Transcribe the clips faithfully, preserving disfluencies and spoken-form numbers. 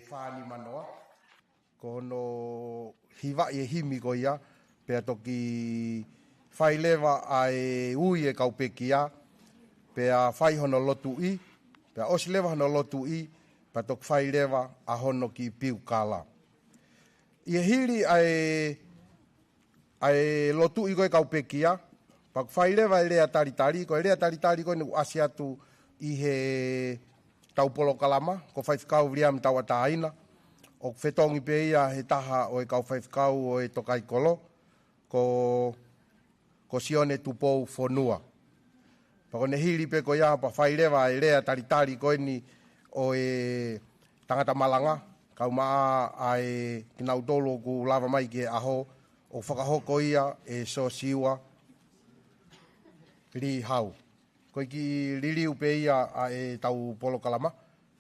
fānimanoa. Ko hono hivaʻi e himi ko ia, pea toki fai leva ʻa e ui e kau pekia, pea fai hono lotuʻi, pea ʻosi leva hono lotuʻi, pea toki fai leva ʻa hono kiʻi piukala. ʻI he hili ʻa e ʻa e lotuʻi ko e kau pekia, pea ʻoku fai leva e lea talitali, ko e lea talitali ko eni ʻoku ʻasi atu ʻi he tau polokalama, ko Faifekau Viliami Tauʻatāina, ʻoku fetongi pē ia he taha ʻo e kau faifekau ʻo e Tokaikolo, ko, ko Sione Tupou Fonua. Pea ko ʻene hili pē ko ia, pea fai leva e lea talitali ko eni ʻo e tangata malanga, kau maʻa ʻa e kinautolu ʻoku lava mai ki he ʻaho, ʻo fakahoko ia ʻe Sosiua Lihau. Ko e kiʻi liliu pē ia ʻa e tau polokalama.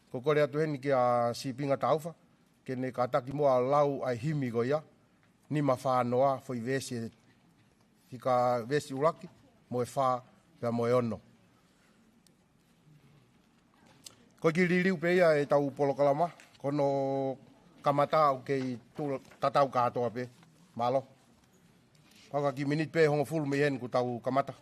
Ko e kole atu heni kia Sipinga Taufa, ke ne kātaki muʻa ʻo lau ʻa e himi ko ia, nima fā noa, foʻi veesi, fika veesi ʻuluaki, mo e fā, pea mo e ono. Ko e kiʻi liliu pē ia e tau polokalama, ko hono kamata ʻoku kei tu-, tatau kātoa pē. Mālō. Pau ka kiʻi miniti pē hongofulu mei heni kuo tau kamata.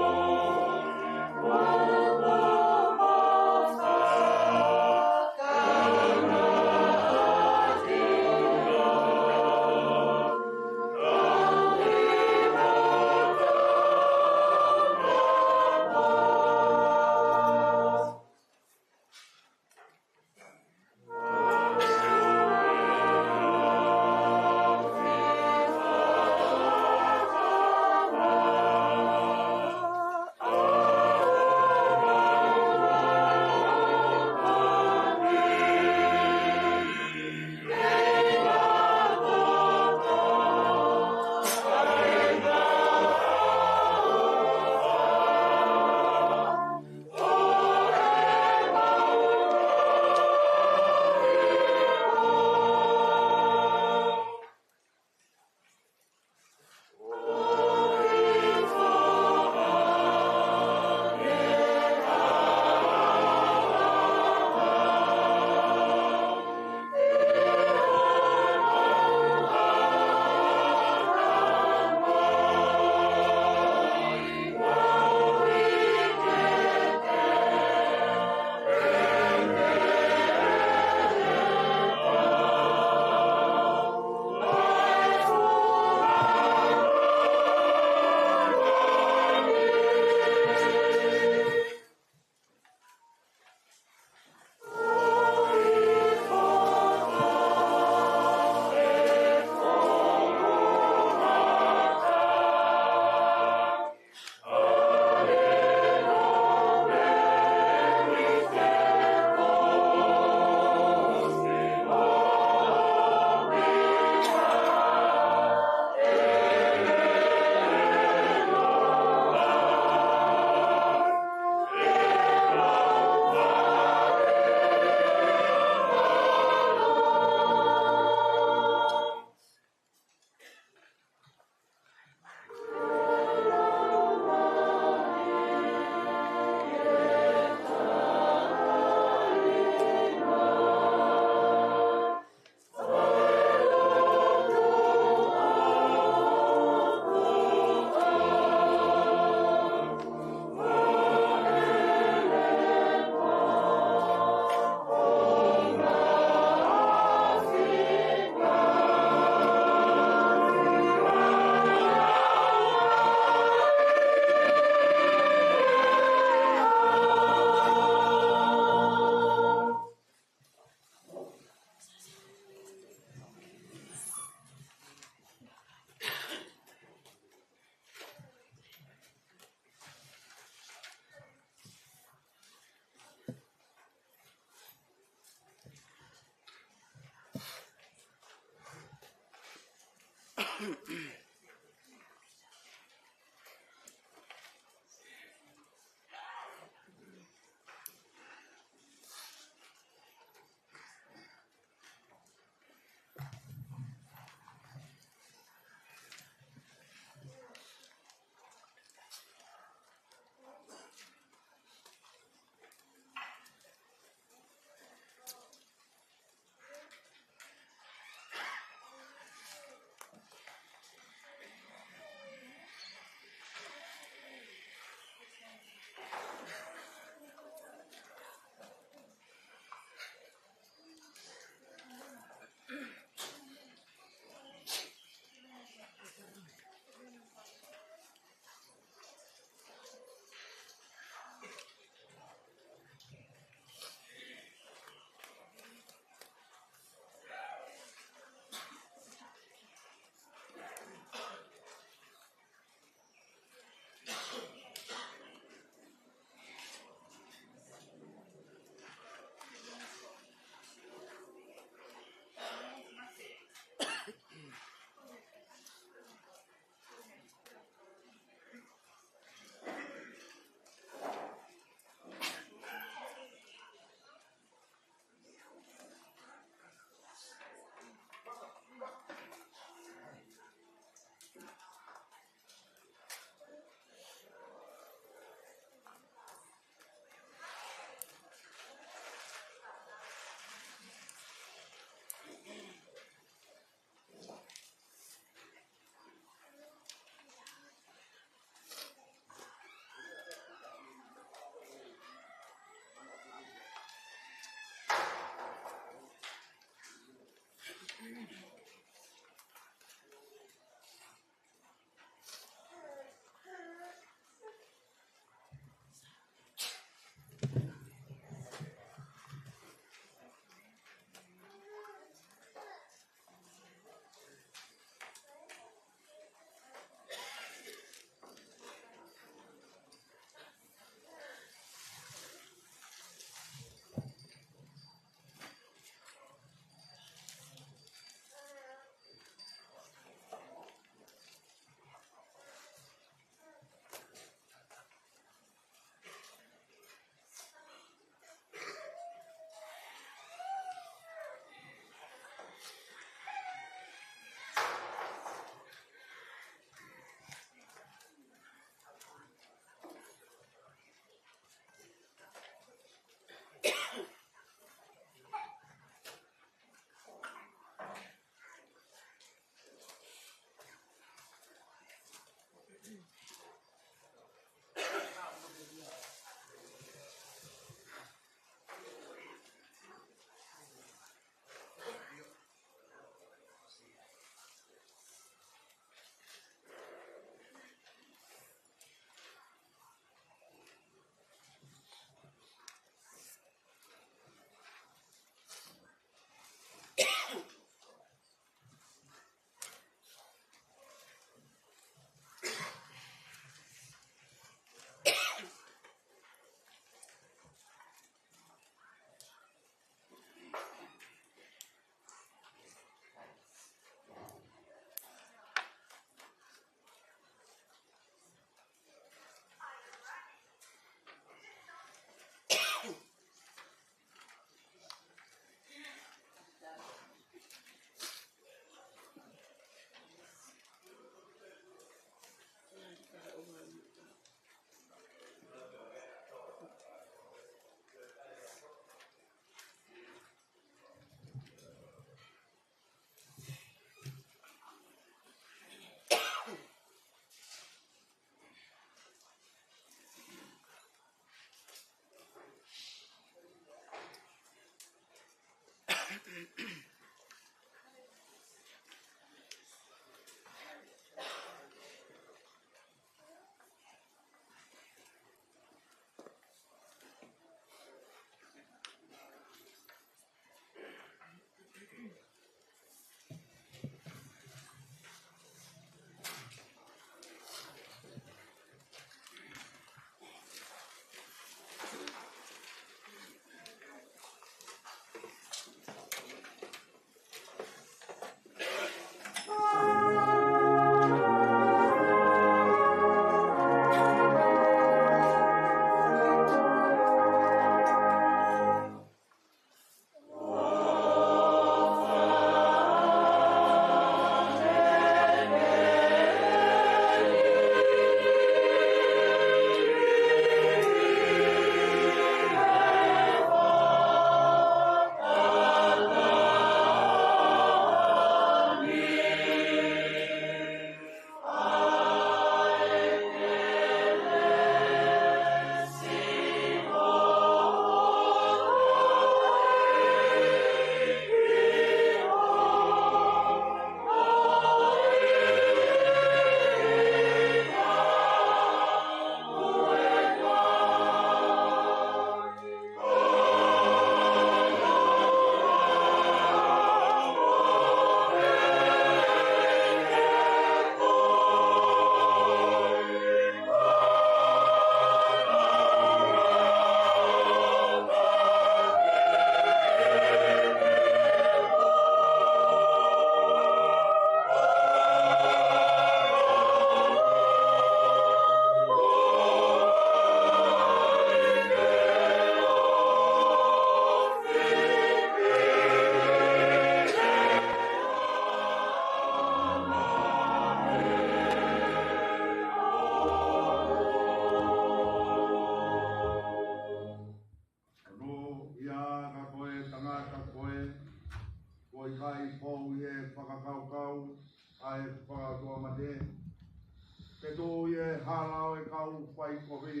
ʻI he hala ʻo e kau faikovi,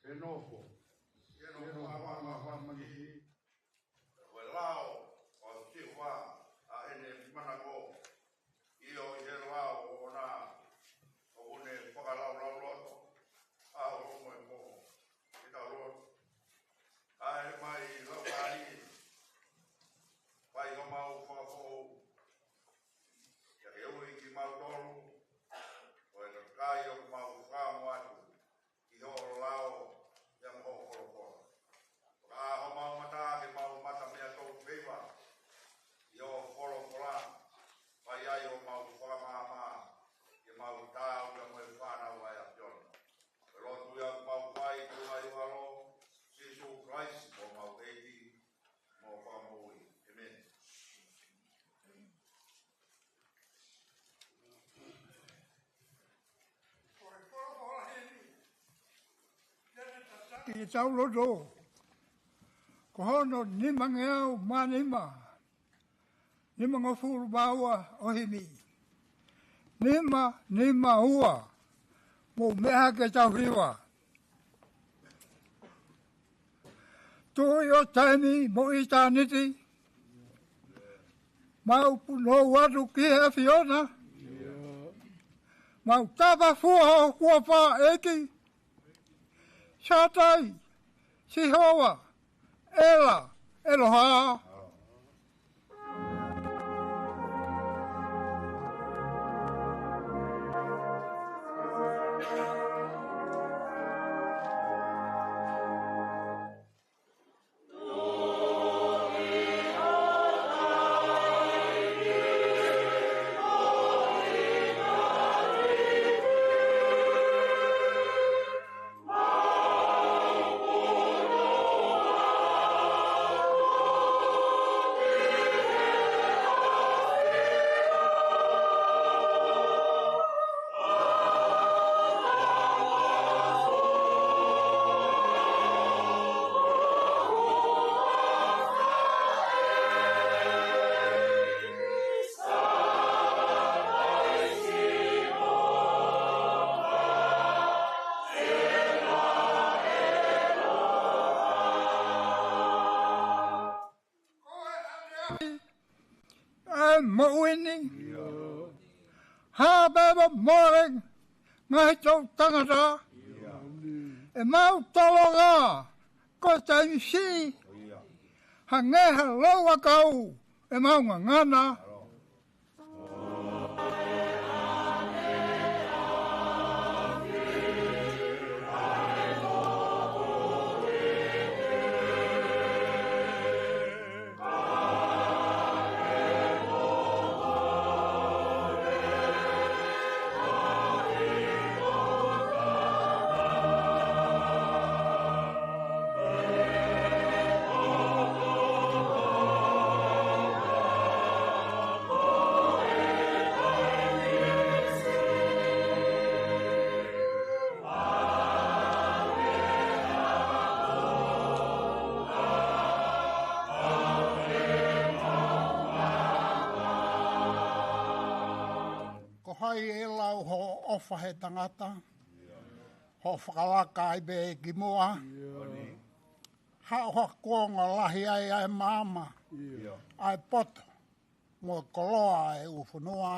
ʻe nofo. ʻE nofo ʻa māmani. Ko e lao ʻo Sihova ʻa ʻene manako. ʻIo, ʻi he lao ʻoʻona ʻoku ne fakalaulauloto ʻa e ʻohomohe moʻo. Ke tau lotu. ʻA e mai lau kai, fai homau fakafoʻou. Ia ke ui kimautolu, ʻo e kakai ʻoku mau fakaongo atu ki hoʻo lao, ia mo hoʻo folofola. Ka homau mata ke mau mata meʻa tō feiva ʻi hoʻo folofola, fai ai homau fakamaama, ke mau taau ia mo e fānau ʻa e ʻAfiona. Ko e lotu ia ʻoku mau fai, ko e ʻuhinga ʻo Sīsū Kalaisi, ko homau ʻEiki mo Fakamoʻui. ʻĒmeni. Ke tau lotu. Ko hono nimangeau mā nima, nimangofulu mā ua ʻo e himi. Nima, nima, ua. Mou meʻa ke tau hiva. Tuʻi ʻo taimi mo ʻitāniti, mau punou atu ki he ʻAfiona. Mau tapafua ho huafa, ʻEiki. Sātai, Sihova, ʻEla, ʻEloha. ʻA e moʻui ni. Hā pē mo e mole, ngaahi toʻutangata. ʻE mau tolonga, ko e taimi siʻi. Hangē ha louʻakau ʻemau ngangana. Ko hai ʻe lau hoʻo ʻofa he tangata, hoʻo fakalaka ai pē ki muʻa. Haʻu ha kuonga lahi ai ʻa e maama, ʻa e poto, mo e koloa ʻa e ʻū fonua.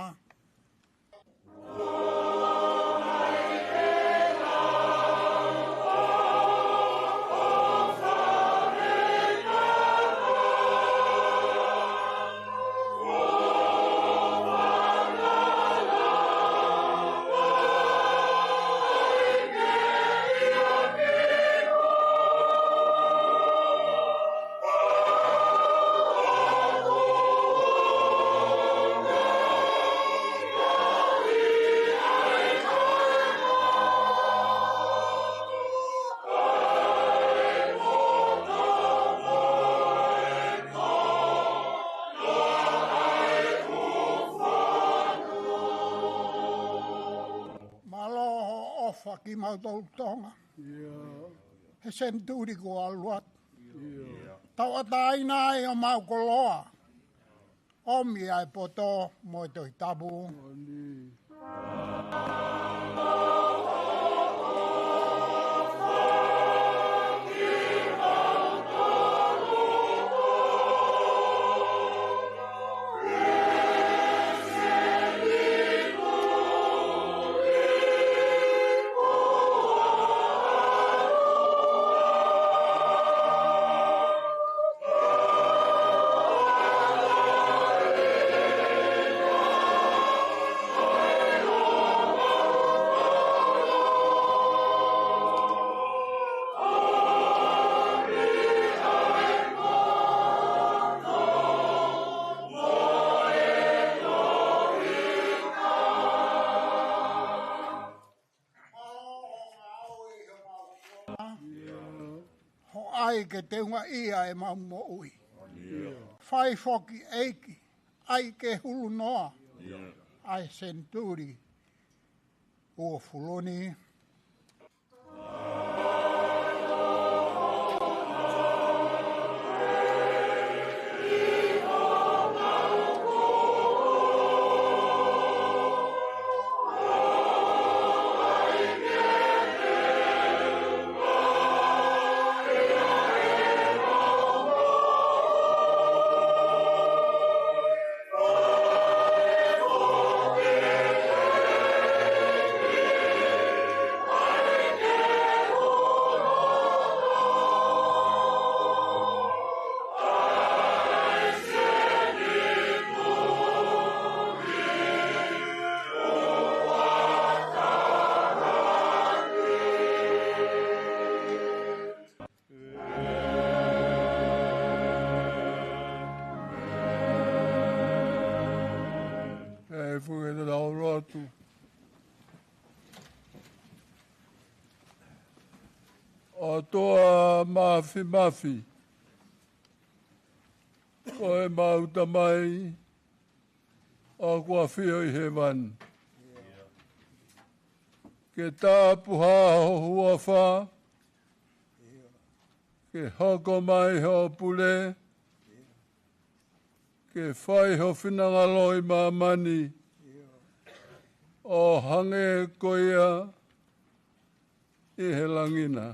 Mālō hoʻo ʻofa kimautolu Tonga. He senituli kuo ʻalu atu. Tauʻatāina ai homau koloa. ʻOmi ʻa e poto mo e Tohi Tapu. ʻai ke teungaʻia ʻemau moʻui. Fai foki ʻEiki, ʻai ke hulu noa ʻa e senituli uofulu ni. ʻE fuke te tau lotu. ʻOtua Māfimafi, ko ʻemau Tamai ʻoku ʻafio ʻi hēvani. Ke tāpuhā ho huafa, ke hoko mai hoʻo pule, ke fai ho finangalo ʻi māmani, ʻo hangē ko ia ʻi he langi na.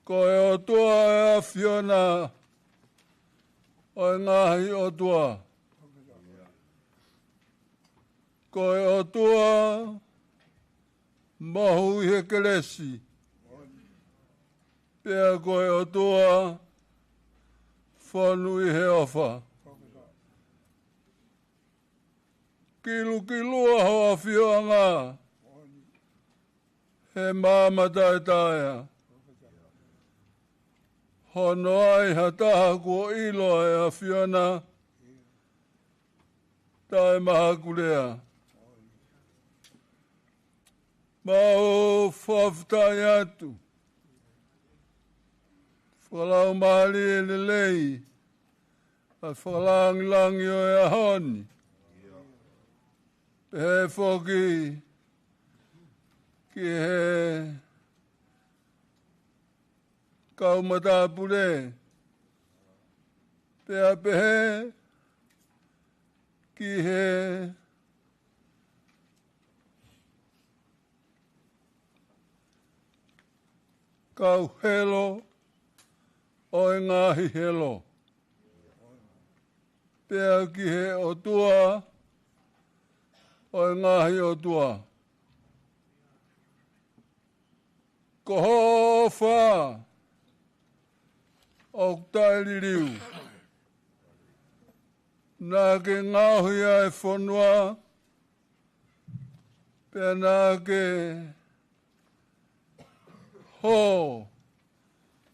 Ko e ʻOtua ʻa e ʻAfiona ʻo e ngaahi ʻotua. Ko e ʻOtua mohu ʻi he kelesi. Pea ko e ʻOtua fonu ʻi he ʻofa. Kilukilua ho ʻafioʻanga he maama taʻetaʻa. Hono ai ha taha kuo ʻilo ʻa e ʻAfiona taʻemahakulea. Mau fakafetaʻi atu. Fakalaumālie lelei ʻa e fakalāngilangi ʻo e ʻaho ni. Pehē foki ki he kau matāpule. Pea pehē ki he kau helo ʻo e ngaahi helo. Pea ki he ʻOtua ʻo e ngaahi ʻotua. Ko hoʻo ʻofa ʻoku taʻeliliu. Naʻa ke ngaohi ʻa e fonua, pea naʻa ke hō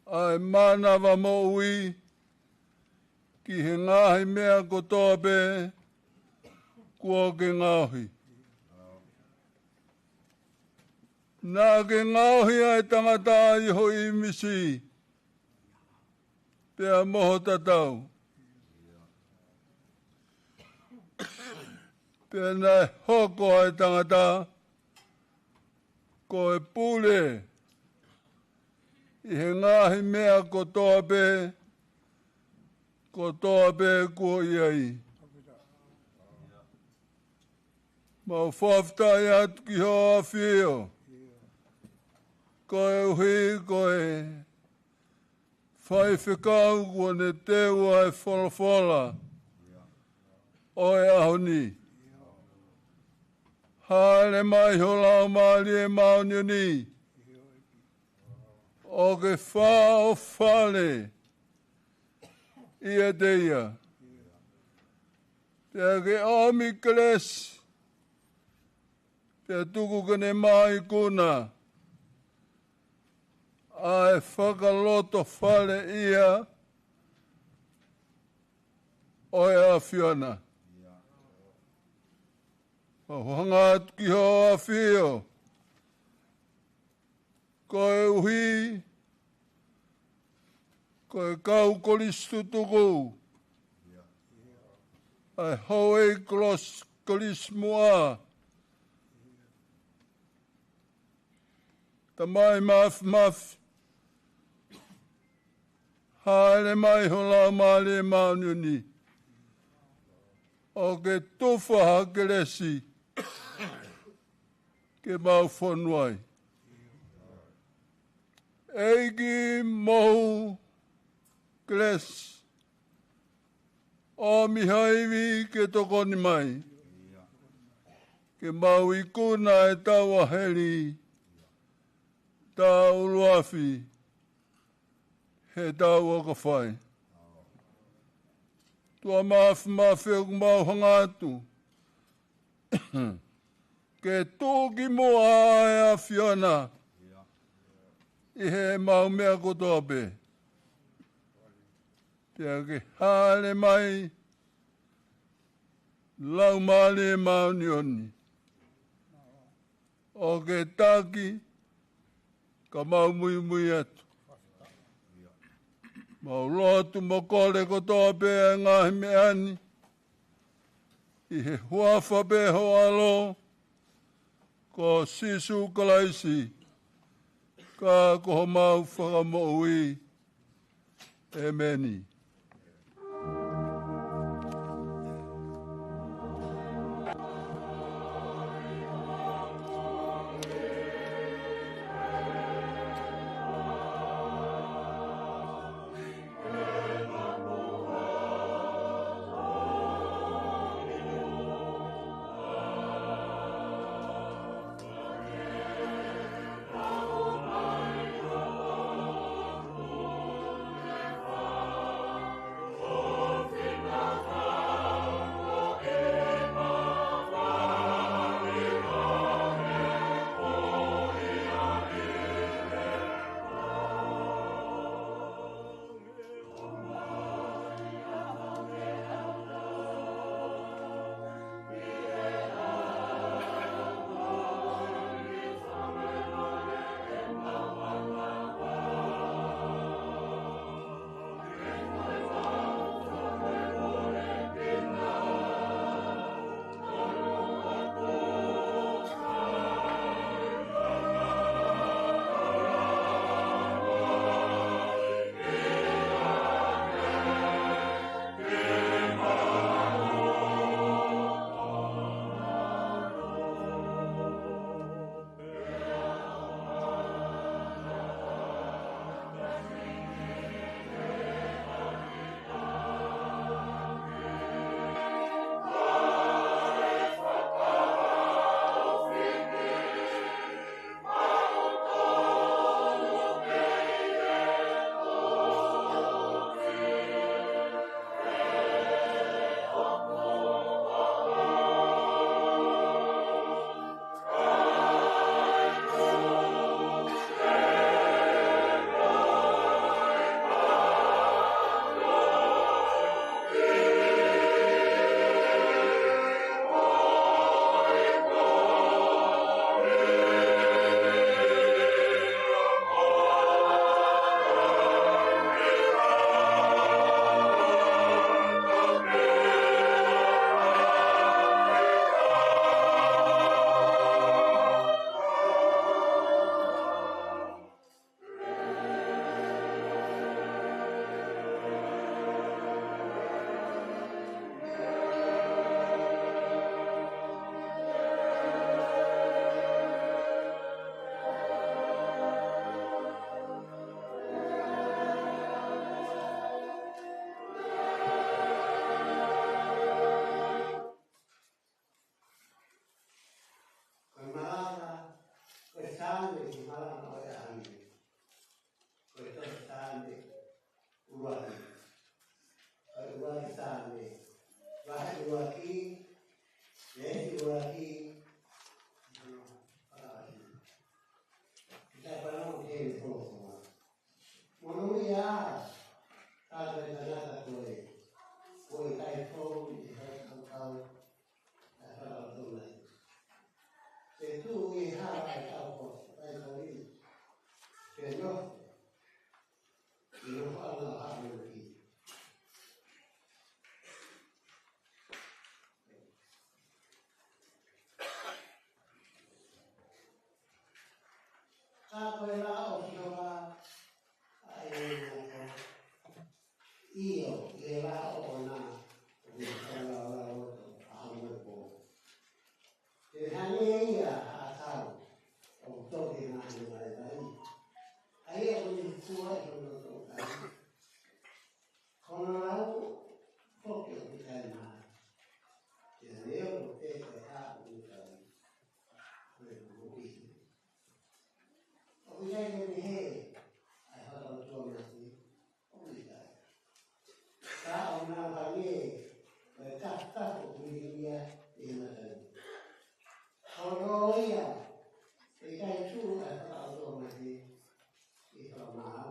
ʻa e mānava moʻui ki he ngaahi meʻa kotoa pē kuo ke ngaohi. Naʻa ke ngaohi ʻa e tangata ʻi ho ʻīmisi pea mo ho tatau. Pea naʻe hoko ʻa e tangata ko e pule ʻi he ngaahi meʻa kotoa pē, kotoa pē kuo ʻi ai. Mau fakafetaʻi atu ki hoʻo ʻafio, koeʻuhi ko e faifekau kuo ne teu ʻa e folofola ʻo e ʻaho ni. Hāʻele mai ho Laumālie Māʻoniʻoni ʻo ke fāʻofale ʻiate ia. Pea ke ʻomi kelesi, pea tuku ke ne maʻu ikuna ʻa e fakalotofale ʻia ʻo e ʻAfiona. ʻO hanga atu ki hoʻo ʻafio, Koeʻuhi ko e kau kolisi tutuku ʻa e houʻeiki kolisi, kolisi muʻa. Tamai Mafimafi, hāʻele mai ho Laumālie Māʻoniʻoni ʻo ke tufa ha kelesi ke mau fonu ai. ʻEiki, mohu kelesi, ʻomi ha ivi ke tokoni mai ke mau ikuna ʻetau ʻaheli, tau ʻuluafi heʻetau ʻoka fai. ʻOtua Mafimafi, ʻoku mau hanga atu ke tuʻu ki muʻa ʻa e ʻAfiona ʻi heʻemau meʻa kotoa pē. Pea ke hāʻele mai Laumālie Māʻoniʻoni ʻo ke taki ka mau muimui atu. Mau lotu mo kole kotoa pē ʻa e ngaahi meʻa ni ʻi he huafa pē ho ʻAlo ko Sīsū Kalaisi, ka ko homau Fakamoʻui. ʻEmeni. Ko e malanga ko e Sāme, ko e malanga ko e ʻaho ni, ko e tohi Sāme ʻuluaki. Ko e ʻuluaki Sāme, vahe ʻuluaki, veesi ʻuluaki, ʻo fakaʻosi. Kita panau ke folofola. Monūʻia ā, ka ko e tangata ko ē, ko e ʻikai fou ʻi he fakakaukau ʻa e fakalotolahi. Ke tuʻu ʻi he hala ʻa e taupotu, ʻa e koli. Pea nofo, ʻi he nofo ʻa e ʻaho ʻo e ʻEiki. Ka ko e lao ʻo Sihova ʻa e ʻOtua. ʻIo, ʻi he lao ʻoʻona, ʻoku ʻikai lava ʻo ʻaho mo e pō. Te ne hangē ia ha tau ʻoku toki ʻi he ngaahi ʻaho lailai, ʻa ia ʻoku ne hikua ʻi hono tautai. Ko hono lau foki ʻoku ʻikai maha. Te ne ʻoho pē ko e hā ʻoku ʻikai. Ko e moʻui. ʻOku ʻikai ke ne hē ʻa e fakaʻotuamate. ʻOku ʻikai. Ka ʻoku nau hangē ko e kafakafa ʻoku lilingia ʻi he mata ni. Ko hono ʻuhinga, ʻe ʻikai tuʻu ʻa e fakaʻotuamate ʻi he fakamaau.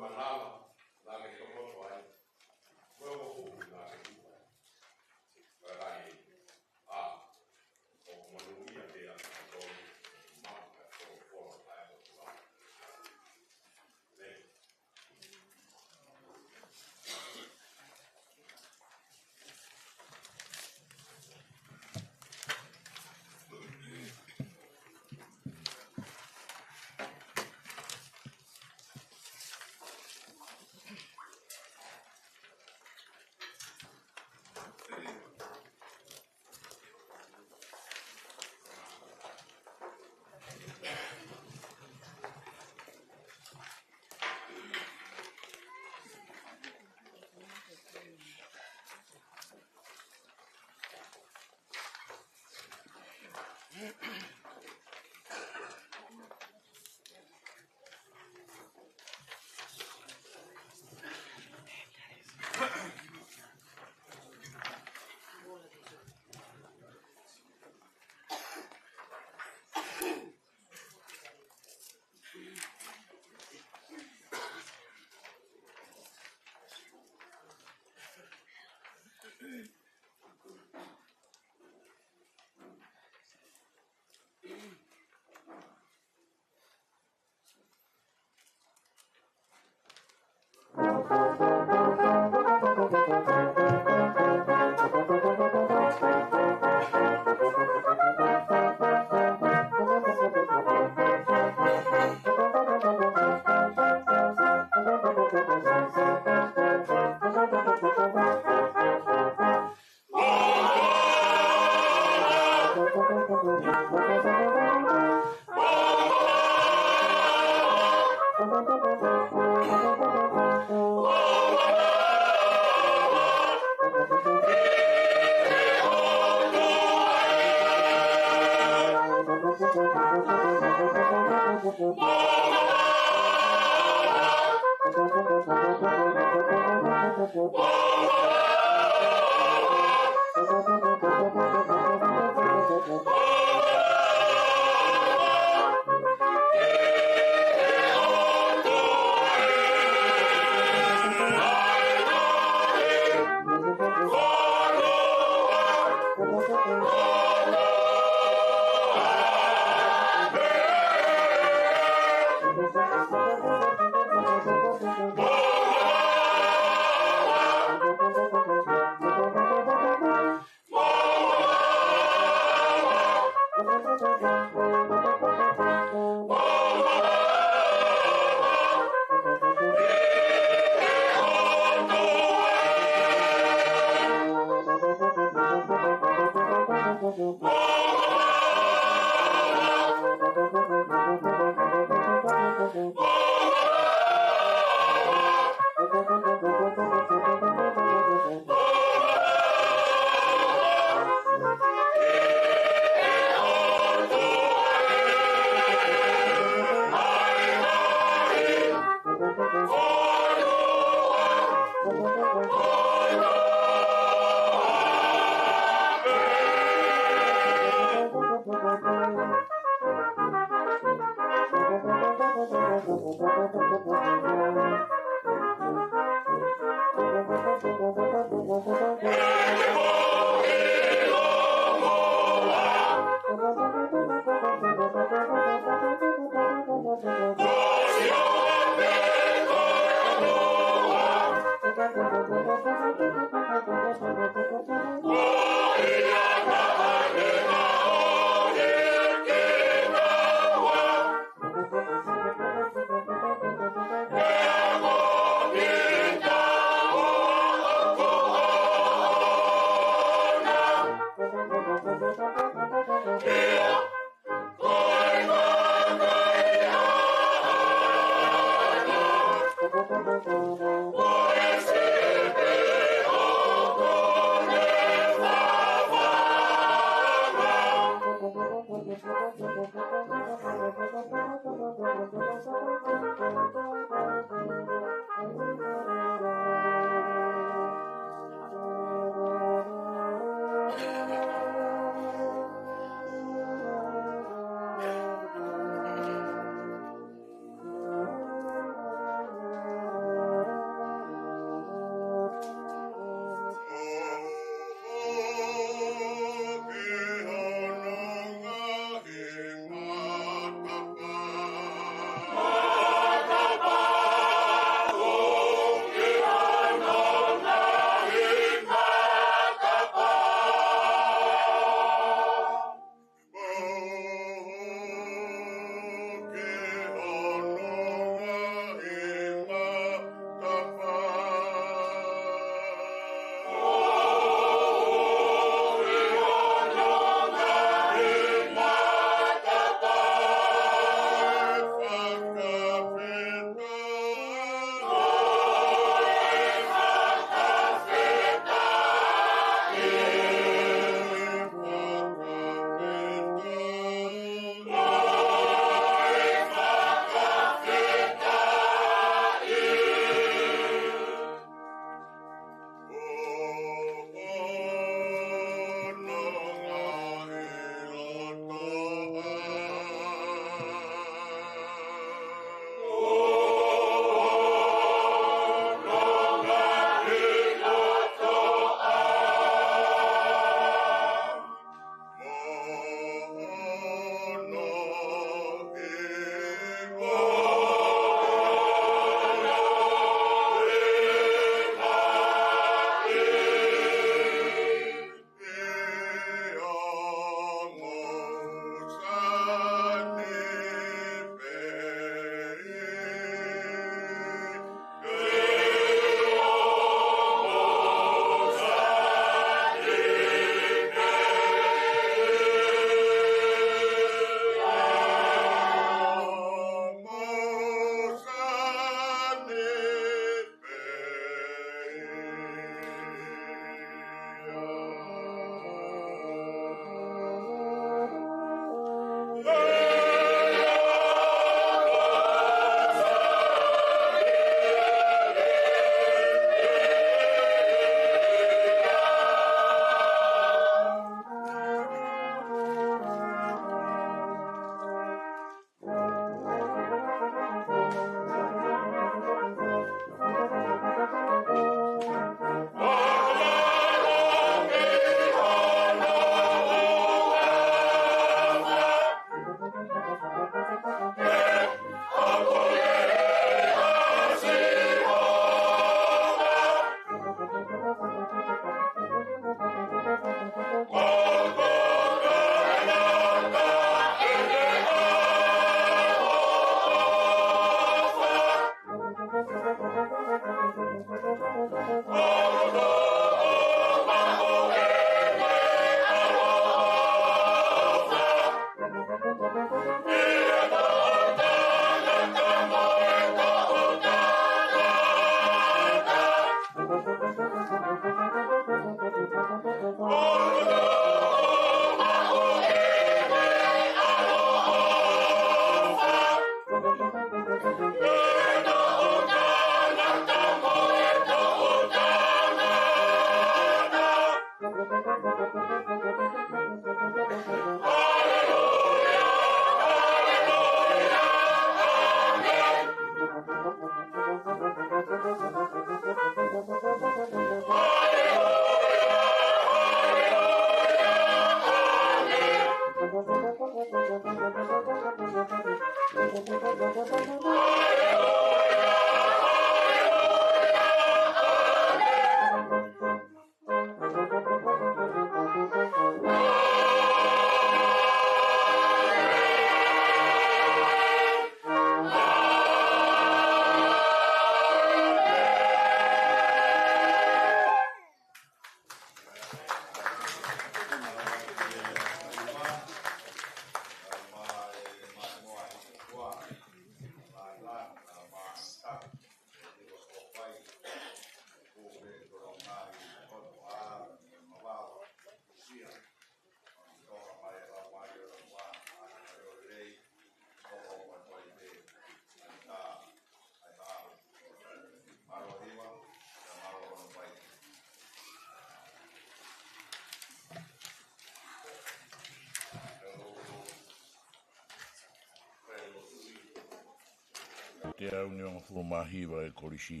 Teau nimangofulu mā hiva e kolisi.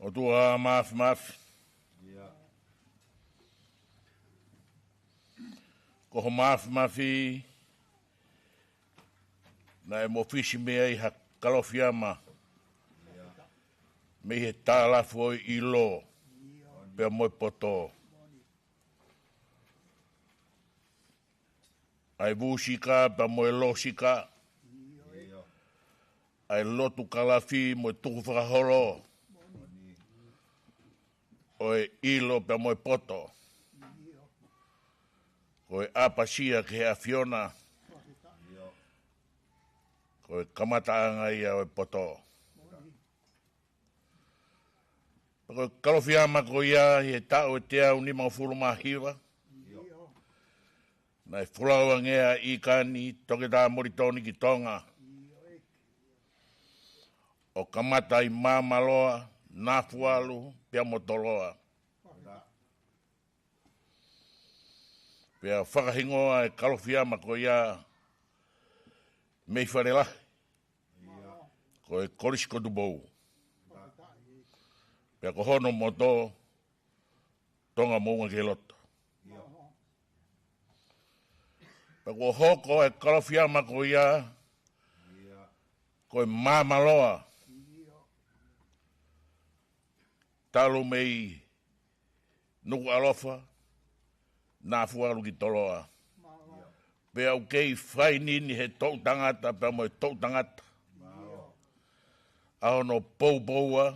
ʻOtua Māfimafi. Ko ho māfimafi naʻe mōfisi mei ai ha Kalofiama mei he talafu ʻo e ʻilo pea mo e poto, ʻa e vūsika pea mo e lōsika, ʻa e lotu kalafi mo e tukufakaholo ʻo e ʻilo pea mo e poto. Ko e ʻapasia ki he ʻAfiona, ko e kamataʻanga ia ʻo e poto. Pea ko e Kalofiama ko ia ʻi he taʻu ʻe teau nimangofulu mā hiva, naʻe folau ange ʻa ʻĪkani Toketā Molitoni ki Tonga, ʻo kamata ʻi Māmaloa, Nafualu pea mo Toloa. Pea fakahingoa e Kalofiama ko ia mei Falelahi ko e Kolisi ko Tupou. Pea ko hono moto, Tonga Moʻunga ki he Loto. Pea kuo hoko e Kalofiama ko ia ko e Māmaloa, talu mei Nukuʻalofa, Nafualu ki Toloa. Pea ʻoku kei fainini he toʻu tangata pea mo e toʻu tangata ʻa hono poupoua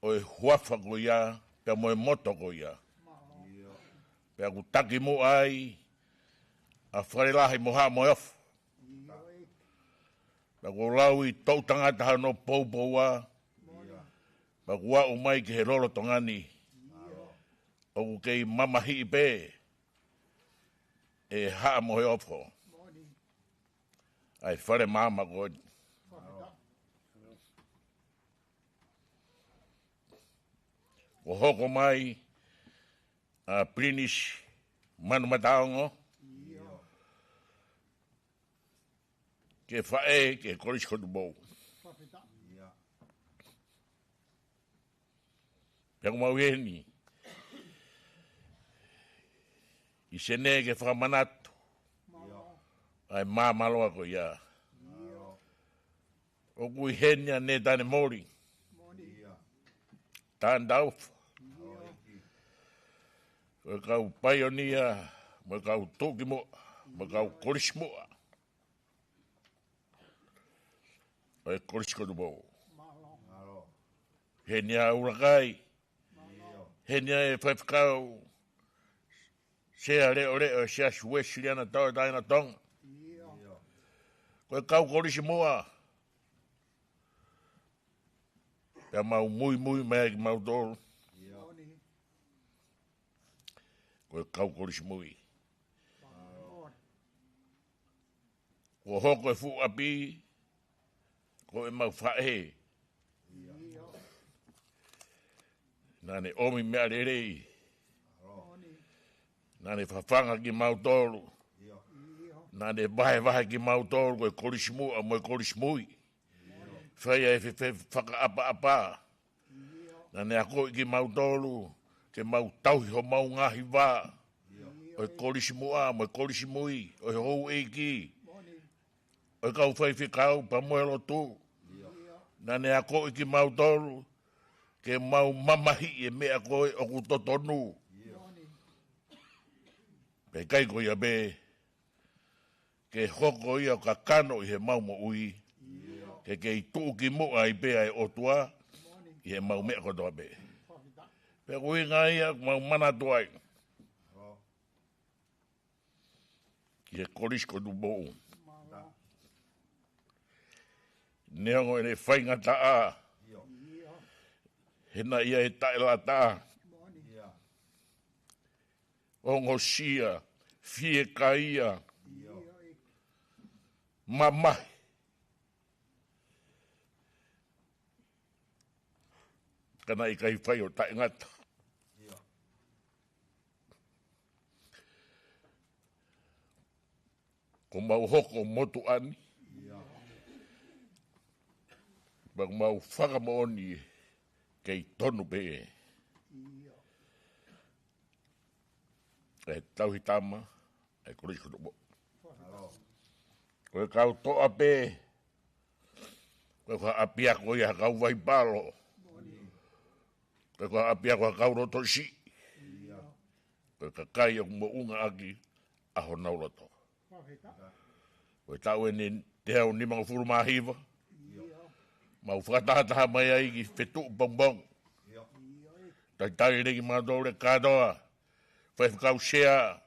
ʻo e huafa ko ia pea mo e moto ko ia. Pea ʻoku takimuʻa ai ʻa Falelahi mo Haʻa Moheofo. Pea kuo lau ʻi toʻu tangata hono poupoua, pea kuo aʻu mai ki he lolotonga ni, ʻoku kei mamahiʻi pē ʻe Haʻa Moheofo ʻa e fale maama ko eni. Kuo hoko mai ʻa Pilinisi Manumataongo ke faʻē ki he Kolisi ko Tupou. Pea ʻoku mau ʻi heni ʻi Senē ke fakamanatu ʻa e Māmaloa ko ia. ʻOku ʻi heni ʻa Nētane Moli, Tāne Taufa, ko e kau paionia, mo e kau tuʻukimuʻa, mo e kau kolisimuʻa ʻo e Kolisi ko Tupou. Heni ʻa ʻUlakai, heni ʻa e faifekau Sea Leʻoleʻo ʻo e Siasi Uēsiliana Tauʻatāina ʻo Tonga. Ko e kau kolisimuʻa, pea mau muimui mai kimautolu. Ko e kau kolisimui. Kuo hoko e fuʻu ʻapi ko ʻemau faʻē. Naʻa ne ʻomi meʻa lelei. Naʻa ne fafanga kimautolu. Naʻa ne vahevahe kimautolu ko e kolisi muʻa mo e kolisi mui. Fai ai e fe- fe- fakaʻapaʻapa. Naʻa ne akoʻi kimautolu ke mau tauhi homau ngaahi vā ʻo e kolisi muʻa mo e kolisi mui, ʻo e houʻeiki, ʻo e kau faifekau pea mo e lotu. Naʻa ne akoʻi kimautolu ke mau mamahiʻi e meʻa ko ē ʻoku totonu. Pea ʻikai ko ia pē, ke hoko ia ʻo kakano ʻi heʻemau moʻui, ke kei tuʻukimuʻa ai pē ʻa e ʻOtua ʻi heʻemau meʻa kotoa pē. Pea ko e ʻuhinga ia ʻoku mau manatu ai ki he kolisi ko Tupou. Neongo ʻene faingataʻa, he naʻe ʻi ai e taʻelata, ongosia, fiekaia, mamahi. Ka naʻe ʻikai fai ʻo taʻengata. Ko mau hoko motuʻa ni, pea ko mau fakamoʻoni kei tonu pē ʻe tauhi tama ʻa e kolisi ko Tupou. Ko e kau toʻa pē, ko e kau ʻapiako ia ha kau vaipalo, ko e kau ʻapiako ha kau loto siʻi, ko e kakai ʻoku moʻunga ʻaki ʻa honau loto. Ko e taʻu eni teau nimangofulu mā hiva, mau fakatahataha mai ai ki Fetuʻu pongipongi. Talitali lelei kimautolu kātoa, faifekau sea,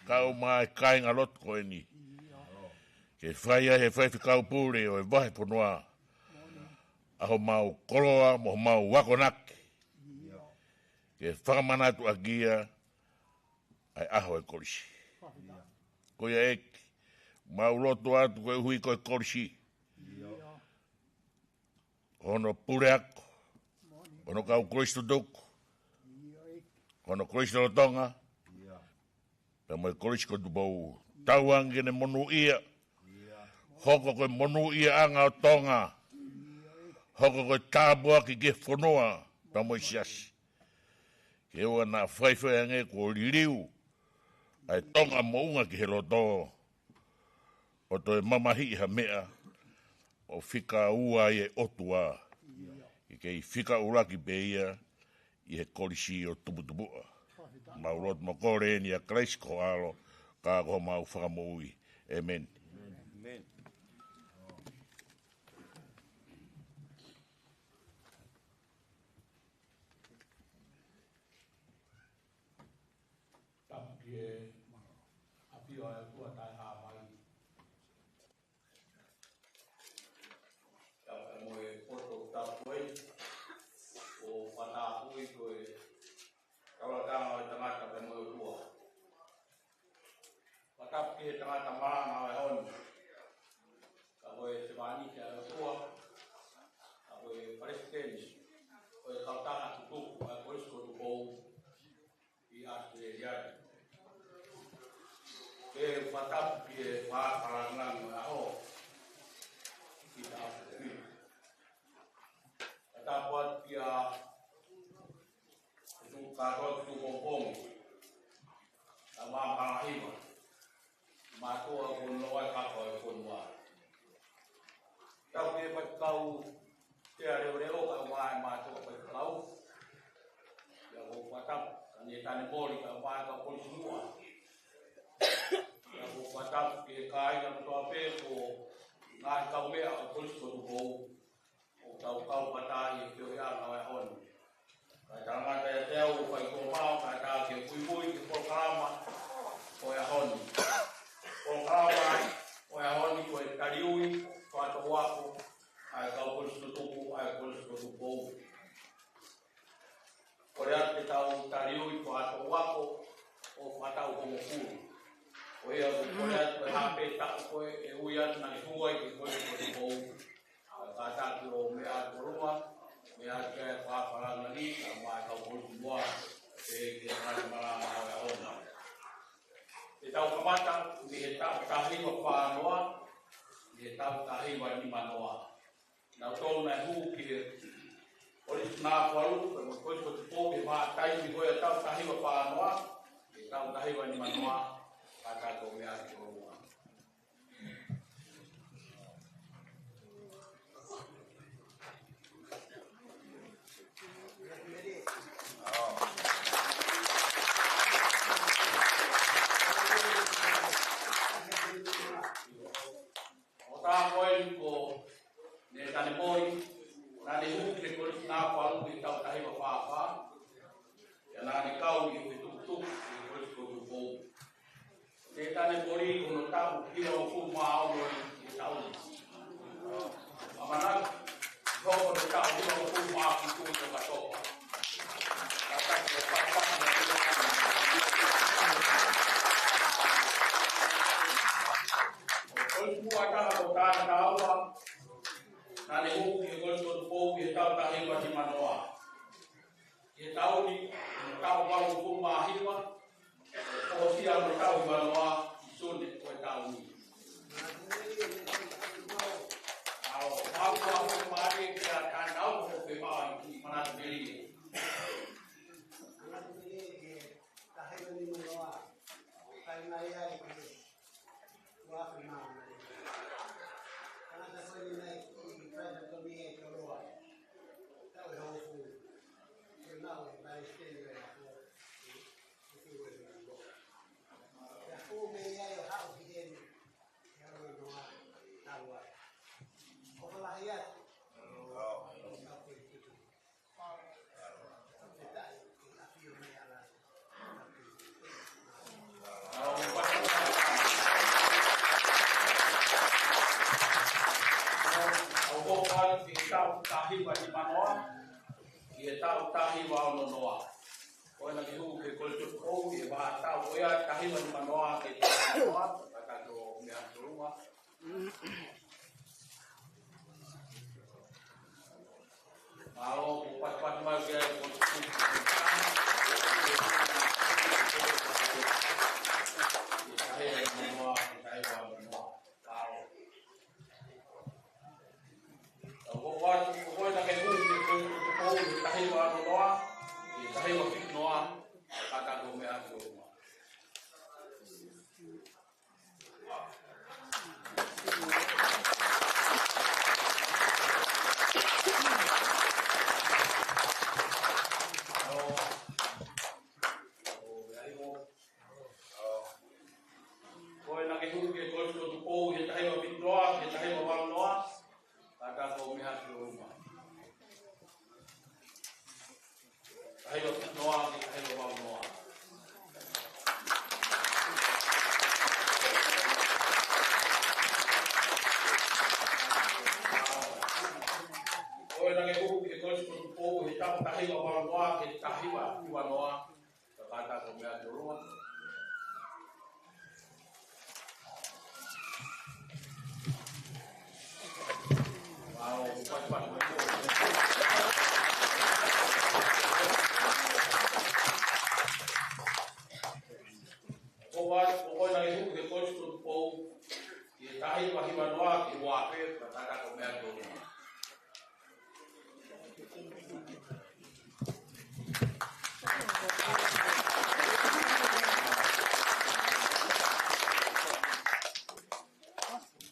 kau mai e kāingalotu ko eni, ke fai ai he faifekau pule ʻo e vahefonua ʻa homau koloa mo homau akonaki, ke fakamanatu ʻaki ia ʻa e ʻaho e kolisi. Ko ia ʻEiki, mau lotu atu koeʻuhi ko e kolisi, hono puleako, hono kau kolisi tutuku, hono kolisi lolotonga, pea mo e kolisi ko Tupou. Tauange ke ne monūʻia, hoko ko e monūʻiaʻanga ʻo Tonga, hoko ko e tāpuaki ki he fonua pea mo e siasi. Ke ʻoua naʻa faifai ange kuo liliu ʻa e Tonga moʻunga ki he loto, ʻo toe mamahiʻi ha meʻa ʻo fika ua ai e ʻOtua, ke kei fika ʻuluaki pē ia ʻi he kolisi ʻo Tuputupuʻa. Mau lotu mo kole eni ʻia Kalaisi ko ho ʻAlo, ka ko homau Fakamoʻui. ʻĒmeni. Tapu ki he ʻafio ʻa e ʻOtua taʻehāmai. Tapu mo e poto tapu ē, ʻo fakatapu ko e kaulakanga ʻo e tangata pea mo e ʻOtua. Fakatapu ki he tangata malanga ʻo e ʻaho ni. Ka ko e sevāniti ʻa e ʻOtua, ka ko e palesiteni ʻo e kautaha tutuku ʻa e Kolisi ko Tupou ʻi ʻAositelēlia ni. Ke fakatapu ki he fakalangilangi ʻo e ʻaho, ki he taʻu. Fakatapu atu ki he tuʻu kātoa tuʻu pongipongi, ʻa e māmāhiva, mātuʻa ko Noa e kapa ʻo e fonua. Tapu ki he faifekau Sea Leoleo kae ʻumaʻā e mātuʻa faifekau. Pea ʻoku ou fakatapu atu ki he Tane Moli kae ʻumaʻā e kau kolisi muʻa. Pea ʻoku ou fakatapu ki he kāinga kotoa pē ko e ngaahi kaumeʻa ʻo e Kolisi ko Tupou, ʻoku tau kau fakataha ʻi he feohiʻanga ʻo e ʻaho ni. Kae talangata ʻiate au ʻo fai tuʻo mao, kae ʻatā ke u muimui ki he polokalama ʻo e ʻaho ni. Polokalama ʻo e ʻaho ni ko e taliui fakatoʻu ako ʻa e kau kolisi tutuku ʻa e Kolisi ko Tupou. Kole atu ke tau taliui fakatoʻu ako ʻo e fakataʻu hongofulu. Ko ia ʻoku kole atu ʻe hā pē taʻu ko ē ʻe ui atu naʻa ke hū ai ki he Kolisi ko Tupou. Kātaki ʻo meʻa atu ʻo lua, meʻa atu ki he fakalangilangi, kae ʻumaʻā e kau kolisi ʻe ke mana mana ʻo e ona. ʻE tau kamata mei he taʻu taha hiva fā noa, mei he taʻu taha hiva nima noa. Naʻa tau naʻe hū ki he Kolisi Nāpualu, ko e Kolisi ko Tupou, he vahaʻa taimi ko ia taʻu taha hiva fā noa, mei he taʻu taha hiva nima noa, kātaki ʻo meʻa ki ʻolunga. ʻO tā ko eni ko Nētane Moli, naʻa ne hū ki he Kolisi Nāpualu he taʻu taha hiva fā fā, pea naʻa ne kau ʻi he tukutuku ʻi he Kolisi ko Tupou. Nētane Moli ko hono taʻu hiva hongofulu mā ono ʻi he taʻu ni. ʻAmanaki, ko hono taʻu hiva hongofulu mā fitu ʻi ʻOkatopa. Kātaki ʻo pāpā na ia. Ko e fuataha ko Tātāua, naʻa ne hū ki he Kolisi ko Tupou ʻi he taʻu taha hiva nima noa. ʻI he taʻu ni, taʻu valu hongofulu mā hiva, ʻo sia mo taʻu hiva noa ʻi Sune ko e taʻu ni. ʻAo, mau kua mo mare kia Tātāua ko pe mau ki Manatu Melie. Manatu Melie, taha hiva nima noa. Kai mai ai ki Ua ke mama. Tangata ko eni naʻe ʻi Private Tommy e Toloa. Taʻu ʻe hongofulu. Ke maʻu e Palesiteni ʻo e ako. Ke ue ni ko. Ia ko mei ai ʻo haʻu ki heni. Ia ʻo noa. Taua. ʻOfa lahi atu. ʻO hoko atu ki he taʻu taha hiva nima noa, ki he taʻu taha hiva ono noa. Ko ena ke hū ki he Kolisi ko Tupou, ki he vahaʻa taʻu ko ia taha hiva nima noa, ki he taʻu noa, kātaki ʻo meʻa ki ʻolunga. Mālō, ko e patipati mai ki ai ko Ko e taha hiva fitu noa, kātaki ʻo meʻa ki ʻolunga. Ko ena ke hū ki he Kolisi ko Tupou, he taha hiva fitu noa, he taha hiva valu noa, kātaki ʻo meʻa ki ʻolunga. Taha hiva fitu noa, taha hiva valu noa. Ko ena ke hū ki he Kolisi ko Tupou, he taʻu taha hiva valu noa, he taha hiva hiva noa. Kātaki ʻo meʻa ki ʻolunga. Wow, patipati mai. Ko e, ko e naʻe hū ki he Kolisi ko Tupou, he taha hiva hiva noa, ki he ua afe, kātaki ʻo meʻa ki ʻolunga.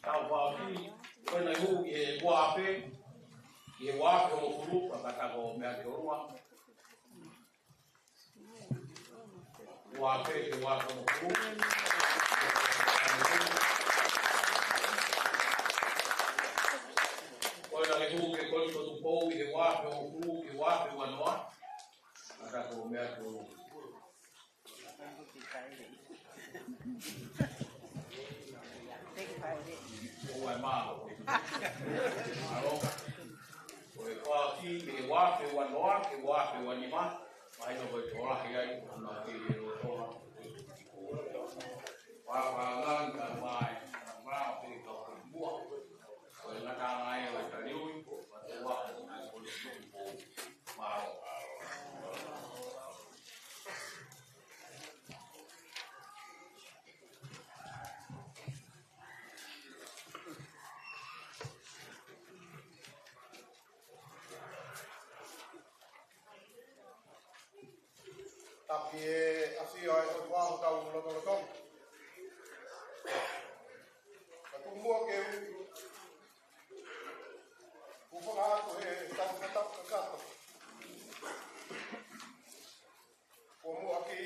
Tau vau ki, ko e naʻe hū ki he ua afe, ki he ua afe hongofulu, kātaki ʻo meʻa ki ʻolunga. Ua afe ki he ua afe hongofulu. Ko e naʻe hū ki he Kolisi ko Tupou ʻi he ua afe hongofulu ki he ua afe ua noa. Kātaki ʻo meʻa ki ʻolunga. Ko e mālō. Mālō. Ko e kua ki he ua afe ua noa, ki he ua afe ua nima. Mahino ko e tokolahi ai, ʻoku nau kei ʻilo tona. Pāpālangi ka mai, ka mai, ka mai, ka mai. Ko e ngataʻanga ia ʻo e taliui, ko e ua, ko e ua, ko e ua. Mālō. Taki e ʻafio ʻa e ʻOtua ʻi hotau lotolotonga. Ka tuku muʻa ke u hūfanga atu he tau fakatapu kakato. Ko muʻa ki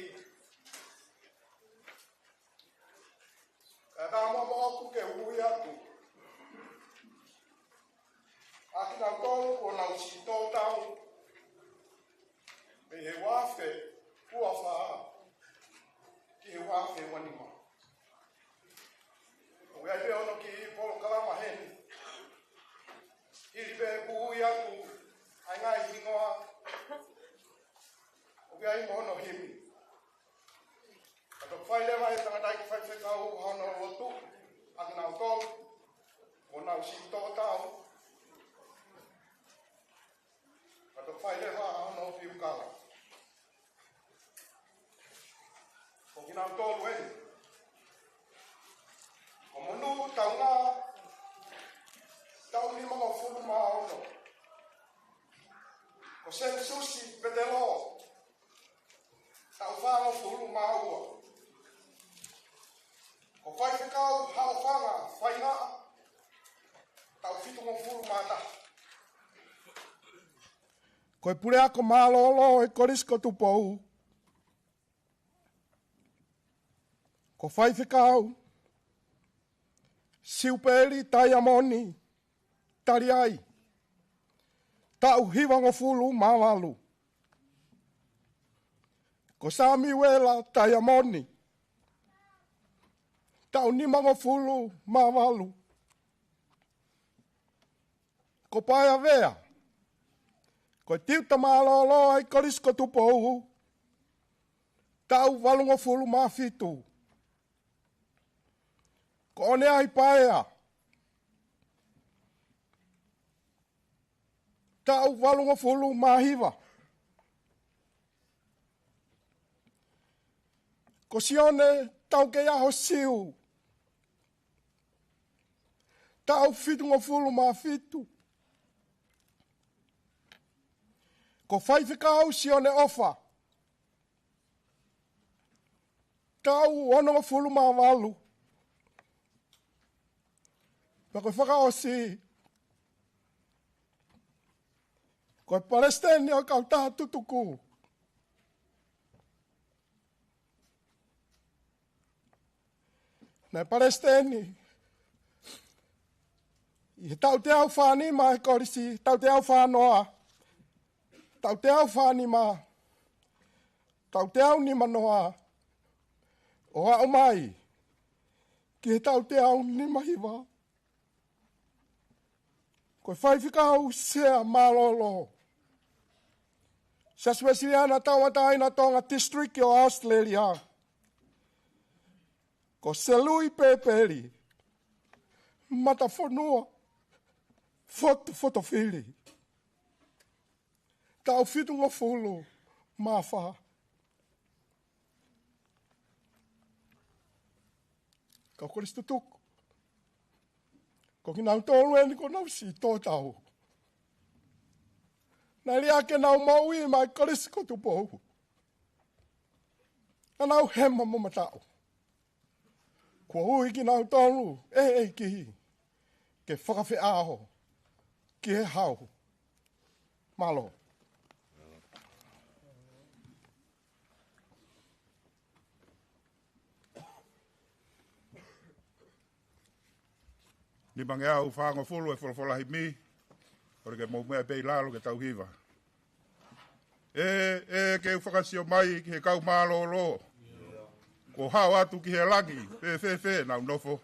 Ka ka mo mo aku ke ui atu ʻa kinautolu kuo nau sitō tau mei he uafe ua fā ki he uafe ua nima. ʻOku ʻi ai pē hono kiʻi polokalama heni. Hili pē ʻeku ui atu ʻa e ngaahi hingoa, ʻoku ʻi ai mo hono himi. Ka toki fai leva ʻe he tangataʻeiki faifekau hano lotu ʻa kinautolu kuo nau sitō tau. Ka toki fai leva hano fiu kala. Ko kinautolu eni: ko Monu Taunga, taʻu nimangofulu mā ono. Ko Senisusi Petelo, taʻu fāngofulu mā ua. Ko Faifekau Haʻofanga Faingaʻa, taʻu fitungofulu mā taha. Ko e Puleako Mālōlō ʻo e Kolisi ko Tupou, ko Faifekau Siupeli Taiamoni Taliai, taʻu hivangofulu mā valu. Ko Samiuela Taiamoni, taʻu nimangofulu mā valu. Ko Paea Vea, ko e Tiuta Mālōlō ʻa e Kolisi ko Tupou, taʻu valungofulu mā fitu. Ko ʻOneahi Paea, taʻu valungofulu mā hiva. Ko Sione Taukeiʻaho Siu, taʻu fitungofulu mā fitu. Ko Faifekau Sione ʻOfa, taʻu onongofulu mā valu. Pea ko e fakaʻosi, ko e Palesiteni ʻo e Kautaha Tutuku. Naʻe palesiteni ʻi he taʻu teau fā nima ʻa e kolisi, taʻu teau fā noa, taʻu teau fā nima, taʻu teau nima noa, ʻo aʻu mai ki he taʻu teau nima hiva. Ko e Faifekau Sea Mālōlō Siasi Uēsiliana Tauʻatāina Tonga District ʻo ʻAositelēlia, ko Selui Pēpeli Matafonua Fotofili, taʻu fitungofulu mā fā. Kau Kolisi Tutuku, ko kinautolu eni kuo nau sitō tau. Naʻe liʻaki ʻenau moʻui maʻa e Kolisi ko Tupou. Naʻa nau hema mo mataʻu. Kuo ui kinautolu ʻe he ʻEiki ke fakafeʻao ki he hau. Mālō. Nimangeau fāngofulu e folofola himi, ʻo leke mou meʻa pē ʻi lalo ke tau hiva. ʻE, ʻe, ke u fakasio mai ki he kau mālōlō kuo hao atu ki he langi, fēfē nau nofo.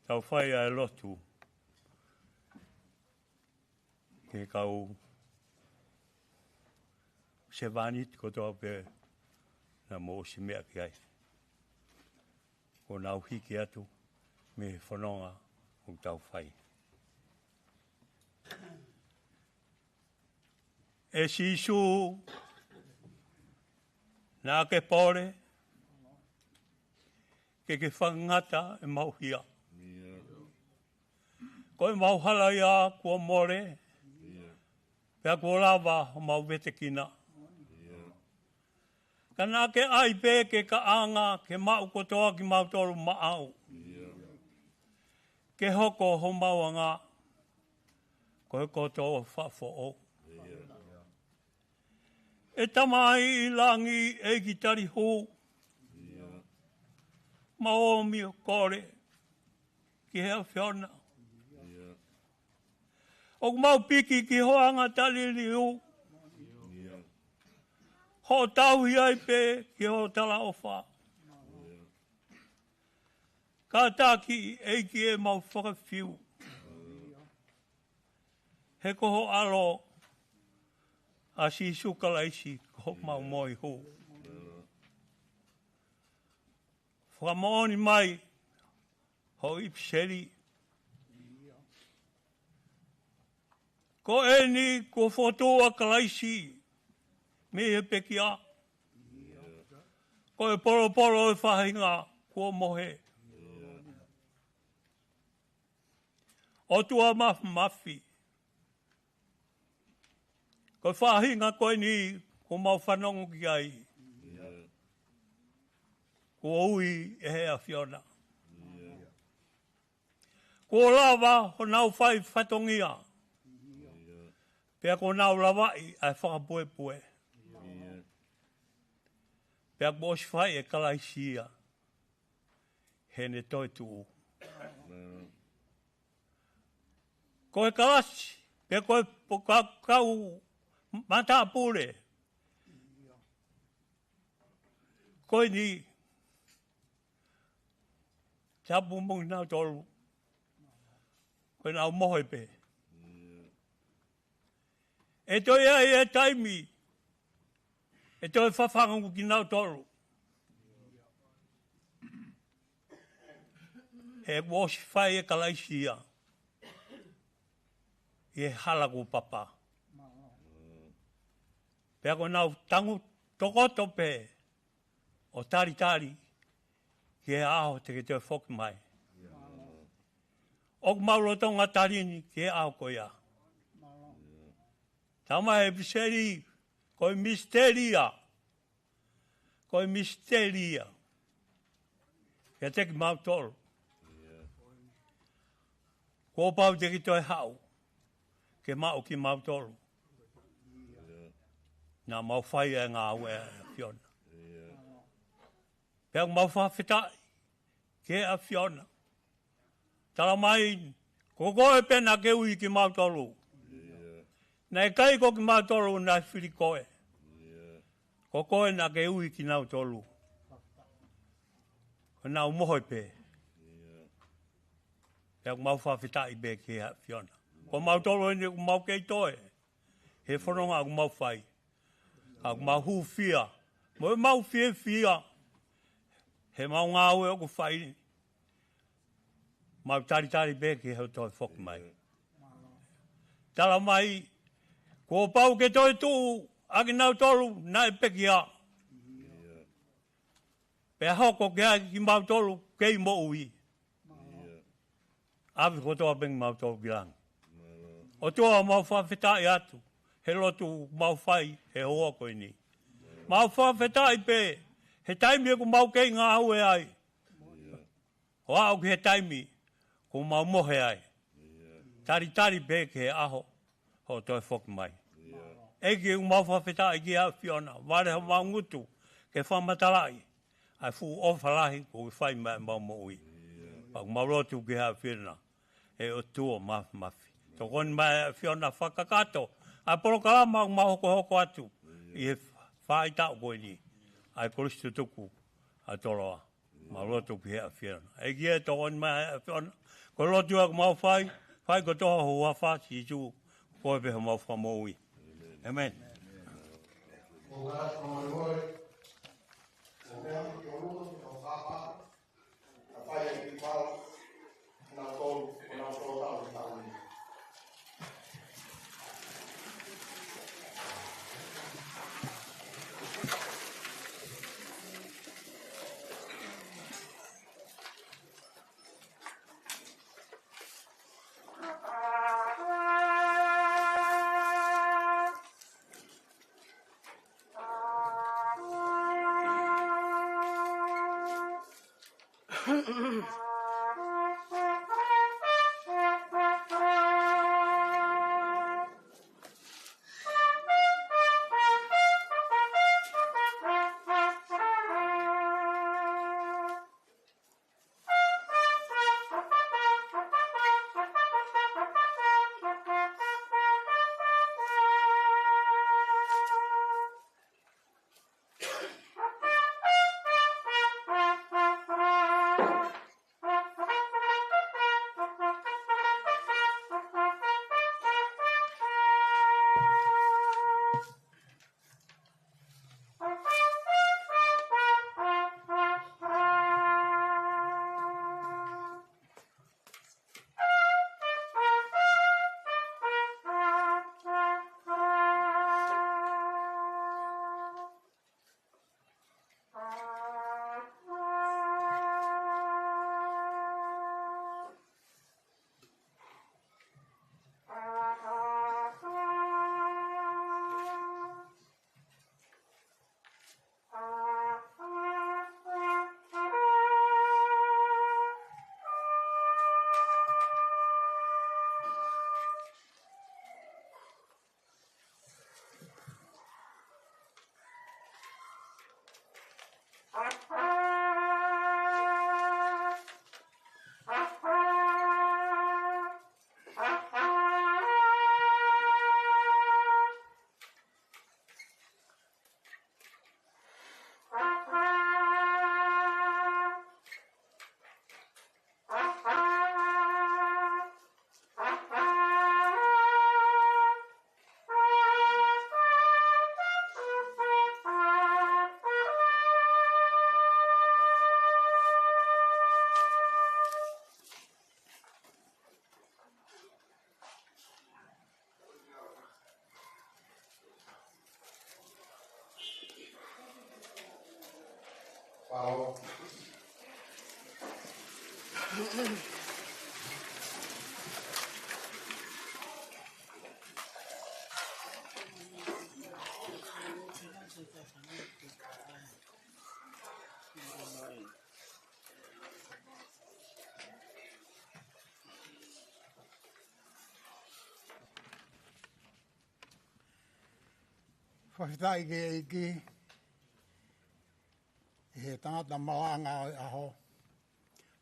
Tau fai ʻa e lotu ki he kau sevāniti kotoa pē naʻa mou ʻosi meʻa ki ai. Kuo nau hiki atu mei he fononga ʻoku tau fai. ʻE Sīsū, naʻa ke pole, ke ke fakangata ʻemau hia. Ko ʻemau hala ia kuo mole, pea kuo lava homau vetekina. Ka naʻa ke ʻai pē ke ka ʻanga ke maʻu kotoa kimautolu maʻau. Ke hoko homau anga ko e koto faʻafoʻou. ʻE Tamai ʻi langi, ʻEiki tali hū, mau ʻomi ʻo kole ki he ʻAfiona. ʻOku mau piki ki hoʻo anga tali liliu, hoʻo tauhi ai pē ki hoʻo talaʻofa. Kātaki ʻEiki ʻemau fakafiu, he ko ho ʻAlo ʻa Sīsū Kalaisi ko homau moihū. Fakamoʻoni mai hoʻo ʻipiseli. Ko eni kuo fokotuʻu ʻa Kalaisi mei he pekia. Ko e polopolo ʻo e faʻahinga kuo mohe. ʻOtua Māfimafi, ko e faʻahinga ko eni kuo mau fanongo ki ai, kuo ui ʻe he ʻAfiona. Kuo lava honau fai fatongia, pea kuo nau lavaʻi ʻa e fakapuepue. Pea kuo ʻosi fai ʻe Kalaisi ia heʻene toetuʻu. Ko e kalasi, pe ko e po-, ka-, kau matāpule ko eni, tapu mo kinautolu, ko ʻenau mohe pē. ʻE toe ʻi ai e taimi ʻe toe fafangu kinautolu. He kuo ʻosi fai ʻe Kalaisi ia ʻi he hala kuo papa. Pea kuo nau tangi tokoto pē ʻo talitali ki he ʻaho te ke toe foki mai. ʻOku mau lolotonga tali ni ki he ʻaho ko ia. Tau mai he ʻipiseli, ko e misiteli ia. Ko e misiteli ia kiate kimautolu. Kuo pau te ke toe haʻu ke maʻu kimautolu. Naʻa mau fai e ngāue ʻa e ʻAfiona. Pea ʻoku mau fakafetaʻi ki he ʻAfiona. Tala mai, ko koe pē naʻa ke ui kimautolu. Naʻe ʻikai ko kimautolu naʻe fili koe. Ko koe naʻa ke ui kinautolu. Ko ʻenau mohe pē. Pea ʻoku mau fakafetaʻi pē ki he ʻAfiona. Ko mautolu eni ʻoku mau kei toe he fononga ʻoku mau fai. ʻOku mau hūfia mo ʻemau fiefia heʻemau ngāue ʻoku fai. Mau talitali pē ki hoʻo toe foki mai. Tala mai, kuo pau ke toetuʻu ʻa kinautolu naʻe pekia. Pea hoko ke ʻai kimautolu kei moʻui. ʻAve kotoa pē kimautolu ki langi. ʻOtua, mau fakafetaʻi atu he lotu mau fai he houa ko eni. Mau fakafetaʻi pē he taimi ʻoku mau kei ngāue ai. ʻO aʻu ki he taimi kuo mau mohe ai. Talitali pē ki he ʻaho hoʻo toe foki mai. ʻEiki, ʻoku mau fakafetaʻi ki he ʻAfiona, vale homau ngutu ke fakamatalaʻi ʻa e fuʻu ʻofa lahi kuo ke fai maʻa ʻemau moʻui. Pea ʻoku mau lotu ki he ʻAfiona, ʻe ʻOtua Māfimafi, tokoni mai ʻAfiona fakakakato ʻa e polokalama ʻoku mau hokohoko atu ʻi he faʻahitaʻu ko eni, ʻa e Kolisi Tutuku ʻa Toloa. Mau lotu pē he ʻAfiona. ʻEiki ē, tokoni mai he ʻAfiona. Ko e lotu ʻoku mau fai, fai kotoa ho huafa, Sīsū, ko koe pē homau Fakamoʻui. ʻĒmeni. Fakafetaʻi ki he ʻEiki, ʻi he tangata malanga ʻo e ʻaho.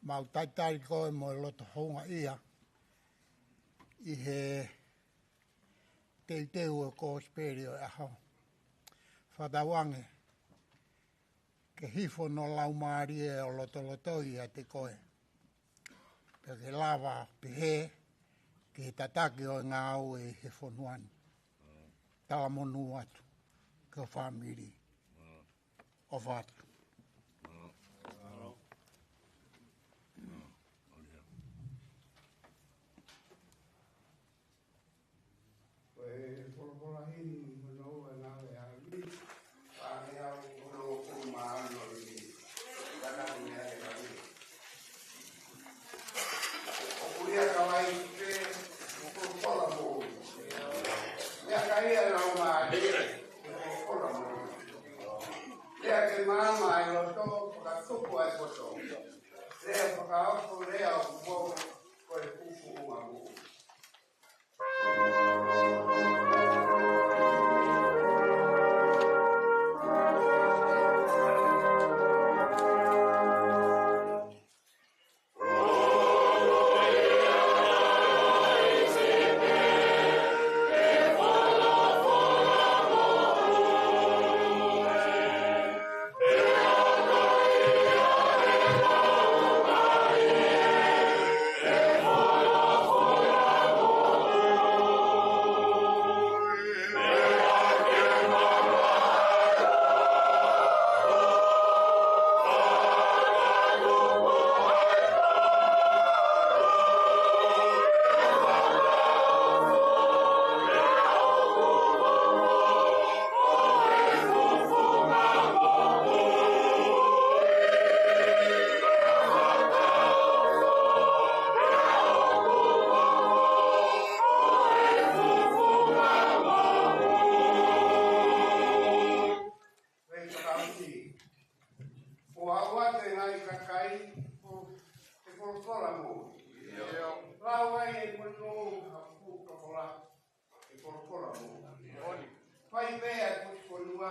Mau talitali koe mo e loto houngaʻia ʻi he teuteu ʻo e kosipeli ʻo e ʻaho. Fakatauange ke hifo hono laumālie ʻo lotolotoi ʻiate koe, pea ke lava pehē ki he tataki ʻo e ngāue ʻi he fonua ni. Talamonū atu ki ho fāmili. ʻOfa atu. Ko e folofola himi hono ua naʻe ʻalu ni, pea ne au hono ua pulu mā ano ni, kana ni ʻe ʻalu ni. ʻOku ʻi ai e kavai pē, ʻoku folofola moʻui. Meʻakai ʻa e laumālie, ʻoku folofola moʻui. Lea ke maama Lau ai e monū ha fuʻu tokolahi, e folofola mo. Fai pē ʻa e fuʻu fonua,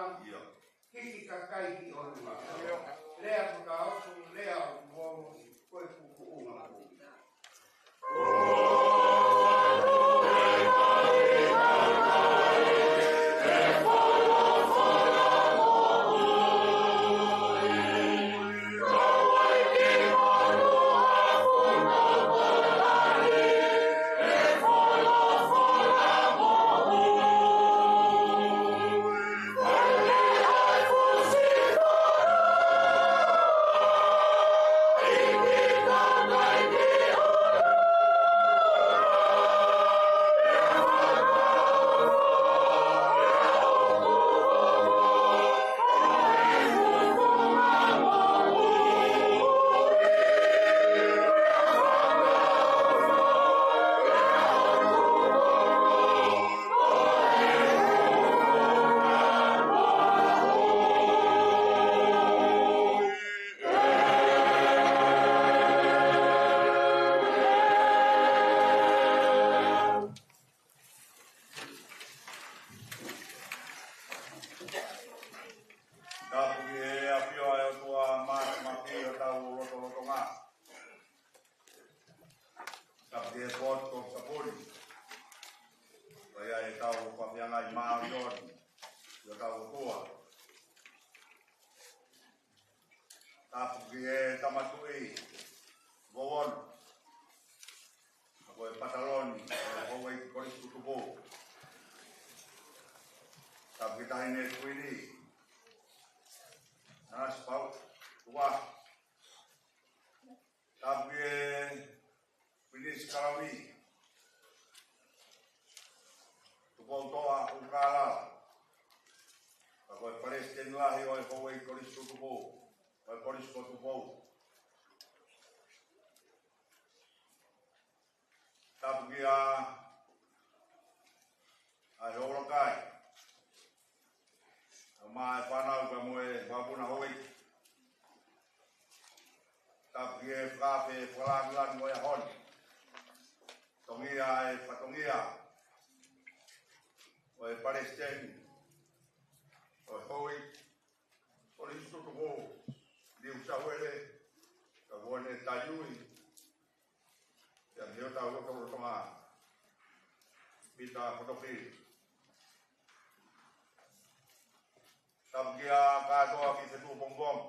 hiki kakai ki ʻolunga. Lea fakaʻosi, lea ʻo tuongo, ko e fuʻu kuonga mo. Tapu ki he ʻafio ʻa e ʻOtua Māfimafi ʻi hotau lotolotonga. Tapu ki he Potu Konisitōpuli. Ko ia ʻetau fafeangai māʻoniʻoni ʻi hotau ʻOtua. Tapu ki he Tama Tuʻi Vouono, ko e Pataloni ʻo e Houʻeiki Kolisi Tutupu. Tapu ki he Taʻahine Kuini Nanasipauʻu. Tapu ki he Pilinisi Kalauni Tupoutoʻa ʻUlukālala, ka ko e Palesiteni Lahi ʻo e Houʻeiki Kolisi Tutupu, ʻo e Kolisi ko Tupou. Tapu kia ʻa e houʻeiki, ʻa e fānau ka mo e vakapuna houʻeiki. Tapu ki he fakaafe fakalāngilangi ʻo e ʻaho ni. Tongia e fatongia ʻo e Palesiteni ʻo e Houʻeiki Kolisi Tutupu Niu Sauele, ka ko ʻene taʻeui, ia mei hotau lotolotonga, Pita Fotofili. Tapu kia kātoa ki he fetuʻu pongipongi,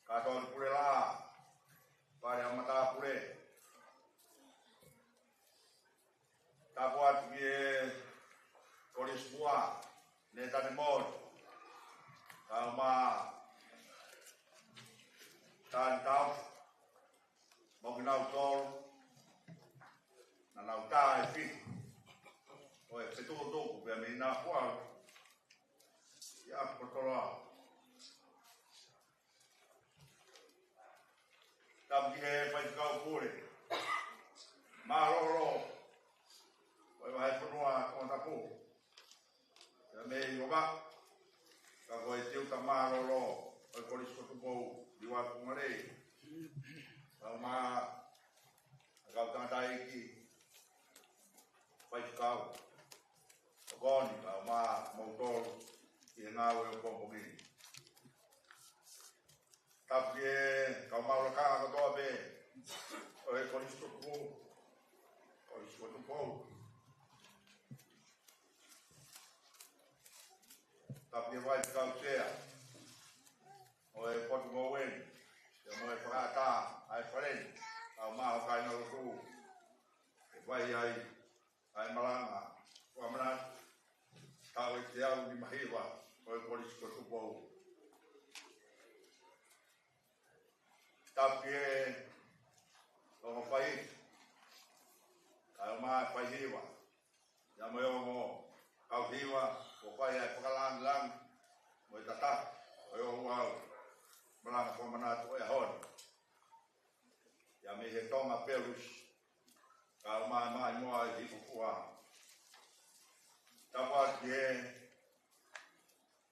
kātoa ki he pule laʻā, pale ʻa matāpule. Tapu atu ki he Kolisi Muʻa, Nētane Moli, kae ʻumaʻā Tani Tau, mo kinautolu naʻa nau tā e fihi ʻo e fetukutuku pea mei Nafualu ki ʻApiakotoloa. Tapu ki he faifekau pule mālōlō ʻo e vahefonua Tongatapu, pea mei Vavaʻu, ka ko e tiuta mālōlō ʻo e Kolisi ko Tupou, Liuatungalei, kae ʻumaʻā ʻa e kau tangataʻeiki faifekau ʻo e koni, kae ʻumaʻā kimoutolu ʻi he ngāue ʻo e pongipongi ni. Tapu ki he kau maʻu lakanga kotoa pē ʻo e Kolisi ko Tupou, Kolisi ko Tupou. Tapu ki he faifekau sea ʻo e Potu Ngoue ni, pea mo e fakaʻatā ʻa e fale ni, kae ʻumaʻā ʻa e kāingalotu, ʻe fai ai ʻa e malanga fakamanatu taʻu ʻe teau nimahiva ʻo e Kolisi ko Tupou. Tapu ki he ongo fai, kae ʻumaʻā e faihiva, ia mo e ongo kau hiva, kuo fai ʻa e fakalāngilangi mo e tataki ʻo e ouau malanga fakamanatu ʻo e ʻaho ni. Ia mei he Tonga Pelusi, kae ʻumaʻā e maʻimoa ʻi Hikofua. Tapu atu ki he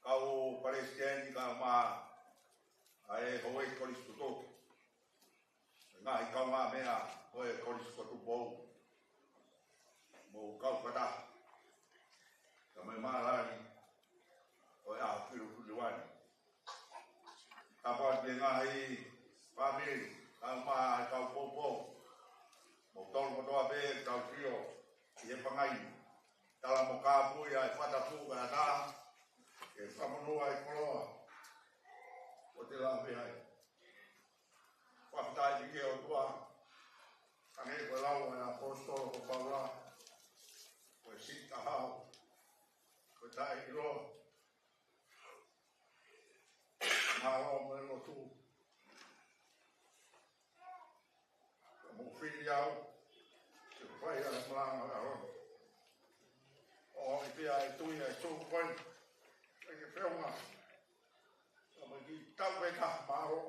kau palesiteni kae ʻumaʻā ʻa e houʻeiki kolisi tutupu. ngaahi kaungāmeʻa ʻo e Kolisi ko Tupou, mou kau fakataha, ka mai mālani ʻo e ʻaho Filofiloa ni. Tapu atu ki he ngaahi fāmili, kau mai, kau poupou, mou tolu kotoa pē, kau sio ʻi he pangai. Tala mo kāpui ʻa e fakatapu kae ʻatā ke fakamonū ʻa e koloa ʻo te lave ai. Fakafetaʻi ki he ʻOtua, hangē ko e lau ʻa e ʻaposetolo ko Paula, ko e siʻi taʻehao, ko e taʻeʻiloa, mālō mo e lotu. Mou fili au ke fai ʻa e malanga ʻo e ʻaho ni. ʻOku ʻi ai pē ʻa e tui ʻa e sō koe, ʻa e ke feʻunga. Ka mai ki tau pē ka mālō.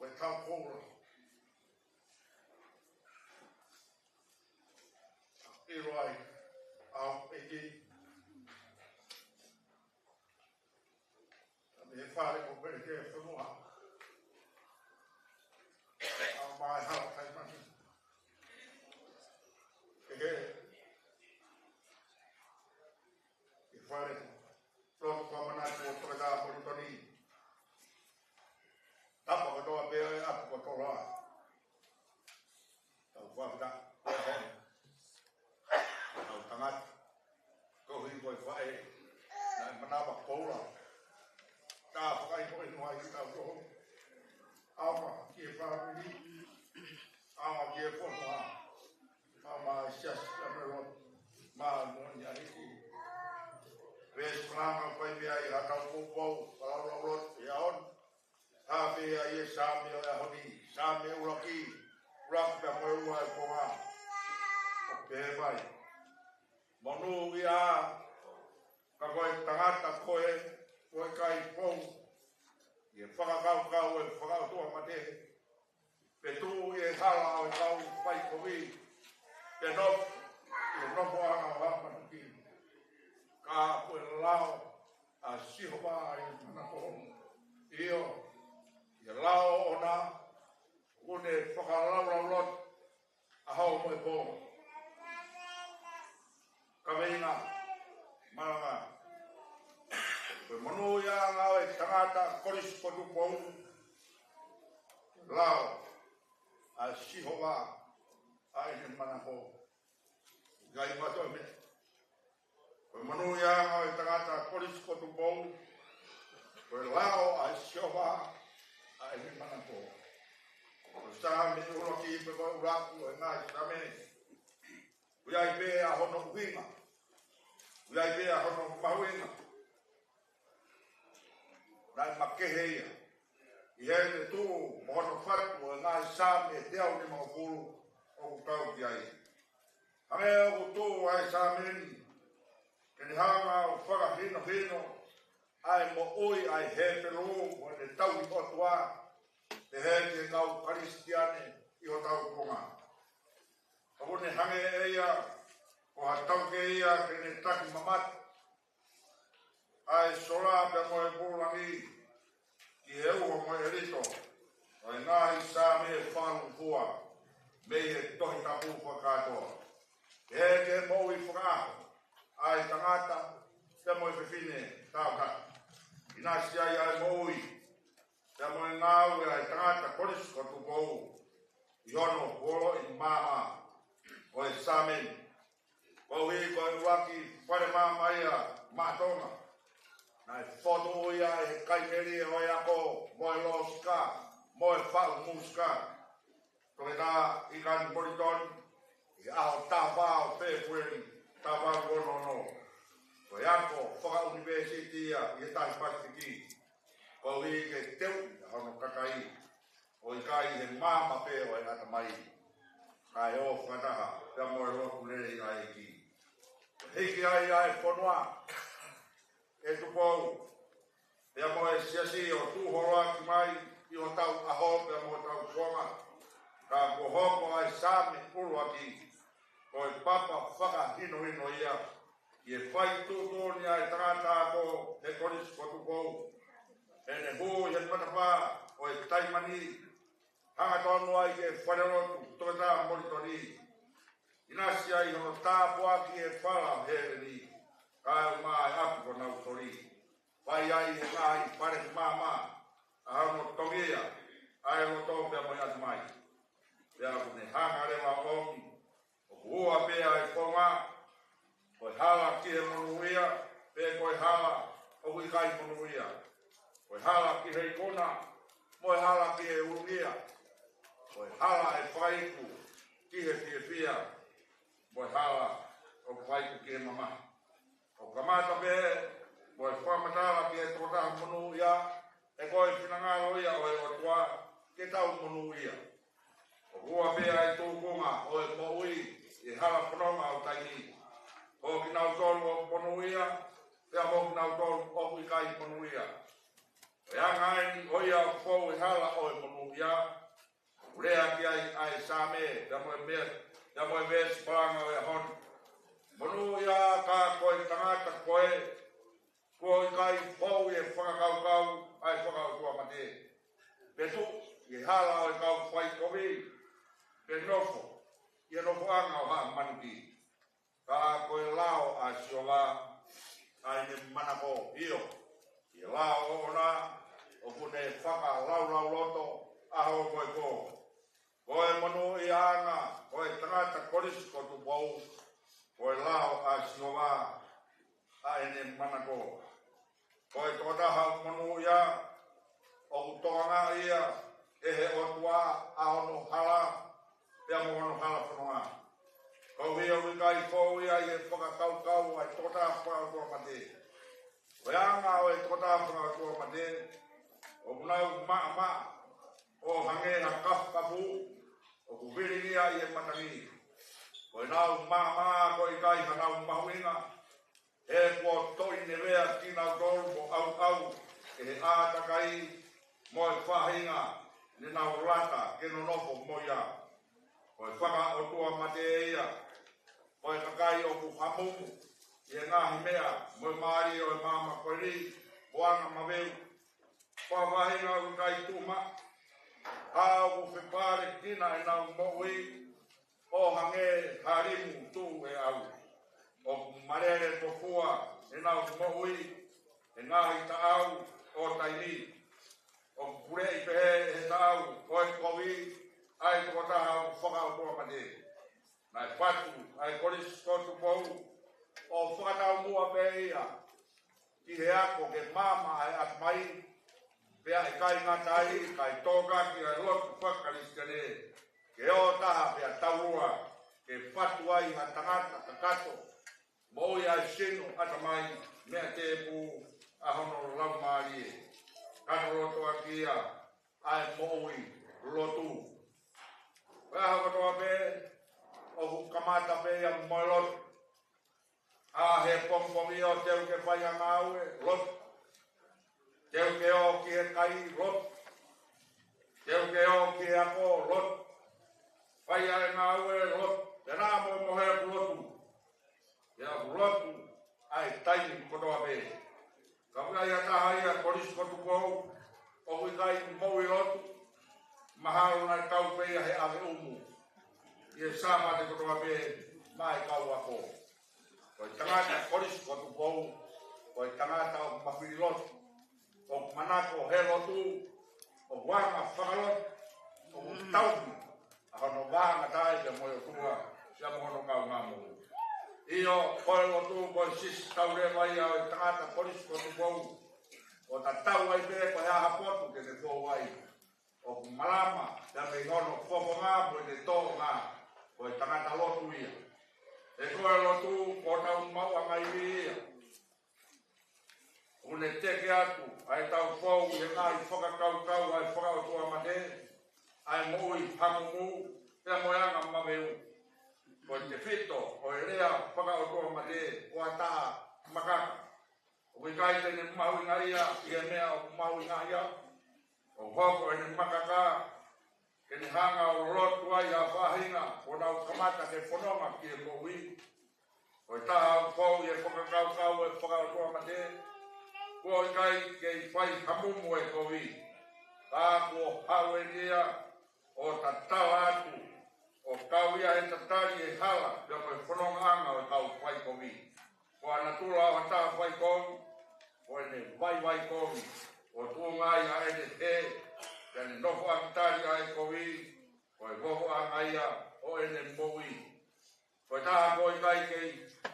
Ko e tau koula. ʻIlo ai, ʻa e ʻEiki. Ka mei he fale ko Pelekēfonua. ʻA mai hala kai mani. Ke he. Ke fale ko. Lotu ko Manatu ʻo Toketā Politoni. Tapa kotoa pē ʻa e ʻapi ko Toloa. Tau fakafetaʻi. Tau tangata. Ko hi ko e faʻē. Naʻe manava koula. Tā fakaʻi ko e noa i tau koho. ʻAma ki he fāmili. ʻAma ki he fonua. ʻAma i siasi ka melo. Mā mo ni a hiki. Veesi malanga pai mea i hatau poupou. Palau lau lotu e aon. Hāpē ʻa e Saame ʻo e ʻaho ni, Saame ʻuluaki, ʻuluaki pea mo e ua e konga. ʻOku pehē mai. Monūʻia, ka ko e tangata ko ē, ʻoku ʻikai pou ʻi he fakakaukau ʻo e fakaʻotuamate, pe tuʻu ʻi he hala ʻo e kau faikovi, pe nofo ʻi he nofoʻanga ʻo haʻa matuki. Ka ko e lao ʻa Sihova ʻi he manako. ʻIo, ʻi he lao ʻoʻona, ʻoku ne fakalaulauloto ʻaho mo e pō. Kaveinga, malanga. Ko e monūʻiaʻanga ʻo e tangata Kolisi ko Tupou, lao ʻa Sihova ʻi heʻene manako. ʻIkai mato me. Ko e monūʻiaʻanga ʻo e tangata Kolisi ko Tupou, ko e lao ʻa Sihova ʻi heʻene manako. Ko e Saame ʻuluaki pea ko e ʻuluaki ʻo e ngaahi Saame. ʻOku ʻi ai pē ʻa hono ʻuhinga. ʻOku ʻi ai pē ʻa hono mahuʻinga. Naʻe makehe ia ʻi heʻene tuʻu mo hono fatu ʻo e ngaahi Saame ʻe teau nimangofulu ʻoku kau ki ai. Hangē ʻoku tuʻu ʻa e Saame ni ke ne hanga ʻo fakahinohino ʻa e moʻui ʻa e Hepelū mo ʻene tauhi ʻOtua, pehē ki he kau Kalisitiane ʻi hotau kuonga. ʻOku ne hangē ʻe ia ko ha taukei ia ke ne taki mamata ʻa e sola pea mo e pūlangi ki he uho mo e ʻelito ʻo e ngaahi Saame fakalūkufua mei he Tohi Tapu fakakātoa. Pehē ki he moʻui fakaʻaho ʻa e tangata pea mo e fefine taʻengata. ʻInasi ai ʻa e moʻui pea mo e ngāue ʻa e tangata Kolisi ko Tupou ʻi hono fuoloʻi maama ʻo e Saame ni. Koeʻuhi ko e ʻuluaki fale maama ia maʻa Tonga. Naʻe fotu ia ʻe he kai melie ʻo e ako mo e lōsika mo e faʻu mūsika, Toketā ʻIkani Politoni, ʻi he ʻaho taha fā ʻo Fēpueli, taha valu ono ono. Ko e ako fakaʻunivēsiti ia ʻi he Tahi Pasifiki, koeʻuhi ke teuʻi ʻa hono kakai ʻo ʻikai he maama pē ʻo e ʻatamai, kae ō fakataha pea mo e lotu lelei ʻa e ʻEiki. Hiki ai ʻa e fonua ʻe Tupou pea mo e siasi ʻo tuʻu holoaki mai ʻi hotau ʻaho pea mo hotau kuonga. Ka kuo hoko ʻa e Saame ʻuluaki ko e papa fakahinohino ia ki he fai tuʻutuʻuni ʻa e tangata ako he Kolisi ko Tupou. Heʻene hū ʻi he matapā ʻo e taimani, Hangatonu ai ki he falelotu Toketā Molitoni, ʻinasi ai hono tāpuaki ʻi he fala ʻo hēveni, kae ʻumaʻā e ʻapi kuo nau toli. Fai ai he ngaahi fale maama ʻa hono tongia ʻa e loto pea mo e ʻatamai. Pea ʻoku ne hanga leva ʻo ʻomi, ʻoku ua pē ʻa e founga, ko e hala ki he monūʻia, pe ko e hala ʻoku ʻikai monūʻia. Ko e hala ki he ikuna, mo e hala ki he ʻulungia. Ko e hala ʻe fakaiku ki he fiefia, mo e hala ʻoku fakaiku ki he mamahi. ʻOku kamata pē mo e fakamatala ki he tokotaha monūʻia, he ko e finangalo ia ʻo e ʻOtua ke tau monūʻia. ʻOku ua pē ʻa e tūkunga ʻo e moʻui ʻi he hala fononga ʻo taimi. Ko kinautolu ʻoku monūʻia, pea mo kinautolu ʻoku ʻikai monūʻia. Ko e anga eni ʻo ia ʻoku fou e hala ʻo e monūʻia, ʻoku lea ki ai ʻa e Saame, pea mo e mea, pea mo e veesi palanga ʻo e ʻaho ni. Monūʻia ka ko e tangata koe, kuo ʻikai fou ʻi he fakakaukau ʻa e fakaʻotuamate, pe tuʻu ʻi he hala ʻo e kau faikovi, pe nofo ʻi he nofoʻanga ʻo haʻa manuki. Ka ko e lao ʻa Sihova ʻa ʻene manako, ʻio, ʻi he lao ʻoʻona ʻoku ne fakalaulauloto ʻaho ko e pō. Ko e monūʻiaʻanga ʻo e tangata kolisi ko Tupou, ko e lao ʻa Sihova ʻa ʻene manako. Ko e tokotaha monūʻia ʻoku tokangaʻi ia ʻe he ʻOtua ʻa hono hala, pea mo hono hala fononga. Koeʻuhi ʻoku ʻikai fou ia ʻi he fakakaukau ʻa e tokotaha fakaʻotuamate. Ko e anga ʻo e tokotaha fakaʻotuamate, ʻoku nau maʻamaʻa ʻo hangē ha kafukafu ʻoku vilingia ʻi he matangi. Ko ʻenau maʻamaʻa ʻoku ʻikai hanau mahuʻinga, he kuo toʻi nevea kinautolu mo ʻauʻau ʻe he ʻātakai mo e faʻahinga ne nau lata ke nonofo mo ia. Ko e fakaʻotuamate ia ko e kakai ʻoku hamumu ʻi he ngaahi meʻa mo e mālie ʻo e maama ko eni, mo ʻene maveu. Ko e faʻahinga ʻoku ʻikai tuʻu maʻa, ʻa ʻoku fepalekina ʻenau moʻui ʻo hangē ha limu tuʻu ʻe ʻau. ʻOku malele tofua ʻenau moʻui he ngaahi taʻau ʻo taimi. ʻOku puleʻi pehē ʻe he taʻau ko e kovi ʻa e tokotaha ʻoku fakaʻotuamate. Naʻe fatu ʻa e kolisi ko Tupou ʻo fakataumuʻa pē ia ki he ako ke maama ʻa e ʻatamai, pea ʻikai ngata ai, kae tokanga ki he lotu faka-Kalisitiane, ke ō taha pea taulua, ke fatu ai ha tangata kakato, moʻui ʻa e sino, ʻatamai, meʻa tēpū ʻa hono laumālie. Kato loto ʻaki ia ʻa e moʻui lotu. Ko e ʻaho kotoa pē ʻoku kamata pē ia mo e lotu. ʻA he pongipongi ʻo teu ke fai ʻa e ngāue, lotu. Teu ke ō ki he kai, lotu. Teu ke ō ki he ako, lotu. Fai ʻa e ngāue, lotu. Pea naʻa mo mohe ʻoku lotu. Pea ʻoku lotu ʻa e taimi kotoa pē. Ka ʻi ai ha taha ia kolisi ko Tupou ʻoku ʻikai moʻui lotu, mahalo naʻe kau pē ia he ʻave ʻumu ʻi he Sāpate kotoa pē maʻa e kau ako. Ko e tangata kolisi ko Tupou, ko e tangata ʻoku mafili lotu, ʻoku manako he lotu, ʻoku anga fakalotu, ʻoku tauhi ʻa hono vāngatai pea mo e ʻOtua, pea mo hono kaungāmoʻui. ʻIo, ko e lotu ko e sisitau leva ia ʻo e tangata kolisi ko Tupou, ʻo tatau ai pē ko e hā ha potu ke ne fou ai. ʻOku malama ia mei hono fofonga mo ʻene tōʻonga, ko e tangata lotu ia. He ko e lotu ko hotau maʻuʻanga ivi ia. ʻOku ne teke atu ʻa ʻetau fou ʻi he ngaahi fakakaukau ʻa e fakaʻotuamate, ʻa e moʻui hamumu, pea mo e anga maveu. Ko e tefito ʻo e lea fakaʻotuamate ko ha taha makaka. ʻOku ʻikai te ne mahuʻingaʻia ʻi he meʻa ʻoku mahuʻingaʻia. ʻOku hoko ʻene makaka ke ne hanga ʻo lotu ai ʻa e faʻahinga kuo nau kamata ke fononga ki he moʻui. Ko e taha ʻoku fou ʻi he fakakaukau ʻo e fakaʻotuamate, kuo ʻikai kei fai hamumu e kovi. Ka kuo haʻu eni ia ʻo tatala atu, ʻo kau ia he tatali ʻe he hala, pea mo e fonongaʻanga ʻo e kau faikovi. Ko e natula ʻo ha taha faikovi, ko ʻene vaivai kovi, ʻo tuʻunga ai ʻa ʻene hē, pea ne nofo ʻaki tali ʻa e kovi, ko e vohoʻanga ia ʻo ʻene moʻui. Ko e taha kuo ʻikai ke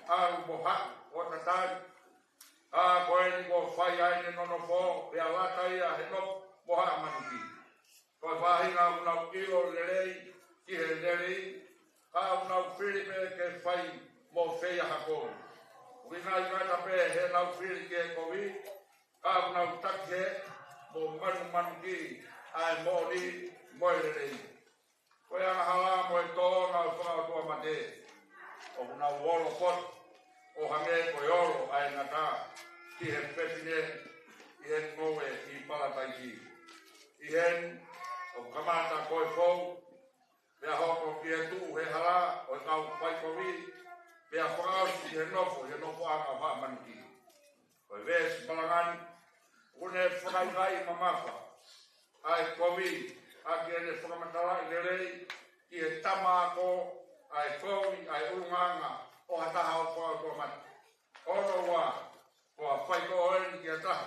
ʻalu mo haʻu ʻo tatali, ka ko eni kuo fai ai ʻene nonofo, pea lata ia he nofo mo haʻa manuki. Ko e faʻahinga ʻoku nau ʻilo lelei ki he lelei, ka ʻoku nau fili pē ke fai mo fai ha kovi. ʻOku ʻikai ngata pē heʻenau fili ki he kovi, ka ʻoku nau taki hē mo manumanuki ʻa e moʻoni mo e lelei. Ko e angahala mo e tōʻonga ʻo e fakaʻotuamate, ʻoku nau olo poto ʻo hangē ko e olo ʻa e ngata ki he fefine ʻi he ngoue ʻi Palataisi. ʻI heni ʻoku kamata ko e fou, pea hoko ki he tuʻu he hala ʻo e kau faikovi, pea fakaʻosi ki he nofo, he nofoʻanga ʻo haʻa manuki. Ko e veesi malanga ni, ʻoku ne fakaʻikaiʻi mamafa ʻa e kovi, ʻaki ʻene fakamatalaʻi lelei ki he tama ako ʻa e kovi, ʻa e ʻulungaanga ʻo ha taha ʻoku fakaʻotuamate. Hono ua, ko ha faitoʻo eni ki ha taha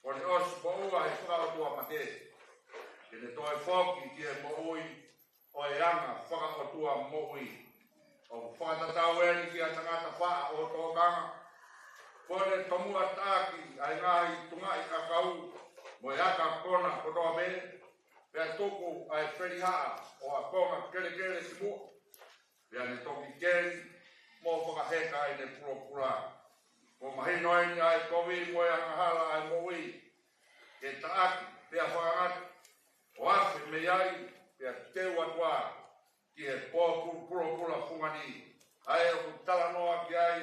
kuo ne ʻosi moʻua he fakaʻotuamate, ke ne toe foki ki he moʻui ʻo e anga fakaʻotua moʻui. ʻOku fakatatau eni ki ha tangata faʻa ʻo tōkanga, kuo ne tomuʻa taʻaki ʻa e ngaahi tungaʻi ʻakau mo e aka kona kotoa pē, pea tuku ʻa e felihaʻa ʻo ha konga kelekele ki muʻa, pea ne toki keli mo fakaheka ʻene pulopula. Kuo mahino eni ʻa e kovi mo e angahala ʻa e moʻui, ke taʻaki pea fakangata, ʻo afe mei ai, pea teu atu ā ki he pō pu-, pulopula fungani, ʻa ē ʻoku talanoa ki ai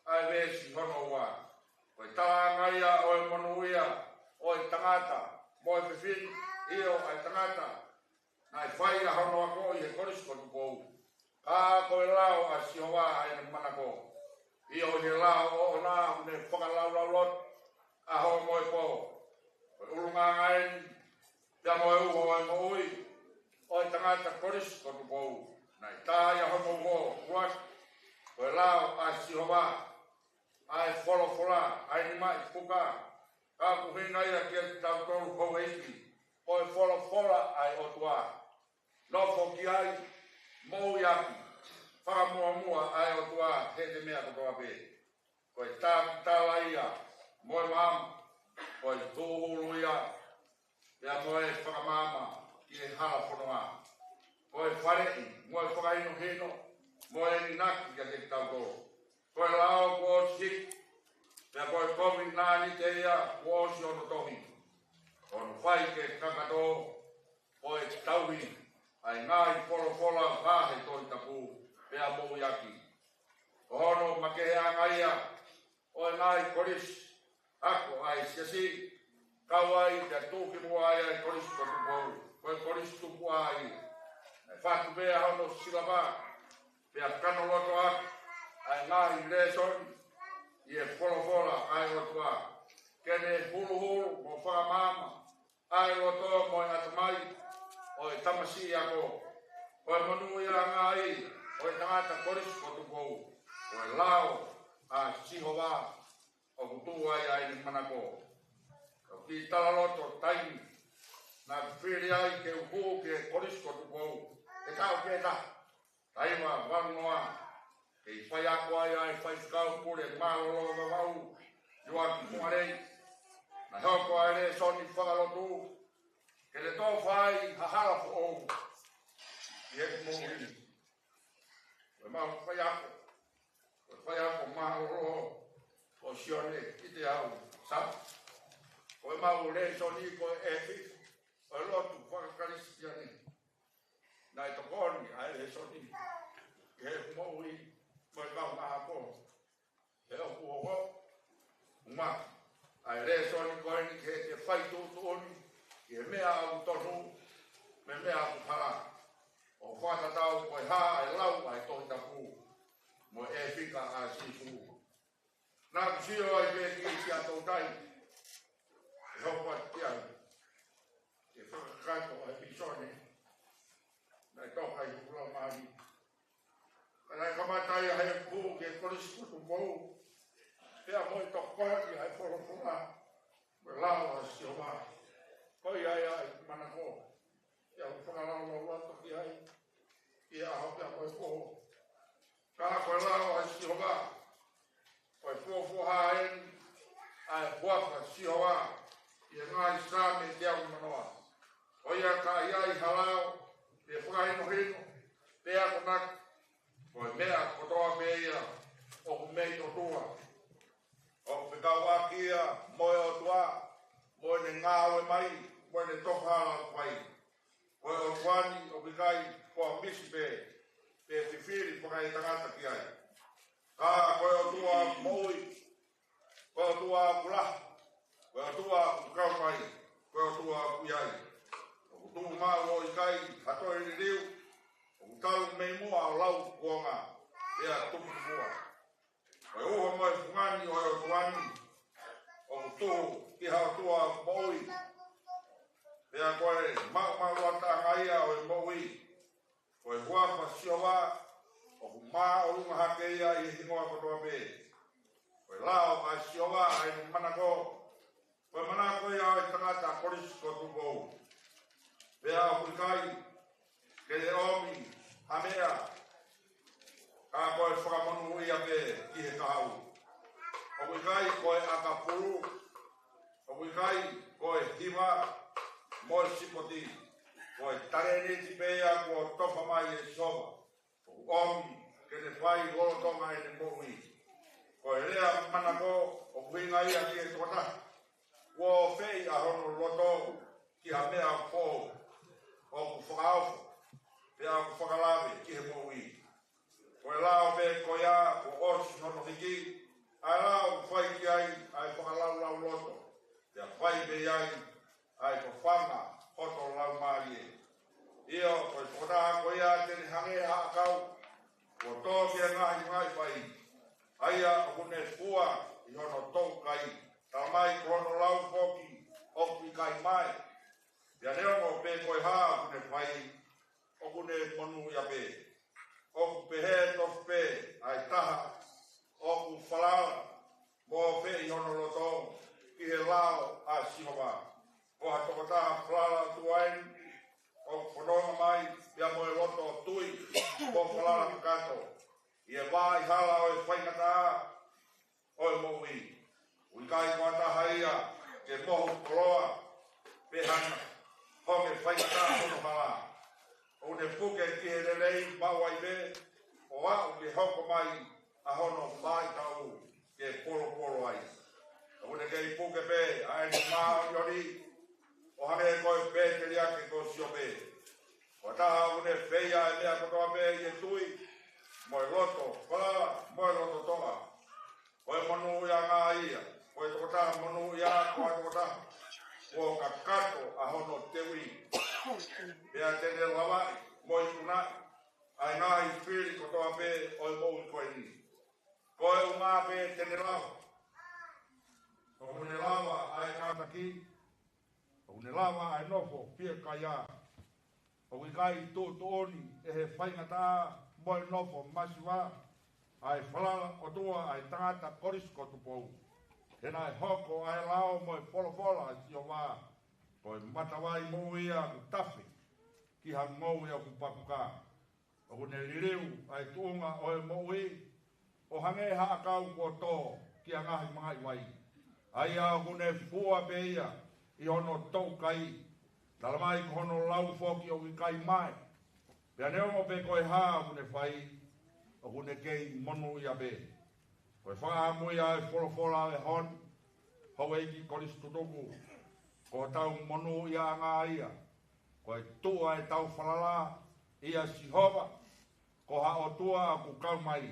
ʻa e veesi hono ua. Ko e talaʻanga ia ʻo e monūʻia ʻo e tangata mo e fefine, ʻio, ʻa e tangata naʻe fai ʻa hono ako ʻi he Kolisi ko Tupou. Ka ko e lao ʻa Sihova ʻa ʻene manako, ʻio, ʻi he lao ʻoʻona ʻoku ne fakalaulauloto ʻaho mo e pō. Ko e ʻulungaanga eni pea mo e uho ʻo e moʻui ʻo e tangata Kolisi ko Tupou. Naʻe tā ia hono uho ʻuluaki, ko e lao ʻa Sihova, ʻa e folofola ʻa e nimaʻi puka, ka ʻoku ʻuhinga ia kiate kitautolu houʻeiki, ko e folofola ʻa e ʻOtua. Nofo ki ai, moʻui ʻaki, fakamuʻomuʻa ʻa e ʻOtua heʻete meʻa kotoa pē. Ko e takitala ia mo e maama, ko e tūhulu ia pea mo e fakamaama ki he hala fononga. Ko e faleʻi mo e fakahinohino mo e enginaki kiate kitautolu. Ko e lao kuo ʻosi hiki, pea ko e kovinānite ia kuo ʻosi hono tohi. Ko hono fai ke kakato, ko e tauhi ʻa e ngaahi folofola ʻa e Tohi Tapu, pea moʻui ʻaki. Ko hono makeheʻanga ia ʻo e ngaahi kolisi ako ʻa e siasi, kau ai pea tuʻu ki muʻa ai ʻa e Kolisi ko Tupou, ko e kolisi tupuʻa ia. Naʻe fatu pē ʻa hono silapa, pea kanolotoʻaki ʻa e ngaahi lēsoni ʻi he folofola ʻa e ʻOtua, ke ne huluhulu mo fakamaama ʻa e loto mo e ʻatamai ʻo e tamasiʻi ako. Ko e monūʻiaʻanga ia ʻo e tangata Kolisi ko Tupou, ko e lao ʻa Sihova ʻoku tuʻu ai ʻa ʻene manako. Ko e kiʻi talaloto taimi naʻa ku fili ai ke u hū ki he Kolisi ko Tupou, he taʻu pē taha, taimi ʻa Vanoa, kei faiako ai ʻa e Faifekau Pule Mālōlō Vavaʻu, ʻIoaki Moʻalei. Naʻe hoko ʻa e lēsoni fakalotu ke ne tō fai ha hala foʻou ʻi heʻeku moʻui. Ko ʻemau faiako, ko e faiako mālōlō ko Sione Kiteau Sā. Ko ʻemau lēsoni ko e ʻefi ʻo e lotu fakakalisitiane. Naʻe tokoni ʻa e lēsoni ki heʻeku moʻui mo e kaungā ako. He ʻoku ou ʻomai ʻa e lēsoni ko eni ke, ke fai tuʻutuʻuni ki he meʻa ʻoku tonu mo e meʻa ʻoku hala, ʻo fakatatau ko e hā ʻa e lau ʻa e Tohi Tapu mo e fika ʻa Sīsū. Naʻa ku sio ai pē ki, ki he toutai, ʻe hoko atu ki ai ke fakakakato ʻa e vīsone ʻOku tokoni ʻa e folofola, mo e lao ʻa Sihova. Ko ia ia ʻa e manako ia ʻoku fakalaulauloto ki ai, ʻi he ʻaho pea mo e pō. Ka ko e lao ʻa Sihova, ko e fuofua eni ʻa e huafa ʻo Sihova, ʻi he ngaahi Saame teau manoa. Ko ia ka ʻi ai ha lao, ke fakahinohino, pe akonaki, ko e meʻa kotoa pē ia ʻoku mei ʻOtua. ʻOku fekauʻaki ia mo e ʻOtua, mo ʻene ngāue mai, mo ʻene tofa hala ʻoku fai. Ko e ʻOtua ni ʻoku ʻikai ko ha misi pē, pe fifili fakaetangata ki ai. Ka ko e ʻOtua moʻui, ko e ʻOtua ʻoku lahi, ko e ʻOtua ʻoku kau mai, ko e ʻOtua ʻoku ʻi ai. ʻOku tuʻumaʻu ʻo ʻikai ha toe liliu, ʻoku talu mei muʻa ʻo lau kuonga, pea tupu muʻa. Ko e uho mo e fungani ʻo e ʻOtua ni, ʻoku tuhu ki ha ʻOtua moʻui. Pea ko e maʻumaʻuluʻataʻanga ia ʻo e moʻui. Ko e huafa ʻo Sihova, ʻoku māʻolunga hake ia ʻi he hingoa kotoa pē. Ko e lao ʻa Sihova ʻa ʻene manako. Ko e manako ia ʻo e tangata kolisi ko Tupou. Pea ʻoku ʻikai ke ne ʻomi ha meʻa, ka ko e fakamonūʻia pē ki he kahaʻu. ʻOku ʻikai ko e ʻakapulu, ʻoku ʻikai ko e hiva mo e sipoti, ko e talēniti pē ia kuo tofa mai ʻe Sihova. ʻOku ʻomi ke ne fai lolotonga ʻene moʻui. Ko e lea manako ʻoku ʻuhinga ia ki he tokotaha kuo feʻi ʻa hono loto ki ha meʻa foʻou, ʻoku fakaofo, pea ʻoku fakalave ki he moʻui. Ko e lao pē ko ia kuo ʻosi hono hiki, ʻa e lao ʻoku fai ki ai ʻa e fakalaulauloto, pea fai mei ai ʻa e fafanga hoto laumālie. ʻIo, ko e tokotaha ko ia te ne hangē ha ʻakau kuo tō ki he ngaahi mangaʻi vai, ʻa ia ʻoku ne fua ʻi hono toukai, talamai ko hono lau foki ʻoku ʻikai mae. Pea neongo pe ko e hā ʻoku ne fai, ʻoku ne monūʻia pē. ʻOku pehē tofu pē ʻa e taha ʻoku falala mo feʻi hono loto ki he lao ʻa Sihova. Ko ha tokotaha falala ʻOtua eni, ʻoku fononga mai ia mo e loto tui mo falala kakato ʻi he vaʻa hala ʻo e faingataʻa ʻo e moʻui. ʻOku ʻikai ko ha taha ia ke mohu koloa, pe hanga ʻo hangē faingataʻa hono hala. ʻOku ne puke ki he lelei maʻu ai pē, ʻo aʻu ke hoko mai ʻa hono maʻitaʻu ke polopolo ai. ʻOku ne kei puke pē ʻa ʻene māʻoniʻoni, ʻo hangē ko e pēteliake ko Siope. Ko e taha ʻoku ne feia ʻa e meʻa kotoa pē ʻi he tui, mo e loto falala, mo e loto toʻa. Ko e monūʻiaʻanga ia, ko e tokotaha monūʻia, ko e tokotaha kuo kakato ʻa hono teuʻi. Pea te ne lavaʻi mo ikunaʻi ʻa e ngaahi fili kotoa pē ʻo e moʻui ko eni. Ko e ʻuhinga pē te ne lava, ʻoku ne lava ʻa e kātaki, ʻoku ne lava ʻa e nofo fiekaia. ʻOku ʻikai tuʻutuʻuni ʻe he faingataʻa mo e nofo masiva ʻa e falala ʻOtua ʻa e tangata kolisi ko Tupou. He naʻe hoko ʻa e lao mo e folofola ʻa Sihova ko e matavai moʻui ia ʻoku tafe ki ha ngoue ʻoku pakuka. ʻOku ne liliu ʻa e tuʻunga ʻo e moʻui, ʻo hangē ha ʻakau kuo tō ki ha ngaahi mangaʻi vai, ʻa ia ʻoku ne fua pē ia ʻi hono toukai, talamai ko hono lau foki ʻoku ʻikai mae. Pea neongo pe ko e hā ʻoku ne fai, ʻoku ne kei monūʻia pē. Ko e fakaʻamu ia ʻa e folofola ʻa e ʻaho ni, houʻeiki kolisi tutuku, ko hotau monūʻiaʻanga ia. Ko e tuʻu ʻa ʻetau falala ʻia Sihova, ko ha ʻOtua ʻoku kau mai,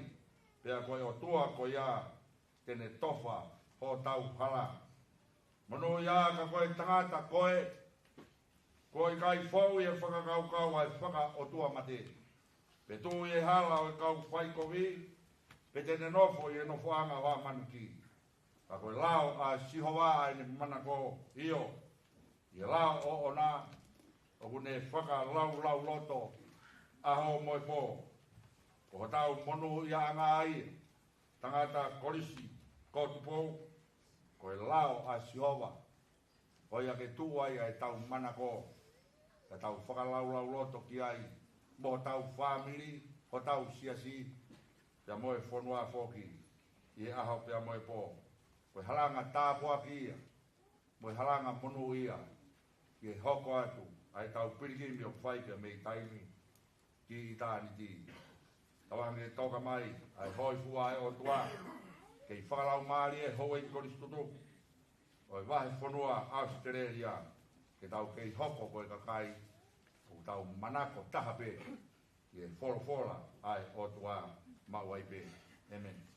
pea ko e ʻOtua ko ia te ne tofa hotau hala. Monūʻia ka ko e tangata koe, kuo ʻikai fou ʻi he fakakaukau ʻa e fakaʻotuamate, pe tuʻu ʻi he hala ʻo e kau faikovi, pe te ne nofo ʻi he nofoʻanga ʻo ha manuki. Ka ko e lao ʻa Sihova ʻa ʻene manako, ʻio, ʻi he lao ʻoʻona ʻoku ne fakalaulauloto ʻaho mo e pō. Ko hotau monūʻiaʻanga ia, tangata kolisi Ko Tupou, ko e lao ʻa Sihova, ko ia ke tuʻu ai ʻa ʻetau manako, ka tau fakalaulauloto ki ai, mo hotau fāmili, hotau siasi, pea mo e fonua foki, ʻi he ʻaho pea mo e pō. Ko e halanga tāpuaki ia, mo e halanga monū ia, ke hoko atu ʻa ʻetau pilikimi ʻoku fai pea mei taimi ki ʻitāniti. Tau hanga ʻo toka mai ʻa e hōifua ʻa e ʻOtua, kei fakalaumālie houʻeiki kolisi tutuku ʻo e vahefonua ʻAositelēlia, ke tau kei hoko ko e kakai ʻoku tau manako taha pē ki he folofola ʻa e ʻOtua maʻu ai pē. ʻĒmeni.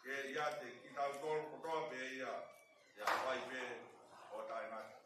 ʻiate kitautolu kotoa pē ia, ʻi he ʻaho pē ʻo taʻengata.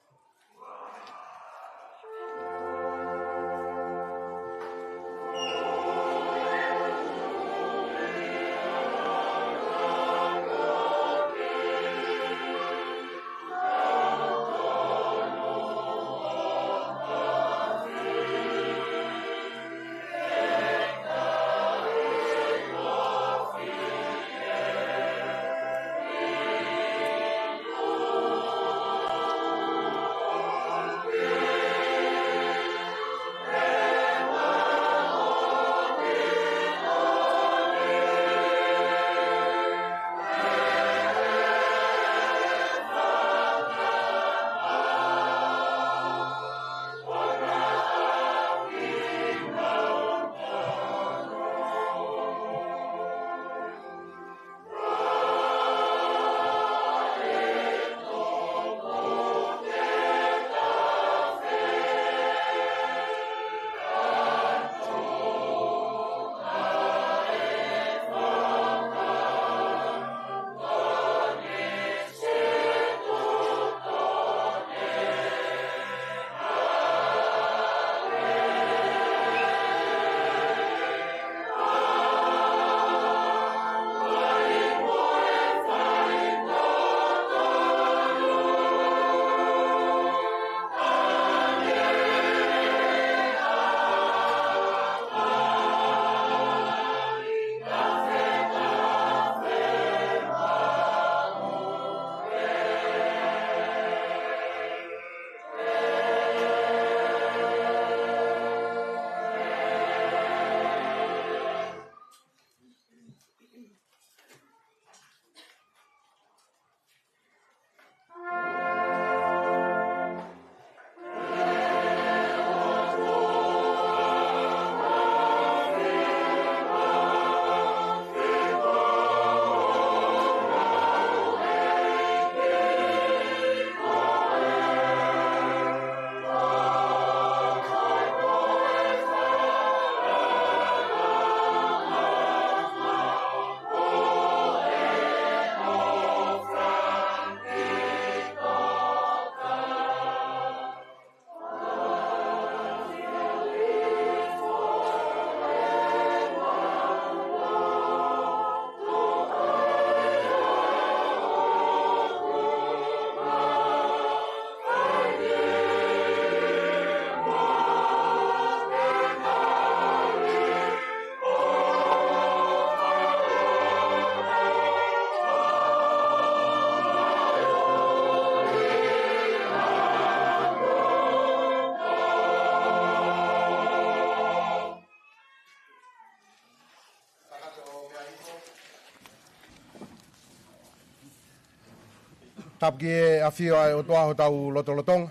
Tapu ki he ʻafio ʻa e ʻOtua hotau lotolotonga.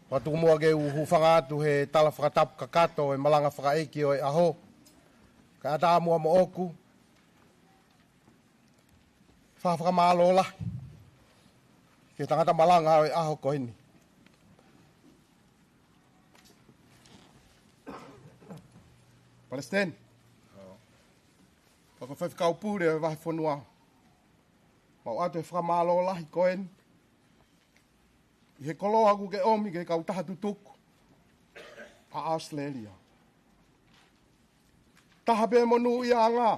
Pea tuku muʻa ke u hūfanga atu he tala fakatapu kakato ʻo e malanga fakaʻeiki ʻo e ʻaho. Kae ʻatā muʻa moʻoku ha fakamālō lahi ki he tangata malanga ʻo e ʻaho ko eni. Palesiteni. Pea ko e Faifekau Pule ʻo e Vahefonua. Mau ʻoatu e fakamālō lahi ko eni ʻi he koloa kuo ke ʻomi ki he kautaha tutuku ʻa ʻAositelēlia. Taha pē monūʻiaʻanga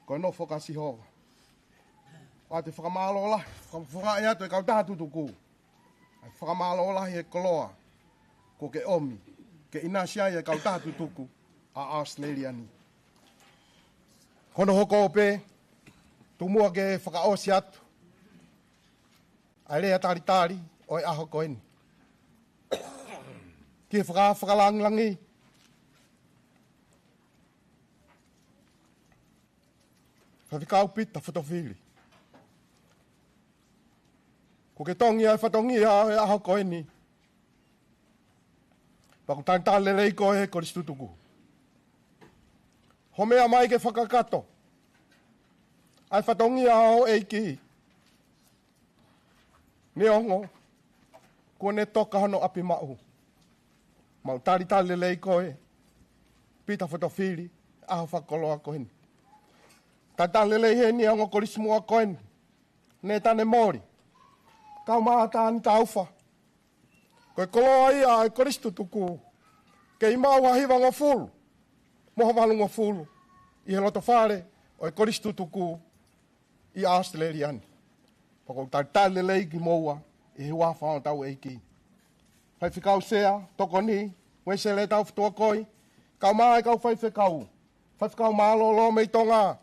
ko e nofo ʻa Sihova. ʻOatu e fakamālō lahi, faka-, fakaʻosi atu e kautaha tutuku. ʻA e fakamālō lahi he koloa kuo ke ʻomi ke ʻinasi ai e kautaha tutuku ʻa ʻAositelēlia ni. Ko hono hoko pē, tuku muʻa ke fakaʻosi atu ʻa e lea talitali ʻo e ʻaho ko eni. Ki he faka-, fakalāngilangi Faifekau Pita Fotofili. Kuo ke tongi ʻa e fatongia ʻo e ʻaho ko eni. Pea ʻoku talitali lelei koe ʻe he Kolisi Tutuku. Hoʻo meʻa mai ke fakakakato ʻa e fatongia ʻo e ʻEiki. Neongo kuo ne toka hono ʻapi maʻu. Mau talitali lelei koe, Pita Fotofili, ʻaho fakakoloa ko eni. Talitali lelei heni ʻa e ongo kolisi muʻa ko eni, Nētane Moli, kae ʻumaʻā Tani Taufa. Ko e koloa ia ʻa e kolisi tutuku, kei maʻu ha hivangofulu mo ha valungofulu ʻi he loto fale ʻo e kolisi tutuku ʻi ʻAositelēlia ni. Pea ʻoku ou talitali lelei kimoua ʻi he huafa ʻo hotau ʻEiki. Faifekau Sea, tokoni, Uesele Taufatuakoi, kae ʻumaʻā e kau faifekau, faifekau mālōlō mei Tonga,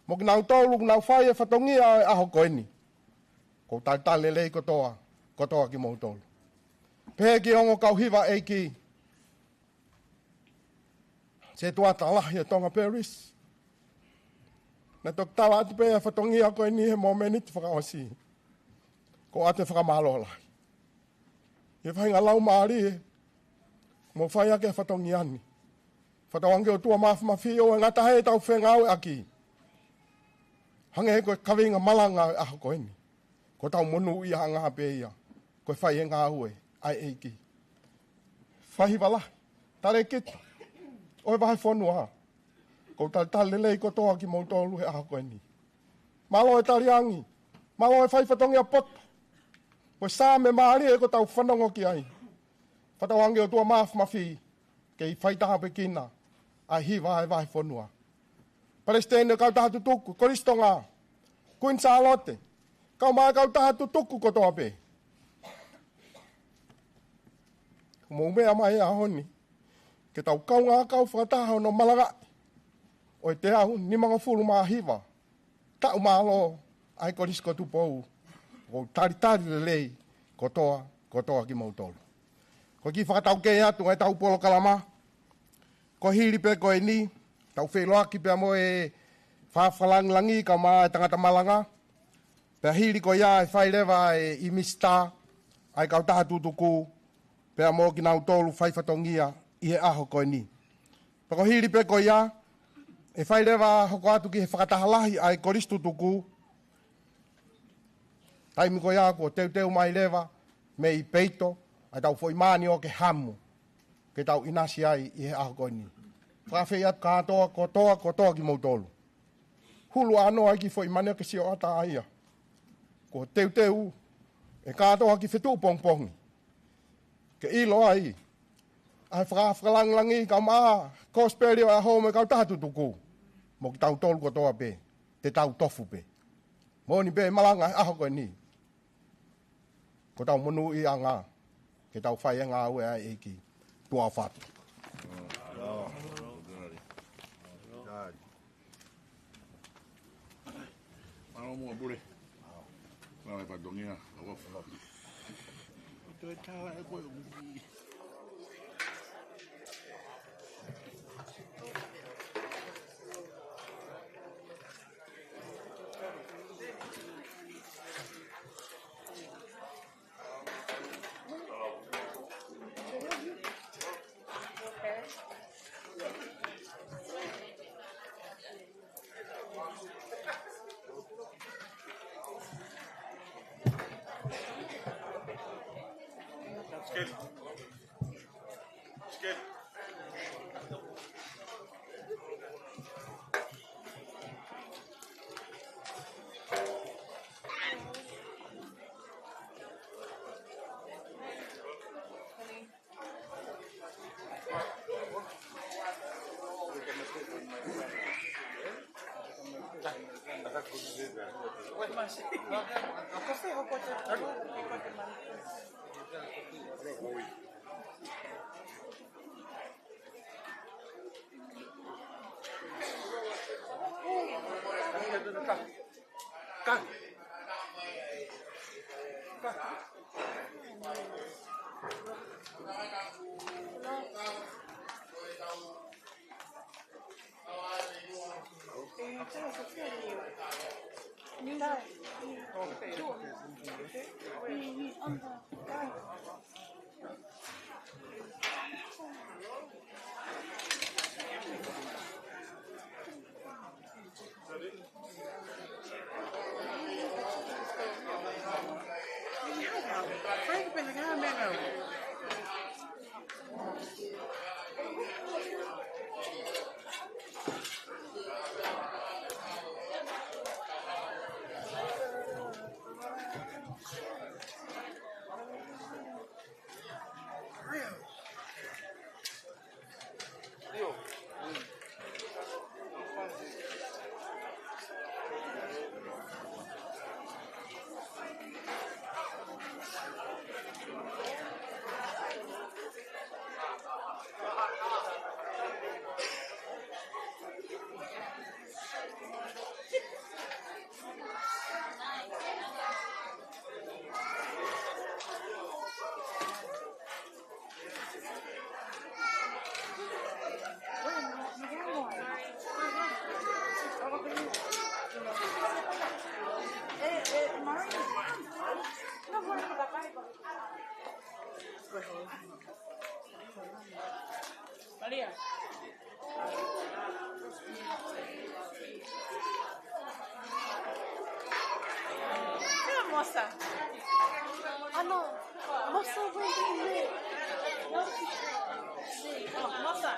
mo kinautolu ʻoku nau fai e fatongia ʻo e ʻaho ko eni. ʻOku ou talitali lelei kotoa, kotoa kimoutolu. Pehē ki he ongo kau hiva ʻeiki, Setuata Lahi ʻo Tonga Parish. Naʻe toki tala atu pē ʻa e fatongia ko eni he mōmeniti fakaʻosi. ʻOku ou ʻoatu e fakamālō lahi ʻi he faʻahinga laumālie ʻoku mou fai ʻaki e fatongia ni. Fakatauange ʻOtua Māfimafi ʻoku ʻikai ngata heʻetau fengāueʻaki, hangē ko e kaveinga malanga ʻo e ʻaho ko eni, ko hotau monūʻiaʻanga pē ia ko e fai e ngāue ʻa e ʻEiki. Fai hiva lahi, talēkita ʻo e vahefonua, ʻoku ou talitali lelei kotoa kimoutolu he ʻaho ko eni. Mālō e taliangi, mālō e fai fatongia poto, ko e Saame mālie ʻoku tau fanongo ki ai. Fakatauange ʻOtua Māfimafi, kei fai tāpuekina ʻa e hiva ʻa e vahefonua. Palesiteni ʻo e Kautaha Tutuku, Kolisi Tonga, Kuini Sālote, kae ʻumaʻā e Kautaha Tutuku kotoa pē. Mou meʻa mai he ʻaho ni ke tau kaungā kau fakataha hono malangaʻi ʻo e teau nimangofulu mā hiva taʻu mālō ʻa e Kolisi ko Tupou. ʻOku ou talitali lelei kotoa, kotoa kimoutolu. Ko e kiʻi fakataukei atu ʻetau polokalama, ko e hili pē ko eni, tau feʻiloaki pea mo e Faʻa Fakalangilangi kae ʻumaʻā e tangata malanga. Pea hili ko ia ʻe fai leva e ʻimisitā ʻa e Kautaha Tutuku pea mo kinautolu fai fatongia ʻi he ʻaho ko eni. Pea ko e hili pē ko ia ʻe fai leva hoko atu ki he fakataha lahi ʻa e Kolisi Tutuku. Taimi ko ia kuo teuteu mai leva mei peito ʻa ʻetau foʻi māni ʻo ke hamu ke tau ʻinasi ai ʻi he ʻaho ko eni. Fakaafeʻi atu kātoa, kotoa, kotoa kimoutolu. Hulu ʻānoa e kiʻi foʻi mane ʻo ke sioʻata ai ia. Kuo teuteu ʻe kātoa ki he feituʻu pongipongi ke ʻilo ai ʻa e Faʻa Fakalangilangi kae ʻumaʻā e Kosipeli ʻo e ʻAho mo e Kautaha Tutuku. Mo kitautolu kotoa pē, te tau tofu pē. Moʻoni pē malanga he ʻaho ko eni, ko hotau monūʻiaʻanga ke tau fai e ngāue ʻa e ʻEiki. Tuʻa ʻofa atu. Mālō muʻa Pule. Mālō e fatongia. Toe tala e koe. Mosa. ʻĀ, no. Mosa went in there. Oh, Mosa.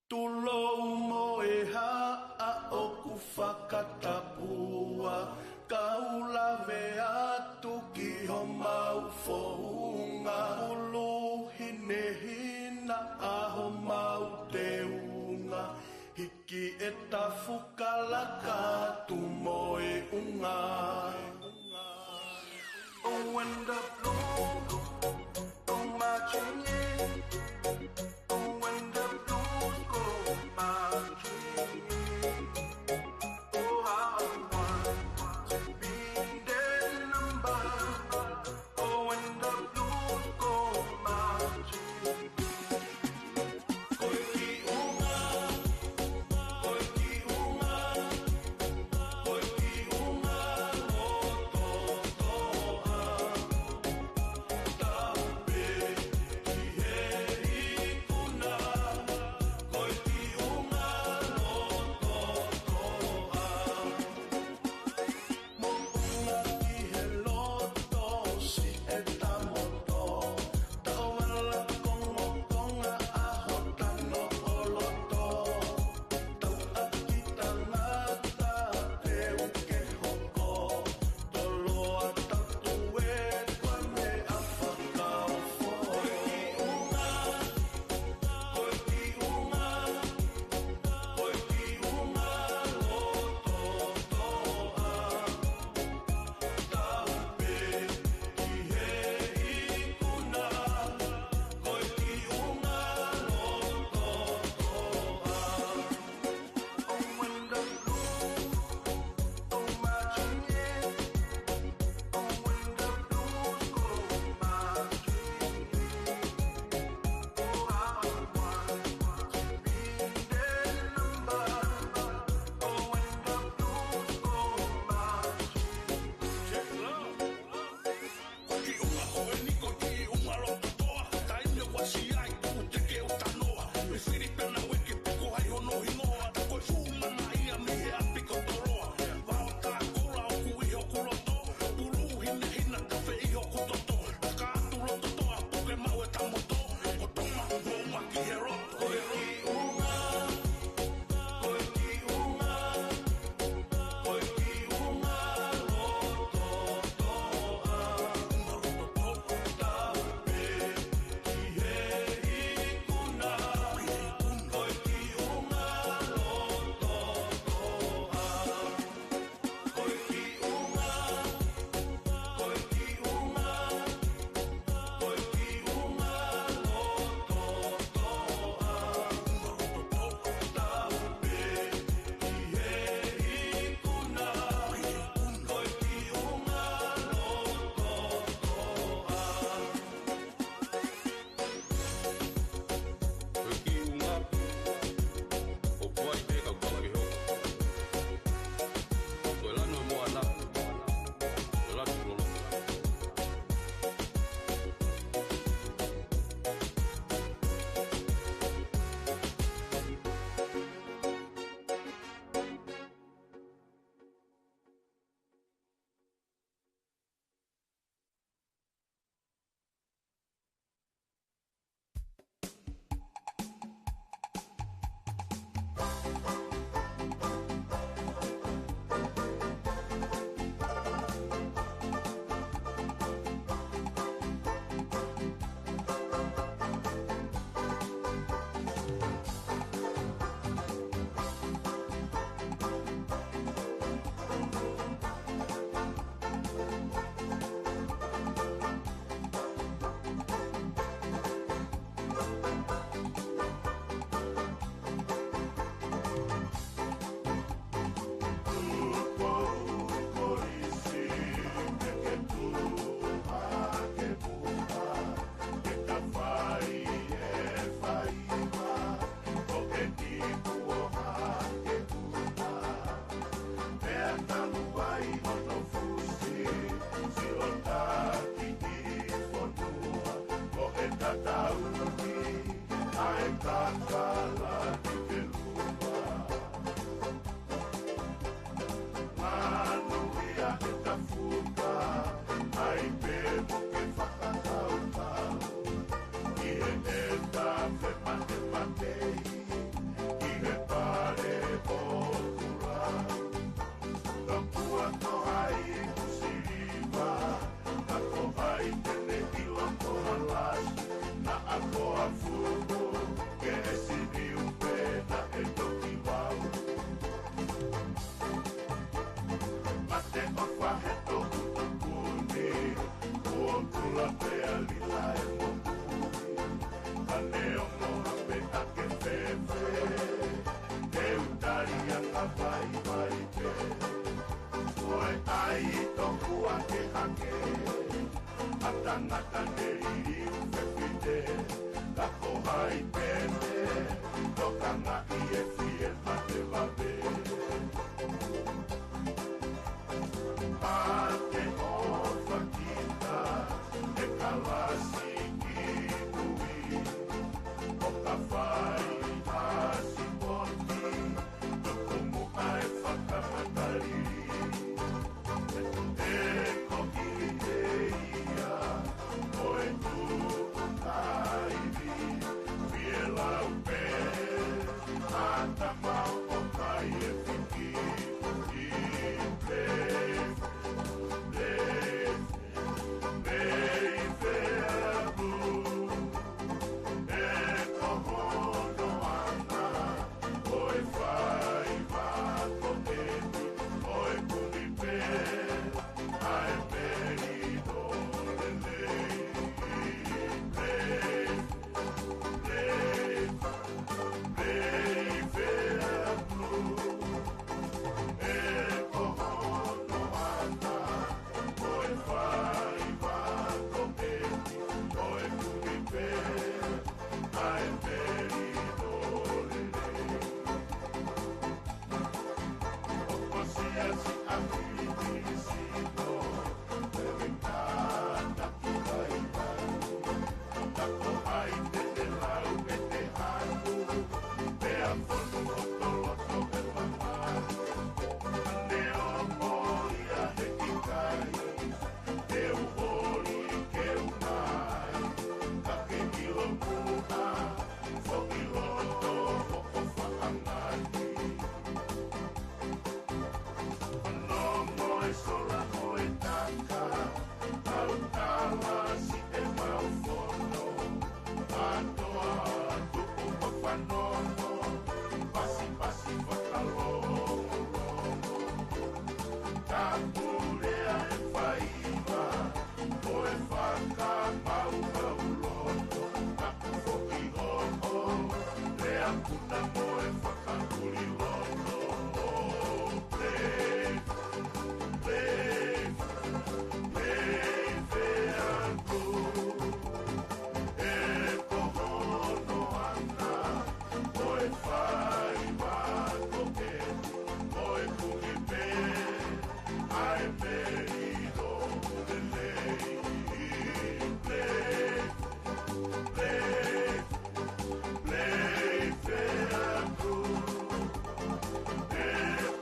Tulou mo e haʻa ʻoku fakatapua, kau lave atu ki homau founga. Ulu hinehina ʻa homau teunga, hiki e tafukalaka atu mo e unga. Oh, when the blues go marching in. Oh, when the blues go marching in. Oh, how I want to be in their number. Oh, when the blues go marching in. Ko e kiʻi unga, ko e kiʻi unga, ko e kiʻi unga loto toʻa. Tangata ne liliu fefine, ka ko hai pē ne tokangaʻi e fie mate vave. Mate ʻofa kita, e kalasi ki mui, ʻo ka fai ʻa sipoti, tuku muʻa e fakamatalili. E ko ki te ia, ko e tuʻu kaivi, fie lau pē, ʻa tamau ʻo kai e fiki, i pe, pe, pe i fea blue. E ko hono ʻana, ko e faiva ko eni, ko e kumi pē ʻa e melino lelei. Lelei, lelei, lelei fea blue. E ko hono ʻana, ko e faiva ko eni, ko e kumi pē ʻa e melino lelei. ʻOku siasi ʻa Filipisino, e wingata ki vai vai. Ka ko hai te ne lau ʻe te haku, pea fonu ʻo toloto e mama. Ne ʻomo ia he kikai, te u holi ke u mai, ka ke ʻilo muʻa, foki loto hoʻo faʻangani. Fanongo e sola mo e taka, kau tala siʻemau fono. Kātoa tuku ʻo fanongo, pasipasi fakalongolongo. Tapu lea e faiva, ko e fakamaumau loto, tapu foki hoʻo lea puna mo e fakaʻuli loto. Play, play, play fair blue. E ko hono ʻana, ko e faiva ko eni, ko e kumi pē ʻa e melino lelei. Play, play, play fair blue. E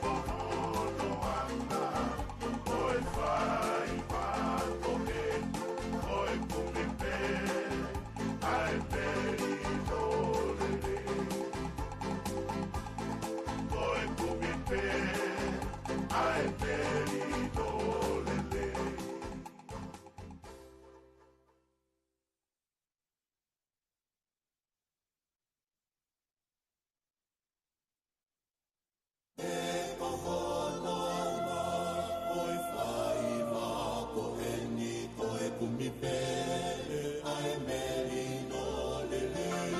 ko hono ʻana, ko e faiva ko eni, ko e kumi pē ʻa e melino lelei. Ko e kumi pē ʻa e melino lelei. E ko hono ʻana, ko e faiva ko eni, ko e kumi pē ʻa e melino lelei.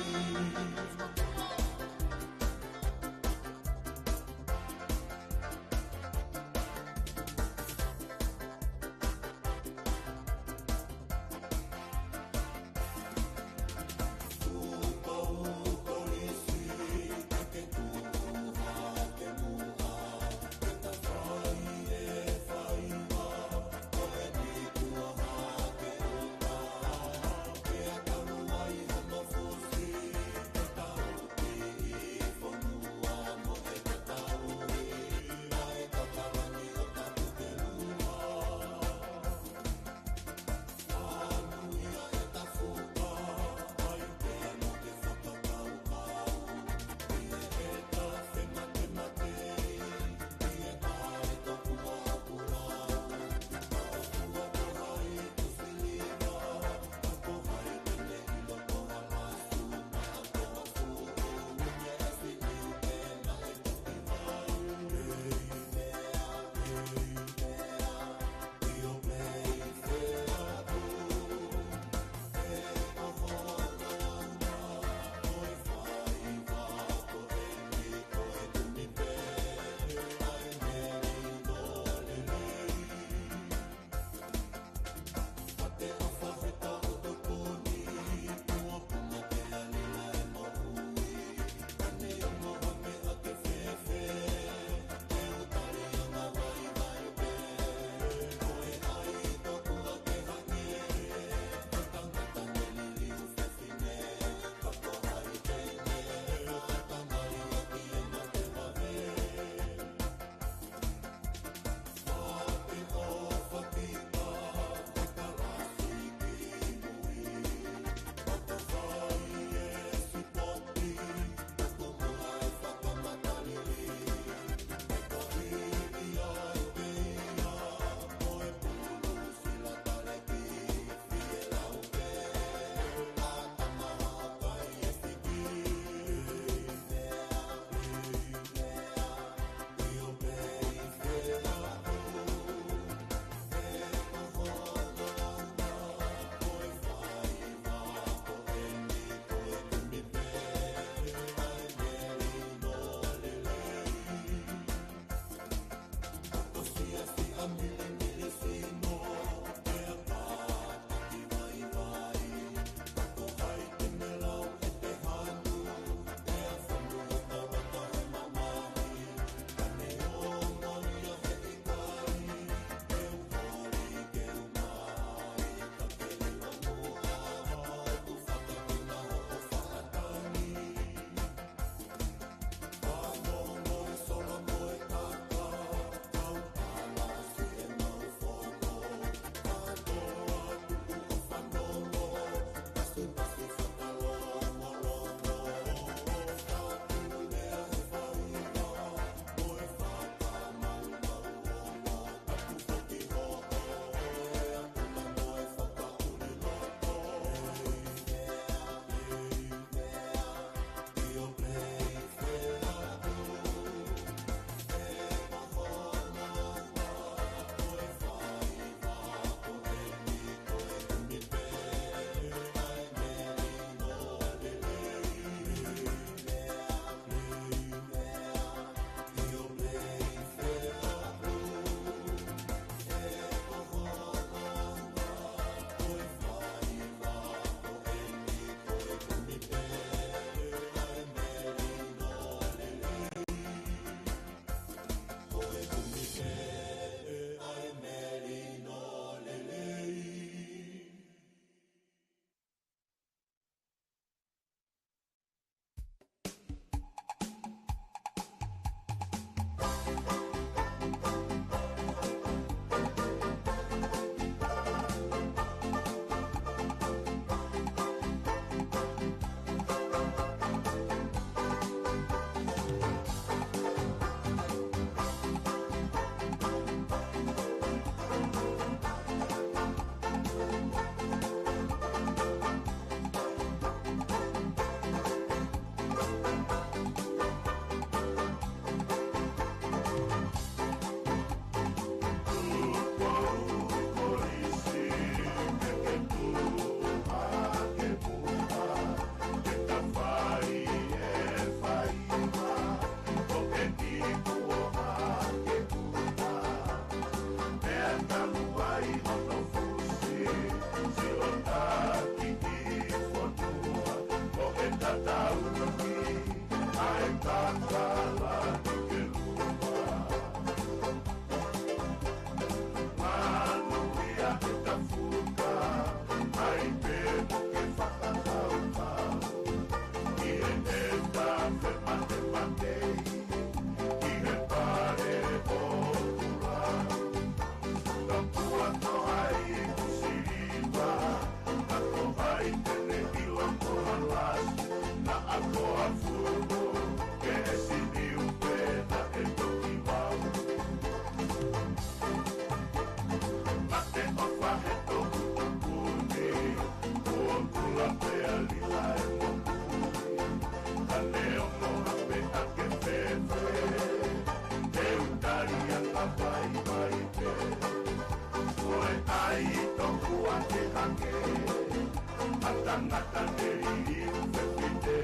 ʻA tangata ne liliu fefine,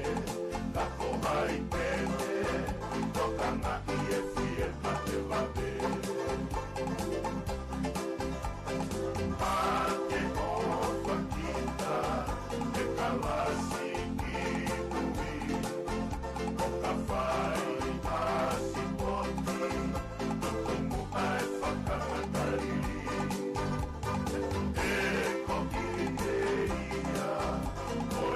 ka ko hai pē ne tokangaʻi e fie mate vave. Pea ke ʻofa kita e kalasi ki mui, ʻo ka fai ha sipoti, tuku muʻa e fakatalili. E ko ki te ia, ko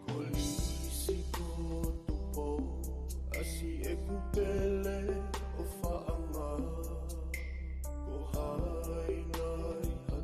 Kolisi ko Tupou, ʻasi ʻeku pele ʻo faʻanga. Ko hai nai ha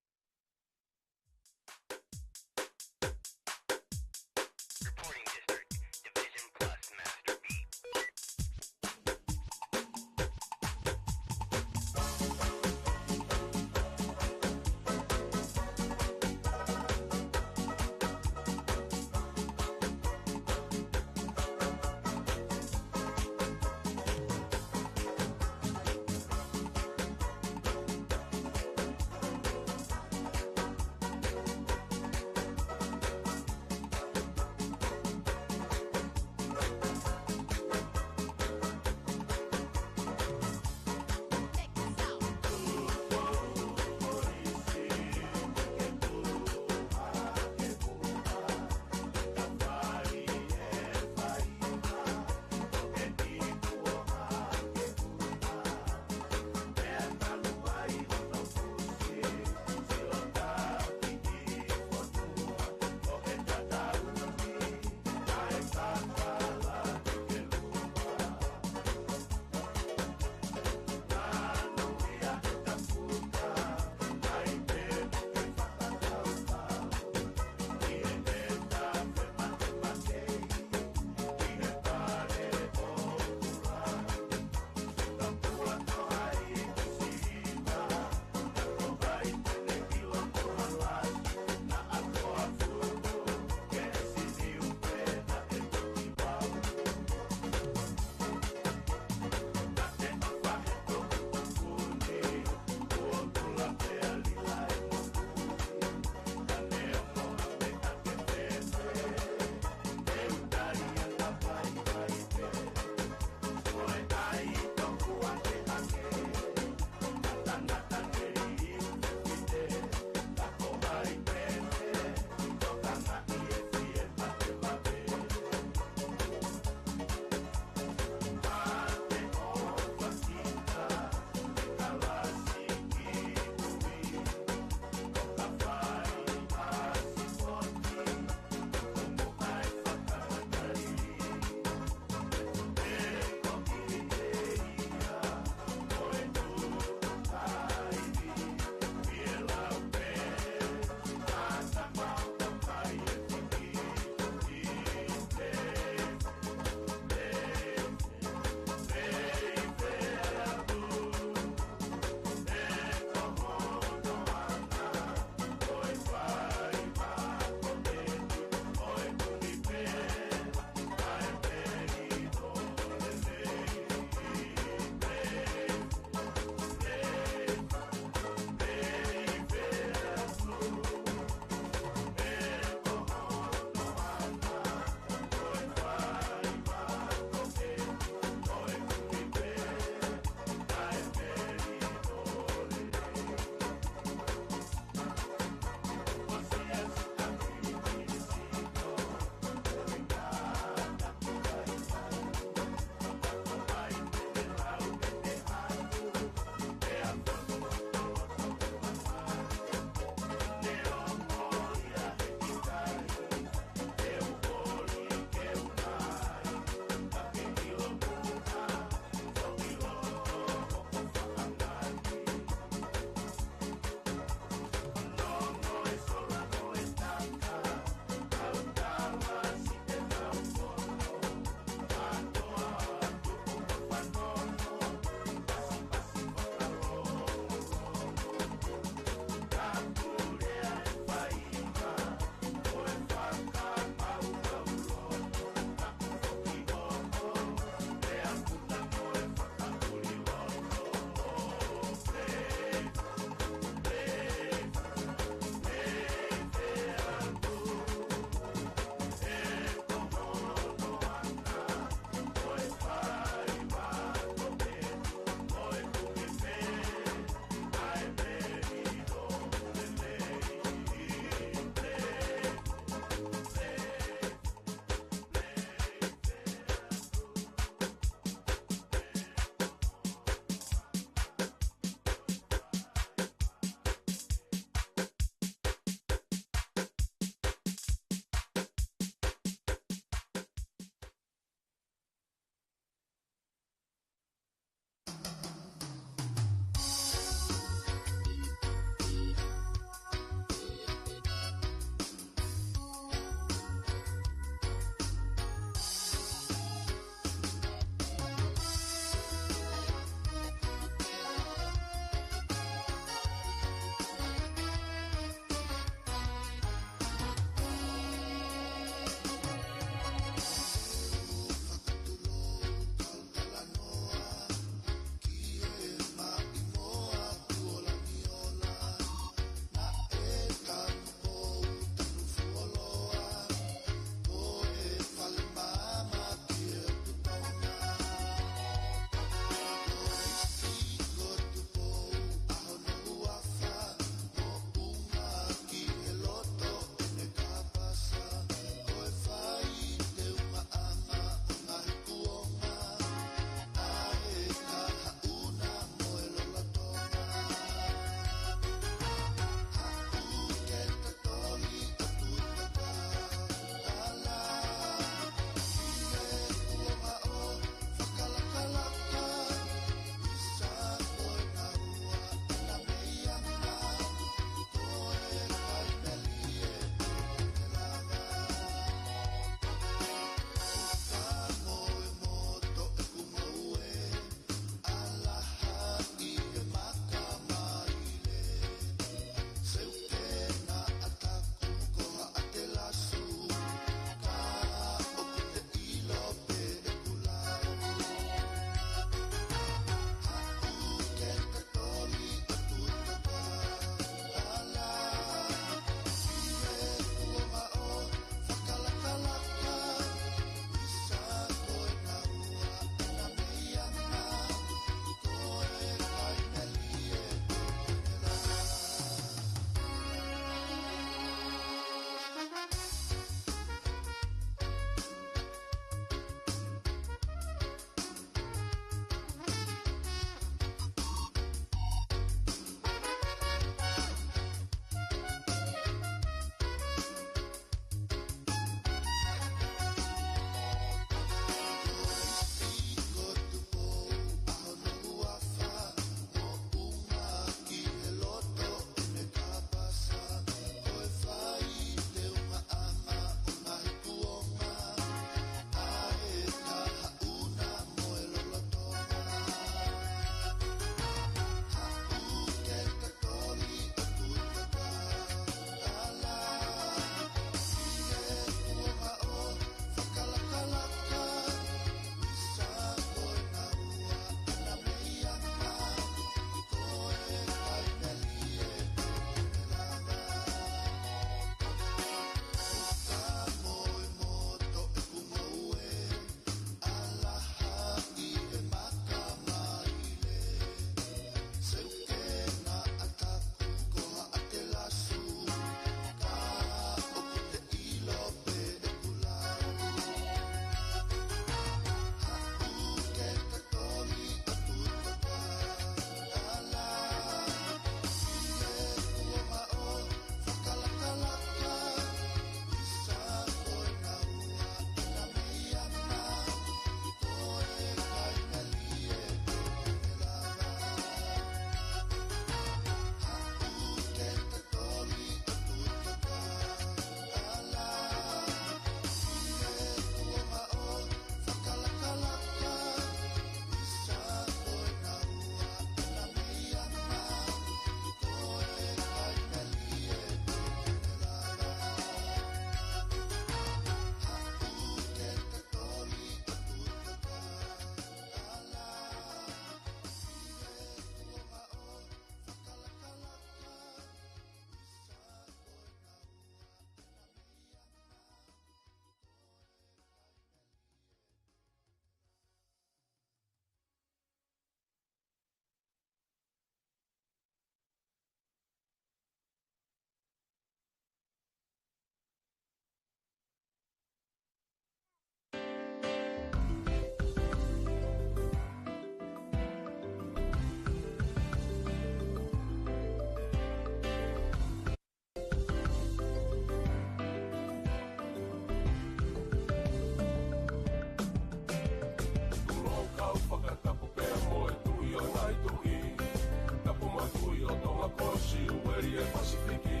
Siueli e Pasifiki,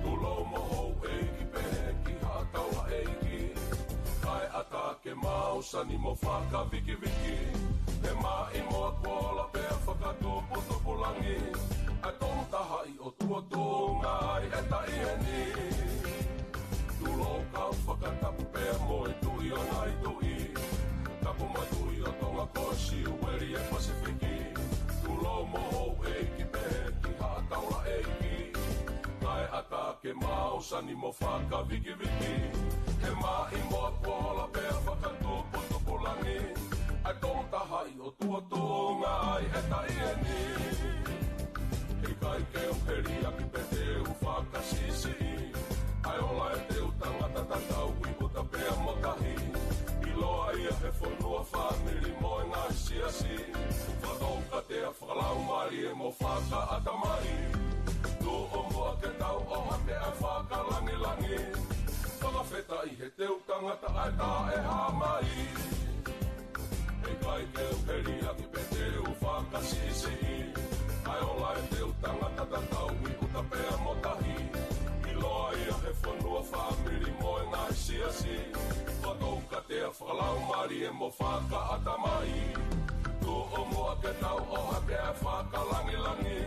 tulou mo houʻeiki pehē ki Haʻa Taulaʻeiki. Kae ʻatā ke mau sani mo fakavikiviki, he maʻimoa kuo ola pea fakatuputupu langi, ʻa e Tongatahaʻi ʻotua tuʻunga ai e taʻi eni. Tulou kau fakatapu pea mo e Tuʻi ʻo e ngaahi tuʻi, tapu mo e Tuʻi ʻo Tonga ko Siueli e Pasifiki, tulou mo houʻeiki pehē ki Haʻa Taulaʻeiki. Kae ʻatā ke mau sani mo fakavikiviki, he maʻimoa kuo ola pea fakatuputupu langi, ʻa e Tongatahaʻi ʻotua tuʻunga ai e taʻi eni. ʻIkai ke u heliaki pe te u fakasiʻisiʻi, ʻa e ola e teu tangata tatau ʻi ʻuta pea mo tahi, ʻiloa ia he fonua, fāmili mo e ngaahi siasi. Fakatoukatea fakalaumālie mo fakaʻatamai, tuʻu muʻa ke tau ʻohake ʻa e fakalāngilangi. Fakafetaʻi he teu tangata ʻa e taʻehāmai. ʻIkai ke u heliaki pe te u fakasiʻisiʻi, ʻa e ola e teu tangata tatau ʻi ʻuta pea mo tahi, ʻiloa ia he fonua, fāmili mo e ngaahi siasi. Fakatoukatea fakalaumālie mo fakaʻatamai, tuʻu muʻa ke tau ʻohake ʻa e fakalāngilangi.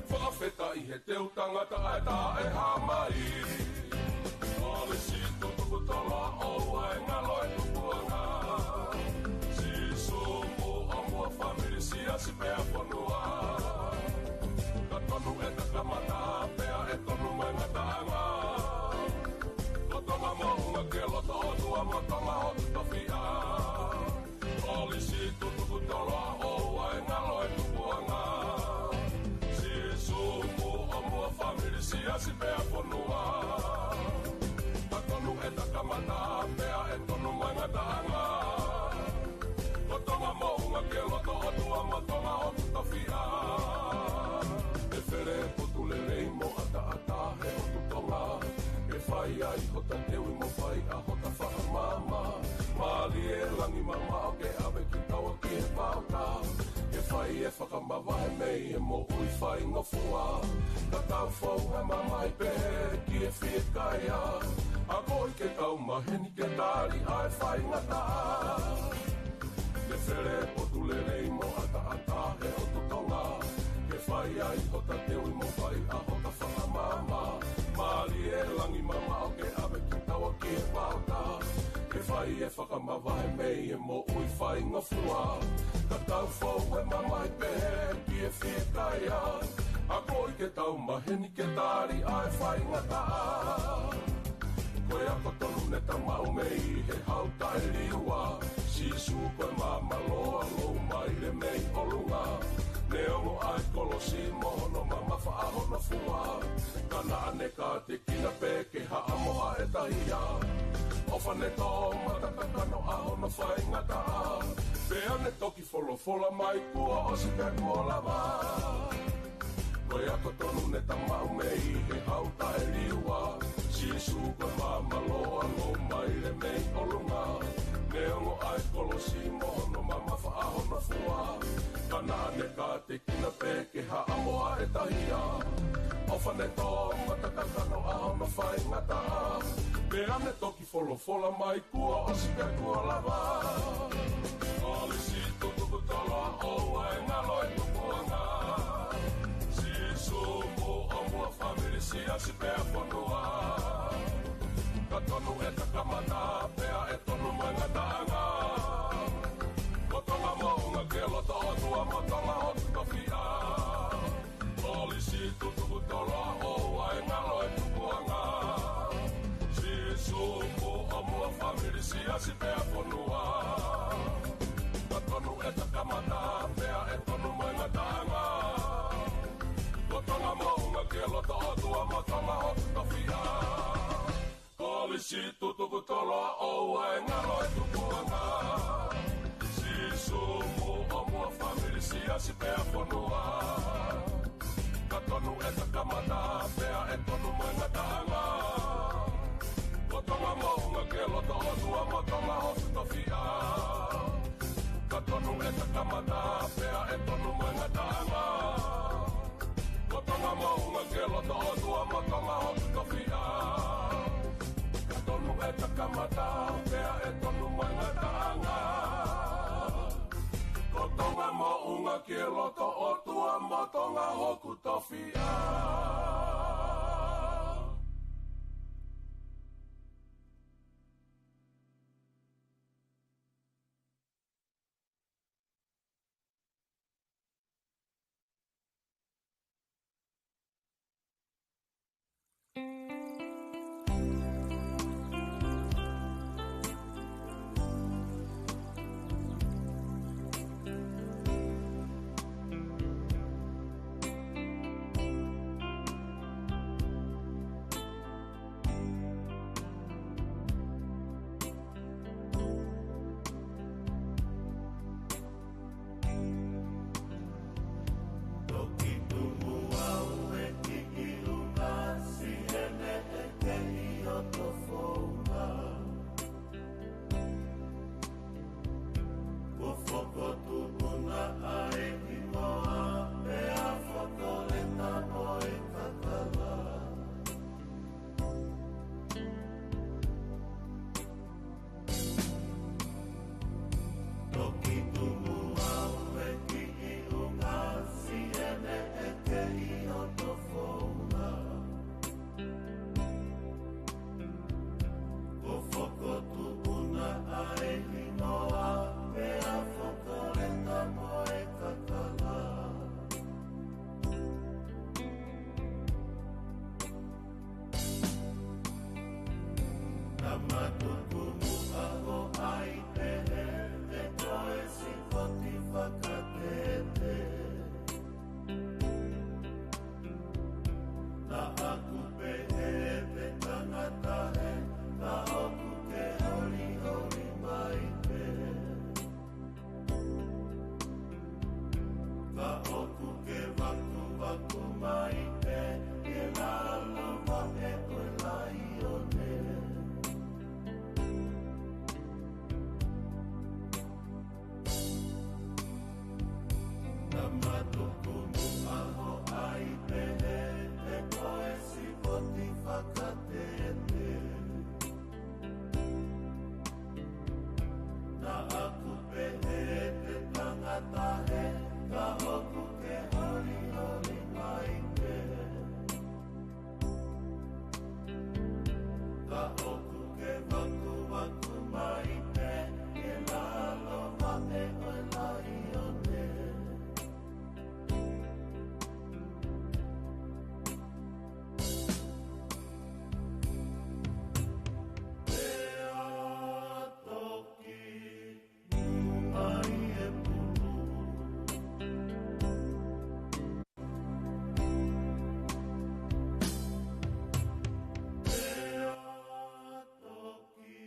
Fakafetaʻi he teu tangata ʻa e taʻehāmai. Kolisi tutuku tolo ʻoua e ngalo e tupuʻanga. Sīsū mo ʻomai fāmili, siasi pea fonua. Ka tonu ʻeta kamata pea ʻe tonu mai ngataʻanga. Ko Tonga moʻunga ki he loto ʻOtua mo Tonga hoku tofiʻa. Kolisi tutuku tolo ʻoua e ngalo e tupuʻanga. Sīsū mo ʻomai fāmili, siasi pea fonua. Ka tonu ʻeta kamata pea ʻe tonu mai ngataʻanga. Ko Tonga moʻunga ki he loto ʻOtua mo Tonga hoku tofiʻa. ʻE fele putu lelei mo ʻataʻatā he ʻotu Tonga, ke fai ai hota teuʻi mo fai ʻa hota fakamaama. Mālie langi mamaʻo ke ʻave kitaua ki he pauta, ke fai e fakamavahe mei he moʻui faingofua. Ka tau fou he mamahi pehē ki he fiekaia, akoʻi ke tau maheni ke tali ʻa e faingataʻa. Ke fele potu lelei mo ʻataʻatā he ʻotu Tonga, ke fai ai hota teuʻi mo fai ʻa hota fakamaama. Mālie langi mamaʻo ke ʻave kitaua ki he pauta, ke fai e fakamavahe mei he moʻui faingofua. Ka tau fou he mamahi pehē ki he fiekaia, akoʻi ke tau maheni ke tali ʻa e faingataʻa. Ko e ako tonu ne ta maʻu mei he Hau Taʻeliua. Sīsū ko e maama loa, lou maile mei ʻolunga. Neongo ʻa e kolosi mo hono mamafa ʻa hono fua, ka naʻa ne kātekina pē ke haʻamo ʻa ʻeta hia. ʻOfa ne tō mata kakano ʻa hono faingataʻa, pea ne toki folofola mai kuo ʻosi pea kuo lava. Ko e ako tonu ne ta maʻu mei he Hau Taʻeliua. Sīsū ko e maama loa, lou maile mei ʻolunga. Neongo ʻa e kolosi mo hono mamafa ʻa hono fua, ka naʻa ne kātekina pē ke haʻamo ʻa ʻeta hia. ʻOfa ne tō mata kakano ʻa hono faingataʻa, pea ne toki folofola mai kuo ʻosi pea kuo lava. Kolisi tutuku tolo ʻoua e ngalo e tupuʻanga. Sīsū mo ʻomai fāmili, siasi pea fonua. Ka tonu ʻeta kamata pea ʻe tonu mai ngataʻanga. Ko Tonga moʻunga ki he loto ʻOtua mo Tonga hoku tofiʻa. Kolisi tutuku tolo ʻoua e ngalo e tupuʻanga. Sīsū mo ʻomai fāmili, siasi pea fonua. Ka tonu ʻeta kamata pea ʻe tonu mai ngataʻanga. Ko Tonga moʻunga ki he loto ʻOtua mo Tonga hoku tofiʻa. Kolisi tutuku tolo ʻoua e ngalo e tupuʻanga. Sīsū mo ʻomai fāmili, siasi pea fonua. Ka tonu ʻeta kamata pea ʻe tonu mai ngataʻanga. Ko Tonga moʻunga ki he loto ʻOtua mo Tonga hoku tofiʻa. Ka tonu ʻeta kamata pea ʻe tonu mai ngataʻanga. Ko Tonga moʻunga Toki tumu au e kiʻi ʻunga siʻene ʻeke ʻi hoto founga. Kuo fokotuʻuna ʻa e hingoa pea fokoleta mo e kakala. Toki tumu au e kiʻi ʻunga siʻene ʻeke ʻi hoto founga. Kuo fokotuʻuna ʻa e hingoa pea fokoleta mo e kakala. Naʻa ma tuku muʻa ai pehē, he ko e sipoti fakatete. Naʻa ku pehē pe tangata hē, ka ʻoku ke holiholi mai pē. Ka ʻoku ke vakuvaku mai pē ʻi he lalo vaʻe ʻo e laione. Naʻa ma tuku muʻa ho ʻai pehē, he ko e sipoti fakatete. Naʻa ku pehē pe tangata hē, ka ʻoku ke holiholi mai pē. Ka ʻoku ke vakuvaku mai pē ʻi he lalo vaʻe ʻo e laione. Pea toki muʻa e pulu. Pea toki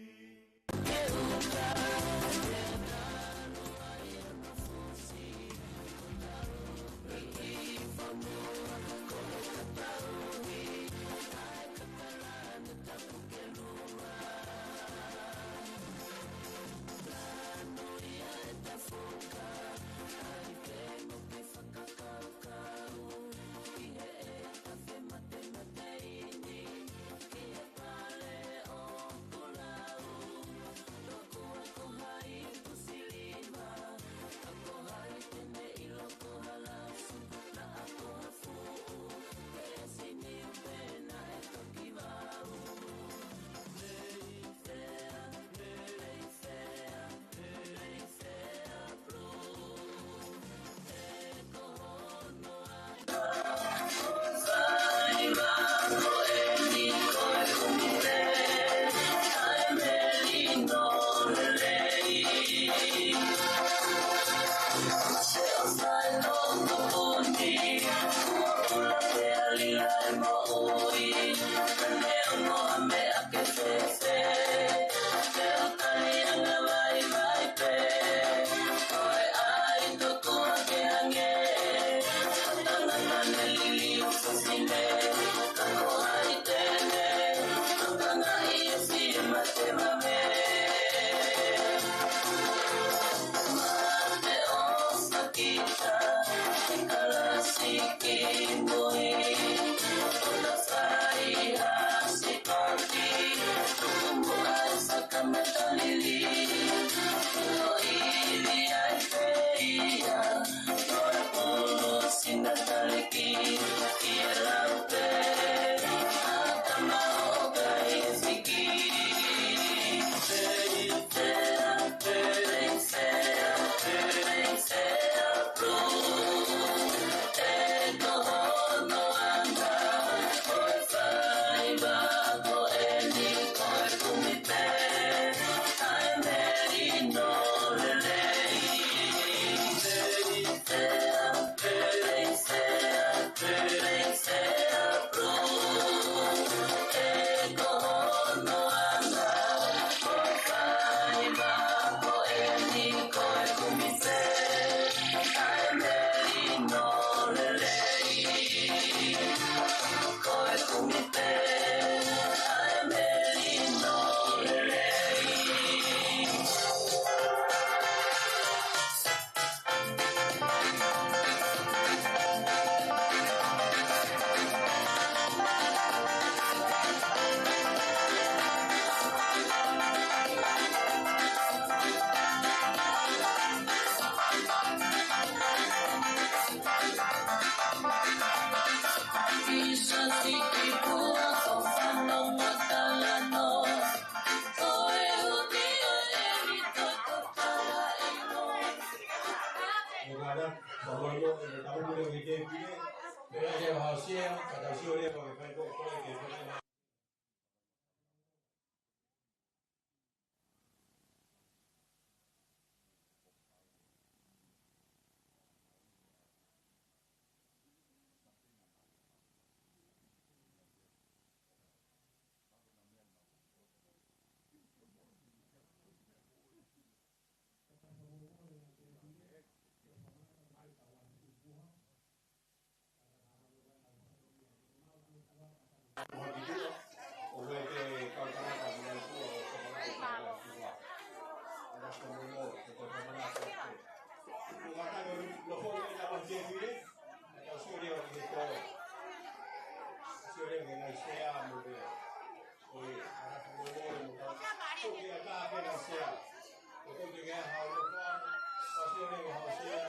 Tole wa hosea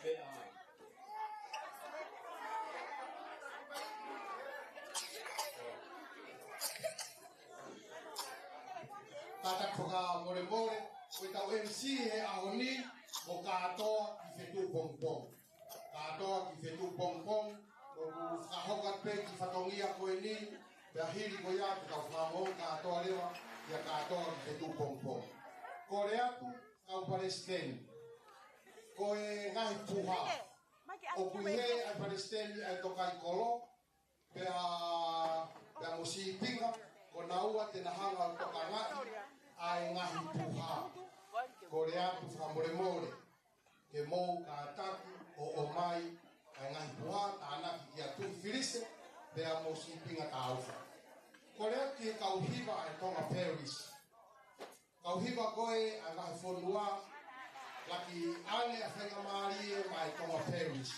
me a. Kātaki fakamolemole, ko ʻetau M C he ʻaho ni, ko Kātoa ki Fetuʻupongipongi. Kātoa ki Fetuʻupongipongi, ʻoku fakahoko atu pē ki fatongia ko eni, pea hili ko ia, te tau fakaongo kātoa leva, ʻia Kātoa ki Fetuʻupongipongi. Kole atu, kau palesiteni. Ko e ngaahi puha. ʻOku ʻi hē ʻa e palesiteni ʻa e Tokaikolo, pea, pea mo Sipinga, ko naua te na hanga ʻo tokangaʻi ʻa e ngaahi puha. Kole atu fakamolemole, ke mou kātaki ʻo ʻomai ʻa e ngaahi puha, tānaki kia Tuʻi Filise, pea mo Sipinga Taufa. Kole atu ki he kau hiva ʻa e Tonga Parish. Kau hiva ko ē ʻa e ngaahi fonua, ʻoku ʻi ai e faingamālie maʻa e Tonga Parish.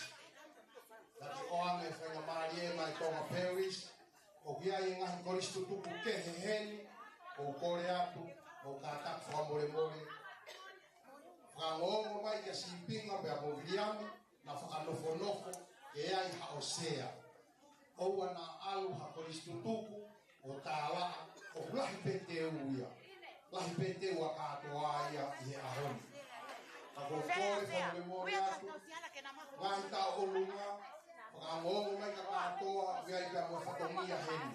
ʻOku ʻi ai e faingamālie maʻa e Tonga Parish. ʻOku ʻi ai e ngaahi kolisi tutuku kehe heni, ʻoku kole atu, ʻoku kātaki fakamolemole. Fakaongoongo mai kia Sipinga pea mo Viliami, na fakanofonofo, ke ʻi ai haʻo sea. ʻOua naʻa ʻalu ha kolisi tutuku ʻo tālaʻa, ʻoku lahi pē teu ia. Lahi pē teu ʻa Kātoa ia ʻi he ʻaho ni. Ka ʻoku ou kole fakamolemole atu, ngaahi taʻu ʻolunga, fakaongoongo mai kia Kātoa, ʻoku ʻi ai pē mo e fatongia heni.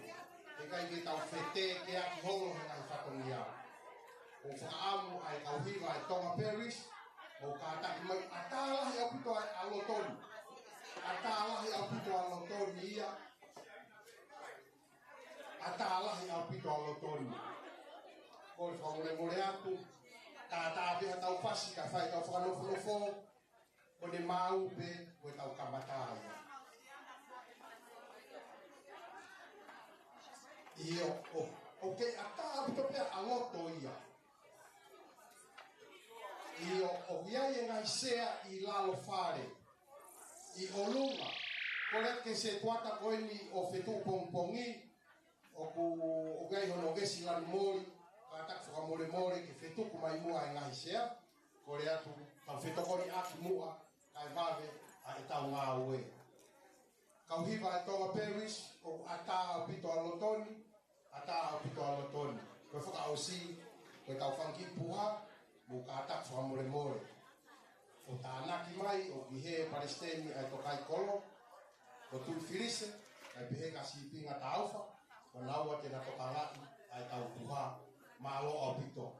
ʻIkai ke tau fetēkeaki holo he ngaahi fatongia. ʻOku fakaʻamu ʻa e kau hiva ʻa e Tonga Parish, ʻoku kātaki mai, ʻatā lahi ʻaupito ʻa e ʻa Lotoni. ʻAtā lahi ʻaupito ʻa Lotoni ia. ʻAtā lahi ʻaupito ʻa Lotoni. Kole fakamolemole atu, tātā pē ha tau fasi, ka fai tau fakanofonofo, ko ʻene maʻu pē, ko e tau kamata ia. ʻIo, ʻo, ʻoku kei ʻatā ʻaupito pē ʻa Loto ia. ʻIo, ʻoku ʻi ai e ngaahi sea ʻi lalo fale. ʻI ʻolunga, kole ke setuata ko eni ʻo Fetuʻupongipongi, ʻoku, ʻoku ʻi ai hono vesi lanu moli, kātaki fakamolemole ke fetuku mai muʻa e ngaahi sea, kole atu, tau fetokoniʻaki muʻa, kae vave ʻa e tau ngāue. Kau hiva ʻa e Tonga Parish, ʻoku ʻatā ʻaupito ʻa Lotoni, ʻatā ʻaupito ʻa Lotoni. Ko e fakaʻosi, ko e tau fanga kiʻi puha, mou kātaki fakamolemole. ʻO tānaki mai, ʻoku ʻi hē palesiteni ʻa e Tokaikolo, ko Tuʻi Filise, kae pehē kia Sipinga Taufa, ko naua te na tokangaʻi ʻa e tau puha, mālō ʻaupito.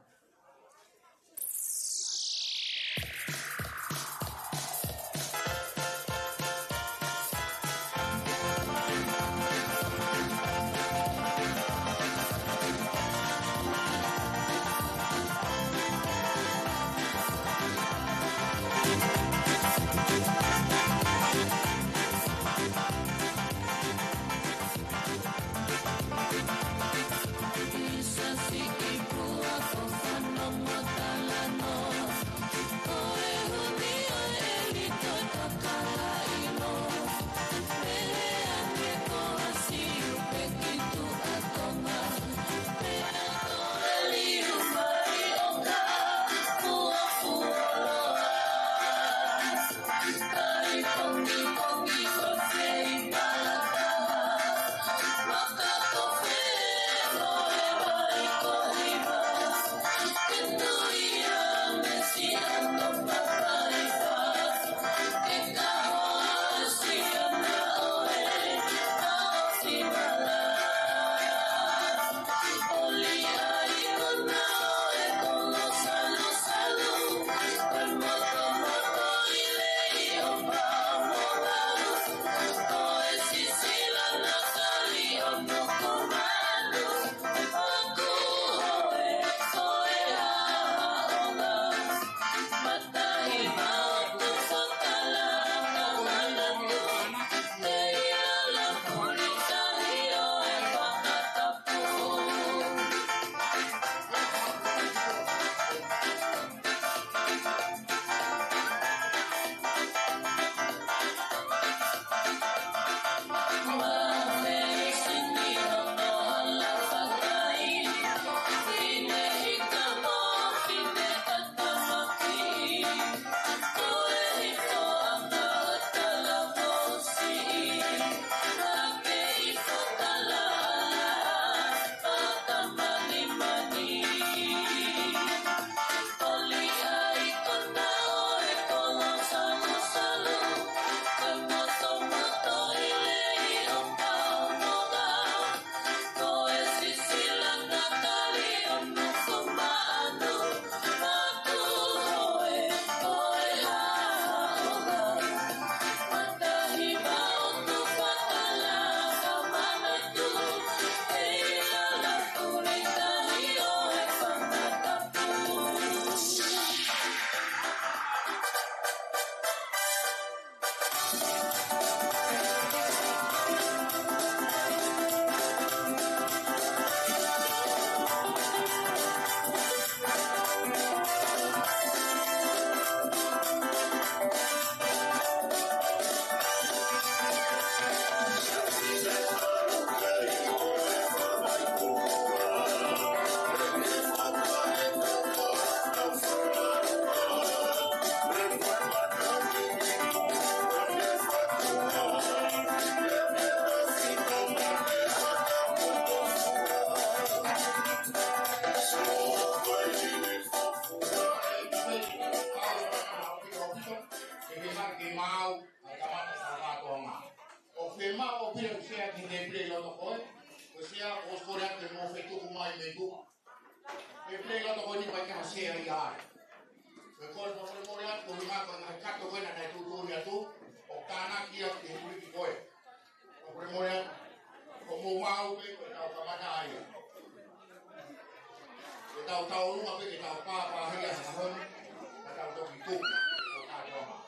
Tuʻa. Pea pehē ʻi loto ko eni ʻoku ʻikai ha sea ia ai. Pea ko e fakamolemole atu, ko e ʻuhinga ko e ngaahi kato ko ena naʻe tuʻutuʻuni atu, ʻo tānaki atu ki he uike ko ē. Fakamolemole atu, ko mou maʻu pē, ko ʻetau kamata ia. Ke tau tauʻolunga pē, ke tau pāpāhia he ʻaho ni, ka tau toki tuku, ʻo kātoa mai.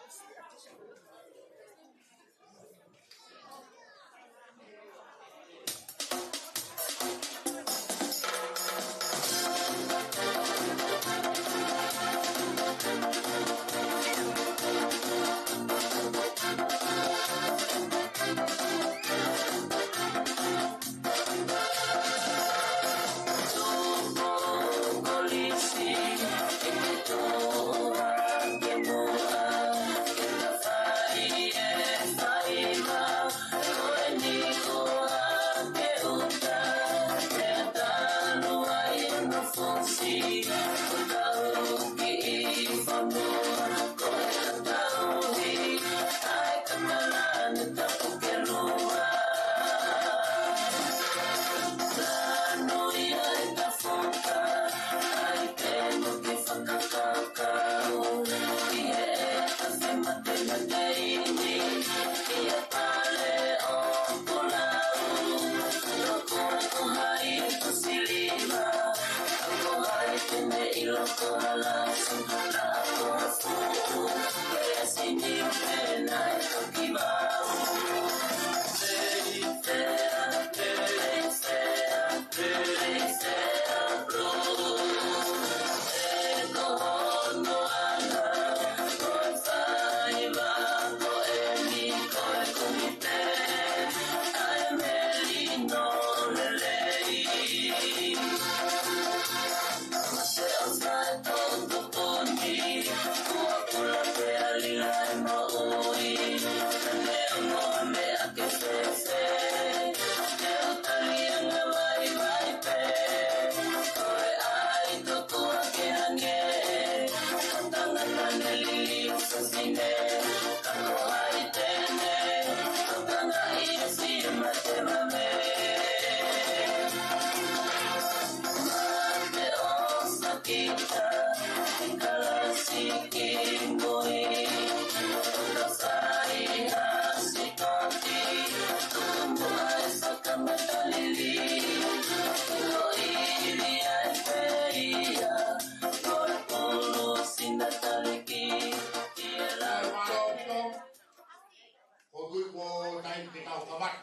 Ko e tui ko e taimi ke tau kamata.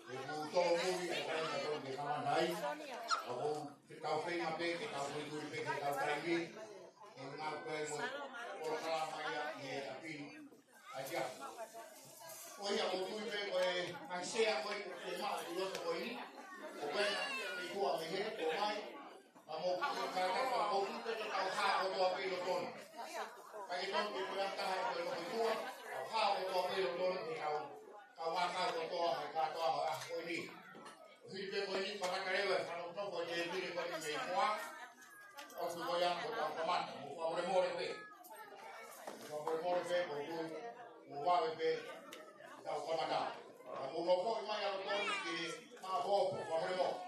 He kuo tōmui e taimi ke tau kamata ai. Ka ko e tau feinga pē, ke tau tui pē, ke tau taimi. Ke ngāue pē mo e polokalama ia ʻi he ʻapi ni. ʻAi ia. Ko ia ko e tui pē ko e ngaahi sea ko ē ke maʻu ʻi loto ko eni. Ko e pena, ke kua me he, ko mai. Ka mou ka ka ka ka mou tui pē ke tau hā kotoa pē ʻi loto ni. Ka ke tonu ke ko e taha ko e loto tua, tau hā kotoa pē ʻi loto ni ke tau, tau hā kotoa he kātoa ʻo e ʻaho ko eni. ʻO hili pē ko eni, fakatalewa e fānau toko e tēpile ko eni mei koa. ʻOku ko ia ko ʻetau kamata, mou fakamolemole pē. Mou fakamolemole pē, ko e tui, mou vave pē, tau kamata. Ka mou nofoʻi mai ʻa loto ni ke maʻu hopo, fakamolemole.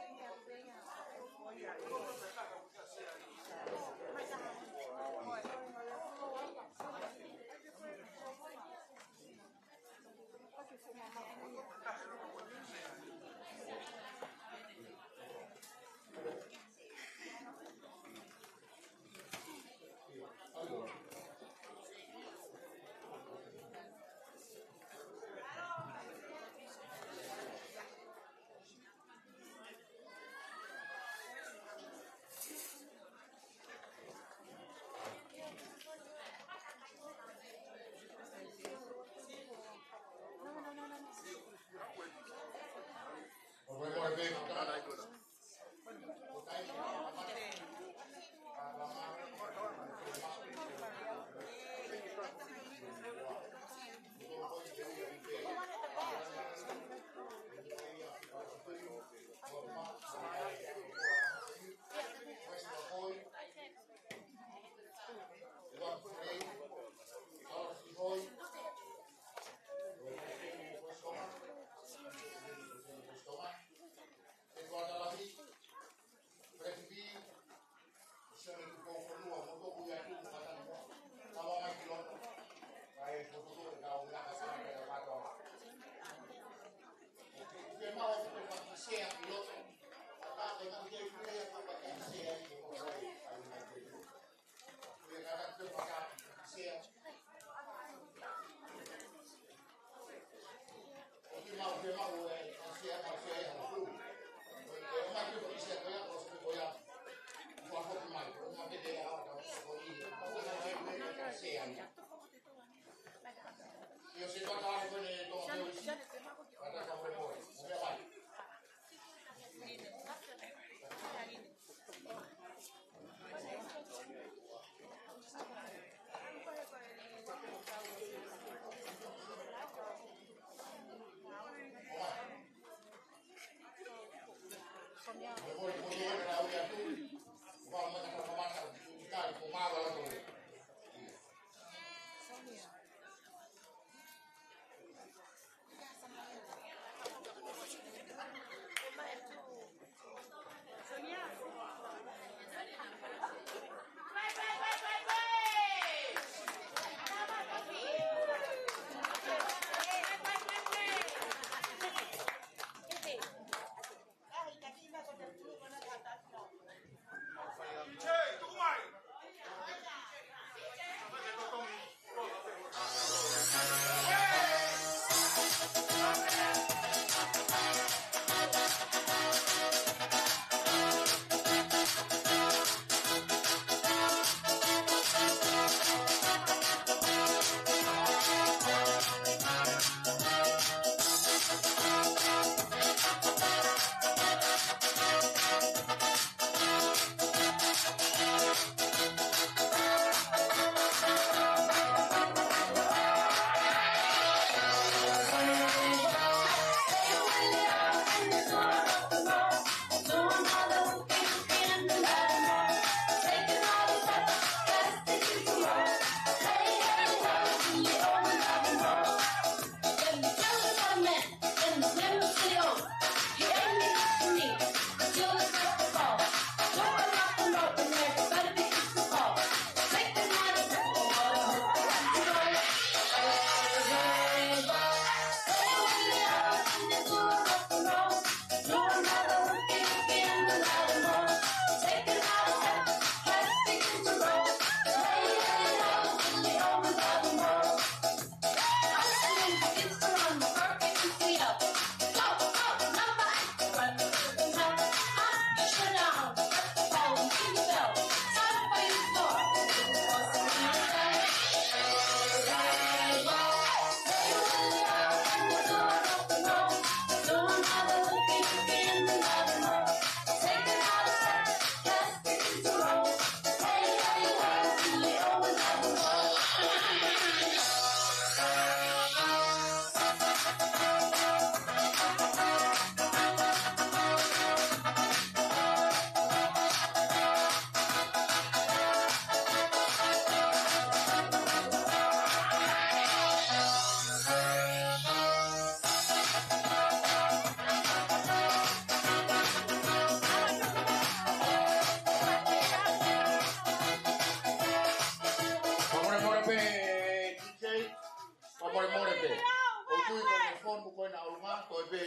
Ko e pē,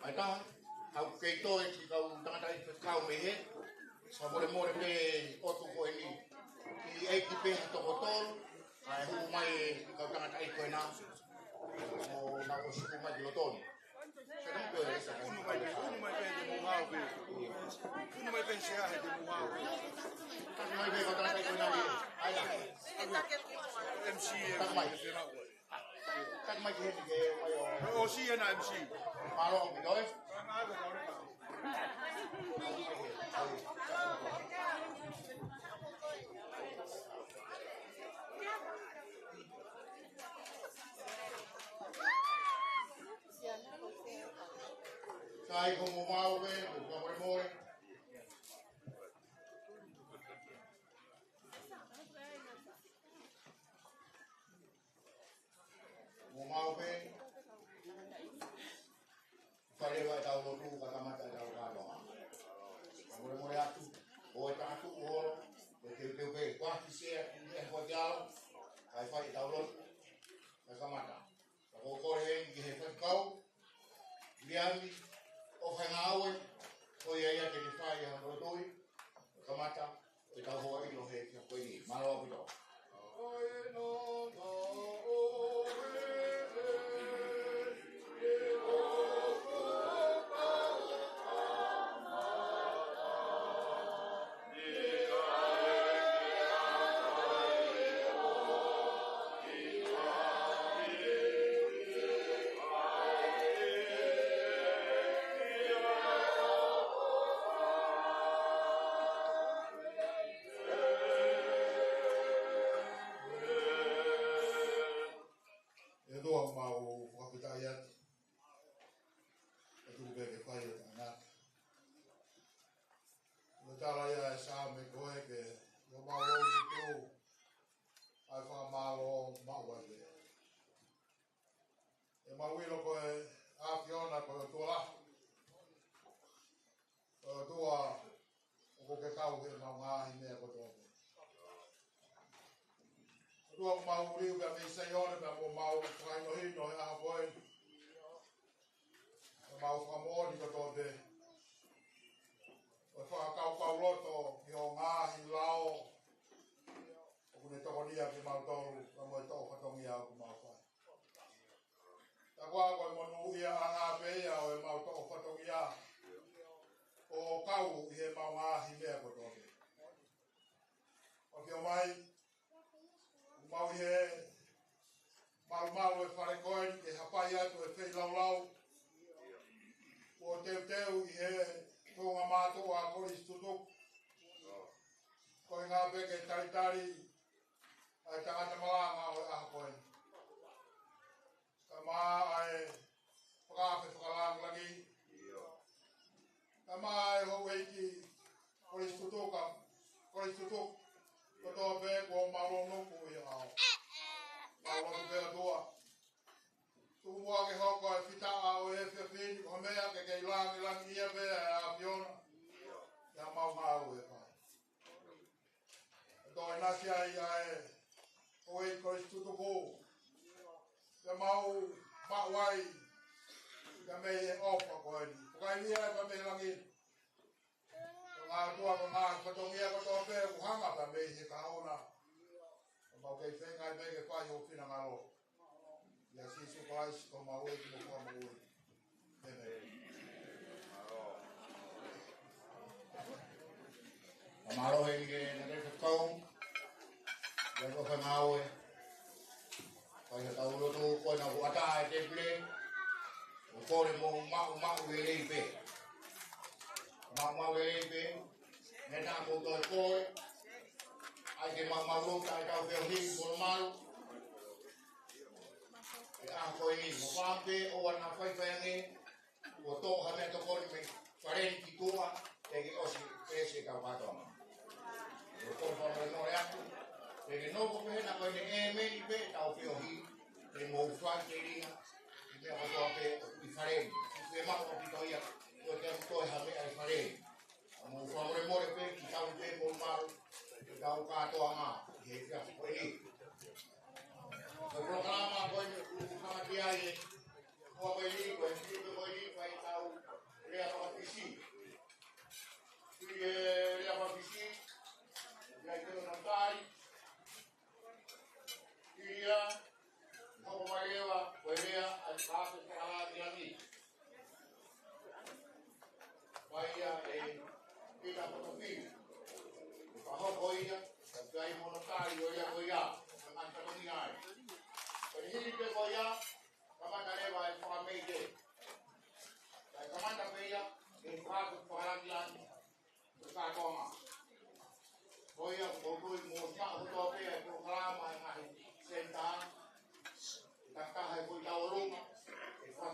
mai tā, kau kei toe ki kau tangataʻeiki faifekau mei hē, fakamolemole pē ʻoku ʻi ai pē ha toko tolu, kae hū mai e kau tangataʻeiki ko ena, ʻo nau ʻosi hū mai ki loto ni. Unu mai pē, unu mai pē te mou haʻu pē. Unu mai pē Sea he te mou haʻu pē. Taki mai pē kau tangataʻeiki ko ena ni. ʻAi la. M C M. Taki mai. Taki mai ki heni ke mai ʻo. ʻOsi ena M C. Mālō ʻaupito ē. Sai ko mo mau pē, ko mo more more. Mo mau pē. Fai leva ʻetau lotu ka kamata ʻetau kātoanga. Mo more more atu, ʻo e taha tuʻu holo, ʻo teuteu pē, kuo ʻosi Sea, ʻi he hua te ao, kae fai ʻetau lotu, ka kamata. Ka ko e kole heni ki he faifekau, Liami, ʻo fai ngāue, ko ia ia te ne fai ʻa hono lotoi, kamata, ʻetau hoa ʻi lohe kia koe ni. Mālō ʻaupito. ʻE ʻOtua, mau fakafetaʻi atu. ʻE tuku pē ke fai ʻo taʻengata. ʻO tala ia e Saame ko ē ke ʻo mau ʻo utu ʻa e fakamālō maʻu ai pē. ʻE mau ʻilo ko e ʻAfiona ko e ʻOtua lahi. Ko e ʻOtua ʻoku ke kau he mau ngaahi meʻa kotoa pē. ʻOtua ʻoku mau liu pea mei Saione pea mo mau fakahinohino he ʻaho ko ē. Pea mau fakamoʻoni kotoa pē. ʻO fakakaukau loto ki hoʻo ngaahi lao ʻoku ne tokonia kimautolu, pea mo e toʻo fatongia ʻoku mau fai. Ka ko e monūʻia ʻaʻana pē ia ʻo e mau toʻo fatongia ʻo kau ʻi he mau ngaahi meʻa kotoa pē. ʻOku ʻomai, mau ʻi he malumalu e fale ko eni ke hapai atu e feilaulau. ʻO teuteu ʻi he tuʻunga mātuʻa Kolisi Tutuku. Ko e ngā pē ke talitali ʻa e tangata malanga ʻo e ʻaho ko eni. Ka mā ʻa e fakaafe fakalāngilangi. Ka mā ʻa e houʻeiki Kolisi Tutuku, Kolisi Tutuku, kotoa pē kuo mau lonuku ʻi he ʻao. Mau lotu pē ʻOtua. Tuku muʻa ke hoko e fitaʻa ʻo e efiafi ni ko ha meʻa ke kei lāngilangiʻia pē ʻa e ʻAfiona. ʻI he mau ngāue fai. ʻE toe nasi ai ʻa e houʻeiki Kolisi Tutuku. Ke mau maʻu ai, ke mei he ʻofa ko eni. Ko kai lia ka mei langi. Ko ngā tua ko ngā fatongia kotoa pē, ʻoku hanga pē mei he kahaʻu na. Ke mau kei feinga ai pē ke fai ho finangalo. ʻIa Sīsū Kalaisi ko homau ʻEiki mo Fakamoʻui. ʻĒmeni. Ka mālō heni ki he tangataʻeiki faifekau, ʻi he ʻofa ngāue. Fai haʻatau lotu ko ena kuo ʻatā e tēpile, ʻo kole mo maʻumaʻu lelei pē. Maʻumaʻu lelei pē, mei he taha ko e toe kole, ʻai ke maʻumaʻu lotu ʻa ʻetau feohi, molumalu. ʻI he ʻaho ko eni, mo fāpē ʻoua naʻa faifai ange, kuo toʻo ha meʻatokoni mei fale ni ki tuʻa, teʻeki ʻosi pē ʻetau kātoanga. ʻOku ou fakamolemole atu, teʻeki nofo pē hena ko eni ʻēmeni pē ʻetau feohi, te mou fai telinga, ʻi he meʻa kotoa pē ʻoku ʻi fale ni. Ke maʻu ʻaupito ia, ʻoua te mou toe ha meʻa ʻi fale ni. Ka mou fakamolemole pē, ke tau pē mou maʻu, ke tau kātoanga, ʻi he efiafi ko eni. Ko e polokalama ko eni, ʻoku hanga ki ai e, ko e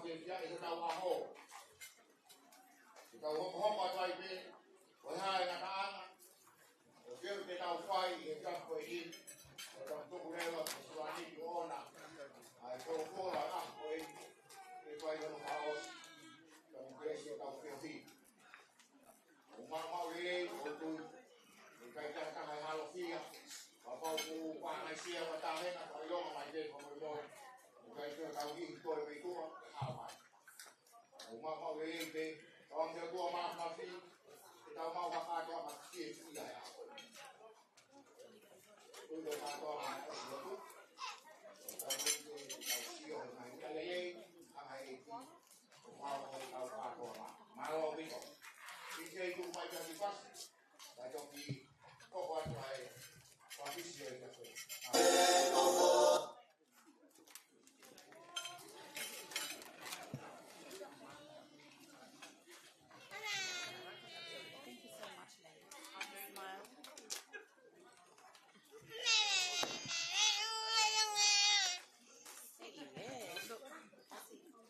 Ia ʻi heʻetau ʻaho. Ke tau hokohoko atu ai pē, ko e hā e ngataʻanga ʻoku totonu ke tau fai ʻi he tapu ko eni, ʻo tau tuku leva ki he suani ki ʻona. ʻA e folofola ʻa ko eni, ke fai hono fakaʻosi, tau pēsi ʻo tau feohi. ʻOku maumau lelei ʻOtua, ʻikai ke ʻi ai ha taha ʻe halofia, kapau ʻoku pāngaisia ʻa e tāhena, ka ʻilonga mai pē ko moimoi. ʻIkai ke tau kiʻi toe mei tuʻa, ʻe hao mai. ʻOku maumau lelei pē, tau ʻomi ʻOtua Māfimafi, ke tau maʻu ha kātoanga ke fiefia ai. Tuku kātoa mai ʻa e ʻOtua. Tau tuku ke tau sio he ngaahi meʻa lelei, ʻa e ngaahi ʻEiki. ʻOku mau ʻomi ʻetau kātoanga. Mālō ʻaupito. Kiʻi tuku mai pē ha kiʻi fasi. Kae toki hoko atu ai. Fafisi ʻo e kafe. Thank you so much, ladies. Smile. Say yes. Look, I see.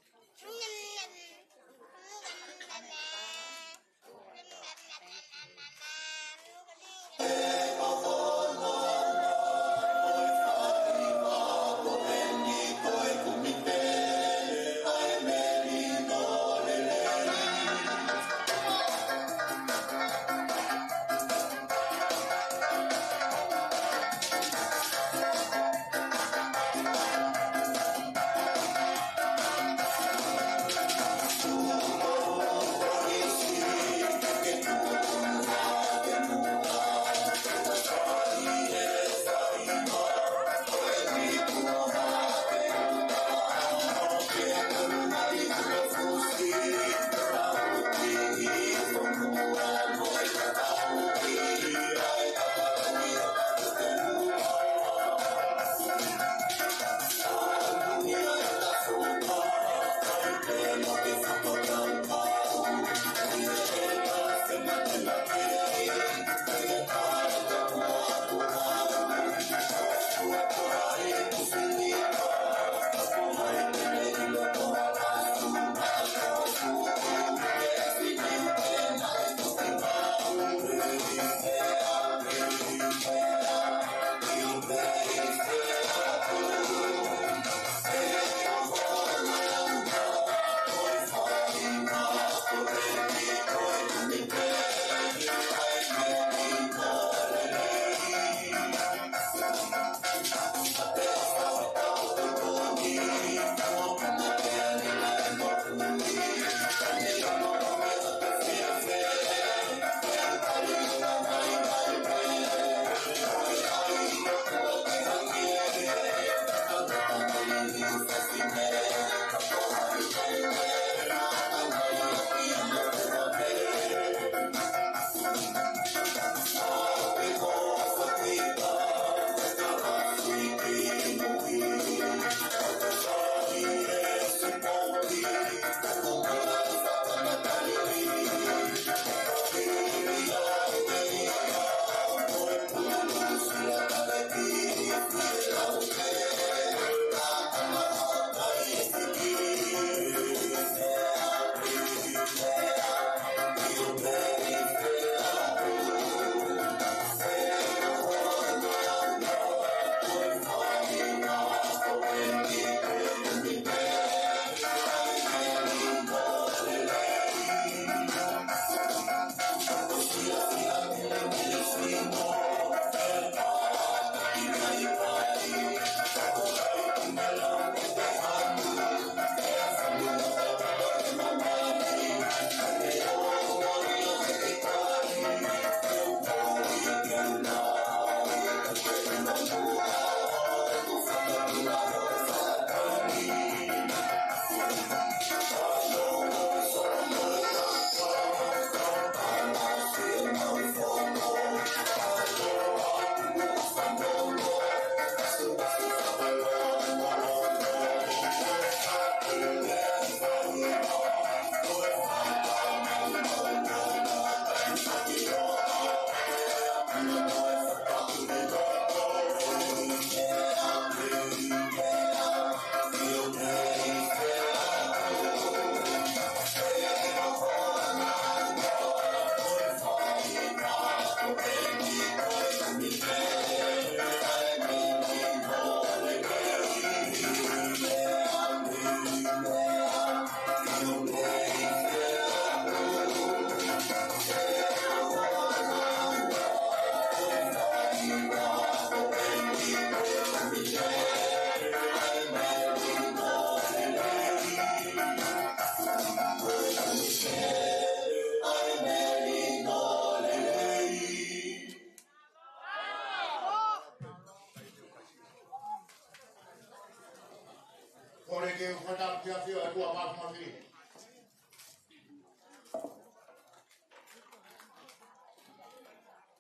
Ke u fakatāpui ʻa e ʻOtua Māfimafi.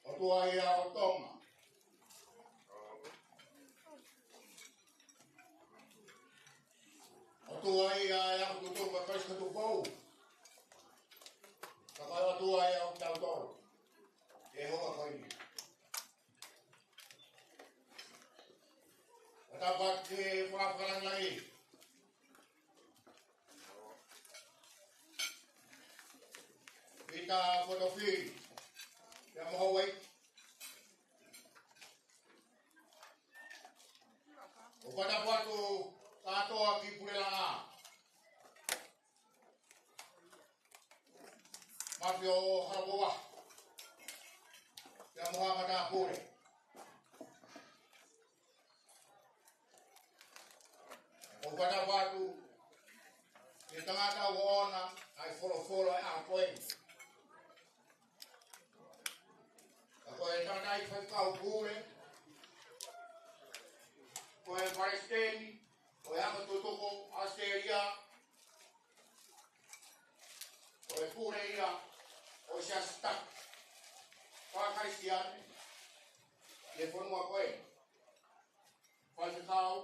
ʻOtua ia ʻo Tonga. ʻOtua ia ʻa e ako tutupu ʻa Kolisi Tupou. Ka ko e ʻOtua ia ʻo kitautolu. Ke hoa ko ia. Ka tau pā ke fakafakalanga ai. Pita Potofili. Pea mo Houʻeiki. ʻOku ou fakatāpui atu kātoa ki Pulelaʻā. Mafio Halapoa. Pea mo haʻa matāpule. ʻOku ou fakatāpui atu ki he tangata ʻoku ʻoʻona ʻa e folofola ʻo e ʻaho ko eni. Ka ko e tangataʻeiki faifekau pule, ko e palesiteni ʻo e ako tutupu ʻAositelēlia, ko e pule ia ʻo e siasi taki faka-Kalisitiane ʻi he fonua ko eni. Faifekau,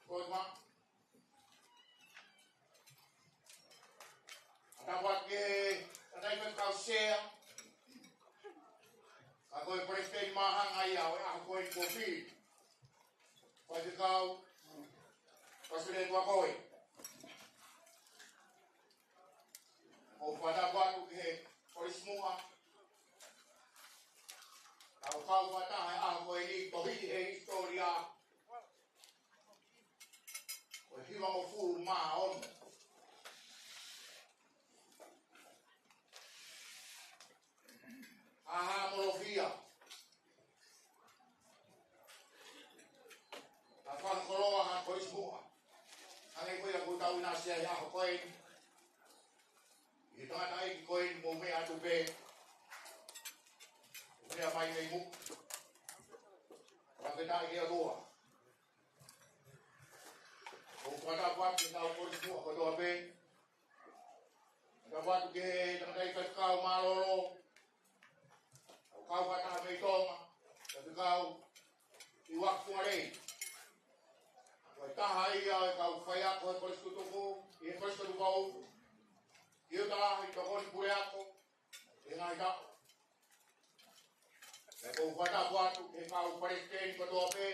ko e ma- Fakatāpui atu ki he tangataʻeiki faifekau sea, ka ko e palesiteni māhanga ia ʻo e ʻaho ko eni kuo fili. Faifekau Pasile Tuʻakoe. ʻOku ou fakatāpui atu ki he Kolisi Muʻa. Tau kau fakataha he ʻaho ko eni, tohi ʻi he hisitōlia ʻo e hivangofulu mā ono. Haʻa Molofia. Ka fakakoloa ha Kolisi Muʻa. Hangē ko ia ʻoku tau ʻinasi ai he ʻaho ko eni. ʻI he tangataʻeiki ko eni mou meʻa atu pē. Meʻa mai mei muʻa. Fakafetaʻi ki he ʻOtua. ʻOku ou fakatāpui atu ki he kau Kolisi Muʻa kotoa pē. Fakatāpui atu ki he tangataʻeiki faifekau mālōlō. ʻOku kau fakataha mei Tonga, faifekau ʻIuaki Fungalei. Ko e taha ia ʻo e kau faiako he Kolisi Tutuku, ʻi he Kolisi Tupou. ʻI he taha ʻi he tokoni puleako, ʻi he ngaahi taʻu. Pea ʻoku ou fakatāpui atu ki he kau palesiteni kotoa pē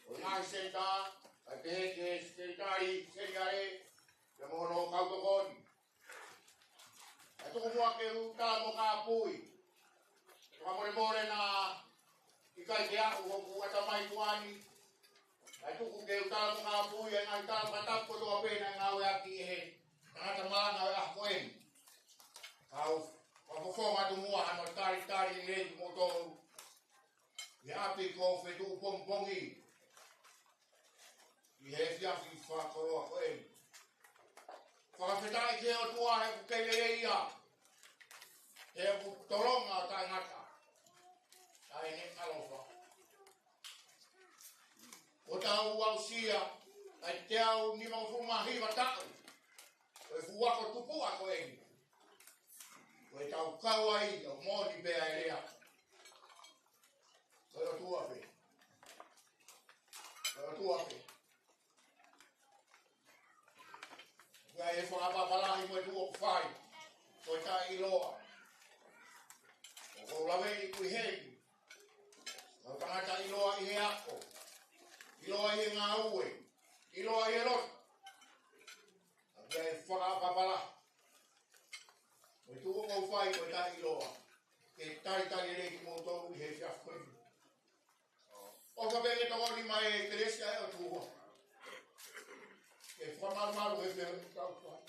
ʻo e ngaahi senitā, kae pehē ki he sekelitali seniale, pea mo hono kau tokoni. Kae tuku muʻa ke u tala mo kāpui. Fakamolemole naʻa ʻikai ke aʻu hoku ʻatamai tuʻa ni. Kae tuku ke u tala mo kāpui ʻa e ngaahi tala fakatapu kotoa pē naʻe ngāueʻaki ʻe he tangata malanga ʻo e ʻaho ko eni. Kau fakafofonga atu muʻa hano talitali lelei kimoutolu ʻi he ʻapi ko Fetuʻupongipongi ʻi he efiafi fakakoloa ko eni. Fakafetaʻi ki he ʻOtua he ʻoku kei lelei ia, he ʻoku tolonga ʻo taʻengata ʻa ʻene ʻaloʻofa. Kuo tau aʻusia ʻa e teau nimangofulu mā hiva taʻu ʻo e fuʻu ako tupuʻa ko eni. Ko e tau kau ai ʻo moʻoni pē ʻa e lea. Ko e ʻOtua pē. Ko e ʻOtua pē. Ko e fakapapālangi mo e tuʻu ʻoku fai. Ko e taʻeʻiloa. ʻOku ou laveʻi ʻi heni. Ko e tangata ʻiloa ʻi he ako. ʻIloa ʻi he ngāue. ʻIloa ʻi he lotu. Ka ko e fakapapālangi mo e tuʻu ʻoku fai ko e taʻeʻiloa. Ke talitali lelei kimoutolu ʻi he efiafi ko eni. ʻOfa pē ke tokoni mai e kelesi ʻa e ʻOtua. Ke fakamalumalu he feohi ʻoku tau fai.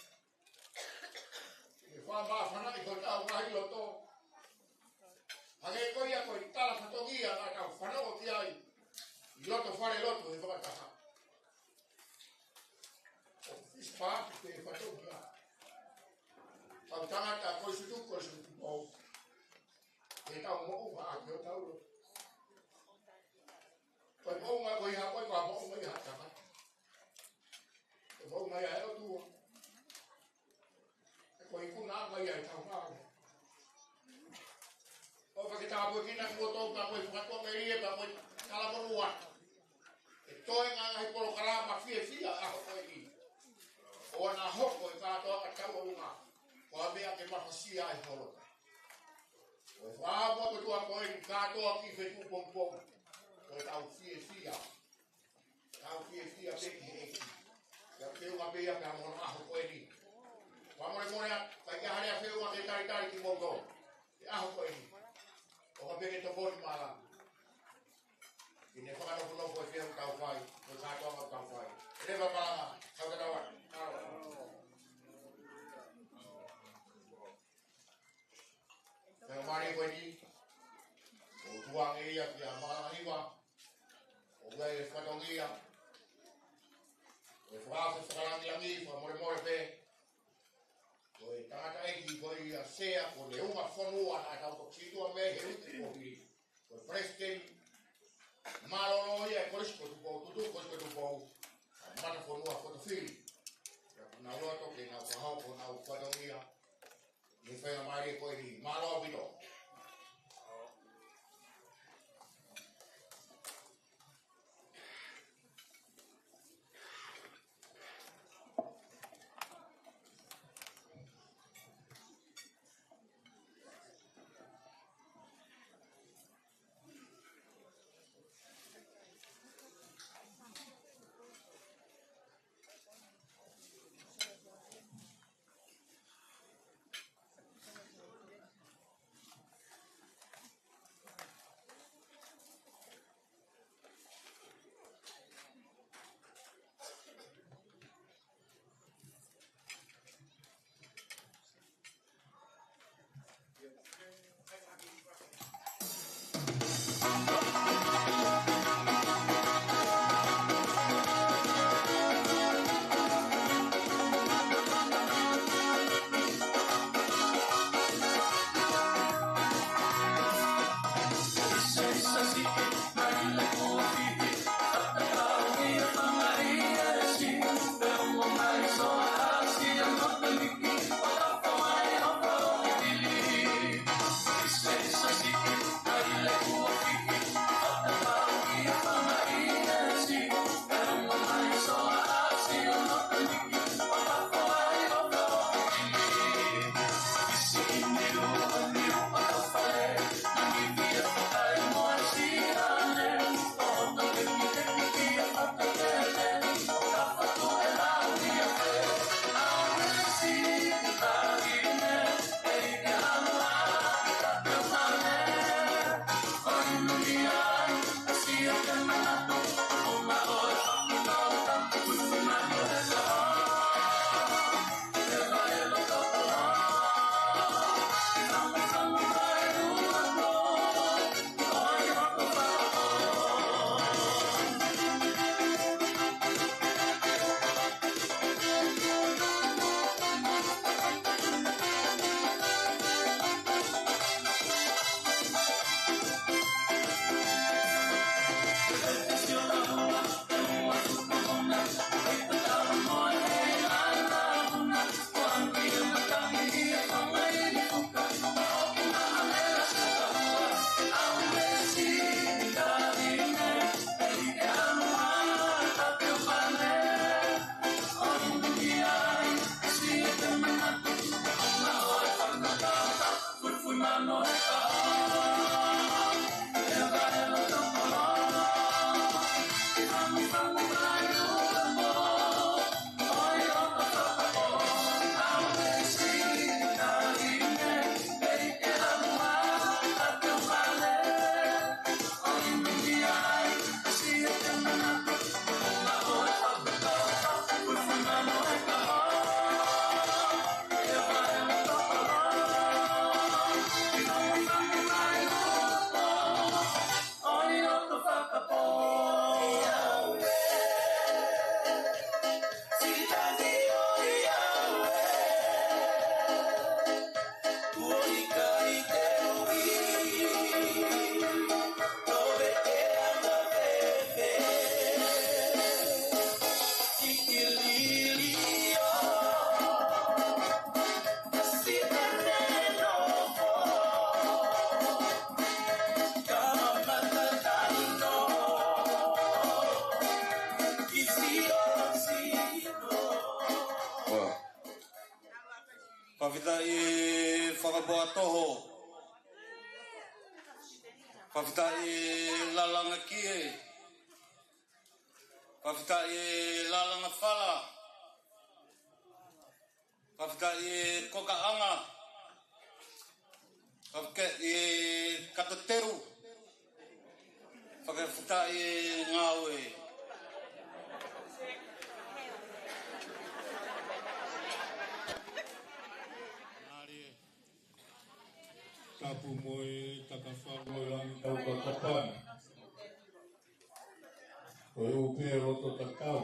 Ke fakamāfanaʻi hotau ngaahi loto. Hangē ko ia ko e tala fatongia naʻa tau fanongo ki ai ʻi loto falelotu he fakataha. ʻOku fisi paaki ke fatongia. Kau tangata Kolisi Tutuku, Kolisi Tupou. Ke tau moʻunga ʻaki hotau loto. Ko e moʻunga ko ia, ko e moʻunga ia ha tangata. Ko e kina kuo tau ka ko e fakatuʻamelie ka ko e talamonū atu. ʻE toe ngaahi polokalama fiefia ʻaho ko eni. ʻOua naʻa hoko e kātoanga tauʻolunga ko ha meʻa ke mafasia ai holo. Ko e fakaʻamu ʻa e ʻOtua ko eni kātoa ki he feituʻu pongipongi. Ko e tau fiefia. Tau fiefia pē ki he ʻEiki. Pea feʻunga pē ia pea mo e ʻaho ko eni. Fakamolemole atu, ʻikai ke ʻi ai ha feʻunga ke talitali kimoutolu he ʻaho ko eni. ʻOka pē ke tokoni mālama. ʻI he fakanofonofo e feʻunga tau fai, ko e kātoanga tau fai. Leva mālama, kau tatau atu. Kau. Faingamālie ko eni, ʻoku tuku ange ia kia Malanga Hiva, ʻoku ʻi ai e fatongia, ʻo e fakaafe fakalangilangi, fakamolemole pē, ko e tangataʻeiki ko ia Sea, ko Neunga Fonua, naʻa tau toki sītuʻa mei he uike kuo hili. Ko e palesiteni mālōlō ia e Kolisi ko Tupou, Tutuʻu Kolisi ko Tupou, ʻa Matafonua Fotofili. Pea ʻoku nau loto ke nau fakahoko honau fatongia ʻi he faingamālie ko eni. Mālō ʻaupito. Fakafetaʻi Fakapoʻatoho. Fakafetaʻi Lalangakie. Fakafetaʻi Lalangafala. Fakafetaʻi Kokaʻanga. Fakafetaʻi Katateu. Fakafetaʻi Ngāue. Tapu mo e takafalu ʻo e langi tau kakapana. Ko e ʻupe loto tatau.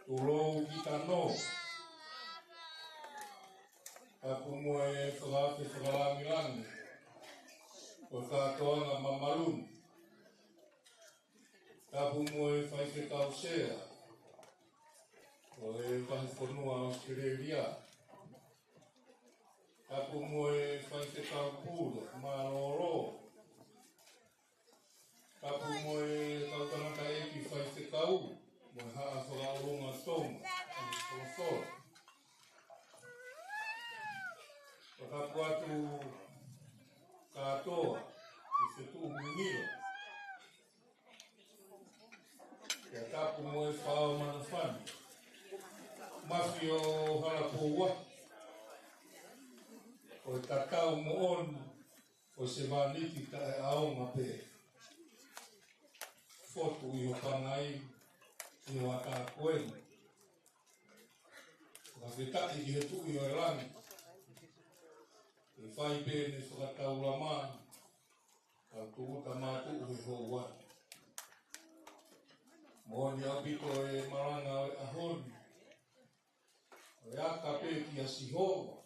Tulou ki tano. Tapu mo e fakaafe fakalangilangi ʻo e kātoanga mamalu ni. Tapu mo e faifekau sea ʻo e Vahefonua ʻAositelēlia. Tapu mo e faifekau pule mālōlō. Tapu mo e kau tangataʻeiki faifekau mo e Haʻa Fakaʻulunga Tonga, ʻa e Folofola. Tapu atu kātoa ʻi he fetuʻu mingila. Pea tapu mo e fao manafana, Mafi ʻo Halapoua, ʻo e tatau moʻoni ʻo e sevāniti taʻeʻaonga pē. Fotu ʻi ho pangai ʻi he ʻaho ko eni. Fakafetaʻi ki he Tuʻi ʻo e langi. ʻE fai pē ʻene fakataulama, kau tuʻuta mātuʻu he houa ni. Moʻoni ʻaupito e malanga ʻo e ʻaho ni. ʻO e aka pē kia Sihova.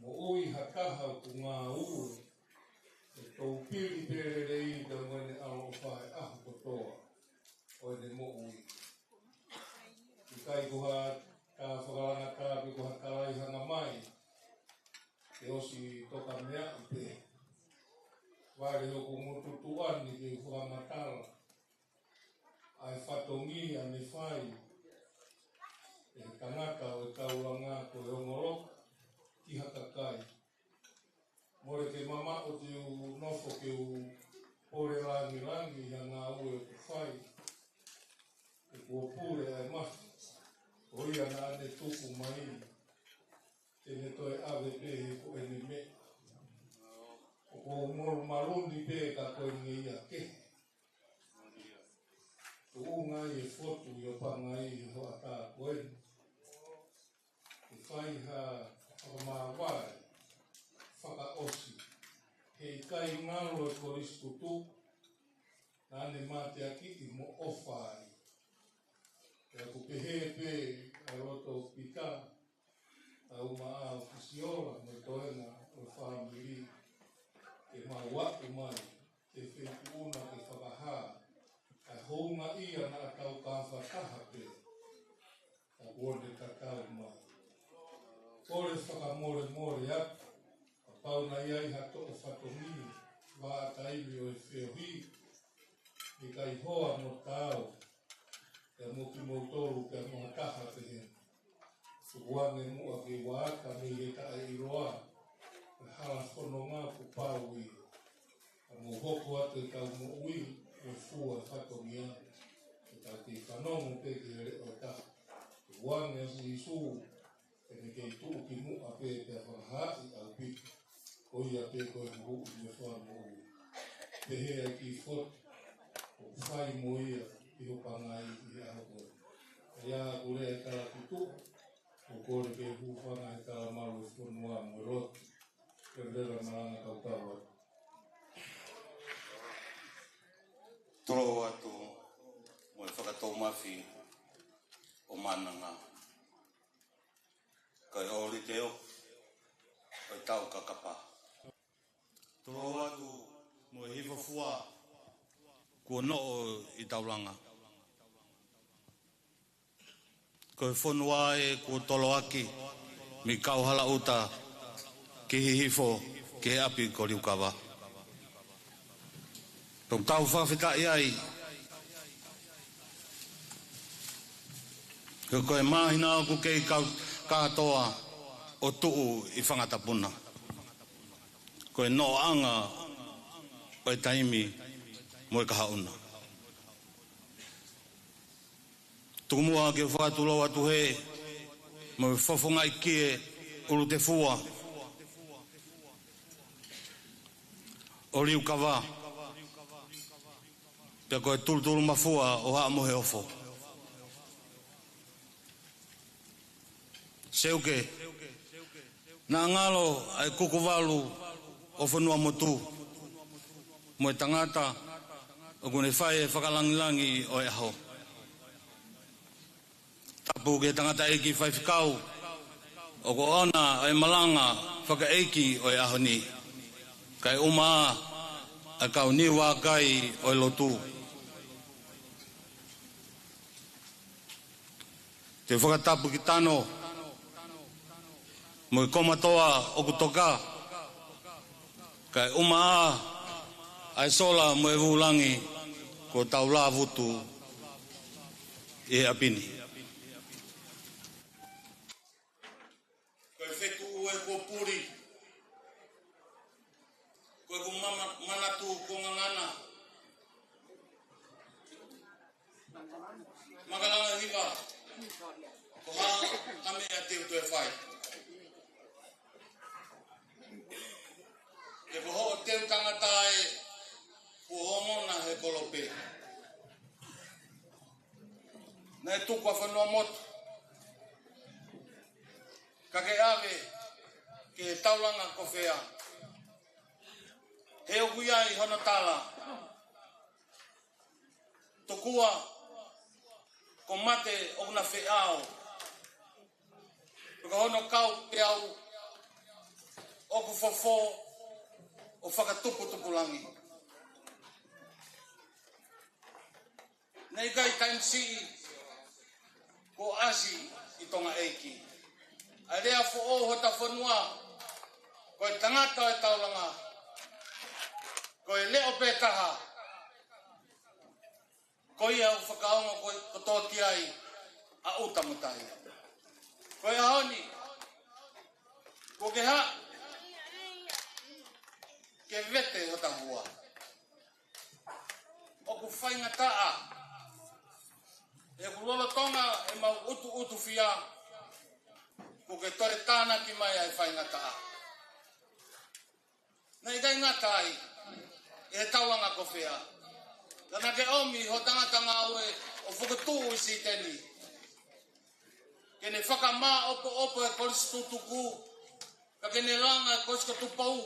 Moʻui ha taha ʻoku ngāue. ʻE toupili pē lelei pea mo ʻene ʻaloʻofa he ʻaho kotoa ʻo ʻene moʻui. ʻIkai ko ha tā fakalanga tā pe ko ha tā ʻi hanga mai. Ke ʻosi toka meʻa pē. Vale hoku ngutu tuʻa ni ke u fakamatala ʻa e fatongia ne fai ʻe he tangata ʻo e taulanga ko e ongo loka ki ha kakai. Mole ke mamaʻo te u nofo ke u pole langilangi ʻi ha ngāue ʻoku fai. ʻE kuo pule ʻa e Mafi, ko ia naʻa ne tuku mai, te ne toe ʻave pē he ko ʻene meʻa. ʻOku ou molumalu ni pē ka ko e ngeia kehe. Tuʻunga ʻi he fotu ʻi ho pangai he hoʻatā ko eni. ʻE fai ha fakamāvae fakaʻosi. Heʻikai ngalo e kolisi kutu, naʻa ne mateakiʻi mo ʻofa ai. Pea ʻoku pehē pē ʻa e loto pita, ʻa e ʻumaʻā ʻo Fisiola mo e toenga ʻo e fāmili, ke mau aʻu mai ki he feituʻu na ke fakahā ʻa e houngaʻia naʻa tau kāfataha pē, ka kuo ne tatau mai. Kole fakamolemole atu, kapau naʻe ʻi ai ha toʻo fatongia, vaʻa taimi ʻo e feohi, ʻikai hoa mo taau, pea mo kimoutolu, pea mo ha taha pehē. Tukuange muʻa ke u aka mei he taʻeʻiloa, ʻa e hala fononga kuo pau ia. Ka mou hoko atu ʻetau moʻui, ʻo fua fatongia, ke tau kei fanongo pē ki he leʻo ʻe taha. Tukuange ʻa Sīsū, ke ne kei tuʻu ki muʻa pē pea fakahaaʻi ʻaupito. Ko ia pē ko e huhuʻi mo e fakamoʻui. Pehē ʻa e kiʻi fotu, ʻoku fai mo ia ʻi ho pangai ʻi he ʻaho ko eni. ʻA ia ʻoku lea e kala kutu, ʻoku kole ke hūfanga he kala malu ʻo e fonua mo e lotu. Ke lea malanga kautau atu. Tulou atu mo e Fakatoumafi ʻo Maʻananga. Ko e ʻōlite ʻo e tau kakapa. Tulou atu mo e hifofua kuo noʻo ʻi taulanga. Ko e fonua ē kuo toloaki mei Kauhalaʻuta ki Hihifo ki he ʻapi ko Liukava. Tau tau fakafetaʻi ai He ko e māhina ʻoku kei kau kātoa ʻo tuʻu ʻi Fangatapu na. Ko e noʻoʻanga ʻo e taimi mo e kahaʻu na. Tuku muʻa ke u fakatulou atu hē mo e fofongaʻi kie ʻulutefua ʻo Liukava, pea ko e tulutulu mafua ʻo Haʻa Moheofo. Seuke, naʻa ngalo ʻa e kuku valu ʻo Fonuamotu mo e tangata ʻoku ne fai e fakalangilangi ʻo e ʻaho. Tapu ki he tangataʻeiki faifekau ʻoku ʻoʻona ʻa e malanga fakaʻeiki ʻo e ʻaho ni, kae ʻumaʻā ʻa e kau niu vākai ʻo e lotu. Te u fakatapu ki Tano mo e Komatoa ʻoku toka, kae ʻumaʻā ʻa e sola mo e vūlangi kuo tau lāvutu ʻi he ʻapi ni. Ko e fetuʻu ē kuo puli, ko ʻeku mama-, manatu kuo ngangana. Makalanga hiva, ko e hā ʻa e meʻa te u toe fai? He ko hoʻo teu tangata ē, kuo ongona he kolope. Naʻe tuku ʻa Fonuamotu, ka ke ʻave ki he taulanga ko fē? He ʻoku ʻi ai hono tala, tokua ko mate ʻoku na feʻao, pea ko hono kau peau ʻoku fofō ʻo fakatuputupulangi. Naʻe ʻikai taimi siʻi kuo ʻasi ʻi Tonga ʻeiki ʻa e lea foʻou hota fonua, ko e tangata ʻo e taulanga, ko e leʻo pē taha, ko ia ʻoku fakaongo ko-, kotoa ki ai ʻa ʻuta mo tahi. Ko e ʻaho ni, kuo ke haʻu ke vete hota hua. ʻOku faingataʻa, he ʻoku lolotonga ʻemau ʻutuʻutufia, kuo ke toe tānaki mai ʻa e faingataʻa. Naʻe ʻikai ngata ai ʻi he taulanga ko fē, ka naʻa ke ʻomi ho tangata ngāue ʻo fokotuʻu ʻi Siteni ke ne fakamāʻopoʻopo e kolisi tutuku, ka ke ne langa e kolisi ko Tupou,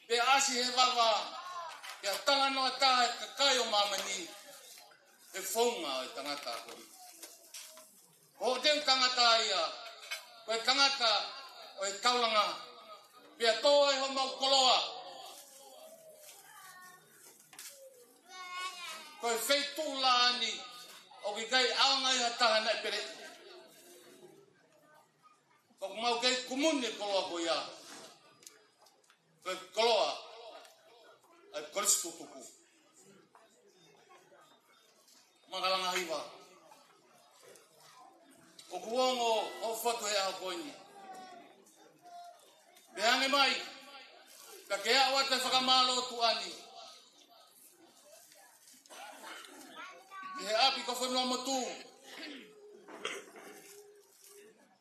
pea ʻasi he vavā, pea talanoa taha e kakai ʻo māmani he founga ʻo e tangata ko ia. Ko hoʻo teu tangata ia, ko e tangata ʻo e taulanga, pea tō ai homau koloa. Ko e feituʻu lāngilangi ʻoku ʻikai ʻaonga ʻi ha taha naʻe pele. ʻOku mau kei kumuni e koloa ko ia. Ko e koloa ʻa e kolisi tutuku. Makalanga hiva. ʻOku ongo hoʻo fotu he ʻaho ko eni. Pea hangē mai, ka ke aʻu atu e fakamālō tuʻa ni ki he ʻapi ko Fonuamotu,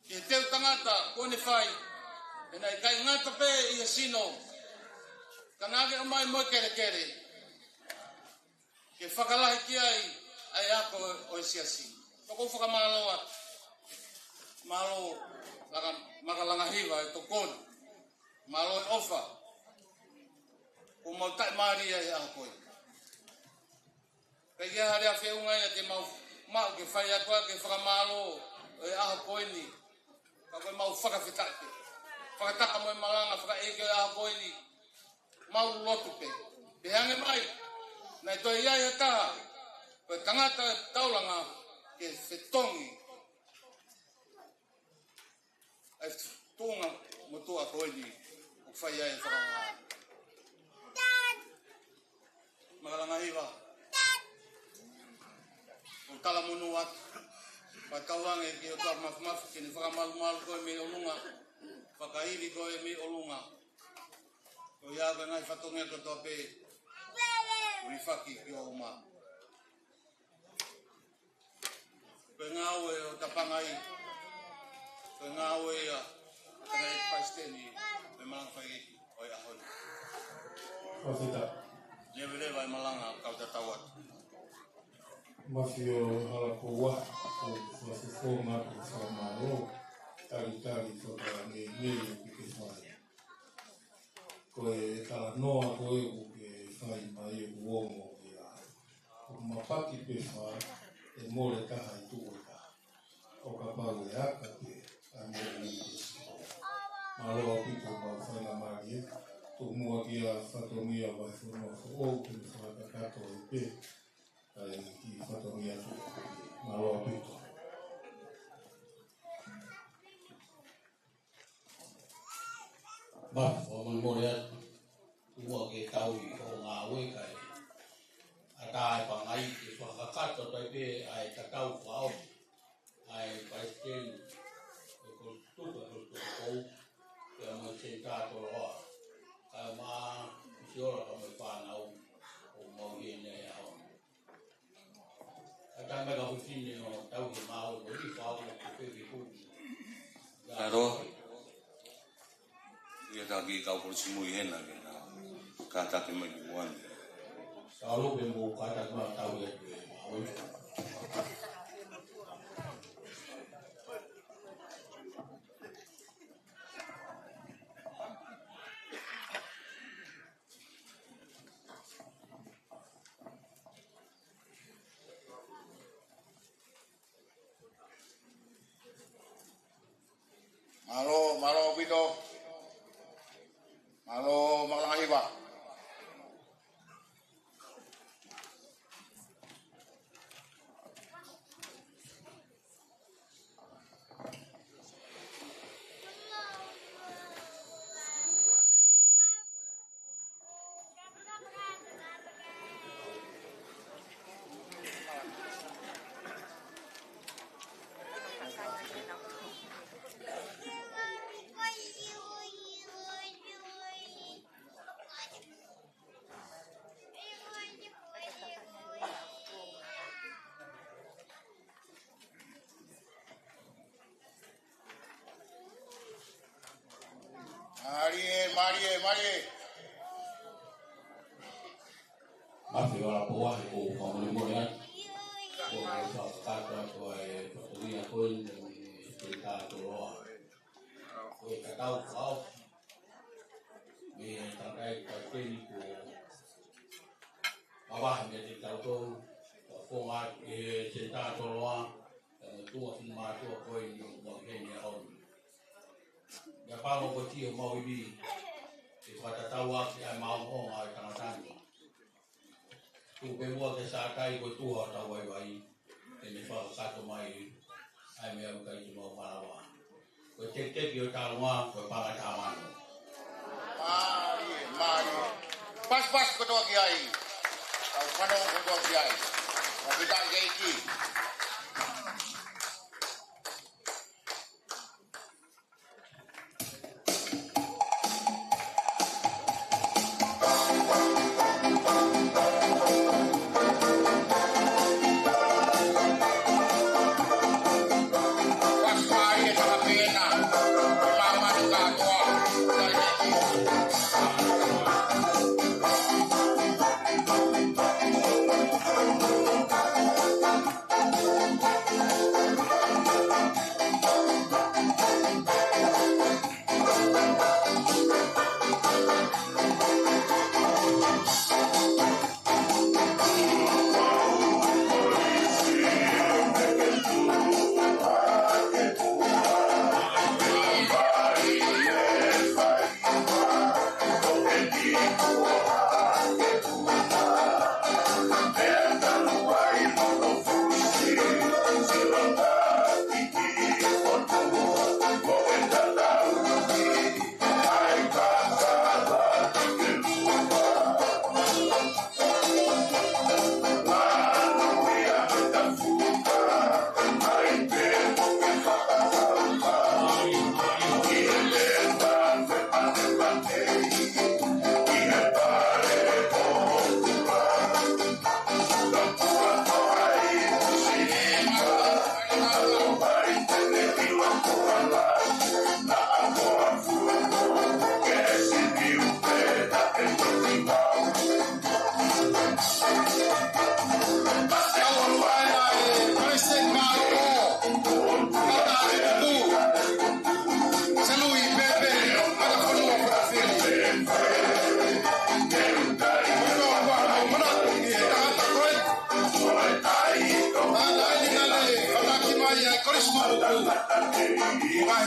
ki he teu tangata kuo ne fai, he naʻe ʻikai ngata pē ʻi he sino, ka naʻa ke ʻomai mo e kelekele ke fakalahi ki ai ʻa e ako ʻo e siasi. Toko fakamālō atu. Mālō, laka-, Makalanga hiva e tokoni. Mālō e ʻofa. ʻOku mau taʻimālie he ʻaho ko ē. Pea ʻi ai ha lea feʻunga ia te mau maʻu ke fai atu ʻaki e fakamālō ʻo e ʻaho ko eni, ka ko e mau fakafetaʻi pē. Fakataha mo e malanga fakaʻeiki ʻo e ʻaho ko eni, mau lotu pē. Pea hangē mai, naʻe toe ʻi ai ha taha, ko e tangata taulanga ke fetongi ʻa e tuʻunga motuʻa ko eni ʻoku fai ai e fakahā. Makalanga hiva. ʻOku talamonū atu. Fakatauange ki he ʻOtua Māfimafi ke ne fakamalumalu koe mei ʻolunga, fakaivia koe mei ʻolunga. Ko ia ko e ngaahi fatongia kotoa pē ʻoku hifaki ki hoʻo uma. Ko e ngāue ʻo Tapangai, ko e ngāue ia ʻa e Palesiteni, ko e malanga fakaʻeiki ʻo e ʻaho ni. Fakafetaʻi. Leveleva e malanga kau tatau atu. Mafio Halapoua, ko e fakafofonga ko e fakamālō, talitali fakaneʻineʻi ʻoku ke fai. Ko e talanoa ko ē ʻoku ke fai mai ʻoku ongo ia. ʻOku mapaki pē fā, ʻe mole taha ʻi tuʻo taha. ʻO kapau ʻe aka pē ʻa e moʻui ke sio. Mālō ʻaupito mau faingamālie, tomuʻa ki he fatongia vahefonua foʻou ke fakakakato ai pē ʻa e kiʻi fatongia tuʻo. Mālō ʻaupito. Mafio, fakamolemole atu. Tuʻa ke tau ʻi hoʻo ngāue kae ʻatā e pangai ke fakakakato atu ai pē ʻa e tatau fakaʻosi ʻa e Palesiteni ʻo e Kolisi Tutuku, ʻa e Kolisi Tutuku Foʻou, pea mo e Senitā Toloa, kae ʻumaʻā Siola pea mo e fānau ʻoku mau ʻi heni he ʻaho ni. ʻAtā mai ka husine ʻo tau ke mau ko ni fau ko pe ki kuki. Taro. Ia ka ki kau polisi mui hena ke na kātaki mai ki muani. Taro pe mo kātaki mai tau ia ke mau. Mālō, mālō ʻaupito. Mālō, mālō hiva. Mālie, mālie, mālie. Mafio Halapoua, ʻoku ou fakamolemole atu. ʻOku ou fakakakato atu ʻa e fatongia ko eni mei he Senitā Toloa. Ko e tatau fakaʻosi mei he tangataʻeiki Palesiteni kuo mavahe meiate kitautolu, fakafofonga atu ki he Senitā Toloa, pea mo e tuʻunga finemātuʻa ko eni ʻoku mau ʻi heni he ʻaho ni. Ia pano ko tio mau ivi, ke fakatatau ʻaki ʻa e maʻongoʻonga ʻo e tangata ni. Tuku pē muʻa ke sātai ko e tuha ʻo tau vaivai, ke ne fakakakato mai ʻa e meʻa ʻoku ʻikai te mau malava. Ko e tekiteki ʻo e tālunga, ko e paʻanga ʻe taha mano. Mālie, mālie. Pasipasi kotoa ki ai. Kau fanongo kotoa ki ai. Fakafetaʻi ʻEiki.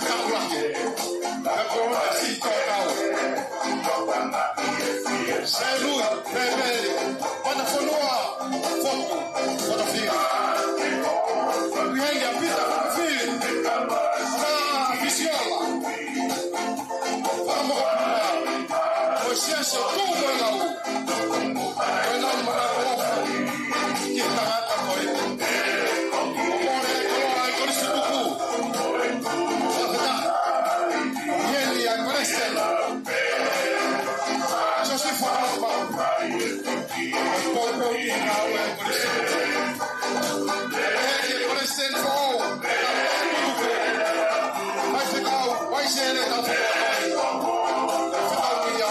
Kaulaki. Pea ko e siʻi tōkau. Selui, Pepeli, Matafonua, Fotu, Fotofili. Uihengi ʻa Pita Fotofili. Ka Fisiola. Fakamokopuna. Ko Siaosi Tuʻumoʻungaʻu. Ko e nau mana ko ofu ki he tangata ko ē. ʻO mole e koloa ʻa e Kolisi Tuku. Fakafetaʻi. Heni ʻa e Palesiteni. Siosifa Loma. Poupou ki he ngāue ʻa e Kolisi Tuku. ʻEiki Palesiteni foʻou. Faifekau, Uaisele Taufaʻāhau. Faifekau ia.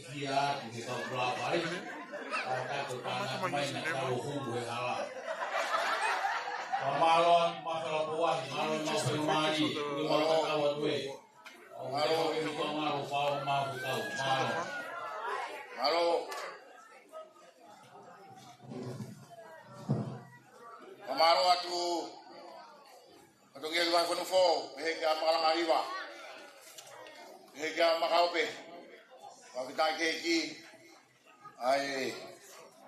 Kia atu he kau kula pale, ʻa e kato tānaki mai na kau hulu he hala. Fakamālō atu, māfela pō ahi, mālō e mau fenumālie, ʻoku mau tatau atu ē. ʻOku mau fenumālie, mālō. Mālō. Fakamālō atu, Fatongia ki Vahefonua Foʻou, pehē kia Makalanga Hiva, pehē kia Makaope, fakafetaʻi ki he ʻEiki, ʻa e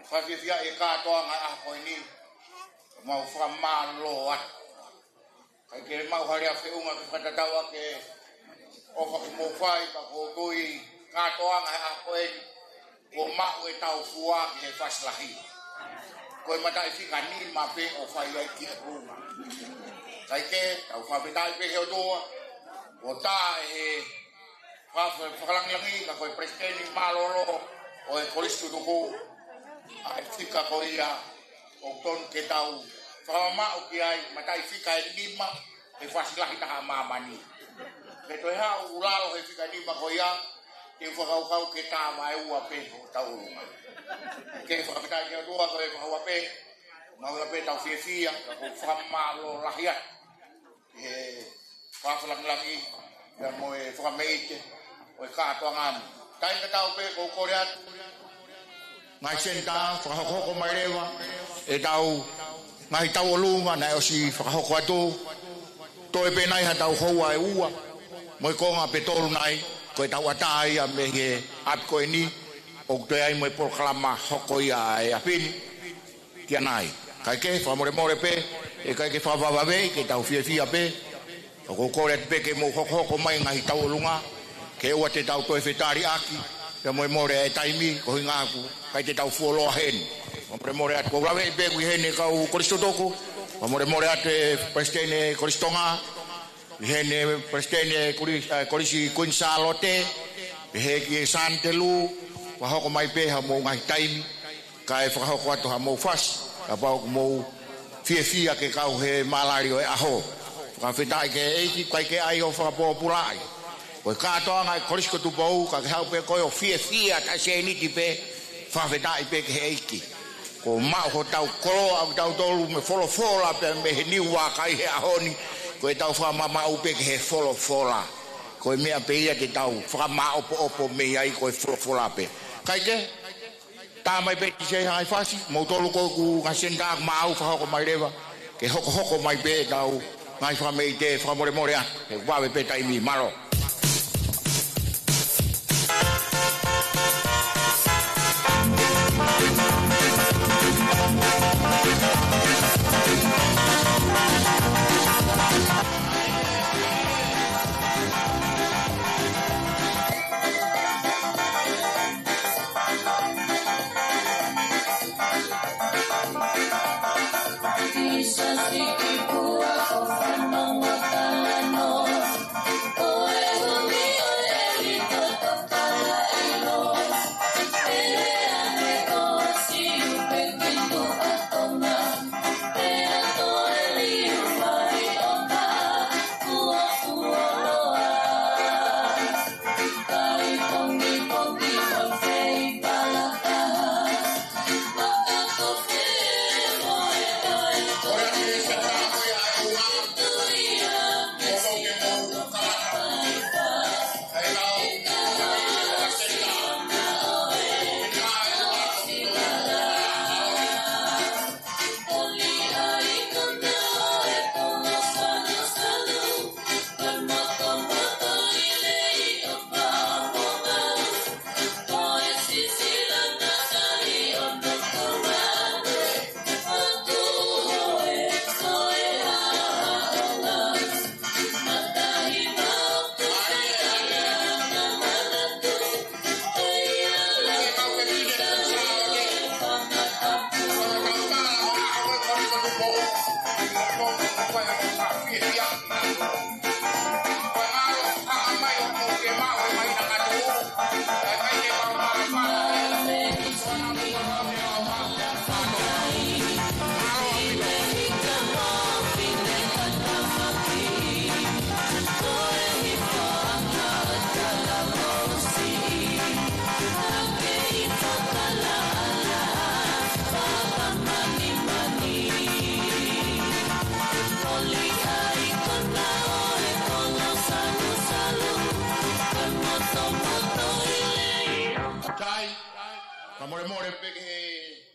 fakafiefia e kātoanga ʻa e ʻaho ko eni, mau fakamālō atu. ʻIkai ke mau hali a feʻunga ke fakatatau ʻaki e ʻofa kuo mou fai, ka ʻoku ou tui kātoanga ʻa e ʻaho ko eni, kuo maʻu ʻetau fua ki he fasi lahi. Ko e mataʻifika nima pē ʻoku fai ai ki ʻolunga. Kae kehe, tau fakafetaʻi pē ki he ʻOtua, kuo tā ʻe he fa-, fa-, fakalāngilangi, ka ko e palesiteni mālōlō ʻo e kolisi tutuku, ʻa e fika ko ia ʻoku totonu ke tau fakamamaʻu ki ai, mataʻifika ʻe nima he fasi lahi taha ʻa māmani. Pea toe haʻu ʻo lalo he fika nima ko ia, te u fakakaukau ke tā mai ua pē hotau ʻolunga. Ke fakafetaʻi ki he ʻOtua ko e fakaua pē, mau ua pē tau fiefia, ka ʻoku ou fakamālō lahi atu ki he fakalāngilangi, pea mo e fakameʻite ʻo e kātoanga ni. Taimi tatau pē ʻoku ou kole atu, ngaahi senitā, fakahokohoko mai leva ʻetau ngaahi tauʻolunga naʻe ʻosi fakahoko atu. Toe pē nai haʻatau houa ʻe ua mo e konga pe tolu nai, ko ʻetau ʻatā ia mei he ʻapi ko eni, ʻoku toe ʻi ai mo e polokalama hoko ia ʻa e ʻapi ni. Kia nai. Kae kehe, fakamolemole pē, ʻe ʻikai ke fakavavevave, ke tau fiefia pē. ʻOku ou kole atu pē ke mou hokohoko mai ngaahi tauʻolunga, ke ʻoua te tau toe fetaliʻaki, pea mo e mole ʻa e taimi, ko e ʻuhinga ʻoku ʻikai te tau fuoloa heni. Fakamolemole atu, ʻoku ou laveʻi pē ʻoku ʻi heni e kau kolisi tutuku, fakamolemole atu e Palesiteni Kolisi Tonga, ʻi heni e Palesiteni e koli-, ʻa e Kolisi Kuini Sālote, pehē ki he Sānitelū, fakahoko mai pē haʻamou ngaahi taimi, kae fakahoko atu haʻamou fasi, kapau ʻoku mou fiefia ke kau he malali ʻo e ʻaho. Fakafetaʻi ki he ʻEiki, ʻikai ke ʻai ʻo fakapōpulaʻi. Ko e kātoanga e Kolisi ko Tupou, ka ke haʻu pē koe ʻo fiefia taʻe sēniti pē, fakafetaʻi pē ki he ʻEiki. Kuo maʻu hotau koloa ʻo kitautolu mei he folofola pea mei he niu vakai he ʻaho ni, ko ʻetau fakamamaʻu pē ki he folofola. Ko e meʻa pē ia te tau fakamāʻopoʻopo mei ai ko e folofola pē. Kae kehe, tā mai pē ki he ngaahi fasi, moutolu ko ʻeku ngaahi senitā maʻu fakahoko mai leva, ke hokohoko mai pē ʻetau ngaahi fakameʻite, fakamolemole atu, he vave pē taimi, mālō. Ka molemole pē ke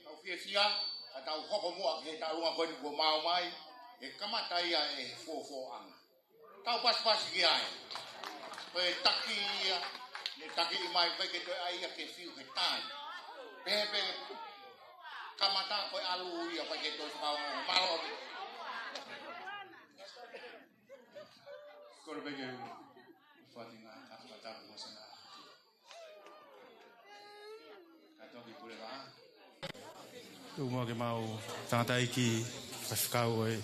tau fiefia, ka tau hoko muʻa ki he taʻalunga ko eni kuo maau mai, ʻe kamata ia ʻe he fuofuoʻanga. Tau pasipasi ki ai. Ko e taki ia, ne taki mai, ʻikai ke toe ʻai ia ke fiu he taimi. Pehē pē kamata ko e ʻalu ia, ʻikai ke toe fakaongo. Mālō. Kole pē ke u fatinga, ka fakatapu mo sana. Ka toki pule vā. Tuku muʻa ke mau tangataʻeiki faifekau ʻo e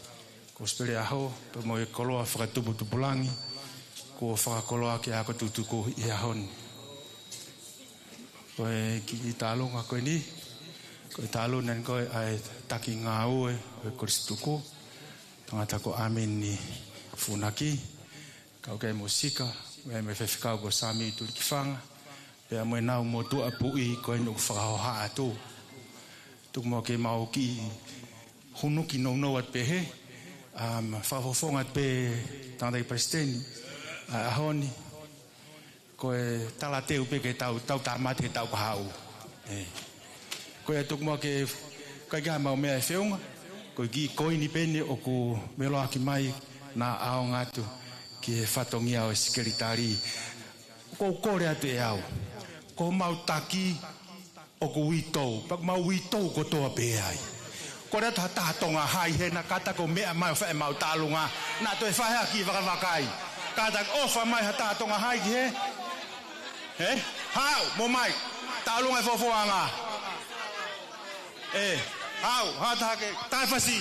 Kosipeli ʻo e ʻaho, pea mo e koloa fakatupu tupulangi, kuo fakakoloa ki he ako tutuku ʻi he ʻaho ni. Ko e kiʻi taʻalunga ko eni, ko e taʻalunga ni ko e ʻa e taki ngāue ʻo e kolisi tutuku, tangata ko ʻAmini Funaki, kau ki ai mo Sika, mo e faifekau ko Sami Tulikifanga, pea mo ʻenau motuʻa puʻi ko eni ʻoku fakahohaʻa atu. Tuku muʻa ke mau kiʻi hunuki nounou atu pē he, um, fakafofonga atu pē tangataʻeiki palesiteni, ʻa e ʻaho ni, ko e talateu pē ke tau, tau tāmate he taʻu kahaʻu. ʻE. Ko ia tuku muʻa ke, ʻikai ke ʻi ai ha mau meʻa ʻe feʻunga, ko e kiʻi koini pē eni ʻoku meloaki mai naʻa ʻaonga atu ki he fatongia ʻo e sekelitali. ʻOku ou kole atu ʻe au, ko homau taki ʻoku uitou, pea ʻoku mau uitou kotoa pē ai. Kole atu ha taha Tonga Hai hena, kātaki ʻo meʻa mai ʻo fai ʻemau taʻalunga, naʻa toe fai ha kiʻi vakavakai. Kātaki ʻofa mai ha taha Tonga Hai ki he, he? Haʻu, mou mai. Taʻalunga ʻe fuofuoʻanga. ʻE, haʻu, ha taha ke, taʻefasi.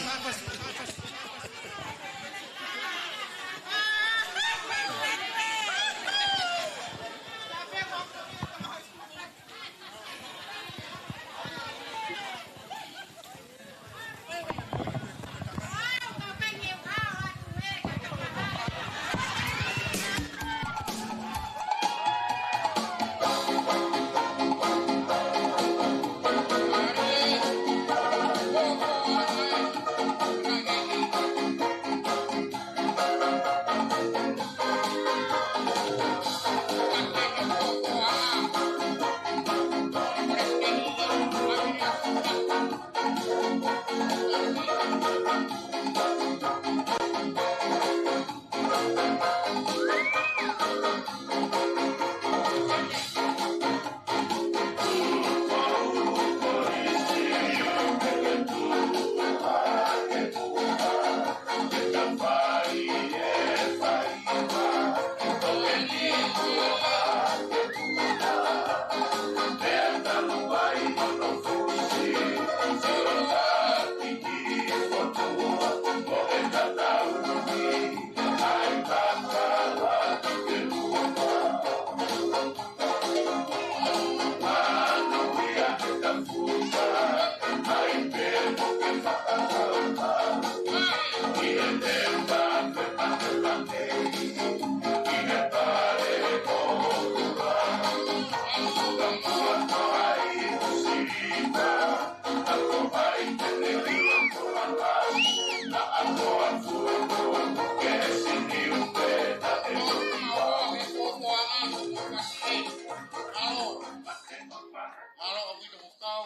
Mālō ʻaupito mo kau.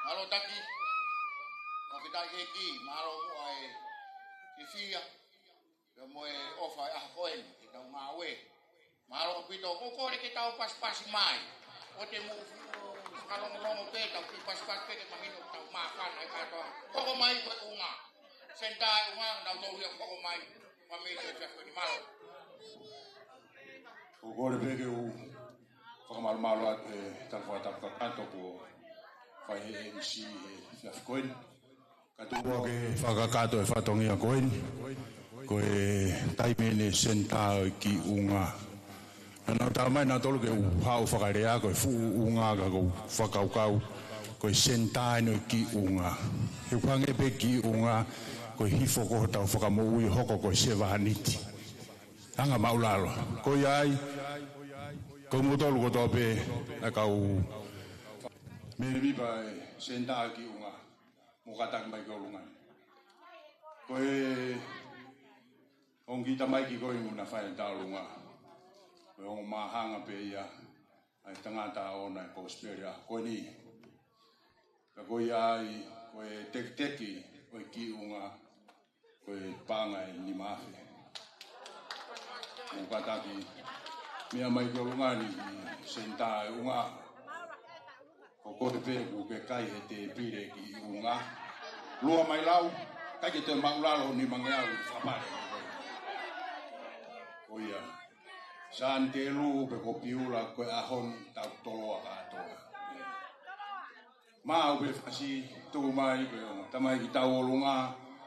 Mālō taki. Fakafetaʻi ki he ʻEiki, mālō muʻa e fiefia. Pea mo e ʻofa ʻa e ʻaho ko eni, ke tau ngāue. Mālō ʻaupito, ʻoku ou kole ke tau pasipasi mai. ʻOua te mou fakalongolongo pē, tau kiʻi pasipasi pē ke mahino tau māfana e kātoa. Hoko mai ko e ʻuhinga. Senitā e ʻuhinga, nau tau ia hoko mai. Fāmili ko e fiefia ko eni, mālō. ʻOku ou kole pē ke u fakamālōmālō atu he tala fakatapu kakato kuo fai he M C he efiafi ko eni. Ka tuku muʻa ke fakakakato e fatongia ko eni, ko e taimi eni e senitā ʻo e kiʻi ʻuhinga. Naʻa nau tala mai nautolu ke u haʻu fakalea ko e fuʻu ʻuhinga, ka ʻoku ou fakakaukau ko e senitā eni ʻo e kiʻi ʻuhinga. He ʻoku hangē pē kiʻi ʻuhinga ko e hifo ko hotau fakamoʻui, hoko ko e sevāniti. Anga māʻulalo. Ko ia ai, ko moutolu kotoa pē ʻa e kau mēmipa e senitā kiʻi ʻuhinga. Mou kātaki mai ki ʻolunga ni. Ko e ongo kiʻi tamaiki ko ē naʻa na fai e taʻalunga. Ko e ongo māhanga pē ia. ʻa e tangata ʻo e kosipeli ʻa ko eni. Ka ko ia ai, ko e tekiteki ʻo e kiʻi ʻunga, ko e paʻanga ʻe nima afe. Mou kātaki, meʻa mai ki ʻolunga ni ki he senitā ʻo e ʻunga. Ko koe pē ʻoku ke kai he tēpile e kiʻi ʻunga. Lua mai lau, ʻikai ke toe māʻulalo ni mangeau i fakapale. Ko ia. Sāni Telu pe ko Piula ko e ʻaho ni tau toloa kātoa. Maʻu pē fasi, tuku mai pē ʻo tamaiki tau ʻolunga,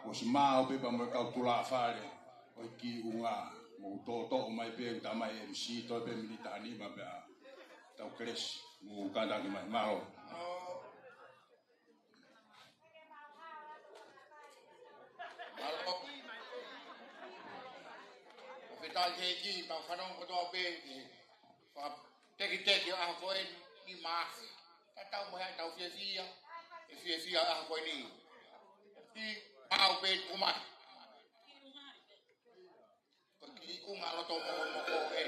ʻosi maʻu pē pea mo e kau tulafale ʻo e kiʻi ʻunga. Mou toʻotoʻo mai pē, tamai M C, toe pē miniti ʻe nima pea tau kelesi, mou kātaki mai, mālō. Mālō. Fakafetaʻi ki he ʻEiki, tau fanongo kotoa pē ki he fakatekiteki ʻo e ʻaho ko eni, nima afe. Tatau mo e ʻetau fiefia, e fiefia ʻo e ʻaho ko eni. ʻI, maʻu pē, tuku mai. Ko e kiʻi ʻunga loto mokomoko ē.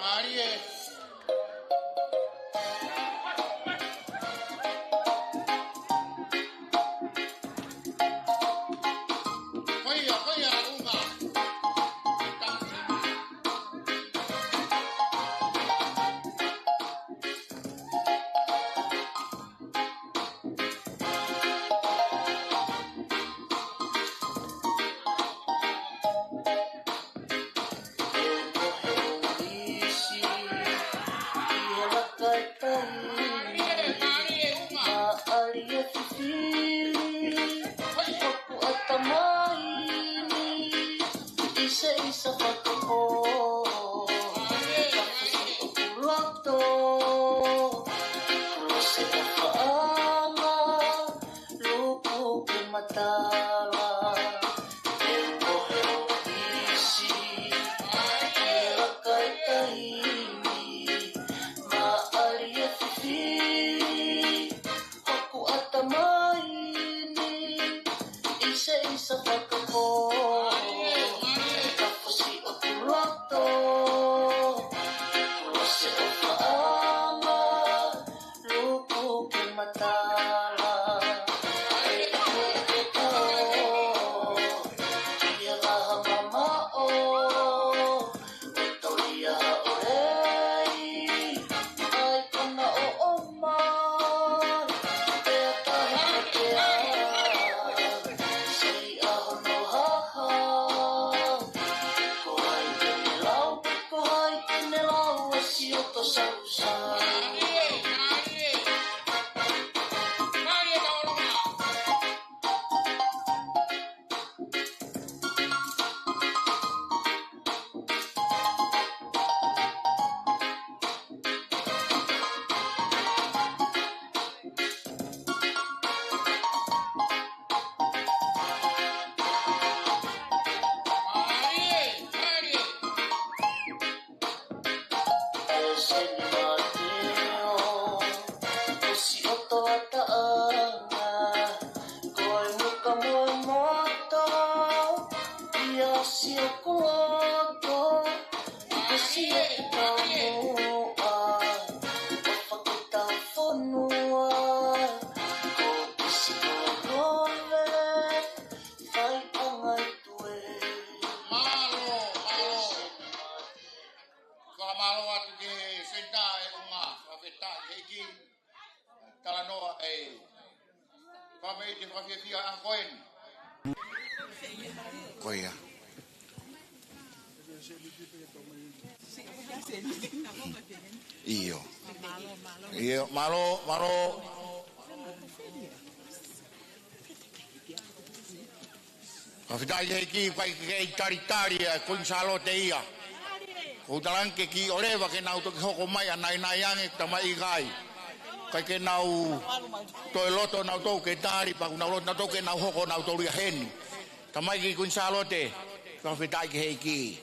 Mālie. Ko ia, ko ia, ʻunga. Mālie, mālie, ʻunga. Mālie fifili hoku ʻatamai ni, ʻiseʻisa fakapō. Mālie, mālie. Ka fusi ʻoku loto, lose ʻo faʻanga, luku ke matala. Te kohe o isi, mālie. Ke laka e taimi, mālie fifili hoku ʻatamai ni, ʻiseʻisa fakapō. Ka fusi ʻoku loto, lose ʻo faʻanga, luku ke matala. ʻE ʻikai ke tau, ʻi he vaha mamaʻo, ʻo tau ia ʻo lei, ʻai kona ʻo ʻomai, pea tahi pea, sei ʻaho no haha. Ko hai ke ne lau, ko hai ke ne lau, ʻa Siʻoto Sausau. Seni Mateo, ko Siʻoto ʻa Taʻanga, ko e muka mo e moto, ʻi ʻAsi ʻoku loto, ʻi he siʻi taumuʻa, ʻo fakatau fonua, ko Pisi ko Nove, fai ʻanga i tue. Mālō, mālō. Fakamālō atu ki he senitā ʻo e ʻunga, fakafetaʻi he ʻEiki. Talanoa ē. Fakamolemole, fakafiefia ʻa ko eni. Ko ia. ʻIo. ʻIo, mālō, mālō. Fakafetaʻi ki he ʻEiki, ʻikai ke ʻi ai ha talitali ʻa Kuini Sālote ia. ʻOku ou talaange ke ʻoleva ke nau toki hoko mai ʻa naʻinaʻi ange, tamaiki. ʻIkai ke nau toe loto nautolu ke tali, pea ʻoku nau loto nautolu ke nau hoko nautolu ia heni. Tamaiki Kuini Sālote, fakafetaʻi ki he ʻEiki.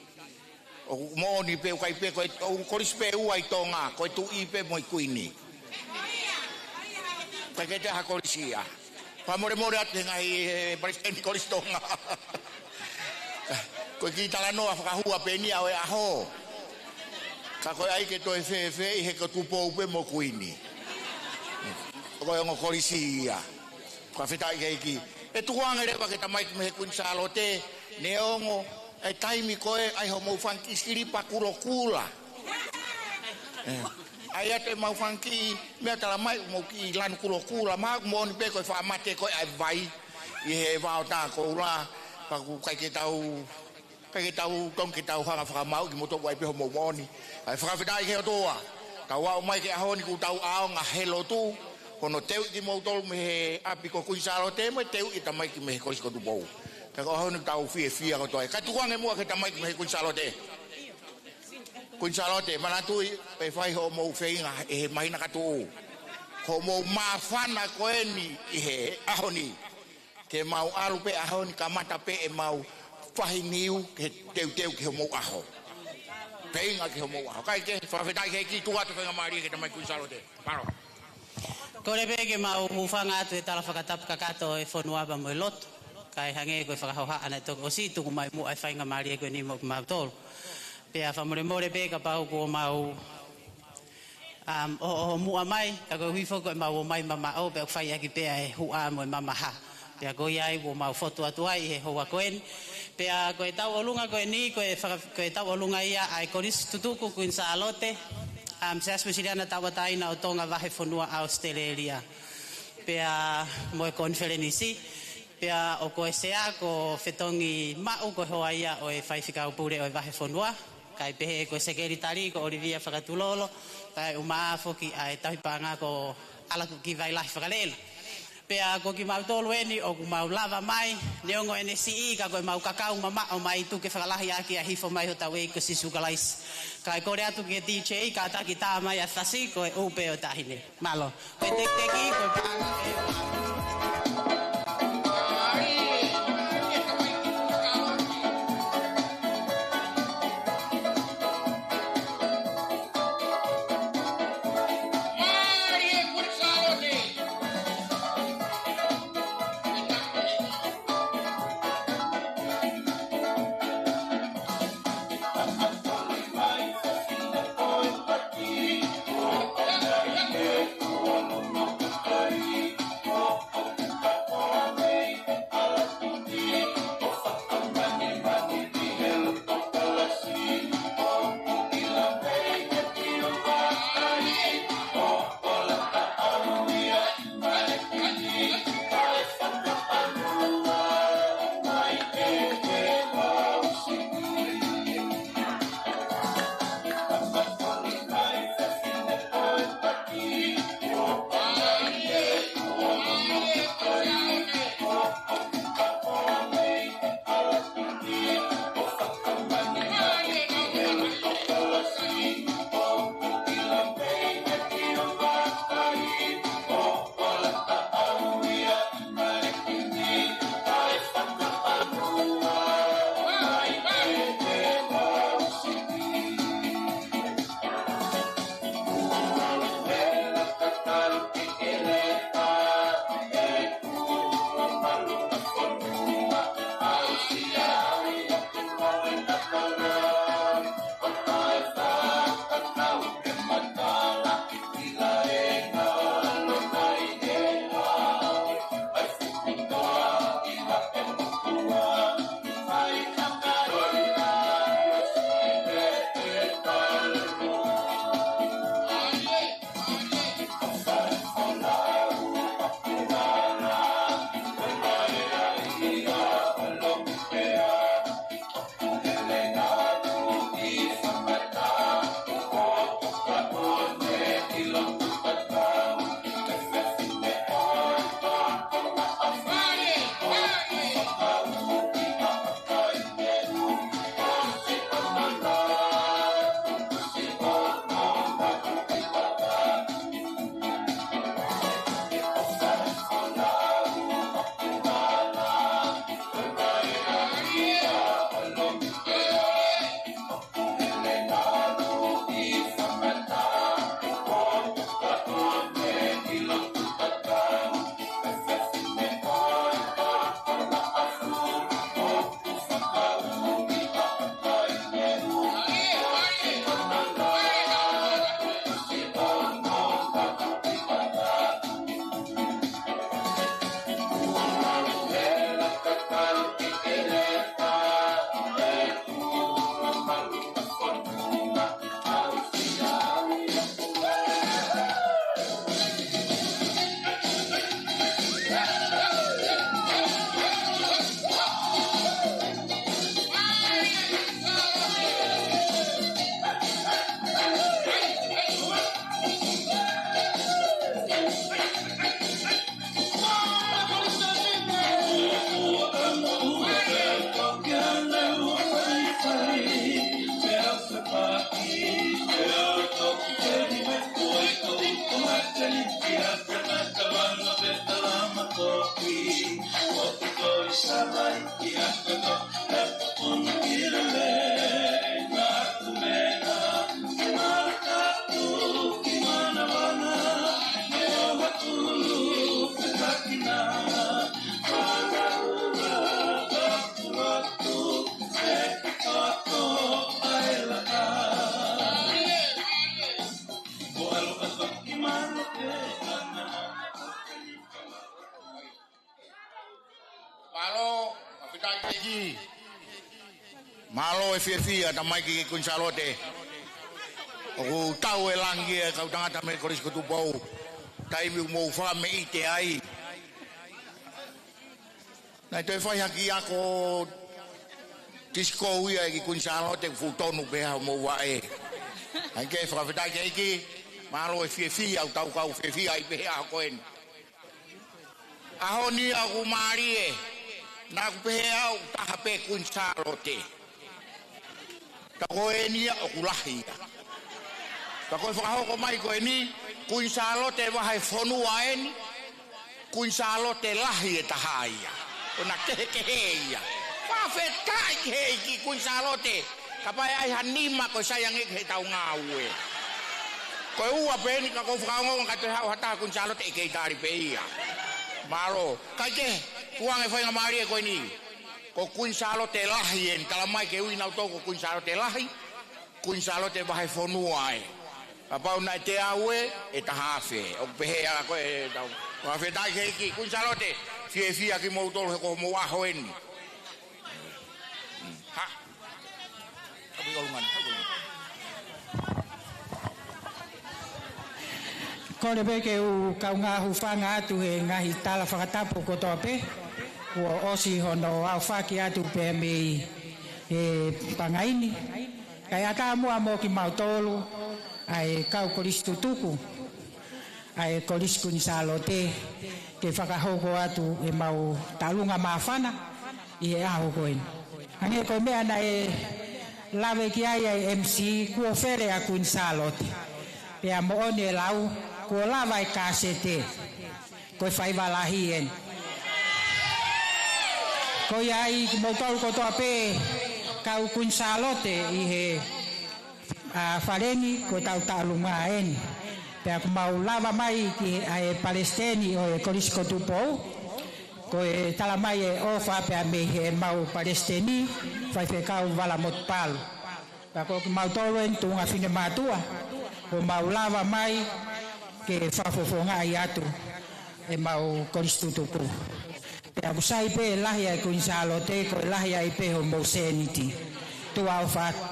ʻOku moʻoni pē, ʻoku ʻikai pē, ko e, ʻoku kolisi pē ua ʻi Tonga, ko e Tuʻi pē mo e Kuini. ʻIkai ke toe ʻi ai ha kolisi ia. Fakamolemole atu he ngaahi, ē, palesiteni kolisi Tonga. Ko e kiʻi talanoa fakahua pē eni ia ʻo e ʻaho. Ka ko e ʻai ke toe fēfē ʻi he ko Tupou pē mo Kuini. Ko e ongo kolisi ia. Fakafetaʻi ki he ʻEiki. ʻE tuku ange leva ki he tamaiki mei he Kuini Sālote, neongo e taimi ko ē ʻai hoʻomou fanga kiʻi silipa kulokula. ʻE. ʻAi atu ʻemau fanga kiʻi meʻa, tala mai ʻoku mou kiʻi lanu kulokula, mahalo ʻoku moʻoni pē ko e faʻa mate ko ē ʻa e vai ʻi he vao tā koula, pea ʻoku ʻikai ke tau, ʻikai ke tau tonu ke tau hanga ʻo fakamāuʻi kimoutolu, ʻai pē hoʻomou moʻoni. ʻAi, fakafetaʻi ki he ʻOtua. Tau aʻu mai ki he ʻaho ni kuo tau ʻaonga he lotu, hono teuʻi kimoutolu mei he ʻapi ko Kuini Sālote, mo e teuʻi e tamaiki mei he Kolisi ko Tupou. Ka ko e ʻaho ni tau fiefia kotoa. Kae tuku ange muʻa ki he tamaiki mei he Kuini Sālote. Kuini Sālote, manatuʻi, ʻe fai hoʻomou feinga ʻi he māhina ka tuʻu. Ko hoʻomou māfana ko eni ʻi he ʻaho ni. Ke mau ʻalu pē ʻaho ni, kamata pē ʻemau fahi niu ke teuteu ki hoʻomou ʻaho. Feinga ki hoʻomou ʻaho. Kae kehe, fakafetaʻi ki he ʻEiki. Tuku atu e faingamālie ki he tamaiki Kuini Sālote. Mālō. Kole pē ke mau hūfanga atu he tala fakatapu kakato ʻo e fonua pea mo e lotu. Kae hangē ko e fakahohaʻa naʻe toki ʻosi, tuku mai muʻa e faingamālie ko eni maʻa kimautolu. Pea fakamolemole pē kapau kuo mau, um, ʻohoʻoho muʻa mai, ka koeʻuhi foki ko ʻemau ō mai mamaʻo, pea ʻoku fai ʻaki pē ʻa e huʻa mo e mamaha. Pea ko ia ai kuo mau fotu atu ai ʻi he houa ko eni. Pea ko e tauʻolunga ko eni, ko e faka-, ko e tauʻolunga ia ʻa e Kolisi Tutuku Kuini Sālote, um, Siasi Uēsiliana Tauʻatāina ʻo Tonga Vahefonua ʻAositelēlia. Pea mo e konifelenisi. Pea ʻoku ko e sea ko Fetongi Maʻu, ko e hoa ia ʻo e faifekau pule ʻo e vahefonua. Kae pehē ko e sekelitali ko ʻOlivia Fakatulolo, kae ʻumaʻā foki ʻa e tauhi paʻanga ko ʻAlaku Kivailahi Fakalena. Pea ko kimautolu eni ʻoku mau lava mai, neongo ʻene siʻi ka ko ʻemau kakau mamaʻo mai, tuku ke fakalahi ʻaki ʻa e hifo mai hotau ʻEiki ko Sīsū Kalaisi. Kae kole atu ki he D J, kātaki tā mai ʻa e fasi, ko e ʻUpe ʻo e Taʻahine. Mālō. Ko e tekiteki, ko e paʻanga. Mālō e fiefia, tamaiki Kuini Sālote. ʻOku tau e langi e kau tangata mei Kolisi ko Tupou. Taimi ʻoku mou fakameʻite ai. Naʻe toe fai hake ʻa e ako tisikou ia ʻe Kuini Sālote, fuʻu tonu pē ʻa hoʻomou vaʻe. ʻAi ke fakafetaʻi ki he ʻEiki, mālō e fiefia, ʻoku tau kau fiefia ai pē he ʻaho ko eni. ʻAho ni ʻoku mālie, naʻa ku pehē au taha pē Kuini Sālote. Ka ko eni ia ʻoku lahi ia. Ka ko e fakahoko mai ko eni, Kuini Sālote vahefonua eni, Kuini Sālote lahi e taha ia. ʻOku na kehekehe ia. Fakafetaʻi ki he ʻEiki Kuini Sālote. Kapau ʻe ʻi ai ha nima ko e sai ange ki heʻetau ngāue. Ko e ua pē eni ka ʻoku ou fakaongoongo ka toe haʻu ha taha Kuini Sālote ʻe kei tali pē ia. Mālō. Kae kehe, tukuange faingamālie ko eni. Ko Kuini Sālote lahi eni, talamai ke ui nautolu ko Kuini Sālote lahi, Kuini Sālote vahefonua ē. Kapau naʻe teau ē, ʻe taha afe. ʻOku pehē ʻa ko ē ʻetau. Fakafetaʻi ki he ʻEiki, Kuini Sālote, fiefia kimoutolu he ko hoʻomou ʻaho eni. Ha. Kole pē ke u kaungā hūfanga atu he ngaahi tala fakatapu kotoa pē. Kuo ʻosi hono aofaki atu pē mei he pangai ni. Kae ʻatā muʻa mo kimautolu, ʻa e kau kolisi tutuku, ʻa e Kolisi Kuini Sālote, ke fakahoko atu ʻemau taʻalunga māfana ʻi he ʻaho ko eni. Hangē ko e meʻa naʻe lave ki ai ʻa e M C, kuo fele ʻa Kuini Sālote. Pea moʻoni e lau, kuo lava e kāsete. Ko e faiva lahi eni. Ko ia ai kimoutolu kotoa pē kau Kuini Sālote ʻi he, ʻa, fale ni, ko ʻetau taʻalunga eni. Pea ʻoku mau lava mai ki he, ʻa e palesiteni ʻo e Kolisi ko Tupou. Ko e talamai e ʻofa pea mei heʻemau palesiteni, Faifekau Vala Motupalu. Pea ko kimautolu eni tuʻunga finemātuʻa, kuo mau lava mai ke fakafofongaʻi atu ʻemau kolisi tutuku. Pea ʻoku sai pē lahi ʻa e Kuini Sālote, ko e lahi ai pē hoʻomou sēniti. Tuʻa ʻofa atu.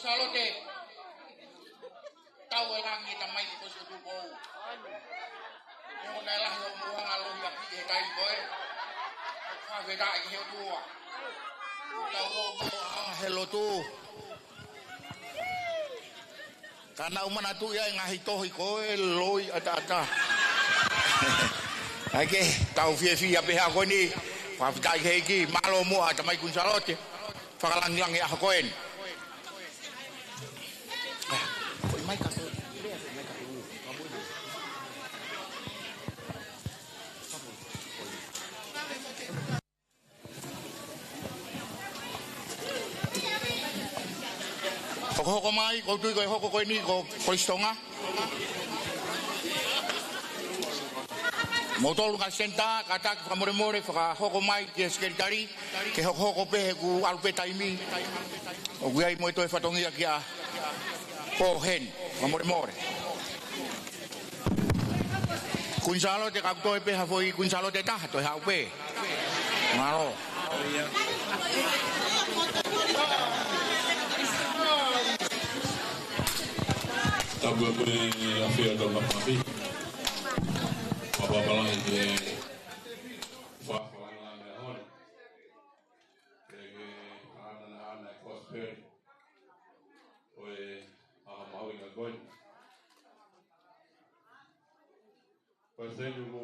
Sālote. Tau e langi e tamai ko Siutukou. ʻIo, naʻe lahi hoʻo moʻuiʻanga lohi ʻaki he taimi ko ē. Fakafetaʻi ki he ʻOtua. Tau ō mo ʻa he lotu. Ka naʻa ku manatuʻi ʻa e ngaahi tohi ko ē loi ʻataʻatā. ʻAi ke tau fiefia pē he ʻaho ko eni. Fakafetaʻi ki he ʻEiki, mālō muʻa tamai Kuini Sālote. Fakalangilangi ʻaho ko eni. Hokohoko mai, ʻoku ou tui ko e hoko ko eni ko Kolisi Tonga. Moutolu ngaahi senitā, kātaki fakamolemole, fakahoko mai ki he sekelitali, ke hokohoko pē he ʻoku ʻalu pē taimi. ʻOku ʻi ai mo e toe fatongia kia Pō heni, fakamolemole. Kuini Sālote, ka ʻoku toe pē ha foʻi Kuini Sālote ʻe taha, toe haʻu pē. Mālō. Tapu mo e ʻafio ʻa e Tongatapu. Fakapapālangi ki he fakalangilangi ʻaho ni. Ke ke ana ana e kosipeli ʻo e ʻaho mahuʻinga ko eni. Palesiteni, ʻoku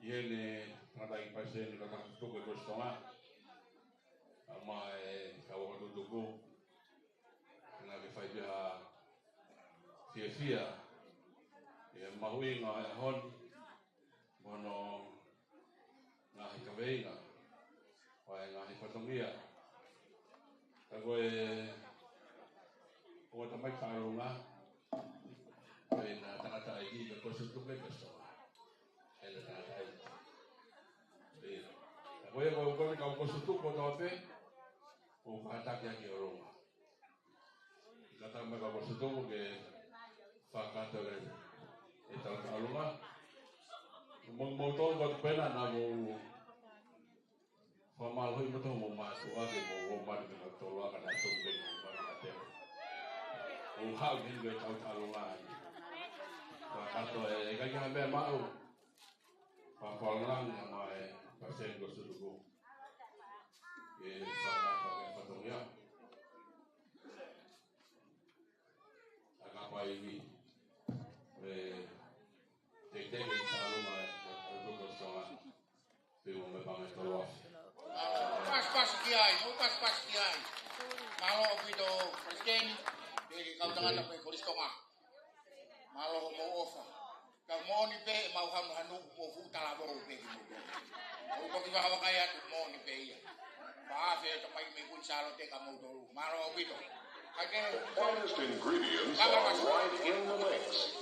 ʻi heni e tangataʻeiki palesiteni ʻo e Kau Tangata Tutuku ʻo e Kolisi Tonga. ʻA ia mo e kau ako tutuku. Naʻa ke fai pē ha fiefia ʻi he mahuʻinga ʻo e ʻaho ni. Mo hono ngaahi kaveinga, ʻo e ngaahi fatongia. Ka ko e, ko e tamai Talunga, ko e na tangataʻeiki ka ko Siutukou pē soa. ʻE na tangataʻeiki. ʻIo. Ka ko e, ko e, ko e kau ko Siutukou kotoa pē, ʻoku kātaki ʻaki ʻolunga. Kātaki mai kau ko Siutukou ke fakakātoa ʻetau ʻolunga. Mo, moutolu ko ē pē naʻa mou fakamālohi mo tau mo mātuʻa ke mou ō mai mo tau ʻolunga ka naʻa tau pē mo mātuʻa te. ʻOku haʻu heni ko ʻetau ʻolunga. Fakakātoa ē, ʻikai ke ʻi ai ha meʻa maʻu. Fakapapālangi ʻa e palesiteni ko Siutukou. Ke fakakātoa e fatongia. ʻA ka pai ki he teitei ke tau mai ʻo tuku soa. Pea mo e meʻapango ʻe tolu afe. Pasipasi ki ai, mou pasipasi ki ai. Mālō ʻaupito, Palesiteni, pea ki he Kau Tangata pē Kolisi Tonga. Mālō hoʻomou ʻofa. Ka moʻoni pē ʻemau hamuhamu mo fuʻu talavou pē kimoutolu. ʻOku toki fakavakai atu moʻoni pē ia. Pea ʻofa atu mai mei Kuini Sālote kia moutolu. Mālō ʻaupito. Finest ingredients are right in the mix.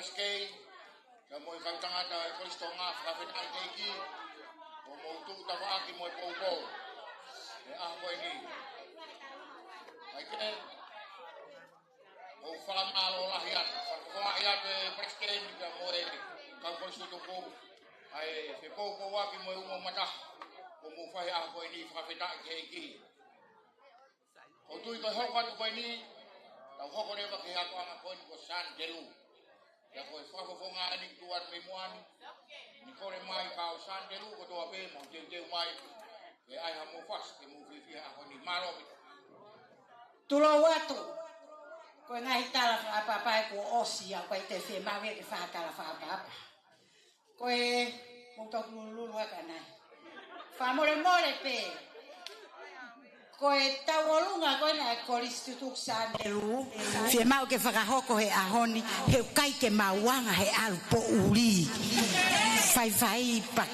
Kei, ka mo e kau tangata ʻa e Kolisi Tonga, fakafetaʻi ki he ʻEiki, ʻoku mou tuʻu tafaʻaki mo e poupou ʻi he ʻaho ko eni. ʻAi ke, ʻoku ou fakamālō lahi atu, fakafofongaʻi atu e Palesiteni ka mo e kau kolisi tutuku, ʻa e fepoupouaki mo e uma mata, ʻoku mou fai he ʻaho ko eni, fakafetaʻi ki he ʻEiki. ʻOku ou tui ko e hoko atu ko eni, tau hoko leva ki he ʻapiako ko eni ko Santelu. Pea ko e fakafofonga eni tuʻu atu mei muʻa ni, ni kole mai kau Santelu kotoa pē, mou teuteu mai, ke ʻai haʻamou fasi, ke mou fiefia he ʻaho ni. Mālō ʻaupito. Tulou atu, ko e ngaahi tala fakaʻapaʻapa ʻoku ʻosi, ʻoku ʻikai te u fiemaʻu ia ke fai ha tala fakaʻapaʻapa. Ko e, mou toki lulululu aka nai. Fakamolemole pē. Ko e tauʻolunga ko ena ʻa e Kolisi Tutuku Santelu, fiemaʻu ke fakahoko he ʻaho ni, he ʻoku ʻikai ke mau anga he ʻalu poʻuli. Faifai pea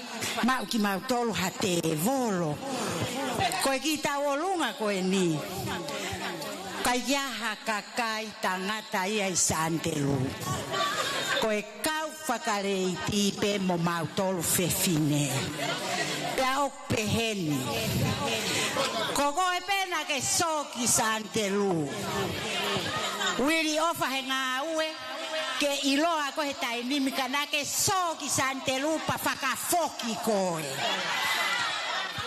maʻu kimautolu ha tēvolo. Ko e kiʻi tauʻolunga ko eni, ʻikai ke ʻi ai ha kakai tangata ia ʻi Santelu. Ko e kau fakaleiti pē mo mautolu fefine. Pea ʻoku pehē ni. Ko koe pē naʻa ke sō ki Santelu, uili ʻofa he ngāue, ke ʻiloa koe he taimi ni ka naʻa ke sō ki Santelu pea fakafoki koe.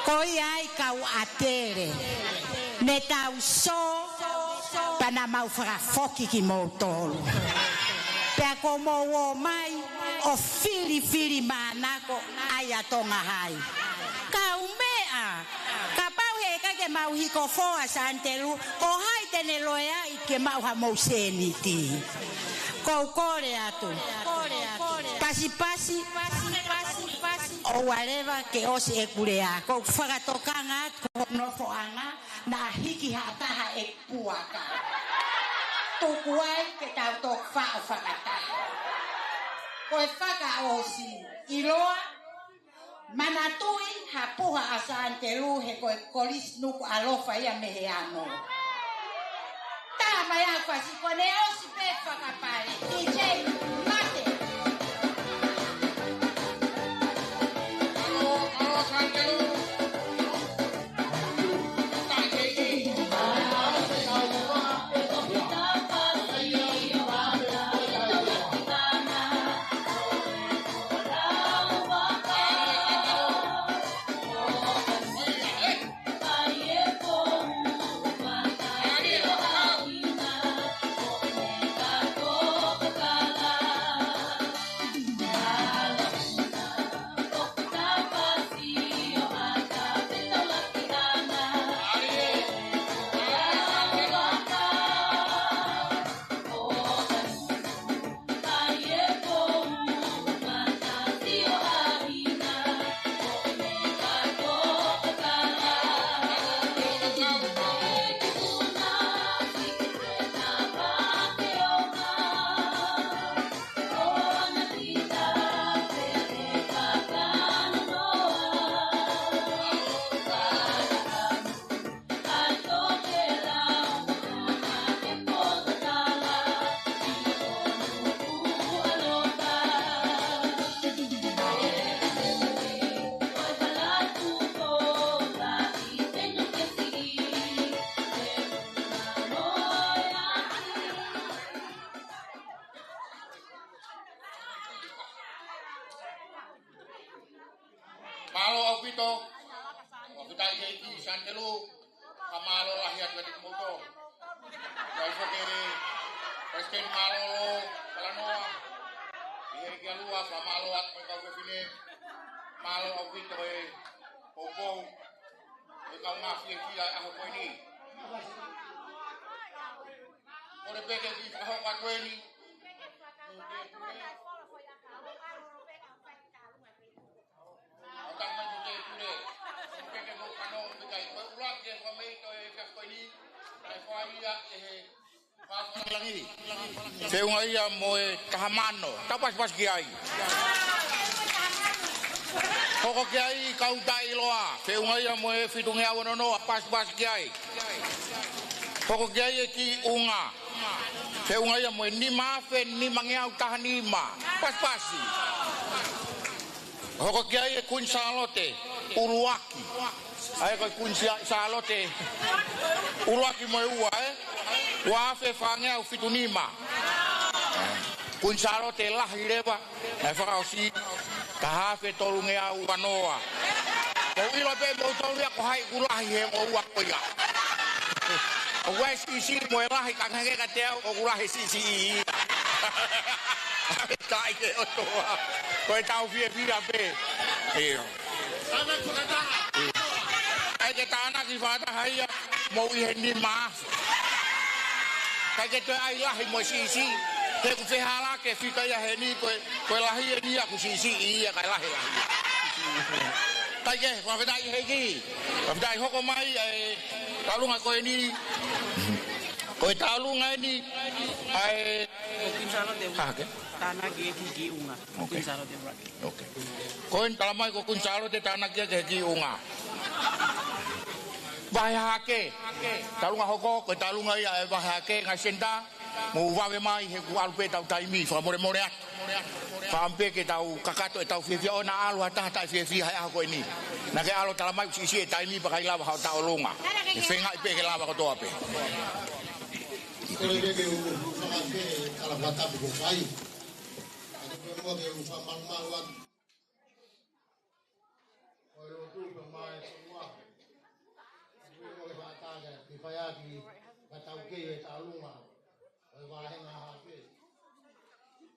Ko ia ai kau ʻatele. Ne tau sō, pea naʻa mau fakafoki kimoutolu. Pea kuo mou ō mai ʻo filifilimānako ʻa e Tonga Hai. Kaumeʻa, kapau heʻikai ke mau hikofō ʻa Santelu, ko hai te ne loeaʻi ke maʻu hamou sēniti? ʻOku ou kole atu. Pasipasi, ʻoua leva ke ʻosi ʻeku lea. ʻOku ou fakatokanga atu ko hono nofoʻanga, naʻa hiki ha taha ʻeku puaka. Tuku ai ke tau toki faʻo fakataha. Ko e fakaʻosi, ʻiloa, manatuʻi ha puha ʻa Santelu he ko e Kolisi Nukuʻalofa ia mei he ano. Tā mai ʻa e fasi ko eni ʻosi pē fakapale. D J Mate. Mālō ʻaupito. ʻOku tau kei ki Santelu. Ka mālō lahi atu kiate kimoutolu. Kau foki Palesiteni Mālōlō, Talanoa. ʻI he kia lua, ka mālō atu kau fefine. Mālō ʻaupito e poupou. E kau ngaahi fiefia e ʻaho ko eni. Kole pē ke u kiʻi fakahoko atu eni. ʻO taku mai ko e pule, peke mo kano, peke ai. Ko e ʻuluaki e fakameʻa ʻo e efiafi ko eni, ʻa e fai ia ʻe he Fafalangi. Feʻunga ia mo e taha mano, tau pasipasi ki ai. Hoko ki ai kau taʻeʻiloa, feʻunga ia mo e fitungeau ono noa, pasipasi ki ai. Hoko ki ai e kiʻi ʻunga. Feʻunga ia mo e nima afe nimangeau taha nima. Pasipasi. Hoko ki ai e Kuini Sālote ʻUluaki. ʻA ia ko e Kuini Sā-, Sālote ʻUluaki mo e ua, ē? Ua afe fāngeau fitu nima. Kuini Sālote lahi leva, naʻe fakaʻosi taha afe tolungeau uanoa. Mou ʻilo pē moutolu ia ko hai ʻoku lahi he ongo ua ko ia. ʻOku ʻi ai e siʻisiʻi mo e lahi, ka hangē kiate au ʻoku lahi e siʻisiʻi ia. Ka ʻikai ke ʻotua. Ko e tau fiefia pē. ʻIo. ʻIkai ke tānaki fakataha ia, mou ʻi he nima afe. ʻIkai ke toe ʻai lahi mo e siʻisiʻi. He ʻoku fehālaaki e fika ia heni, ko e, ko e lahi eni ia ʻoku siʻisiʻi ia, kae lahi lahi ia. ʻIkai ke, fakafetaʻi ʻEiki. Fakafetaʻi. Hoko mai e taulunga ko eni. Ko e taulunga eni ʻa e Ko Kuini Sālote. Hā, ke? Tānaki ʻEiki ki ʻUnga. Ok. Kuini Sālote ʻUluaki. Ok. Ko eni talamai ko Kuini Sālote tānaki ʻEiki ki ʻUnga. Vahe Hahake. Taulunga hoko, ko e taulunga ia e Vahe Hahake, ngaahi senitā. Mou vave mai he kuo ʻalu pē ʻetau taimi, fakamolemole atu. Fakaʻamu pē ke tau kakato ʻetau fiefia, ʻoua naʻa ʻalu ha taha taʻefiefia he ʻaho ko eni. Naʻa ke ʻalu ʻo talamai ʻoku siʻisiʻi e taimi pea ʻikai lava haʻo taulunga. Ke feingaʻi pē ke lava kotoa pē. Kole ke u fakake ala fakatapu ko fai. Ake pē mua ke u fakamalumalu atu. Ko e lotu pē mai ʻa e ua. Ake pē mua ke fakatake, ke fai ʻaki, ka tau kei e taulunga. Ko e Vahe Hahake.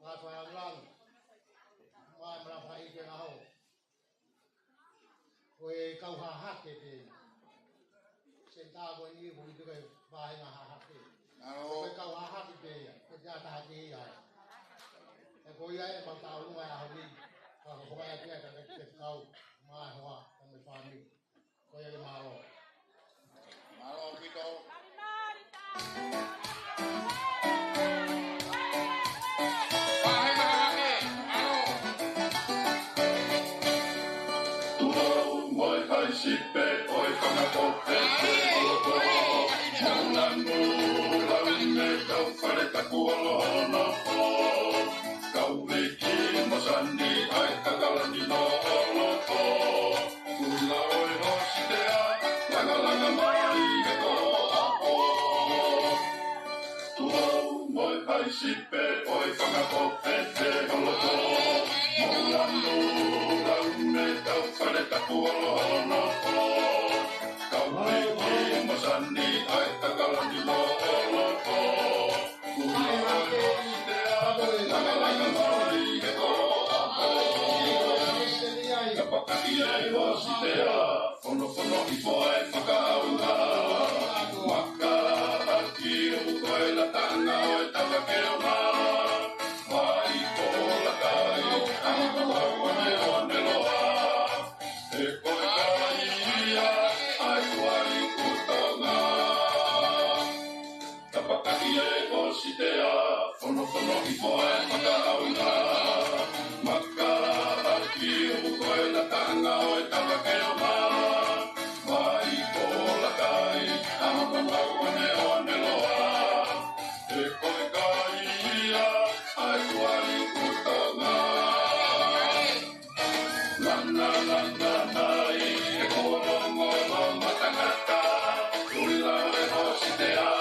Vahe Hahake. Mai mala fai ke ngaho. Ko e kau hahake pē. Senitā ko eni ko e tuku e Vahe Hahake. Mālō. Ko e kau hahake pē ia. Ko e te ata hake ia. ʻE ko ia e mau taulunga e ʻaho ni. Ka ko e hoa ia pē ia ka ke kau. Mai hoa, ka me fāmili. Ko ia ke mālō. Mālō ʻaupito. Vahe Hahake, mālō. Tuʻou mo e haʻi sipe ʻo e fanga kope te holoto. Mauna nula me kau fale taku olo hono po. Kau viki mo sani ai kakalani no olo po. Kula ʻo e hositea, langalanga mai he kolo ʻapo. Tuʻou mo e haʻi sipe ʻo e fanga kope te holoto. Mo lanu lau me kau fale taku olo hono po. Kau viki mo sani ai kakalani no olo po. Kula ʻo e hositea, langalanga mai he kolo ʻapo. Kapakaʻi e hositea, fonofono hifo ai fakaʻauha. Maka ʻaki uku ko e latanga ʻo e tava keona. Vai ko lakai, ʻaho ko ʻaho ne one loa. He ko e kai ia, ʻa e kuali kutonga. Kapakaʻi e hositea, fonofono hifo ai fakaʻauha. Maka ʻaki uku ko e latanga ʻo e tava keona. Vai ko lakai, ʻaho ko ʻaho ne one loa. He ko e kai ia, ʻa e kuali kutonga. Lana, lana, nai, e kōlongo, longo tangata, tuli lau e hositea,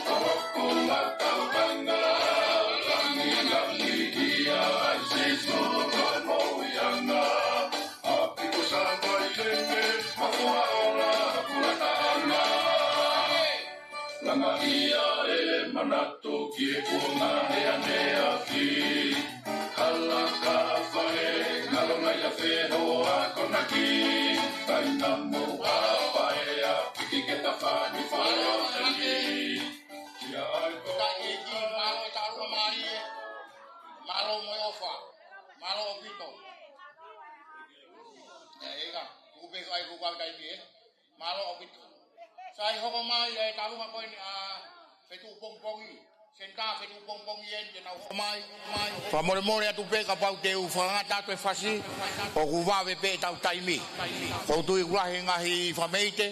koroku matau panga, langi, langi, ia, ai, Sīsū, ko e mouianga, a piku sa mai lenge, mafua ola, pula taʻanga. Langa ia e manatu ki he kuonga neaneafi. Hala ka fae, ngalo mai a feho a konaki. Kaina mo a pae a piki ke ta fani fai o sani. Ia ai ko. Kai ke ki, mālō e taulunga mai e. Mālō mo e ʻofa. Mālō ʻaupito. ʻE, ʻe ka, kupe ai kupe kai ki e. Mālō ʻaupito. Sai, hoko mai e taulunga ko eni ʻa Fetuʻu Pongipongi. Senitā Fetuʻu Pongipongi eni te nau hoko mai. Fakamolemole atu pē kapau te u fakangata atu e fasi, ʻoku vave pē ʻetau taimi. ʻOku ou tui ʻoku lahi e ngaahi fakameʻite,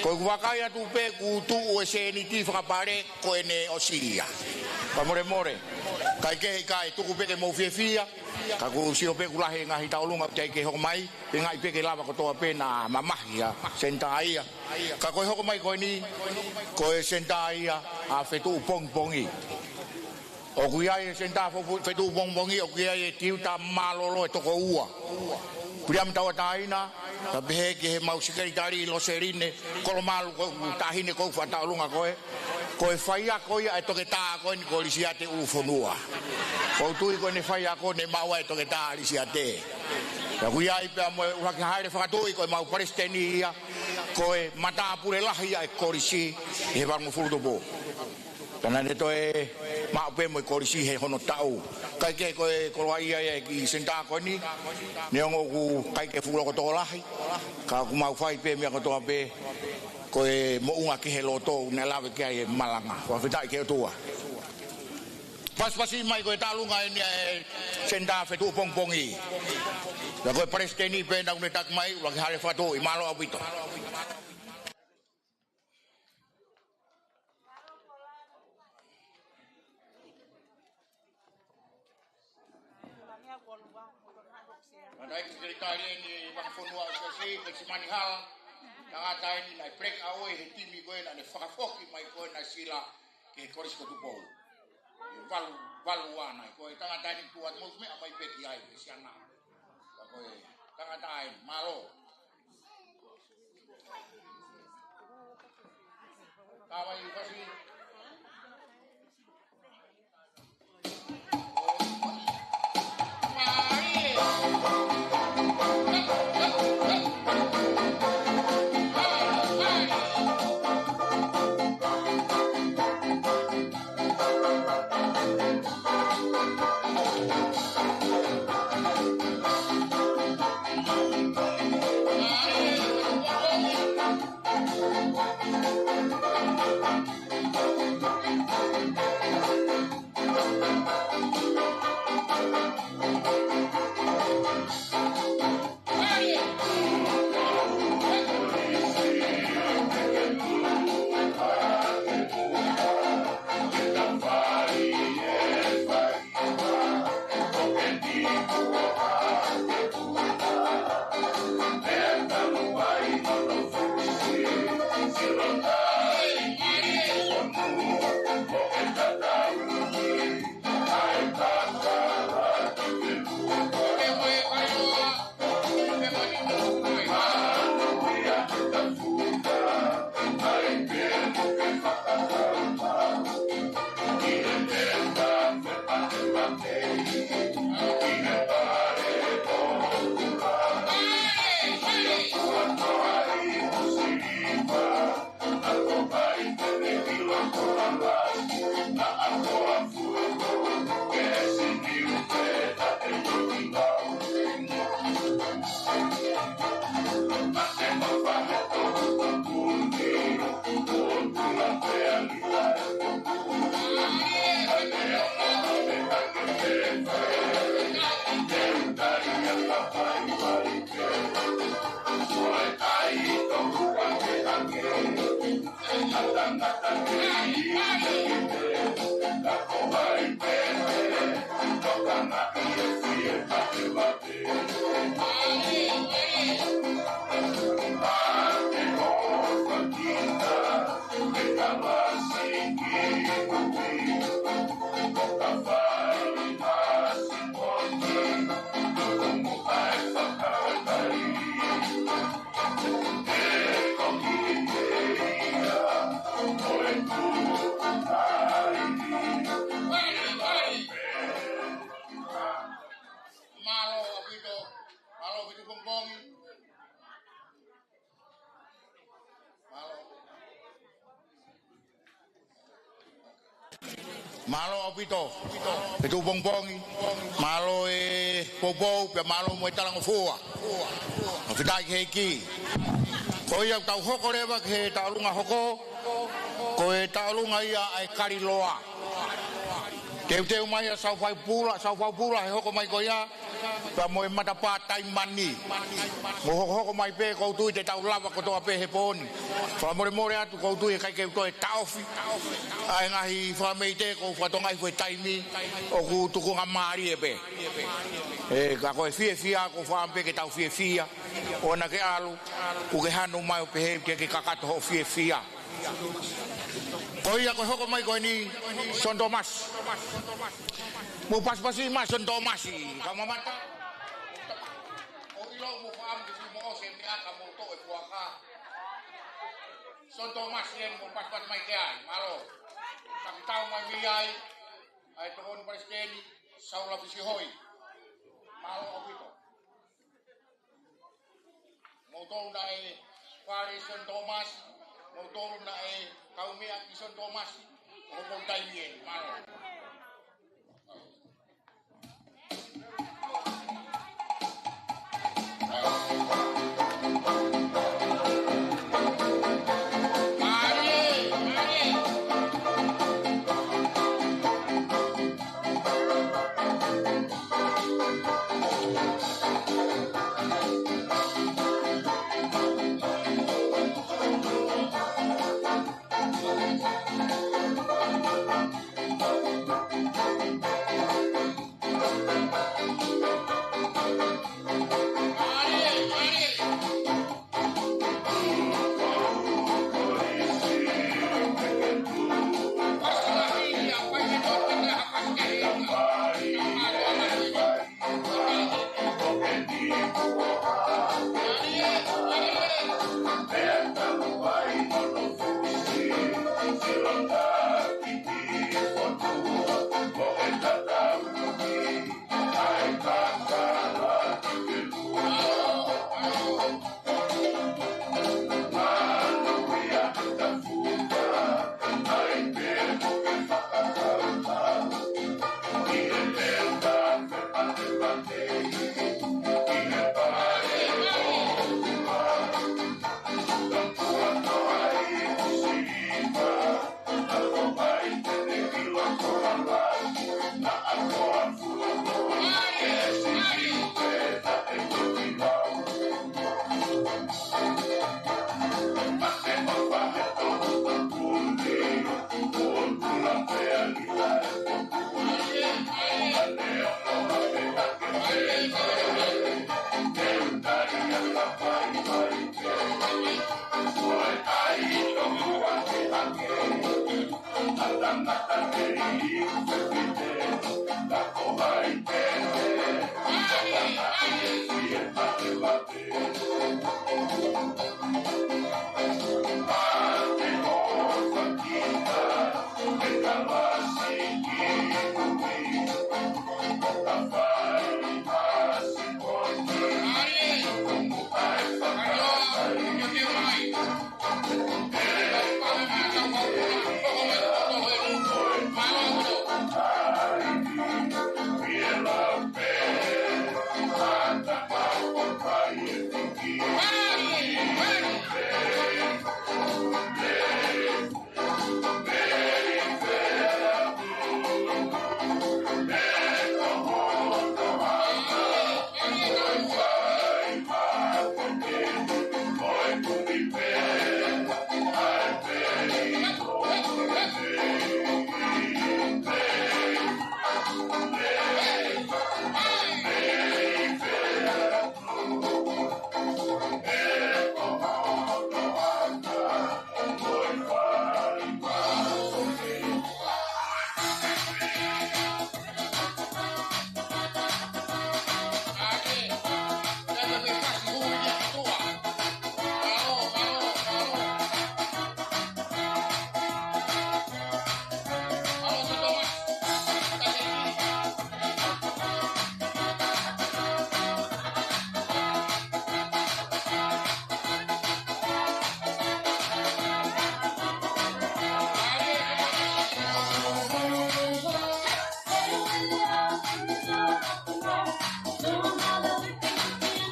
ko ʻeku vakai atu pē kuo tuʻu e sēniti fakapale ko ʻene ʻosi ia. Fakamolemole, kae kehe ʻikai, tuku pē ke mou fiefia, ka ʻoku ou sio pē ʻoku lahi e ngaahi tauʻolunga ʻoku teʻeki ke hoko mai, pea ngaahi pē ke lava kotoa pē naʻa mamahi ʻa e senitā ia. Ka ko e hoko mai ko eni, ko e senitā ia ʻa Fetuʻu Pongipongi. ʻOku ʻi ai e senitā fo-, Fetuʻu Pongipongi, ʻoku ʻi ai e tiuta mālōlō ʻe toko ua. Piliami Tauʻatāina, ka pehē ki he mau sekelitali Loseline Kolomalu, ko e taʻahine ʻoku ou fakatauʻolunga ko ē. Ko e faiako ia ʻa e toketā ko eni ko Lisiate ʻUlufonua. ʻOku ou tui ko ʻene faiako ne maʻu ai e toketā Lisiate. Pea ʻoku ʻi ai pea mo e ʻUluaki Haʻele Fakatuʻi ko e mau palesiteni ia, ko e matāpule lahi ia ʻa e kolisi ʻi he valungofulu tupu. Pea naʻa ne toe maʻu pē mo e kolisi he hono taʻu. Kae kehe ko e koloaʻia ia e kiʻi senitā ko eni, neongo ʻoku ʻikai ke fuʻu loko tokolahi, ka ʻoku mau fai pē meʻa kotoa pē, ko e moʻunga ki he loto naʻe lave ki ai e malanga. Fakafetaʻi ki he ʻOtua. Pasipasi mai ko e tauʻolunga eni ʻa e senitā Fetuʻu Pongipongi. Pea ko e palesiteni pē naʻa ne taki mai, ʻUluaki Haʻele Fakatuʻi, mālō ʻaupito. Naʻe ʻi ai e sekelitali eni Vakafonua ʻo Siasi, Pesimani Hala, tangata eni naʻe break away he timi ko ē naʻa ne fakafoki mai ko ē naʻe sila ki he Kolisi ko Tupou. ʻE valu, valu ana, ko e tangata eni tuʻu atu mo meʻa mai pē ki ai, Pesiana. Ka ko e tangata eni, mālō. Ka vai fasi. Mālō ʻaupito, mālō Fetuʻu Pongipongi. Mālō. Mālō ʻaupito. Fetuʻu Pongipongi. Mālō e poupou, pea mālō mo e talangofua. Fakafetaʻi ki he ʻEiki. Ko ia ʻoku tau hoko leva ki he tauʻolunga hoko. Ko e tauʻolunga ia ʻa e kaliloa. Teuteu mai ʻa Saufaipula, Saufaipula, he hoko mai ko ia, pea mo e matapā Taimani. Mo hokohoko mai pē, ʻoku ou tui te tau lava kotoa pē he pō ni. Fakamolemole atu, ʻoku ou tui ʻe ʻikai ke u toe taʻofi ʻa e ngaahi fakameʻite, ʻoku ou fakatokangaʻi ko e taimi ʻoku tukunga mālie pē. ʻE, ka ko e fiefia, ʻoku ou fakaʻamu pē ke tau fiefia, ʻoua naʻa ke ʻalu, ʻoku ke hanu mai ʻo pehē ʻoku ke kakato hoʻo fiefia. Ko ia ko e hoko mai ko eni, Sione Tōmasi. Mou pasipasi mai, Sione Tōmasi. Ka mamata. ʻOku ʻilo mou fakaʻamu ke fili mo ʻosi e meʻa ka mou toʻo e puaka. Sione Tōmasi eni, mou pasipasi mai ki ai. Mālō. Ka ke tau mai mei ai, ʻa e tokoni palesiteni, Saula Fisihoi. Mālō ʻaupito. Moutolu naʻe fale Sione Tōmasi, moutolu naʻe kaumeʻa ki Sione Tōmasi, ʻoku mou taimi eni, mālō.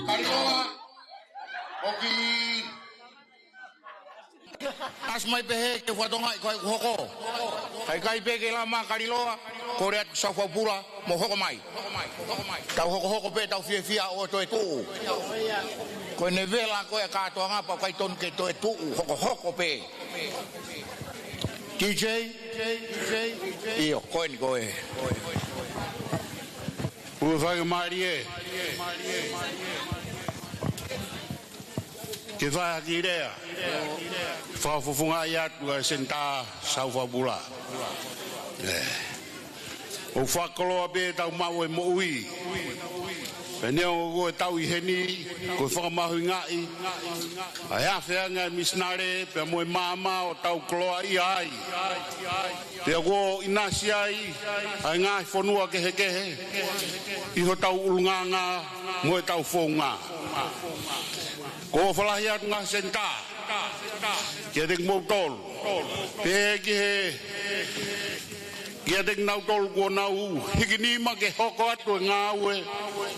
Kariloa, ʻoku ʻa Mai pehē ke u fakatokangaʻi ko hai ʻoku hoko. Kae ʻikai pē ke lava mai Kaliloa, kole atu Saufau Pula, mou hoko mai. Tau hokohoko pē, tau fiefia ʻo toe tuʻu. Ko ʻene vela ko ē ʻa e kātoanga pea ʻoku ʻikai tonu ke toe tuʻu, hokohoko pē. T J, ʻio, ko eni ko ē. Ua fai mālie. Ke fai ha kiʻi lea fakafofongaʻi atu ʻa e Senitā Saufau Pula. ʻOku fakakoloa pē ʻetau maʻu e moʻui. Pea neongo ko e tau ʻi heni, ko e fakamahuʻingaʻi ʻa e afe ange ʻa e misinale pea mo e maama ʻo tau koloaʻia ai. Pea kuo ʻinasi ai ʻa e ngaahi fonua kehekehe ʻi hotau ʻulungaanga mo ʻetau founga. Ko e fakalahi atu ngaahi senitā kiate kimoutolu, pea ki he, kiate kinautolu kuo nau hiki nima ke hoko atu e ngāue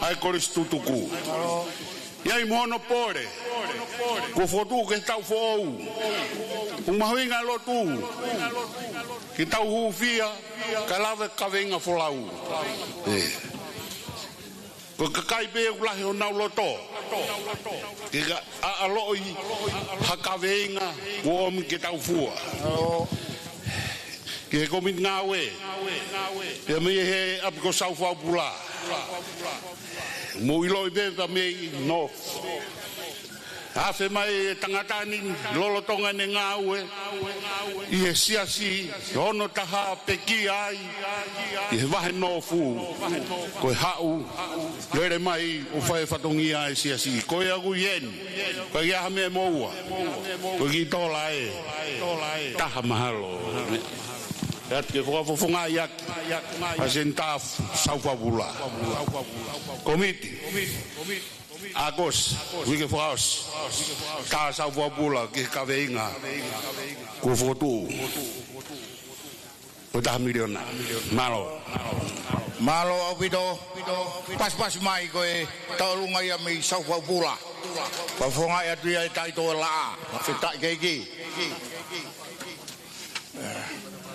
ʻa e kolisi tutuku. ʻI ai mo hono pole, kuo fokotuʻu ke tau foʻou. ʻOku mahuʻinga e lotu ke tau hūfia, kae lava e kaveinga folau. Ko e kakai pē ʻoku lahi honau loto ke ka ʻaʻaloʻi ha kaveinga kuo ʻomi ke tau fua ki he komiti ngāue, pea mei he ʻapi ko Saufau Pula. Mou ʻiloʻi pē pea mei North. Afe mai e tangata ni lolotonga ʻene ngāue ʻi he siasi, hono taha pekia ai ʻi he vahe North, ko e haʻu lele mai ʻo fai e fatongia e siasi. Ko ia ʻoku ʻi heni, ko e ʻi ai ha meʻa mo ua, ko e kiʻi tola ē, taha mahalo. Pea atu ke fakafofongaʻi ʻaki ʻa e Senitā Saufau Pula. Komiti, ʻAokosi, uike fakaʻosi, tā Saufau Pula ki he kaveinga kuo fokotuʻu. Ko e taha miliona. Mālō. Mālō ʻaupito. Pasipasi mai ko e tauʻolunga ia mei Saufau Pula. Fakafofongaʻi atu ia e taʻitoʻo laʻā. Fakafetaʻi ki he ʻEiki.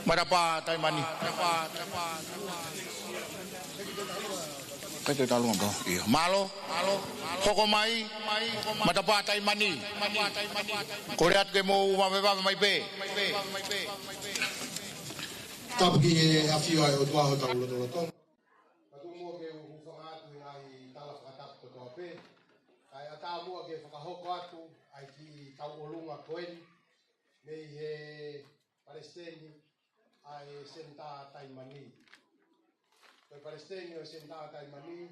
Matapā Taimani. Kai te talu ngā. ʻIo. Mālō. Hoko mai. Matapā Taimani. Kole atu ke mou vavevave mai pē. Tapu ki he ʻafio ʻa e ʻOtua ʻi hotau lotolotonga. Ka tuku muʻa ke u hūfanga atu he ngaahi tala fakatapu kotoa pē. Kae ʻatā muʻa ke fakahoko atu ʻa e kiʻi tauʻolunga ko eni mei he Palesiteni ʻa e Senitā Taimani. Ko e Palesiteni ʻo e Senitā Taimani,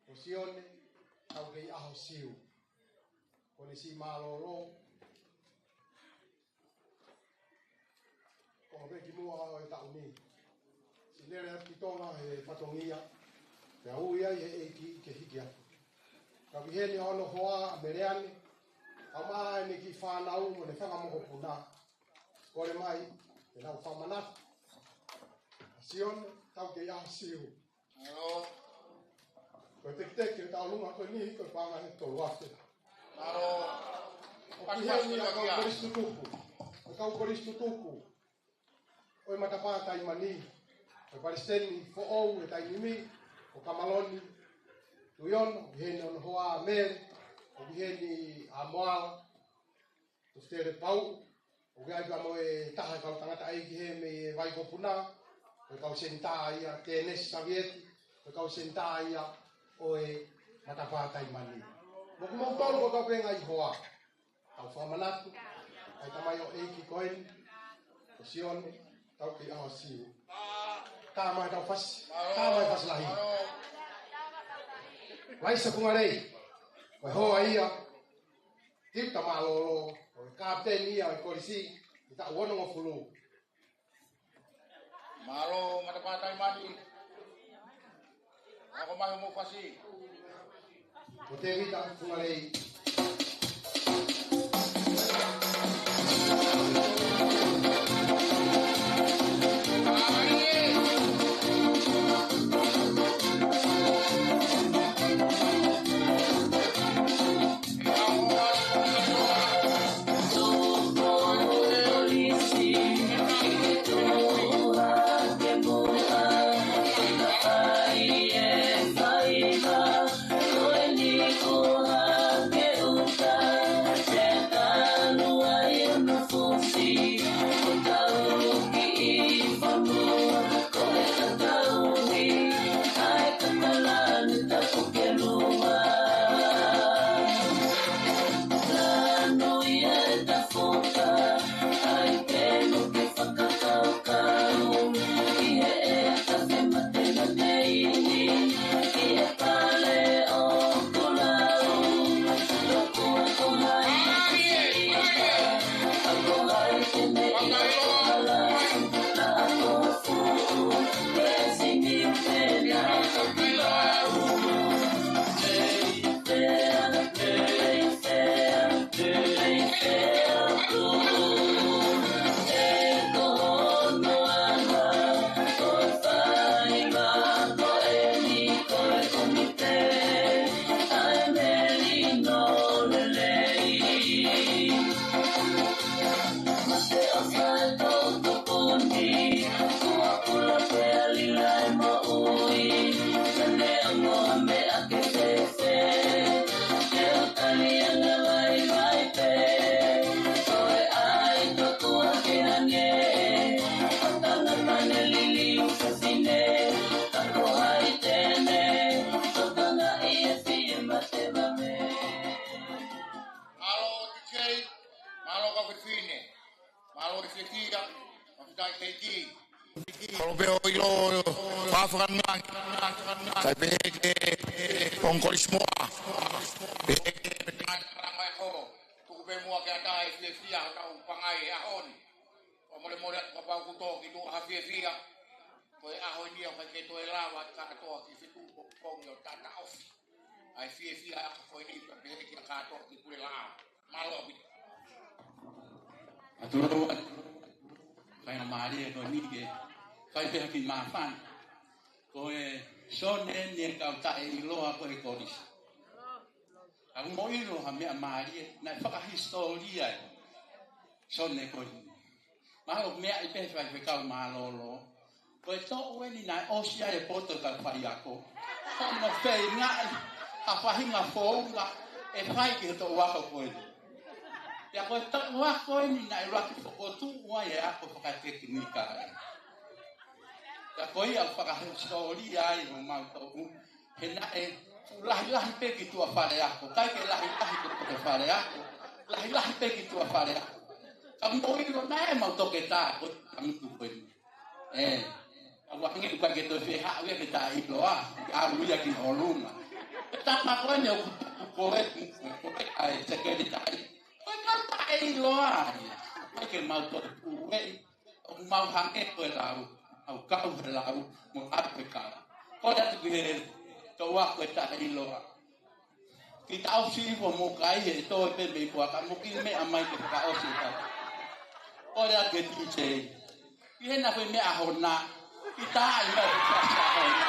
ko Sione Taukeiʻaho Siu. Ko ʻene siʻi mālōlō, ko e pē kimuʻa ʻo e taʻu ni. Siʻi lele atu ki Tonga he fatongia, pea ui ai he ʻEiki ke hiki atu. Ka ʻi heni hono hoa ʻa Meleane, kae ʻumaʻā ʻene kiʻi fānau mo ʻene fanga mokopuna. Kole mai ke nau fakamanatu ʻa Sione Taukeiʻaho Siu. Ko e teketeke ʻo e tauʻolunga ko eni ko e paʻanga ʻe tolu afe. ʻOku ʻi heni ʻa e kau kolisi tutuku, ʻa e kau kolisi tutuku ʻo e Matapā Taimani, ko e Palesiteni foʻou he taimi ni, ko Kamaloni Tuiono, ʻi heni hono hoa Mele, ʻoku ʻi heni ʻa Moala Tufutele Pauʻu, ʻoku ʻi ai pea mo e taha e kau tangataʻeiki he mei Vaikopuna, ko e kau senitā ia, Tenesi Savieti, ko e kau senitā ia ʻo e Matapā Taimani. Mo kimoutolu ko e kau pē ngaahi hoa. Tau fakamanatu ʻa e tamaioʻeiki ko eni, ko Sione Taukeiʻaho Siu. Tā mai tau fasi, tā mai fasi lahi. Laisa Kungalei, ko e hoa ia, Tita Mālōlō, ko e kapiteni ia ʻo e kolisi ʻi he taʻu onongofulu. Mālō Matapā Taimani. Ako mai hoʻomou fasi. Ko Tēvita Kungalei. Mālō e fiefia, fakafetaʻi ki he ʻEiki. Kolo pē ʻo ʻilo, fakafangangi. Kae pehē ki he ongo kolisi moa. Pehē ki he tangata kalanga e ho. Tuku pē muʻa ke ʻatā e fiefia, hotau pangai he ʻaho ni. Fakamolemole atu kapau kuo toki tuʻu ha fiefia. Ko e ʻaho ni ʻoku ʻikai ke toe lava ʻe kātoa ke fetuʻu pongipongi ʻo taʻofi ʻa e fiefia ʻa e ʻaho ko eni, pea pehē ki he kātoa ki Pulelaʻā. Mālō ʻaupito. Atu lau atu. Faingamālie ko eni ke fai pē ha kiʻi māfana. Ko e Sone ni e kau taʻeʻiloa ko e kolisi. Ka ʻoku mou ʻilo ha meʻa mālie, naʻe fakahisitōlia e Sone ko eni. Mahalo meʻa ʻi pē faifekau mālōlō. Ko e toʻu eni naʻe ʻosi ai e poto ka faiako. Hono feingaʻi ha faʻahinga founga ʻe fai ki he toʻu ako ko eni. Pea ko e toʻu ako eni naʻe ʻuluaki fokotuʻu ai e ako fakatekinika. Pea ko ia ʻoku fakahisitōlia ai homau toʻu. He naʻe fuʻu lahilahi pē ki tuʻa fale ako. ʻIkai ke lahilahi ki tuʻa fale ako. Lahilahi pē ki tuʻa fale ako. Ka mou ʻilo naʻe mau toketā ko e tangutu ko eni. ʻE, ʻoku ʻikai ke toe fie haʻu ia ke taʻeʻiloa. ʻAlu ia ki ʻolunga. Ko e tama ko eni ʻoku tuku ko e, ko e ʻai sekelitali. Ko e kau taʻeʻiloa ia. ʻIkai ke mau toe tuʻu ʻe ʻOku mau hangē ko e lau, ʻoku kau he lau, mo ʻalu he kau. Kole atu ki he toʻu ako e taʻeʻiloa. Kiʻi taʻofi hifo mo kai he toe pē mei puaka, mo kiʻi meʻa mai ke fakaʻosi e kau. Kole atu ki he DJ. ʻI hena ko e meʻa hona, kiʻi taʻi mai ke fakaʻosi hona.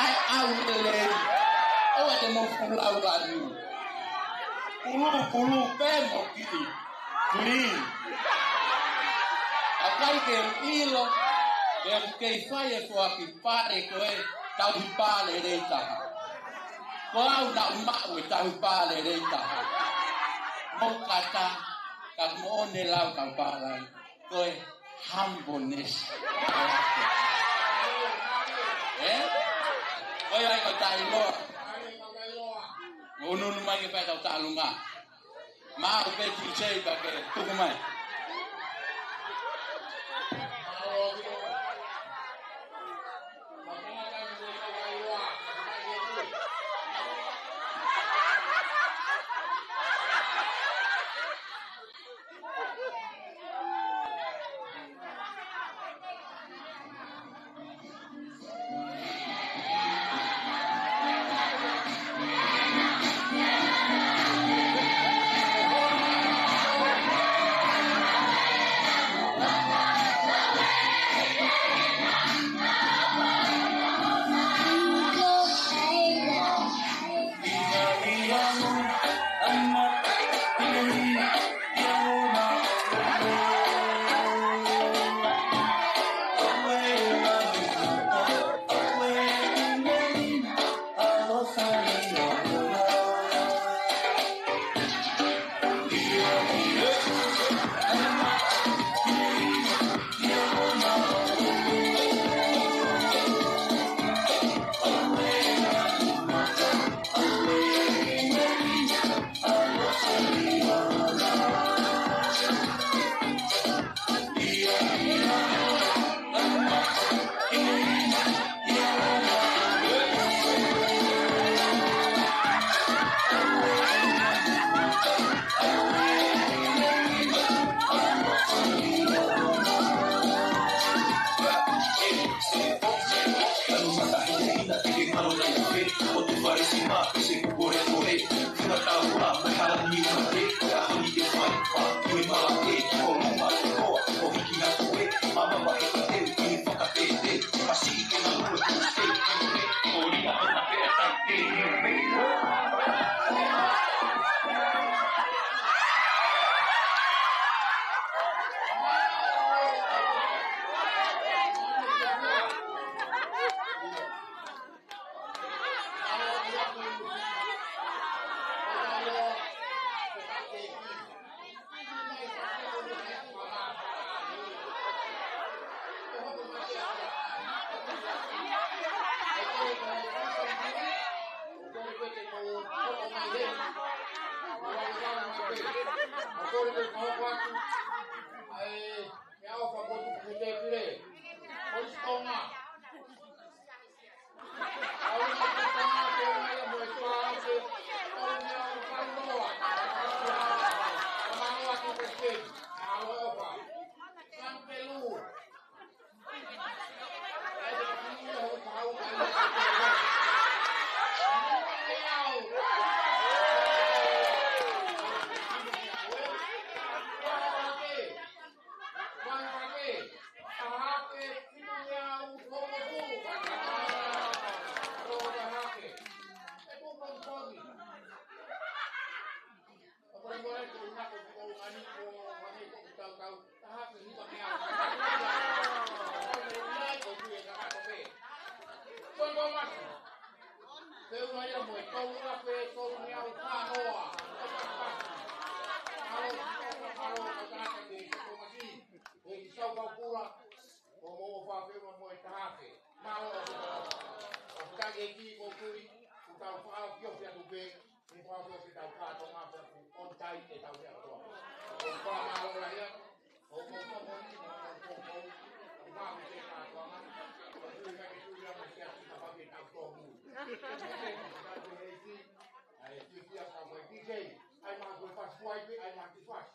ʻAi, ʻau lelei. ʻOua te mou fulau lanu. Pulu, pulu, pē mo kiʻi. Green. ʻOku ʻikai ke u ʻilo, pe ʻoku kei fai e foaki pale ko e tauhi pale lelei taha. Ko au naʻa ku maʻu e tauhi pale lelei taha. Mou kata, ka moʻoni e lau kau palani. Ko e humbleness. ʻE? Ko ia ai ko e taʻeʻiloa. Mo ʻunuʻunu mai ke fai tau taʻalunga. Maʻu pē DJ pea ke tuku mai. Kole ke u fakahoko atu ʻa e meʻaʻofa kuo tuku he tēpile. Kolisi Tonga. ʻAlu mai ki Tonga, ke ʻomai ia mo e Tonga ke, Tonga ʻo Fanoa. Fanoa ki President. ʻAloʻofa. San Pelu. ʻOku ʻikai ke u nako ki ʻolunga ni, ʻo hangē ko ʻeku tautau, taha ke hiva meʻa. ʻOku ʻikai ko e kui e kakato pē. Ko e kau masi. Te u ʻai ia mo e tolu afe tolu meʻa ʻo Fanoa. Alo, alo, alo, alo, ʻe ki sau kau kula. ʻO mo ʻofa feʻunga mo e taha ke. Mālō ʻo. ʻOku ʻikai ke ki ko kui, ʻoku tau faʻa ki ofi atu pē. Ni ko ʻoku ke tau kātoanga pea ku on time ke tau hea kotoa. ʻOku ou fakamālō lahi atu. ʻOku ou fakamālō ni, ʻoku ou fakamālō ni, ʻoku ou fakamālō ni, ʻoku ou fakamālō ni, ʻoku ou fakamālō ni, ʻoku ou fakamālō ni, ʻa e fiefia ka mo e D J, ʻai maha ko e fasi kuai pē, ʻai maha ki fasi.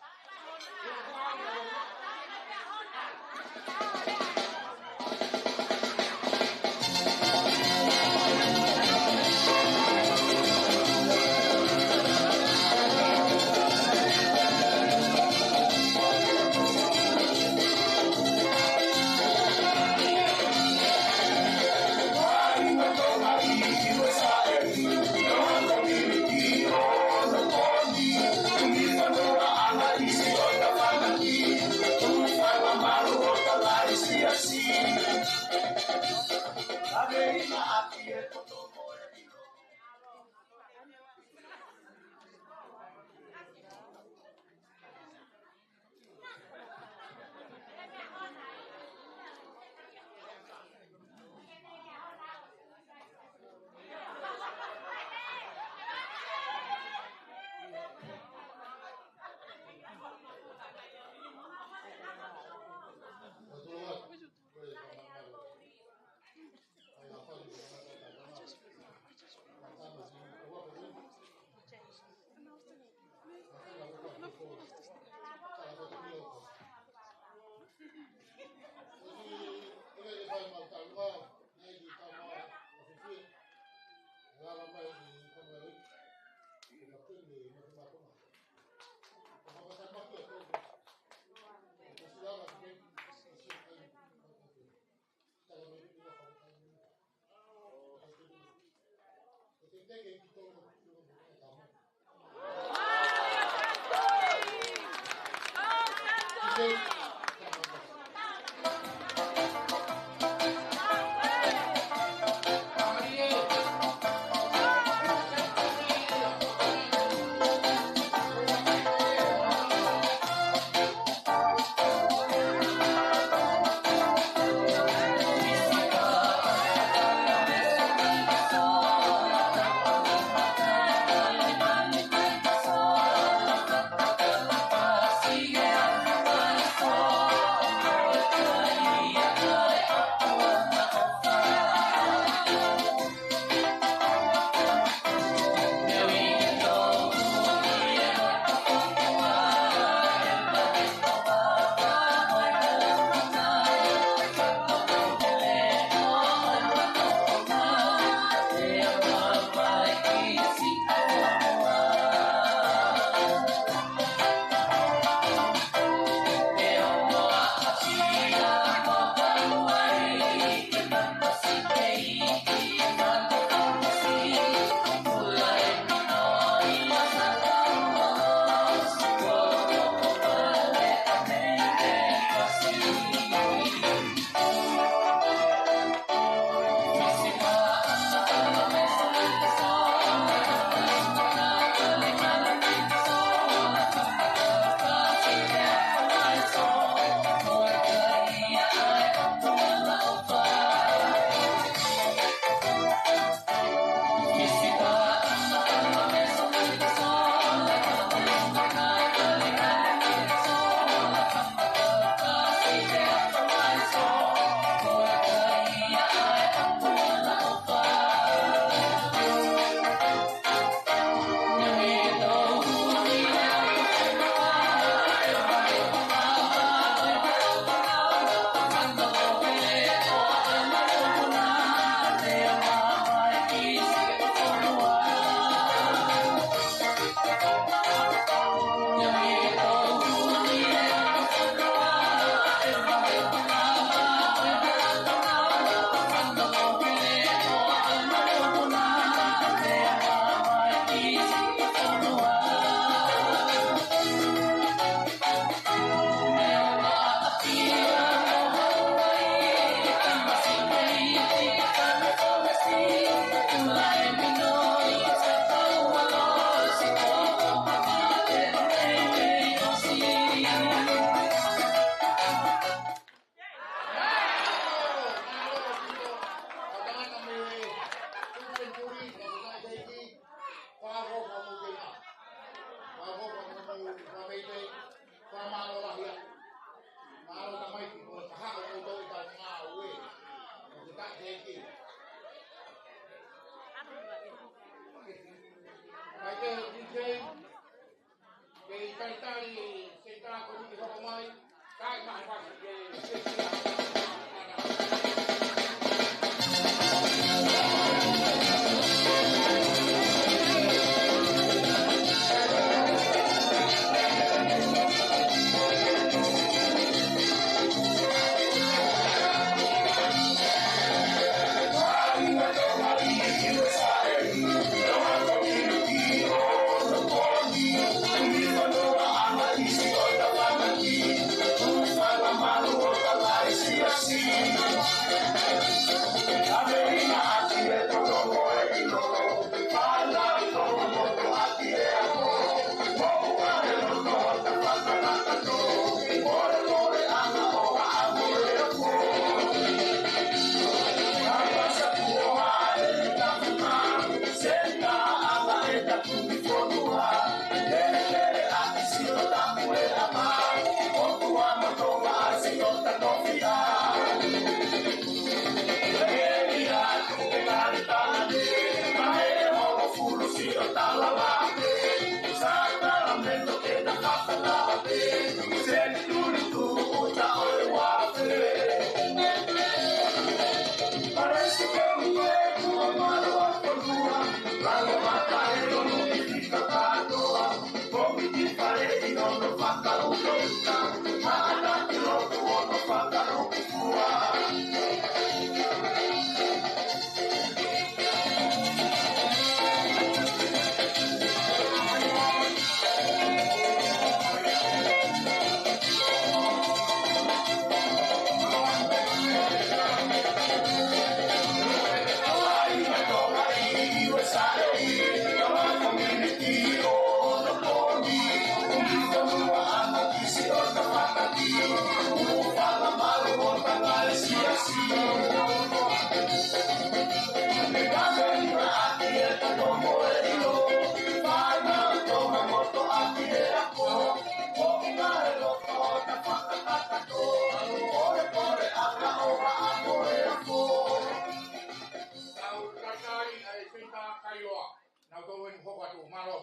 Tau kakai ai pita kailoa. Nau kau en hoko atu, mālō.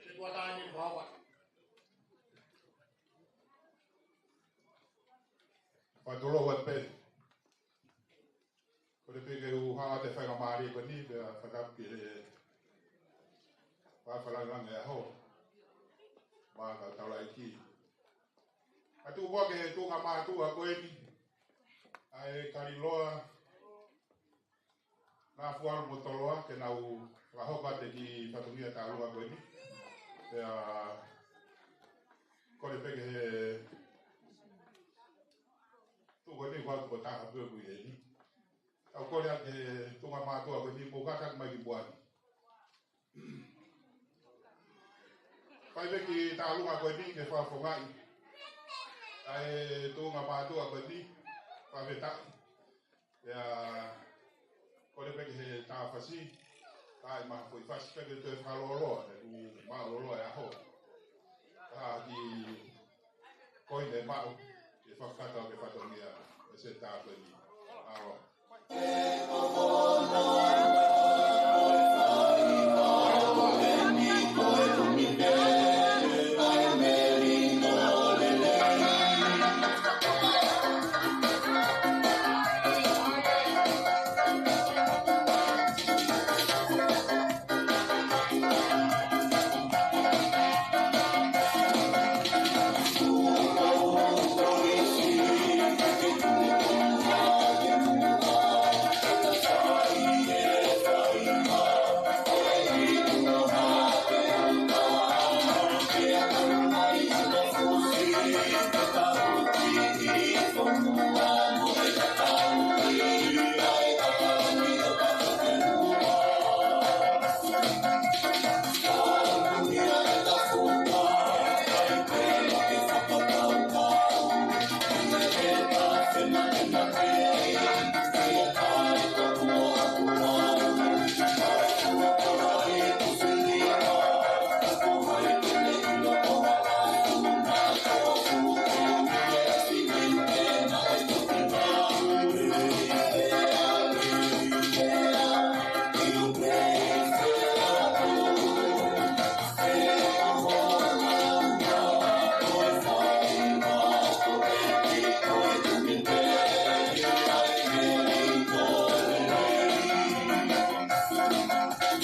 Te tua tāni hoko atu. Fatolo wat pe. Kole pē ke u hao atu e faingamālie ko eni, pea fakatapu ki he fakalāngilangi ʻo e ʻaho. Mo e kau taulaʻeiki. Atu pē ki he tuʻunga mātuʻa ko eni. ʻA e Kaliloa, Nafualu mo Toloa, ke nau fakahoko atu e kiʻi fatongia tālunga ko eni. Pea, kole pē ki he tuʻu ko eni, ʻoku ʻi ai e taha pē ʻoku ʻi heni. Tau kole atu ki he tuʻunga mātuʻa ko eni, mou kātaki mai ki muʻa ni. Fai pē kiʻi tālunga ko eni ke fakafofongaʻi ʻa e tuʻunga mātuʻa ko eni, fakafetaʻi. Pea, kole pē ki he tā fasi, tā e maha foʻi fasi pē ke toe fakalōloa, he ʻoku mālōlō e ʻaho. Ka ki ko eni maʻu, ke fakakakato ke fatongia, e se tā ko eni. Mālō.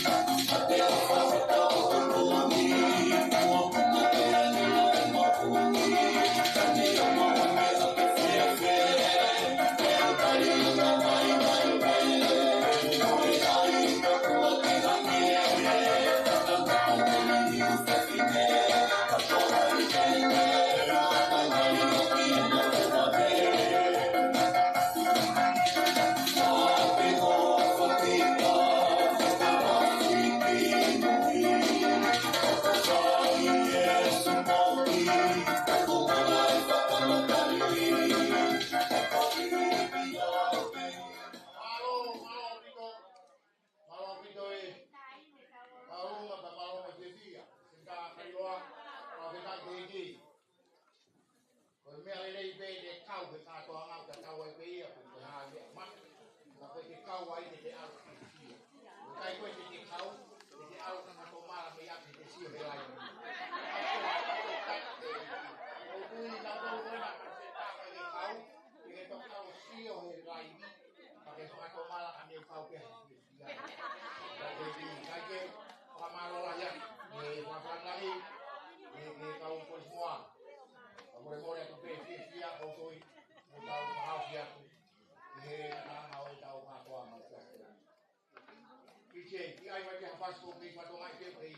Mālō ʻaupito ē. Mālō ʻaupito ē. Mālō ʻaupito ē. Mālō ʻaupito ē. Mālō ʻaupito ē. Mālō ʻaupito ē. Ko e meʻa lelei pē ke kau he kātoanga ʻoku tau ai pē ia, ko e hā e meʻa mate. Ka ko e ke kau ai te te ʻalu ki he sio. ʻIkai ko e te te kau, te te ʻalu ka ka tomala mei ʻapi te sio he laivi. ʻOku ui ka tau ena ka te taka ke kau, ke ke tokau sio he laivi, ka ke fakatomala ka ne kau pē he sio. Kae kehe, kae kehe, fakamālō lahi atu. ʻE, fakalāngilangi, ʻe, ʻe kau Kolisi Moa. Ka molemole atu pē fiefia, ʻoku ou tui, mo tau fakaafe atu. ʻI he ngataʻanga ʻo ʻetau kātoanga. P J, ʻi ai mai ke hapasi ko kei fatonga i te pei.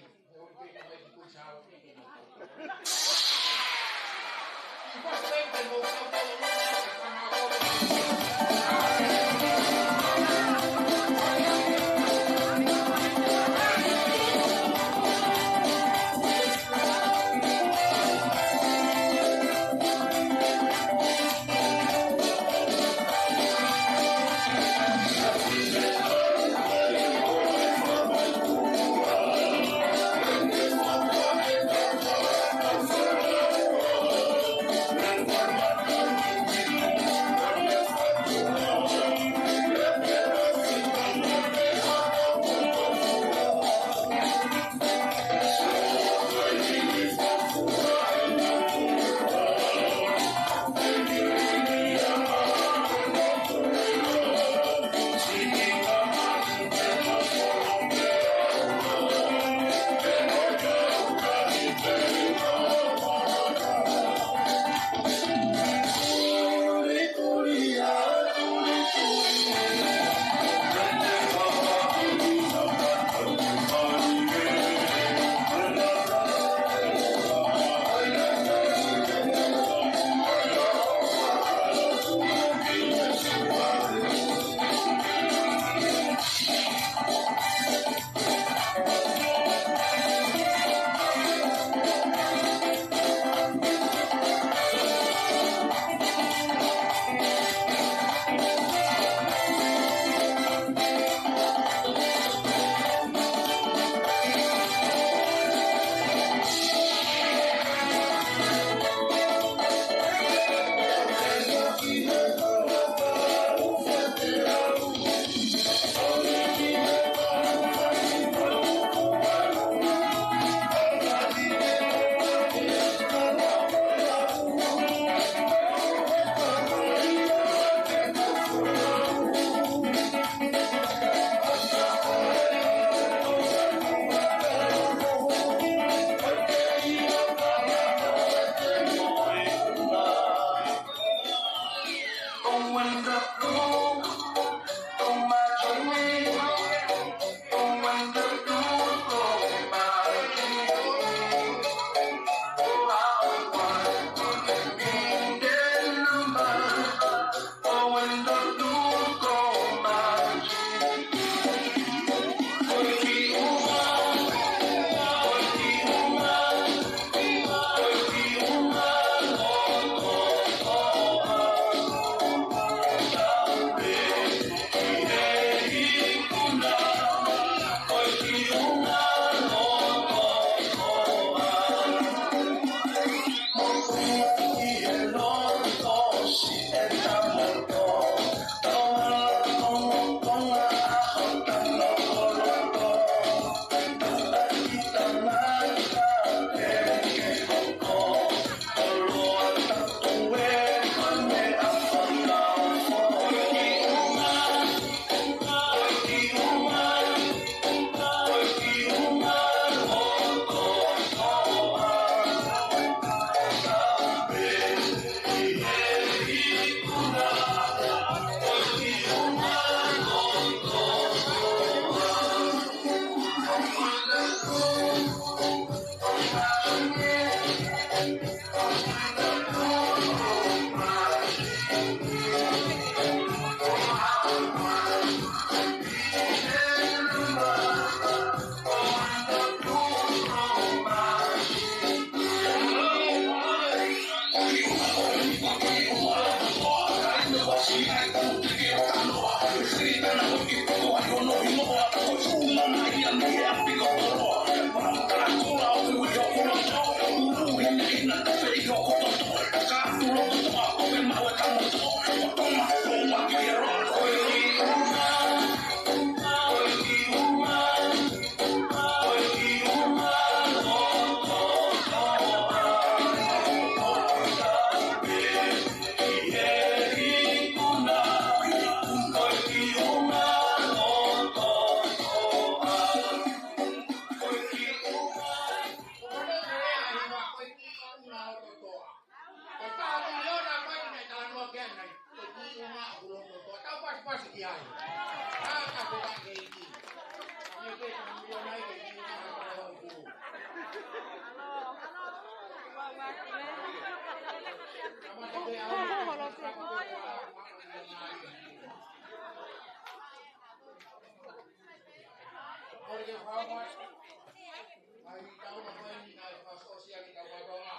Ai, tau na mai ni nai pa sosiali tau na tonga.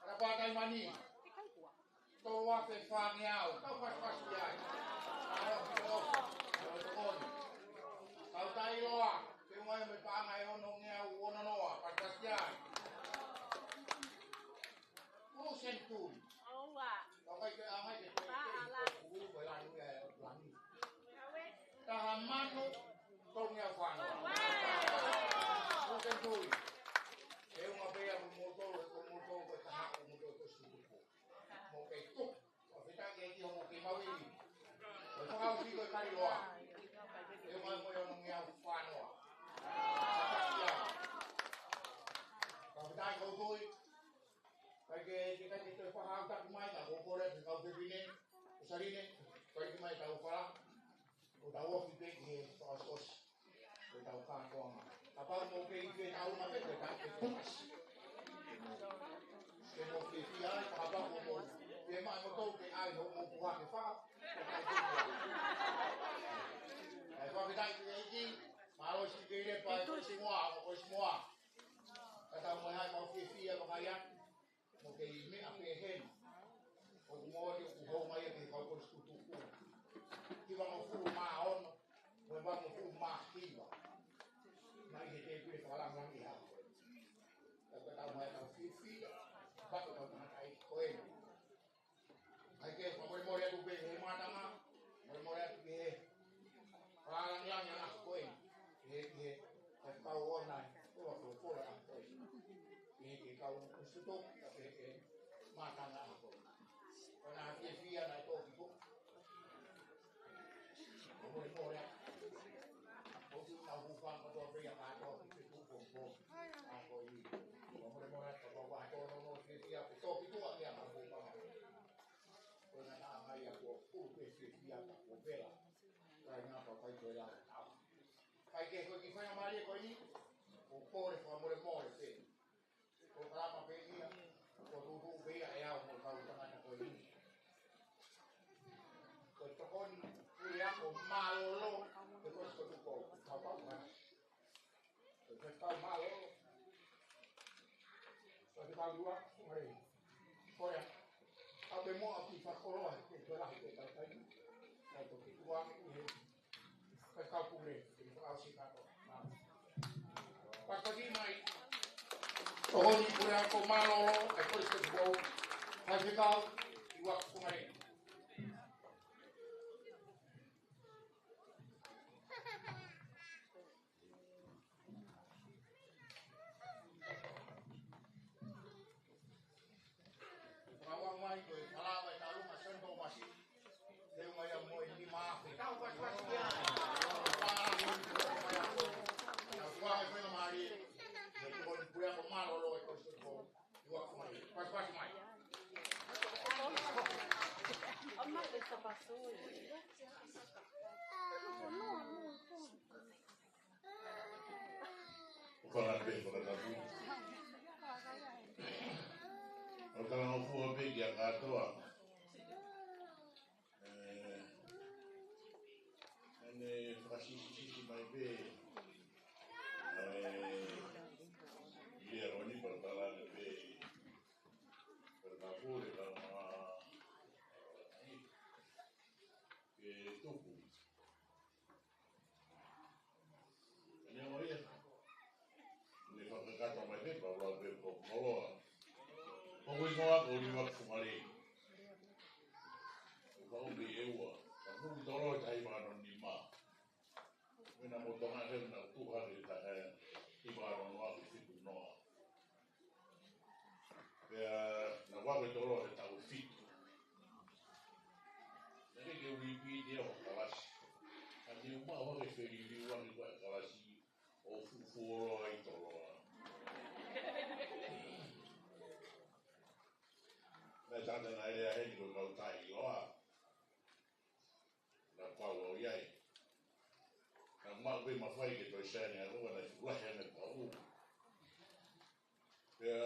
Ara pa tai mani. Tau a fe fāngeau, tau pasipasi ai. Tau a fe o, tau a tokoni. Tau tai loa, ke unga e me panga e ono ngeau ono noa, pasipasi ai. Ulu sentui. Tau kai ke angai ke te ke ulu ko e lanu e lanu. Taha mano, tolu ngeau fāngeau. Ulu sentui. E unga pea mo moto, ko moto, ko taha, ko moto, ko suku. Mo ke tuku. Ko fita ke ki homo ke mauiui. Ko fakaʻuhi ko e kali loa. E mai mo e ono ngeau fāngeau. Ko fita ko tui. Kai ke, ke kai ke te fakaʻau taku mai, ka ko kore, ke kau pepine. Ko sarine, kai ke mai tau fala. Ko tau ofi pe ki he fakaʻosi. Ko tau kātoanga. Kapau mo ke i ke tau ma ke te kai ke te masi. Ke mo ke ki ai, kapau mo mo. Ke ma mo tau ke ai, ho mo kua ke fa. Ke kai ke kua. Ai, kua ke tai ke iki. Mālō si ke ile pa, ko si moa, ko si moa. Ka tau mo hai, mo ke fia, mo kai atu. Mo ke i meʻa pehē ni. ʻOku moʻoni ʻoku hou mai ʻa e kau kolisi kutuku. Hiva mo fulu mā ono. Mo e va mo fulu mā hiva. Mai he te pule whakalangalangi ha. Tau ka tau mai tau fifi. Pato tau tangata i ko e. Ai ke whakamore more atu pe he mātanga. More more atu pe he. Whakalangalangi a ko e. He, he. Ka kau ona. Ko wa ko ko a ko e. He, he kau usuto. He, he. Mātanga a ko e. Ko na fiefia na tō ki ko. Ko mole mole. Ko tu na hūfanga kotoa pē ia kātoa ki te tuʻu ko ko. A ko i. Ko mole mole ka ko wa ko no no fiefia ko tō ki ko a ia ma ko i panga. Ko na na mai a ko kulu pē fiefia ka ko vela. Kai ngā pa kai ko e la. Kai ke ko ki whai a mali ko i. Ko kore whakamolemole pē. Ko kalama pē ia, ko tūtū pē ia e au mo kau tangata ko e ni. Ko tokoni, pule ako mālōlō, ko ko ko ko, kau kau ka. Ko kau mālōlō. Ko kau lua, ko mare. Ko ia, au pē mo au ki fakoloa, ke kau lahi, ke kau kai. Kai ko ki tua, ke Kai kapule, ke fakaʻosi kātoa. Pasipasi mai. Tokoni pule ako mālōlō, kai kolisi kutuku. Kai fekau, i wa kumare. Fakaʻau mai ko e fala mai talu ma Saint Thomas. Te u mai a mo e nima afe. Tau pasipasi ia. Tau fai mai ko e na mali. Ko e tokoni pule ako mālōlō e kolisi kutuku. Pasipasi mai. Fakape, fakatapu. ʻOku ou talangofua pē kia kātoa. ʻE, ʻene fakasisisisi mai pē. ʻE, ia ko eni palatalane pē. Palatalane pē, ka ma, ke tuku. Neongo ia. Ne fakakakato mai pē, pau lau pē ko Koloa. Ko ui ngoa ko Liva Fumalei. Ko ka umi e ua. Ka umi tolo e tahi mano nima. Mena mo tonga he na tuha ke taha. Iva no noa ke fitu noa. Pea na vave tolo he taʻu fitu. Na ke ke uipi te o kalasi. Ka ne uma o ke feliliu ange ko e kalasi ʻo fufuolo ai tolo. Na tata na ele a heni ko kau tai loa. Na pau au i ai. Na mau pē mafai ke toe sai ne ako na fulahi ane pau. Pea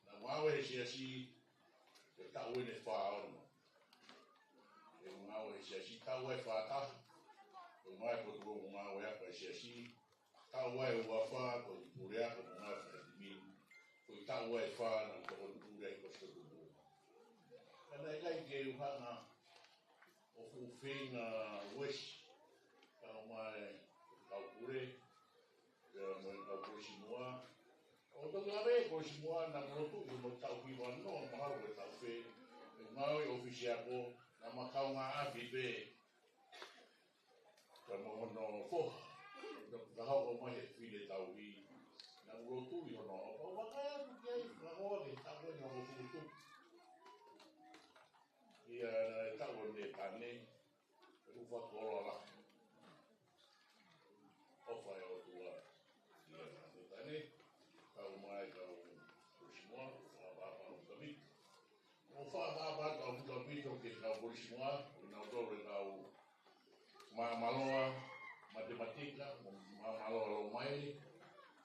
na mau e siasi ke taʻu ene fā ono. E mau e siasi taʻu e fā taha. E mau e potu mau e ako e siasi. Taʻu ai ua fā ko i pule ako mo ngā whakatimi. Ko i taʻu ai fā na ko i pule ai ko sotu pule. Ka na ʻikai ke uhanga ʻo fuʻu feinga uesi. Ka o mai kau pule. Pea mo e kau pule simua. ʻO toki ave ko simua na mo tu mo tau ki wano mahalo ko tau fe. E ngāue ʻofisi ako na makau ngā afi pē. Ka mo hono foha, ka hoko mai he file tauhi, na ulo tui hono, ʻo pau waka atu ki ai, na hoa ke tapu na mo futu. Ia na e tapu ne tane, e ufa koloa la. ʻOfa e ʻOtua, ia na ne tane, kau mai kau Kurisimoa, ʻofa papa o kami. ʻOfa papa o kami ke kau Kurisimoa, ʻo na tole kau Māmaloa, matematika, Māmaloa Lomaile,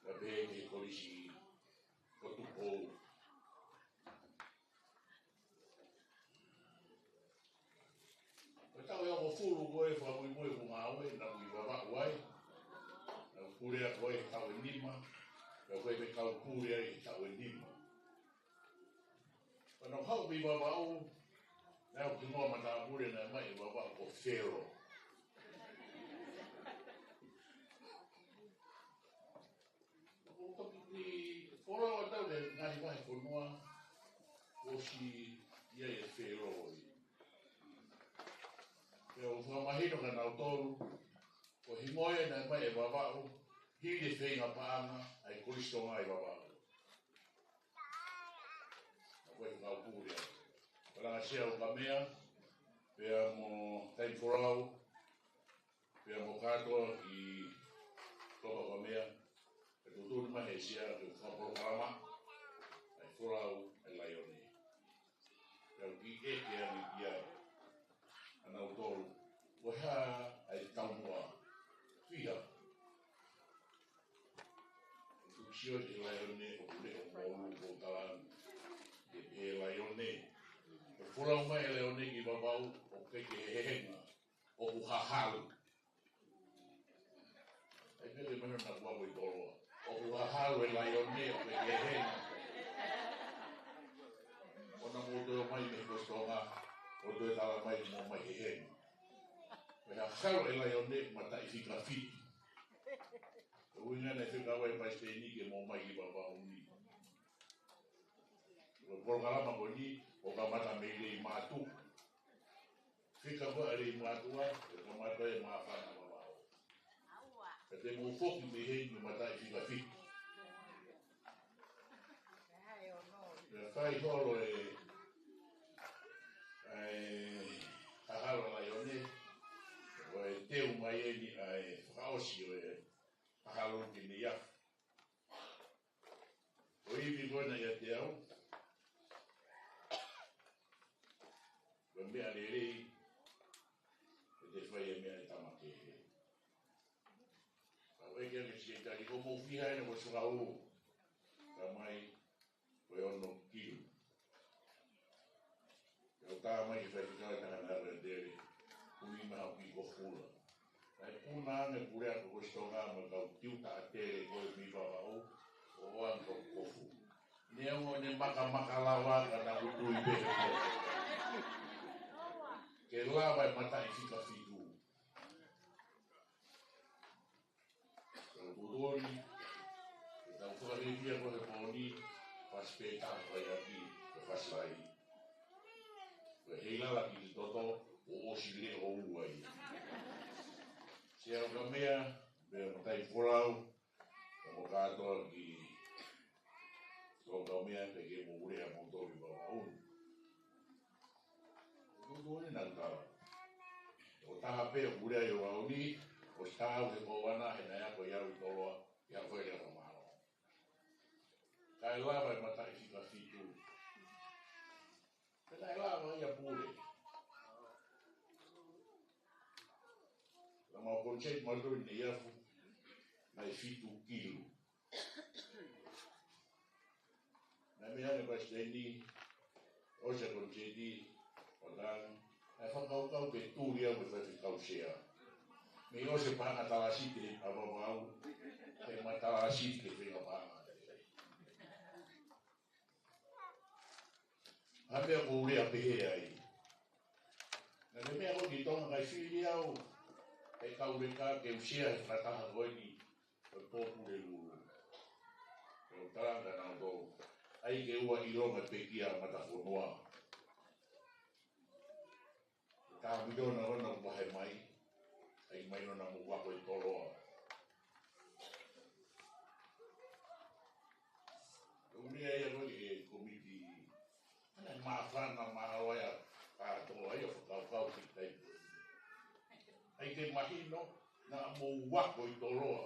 ka pehē ki he kolisi ko Tupou. Ko e taʻu ʻe hongofulu ko e fakamuimui ʻeku ngāue, naʻa ku ʻi Vavaʻu ai, naʻa ku pule ako ai he taʻu ʻe nima, naʻa ku ʻi ai pē kau pule ai he taʻu ʻe nima. Pea naʻa ku haʻu mei Vavaʻu, naʻa ku hingoa matāpule naʻe ʻomai ʻe Vavaʻu ko Felo. ʻO toki folau atu e ngaahi vahe fonua, ʻosi ia e Felo ʻi. Pea ʻoku fakamahino kia nautolu, ko e hingoa ia naʻe ʻomai ʻe Vavaʻu, hili e feinga paʻanga ʻa e Kolisi Tonga ʻi Vavaʻu. Ko e ngāue pule. Ko e langa sia ʻo Kamea, pea mo Taimi Folau, pea mo kātoa ki Toka Kamea, ke tuʻutuʻuni mai he sia ke fakapolokalama, ʻa e folau, ʻa e laione. Pea u ki ʻeke ange ki ai, ʻa nautolu, ko e hā ʻa e taumuʻa, fiha. Tuku sio ki he laione ʻoku leʻo moʻolunga ʻoku talange. Ki he laione. Ko e folau mai e laione ki Vavaʻu ʻoku ʻikai ke hehenga. ʻOku hahalu. ʻAi pē ke mahino naʻa ku ako ʻi Toloa. ʻOku hahalu e laione ʻoku ʻikai ke hehenga. ʻO na mo toe mai mei Kolisi Tonga. ʻO toe tala mai mo mai hehenga. Ko e hahalu e laione mataʻi fika fitu. Ko e ʻuhinga naʻe fekau ai e palesiteni ke mo mai ki Vavaʻu ni. Ko e polokalama ko eni, ʻo kamata mei Leimātuʻa. Fika ko ē ʻa Leimātuʻa, ʻo kamata ʻi Māfana Vavaʻu. Ka te mou foki mei heni mataʻi fika fitu. Pea fai holo e, e hahalu e laione, ko e teu mai eni ʻa e fakaʻosi ʻo e hahalu ki Neiafu. Ko e ivi ko ena ʻiate au, ko e meʻa lelei, ʻe te fai e meʻa ʻe tama kehe. Ka ʻoku Pea ke ke sike tali ko mo fiha ena ko sukau. Ka mai, ko e ono kilu. Ke o tā mai ke fai ki kau e tahana ko e tele. Kumi maha ki ko fula. Ai puna ane pule ako ko Sitonga ma kau tiu ta tele ko e mi wawau. O wan ko kofu. Ne ongo ne maka maka lawa ka na kutui pe. Ke lava e mataʻi fika fitu. Ko e putoni, ke tau fakalētia ko he poni, fasi pē taha fai aki, ko fasi lai. Ko e heilala ki te toto, o osi le o uai. Se au ka mea, mea matai folau, ka mo kātoa ki, ko ka mea, ke ke mo urea mo toki pa maun. Ko tuʻu ni nau tala. Ko taha pē ʻoku lea ʻi ʻOaoni, ʻosi tau he ko wana he naʻe ako ia ʻi Toloa, ia ko e lea ko malo. Kae lava e mataʻi fika fitu. Pea naʻe lava ia pule. Lama o konseti malu ni ia fu, naʻe fitu kilu. Naʻe meʻa ʻa e palesiteni, ʻosi e konseti, ʻo tangi, ʻa e fakakaukau ke tuli au mo e faifekau sea. Mei ʻosi e paʻanga talasiti ʻa Vavau, ke ma talasiti ke fenga paʻanga. ʻA e meʻa ko u lea pehē ai. Naʻe meʻa ko ki Tonga kai fili au, e kau leka ke u sea he fakataha ko eni, ko e pōpule lulu. Ko u talanga na to, ai ke ua ʻilonga pekia matafonua. Ka miliona ona ua he mai, ai mai ona mo ua ko e Toloa. Ko u lea ia ko e komiti, ana māfana māloa ia, ka to ai o fakakaukau ki tai. Ai ke mahino, na mo ua ko e Toloa.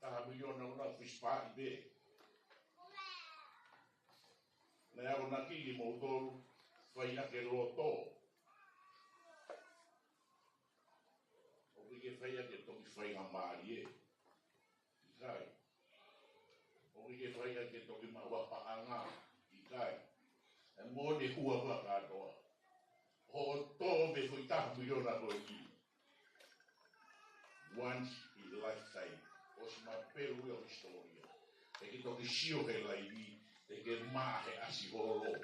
Taha miliona ona fisi paʻi pē. Naʻe ako na ki ki moutolu, fai ake loto. ʻOku ke fai ake toki fai ngā mālie. ʻIkai. ʻOku ke fai ake toki maua paʻanga. ʻIkai. E mo ne hua kua kātoa. Ho to me fui taha miliona ko e ki. Once in a lifetime. ʻOsi ma pelu ia ʻo hisitoria. ʻE ke toki sio he laivi, ʻe ke mā he ʻasi holo.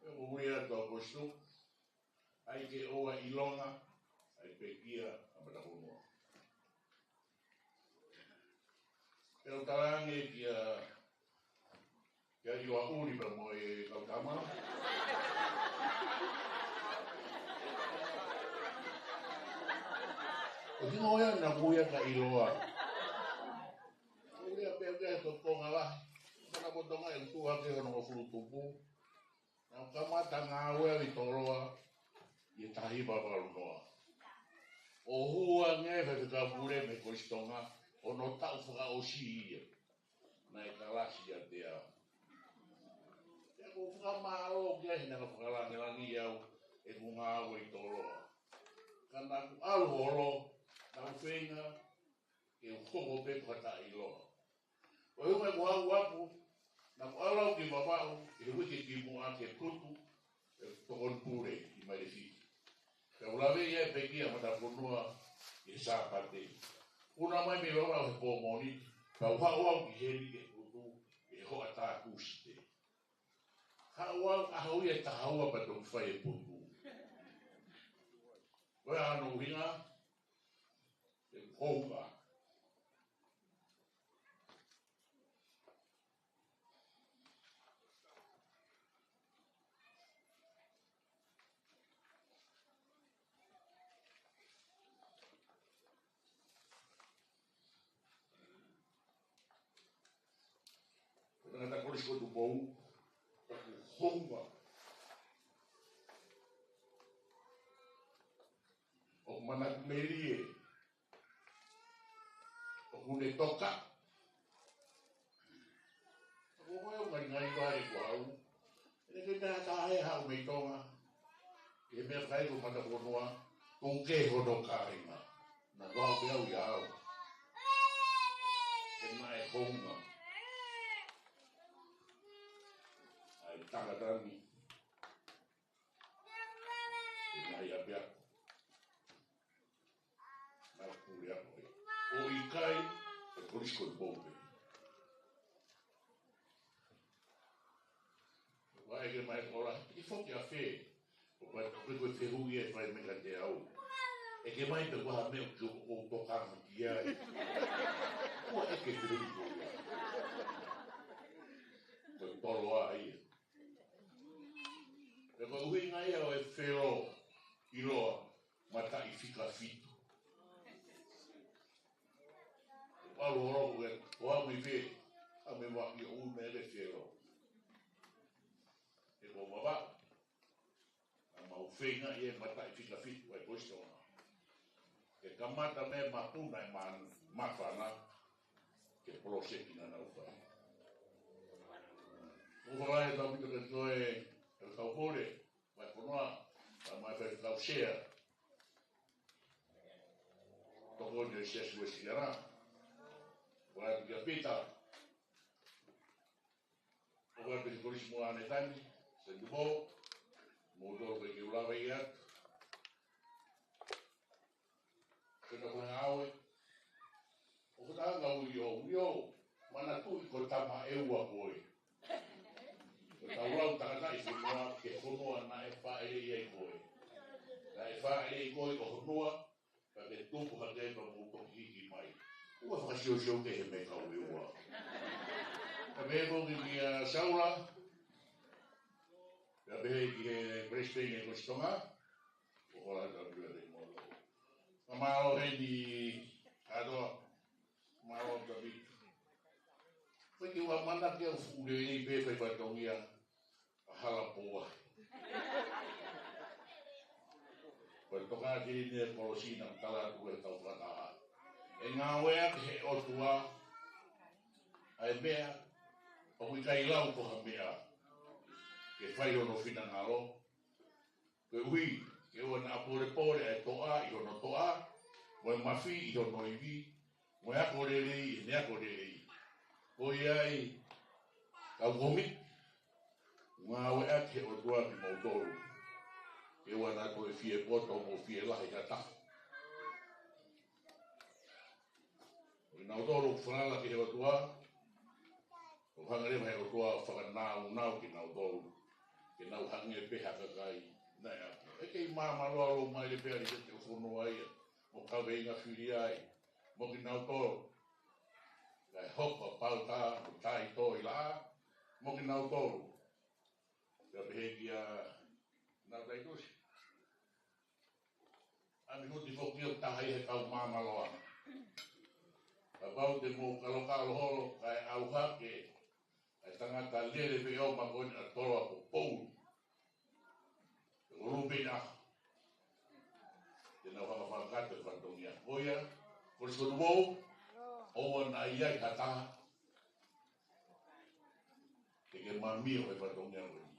E mo ui atu a kostu, ai ke ʻoua ʻilonga, ai pekia, a matafonua. Pea u talange kia, kia Ioa Uli pea mo e kau tama. ʻO hingo ia na kuia ka ʻiloa. Kuia pea pea to konga lahi. Mana ko Tonga e tua ke hono fulu tupu. Naʻa ku kamata ngāue ʻi Toloa, ʻi he tahi valu noa. ʻO hua nge he fekapule mei Kolisi Tonga, ʻo no taʻu fakaʻosi ia. Naʻe kalasi ia te au. Pea ko u fakamālō ki ai he naʻe fakalangilangi au ʻeku ngāue ʻi Toloa. Ka naʻa ku ʻalu holo, naʻa ku feinga, ke u hoko pē ko ha taʻeʻiloa. ʻO e ʻuhinga ko au apu, naʻa ku ʻalu au ki Vavaʻu, ʻi he uike kimuʻa ke putu, e tokoni pule ʻi Maile Fiki. Pea u lave ia e pekia matafonua ʻi he Sāpate. Puna mai mei Vavaʻu he pō Mōnite, pea u haʻu au ki heni ke putu, ʻi he hoʻatā Tūsite. Haʻu au, ʻaho ia taha ua pea toki fai e putu. Ko e hā hono ʻuhinga, e kouka. Ko e tangata Kolisi ko Tupou, taku hounga. ʻO manatu melie, ʻoku ne toka. ʻOku ko e ʻuhinga ngai vale ko au. ʻE ke taha taha he haʻu mei Tonga. ʻE meʻa kai ko matafonua. Ko ke hono kāinga. Na vau ke au ia au. Ke naʻe hounga. ʻAi tangata ni. Ke naʻe ia pea. Na pule ako e. ʻO ʻikai, e kolisi ko e pou pē. Vaʻe ke mai kola, i foki a fe. Ko pa, ko ko fehuʻi e fai me ka te au. ʻE ke mai pe ua me o ko o toka ma ki ai. Ko e ke fehuʻi ko ia. Ko tolo a ia. Pe ko ui ngai au e felo, iloa, mataʻi fika fitu. Palo holo ko e, ko au me fe, a me wa i o u me le felo. E ko mava, a mau feinga i e mataʻi fika fitu, ai poisitona. Ke kamata me mapuna e ma, mafana, ke poloseki na nau fai. Ko hola e tau mito ke toe, e tau pole, mai konoa, a mai fai tau sea. Toko ni o Siasi Uesiliana. Ko e kia Pita. Ko e pisi kolisi mo ane tani. Sen dubo. Mo tolo ke ke ulava i atu. Kena ko e ngāue. ʻO ko tā ngā ui o, ui o. Mana tui ko tama e ua koe. Ko tau lau tangata i fonua, ke fonua naʻe faʻele i ai koe. Naʻe faʻele i koe ko honua, ka ke tupu hake ai ka mou toki hiki mai. Ua fakasiosio ke he me kau e ua. Ka me ko ki kia Saula, ka me ki he Brisbane e Kositonga, ko hola ka pia te molo. Ka mao heni, katoa, mao ka pita. Ko e ke ua mana ke au fuʻu lelei pē fai fatongia, a hala poa. Ko e toka ki ne kolosi na tala atu e tau fakataha. ʻE ngāue ake he ʻOtua, ʻa e meʻa, ʻoku ʻikai lau ko ha meʻa. Ke fai hono finangalo, Koeʻuhi, ke ʻoua naʻa polepole ʻa e toʻa ʻi hono toʻa, mo e mafi ʻi hono ivi, mo e ako lelei ʻi heʻene ako lelei. Ko ia ai, kau komi, ngāue ake he ʻOtua kimoutolu. Ke ʻoua naʻa toe fie poto mo fie lahi ha taha. ʻI nautolu ʻoku falala ki he ʻOtua, ʻoku hanga leva he ʻOtua ʻo fakanāunau kinautolu, ke nau hangē pē ha kakai naʻe apu. ʻE kei māmāloa lo mai le pea li te te fonua ia, mo kaveinga fili ai, mo kinautolu. Kae hoko ʻa Pauta, mo Taito ʻi laʻā, mo kinautolu. Ka pehē kia Nautaitusi. ʻA mi huti foki ʻo taha ʻi he kau māmāloa. Kapau te mou kalokalo holo, kae ʻauha ke, ʻa e tangata lele pē ʻo ma ko ni ʻa tolo ʻa ko pou. Ko lupina. Te nau hanga fakakata fatongia. Ko ia, ko le sonu mou, ʻoua naʻa ʻi ai ha taha. Ke ke mamio he fatongia ko ni.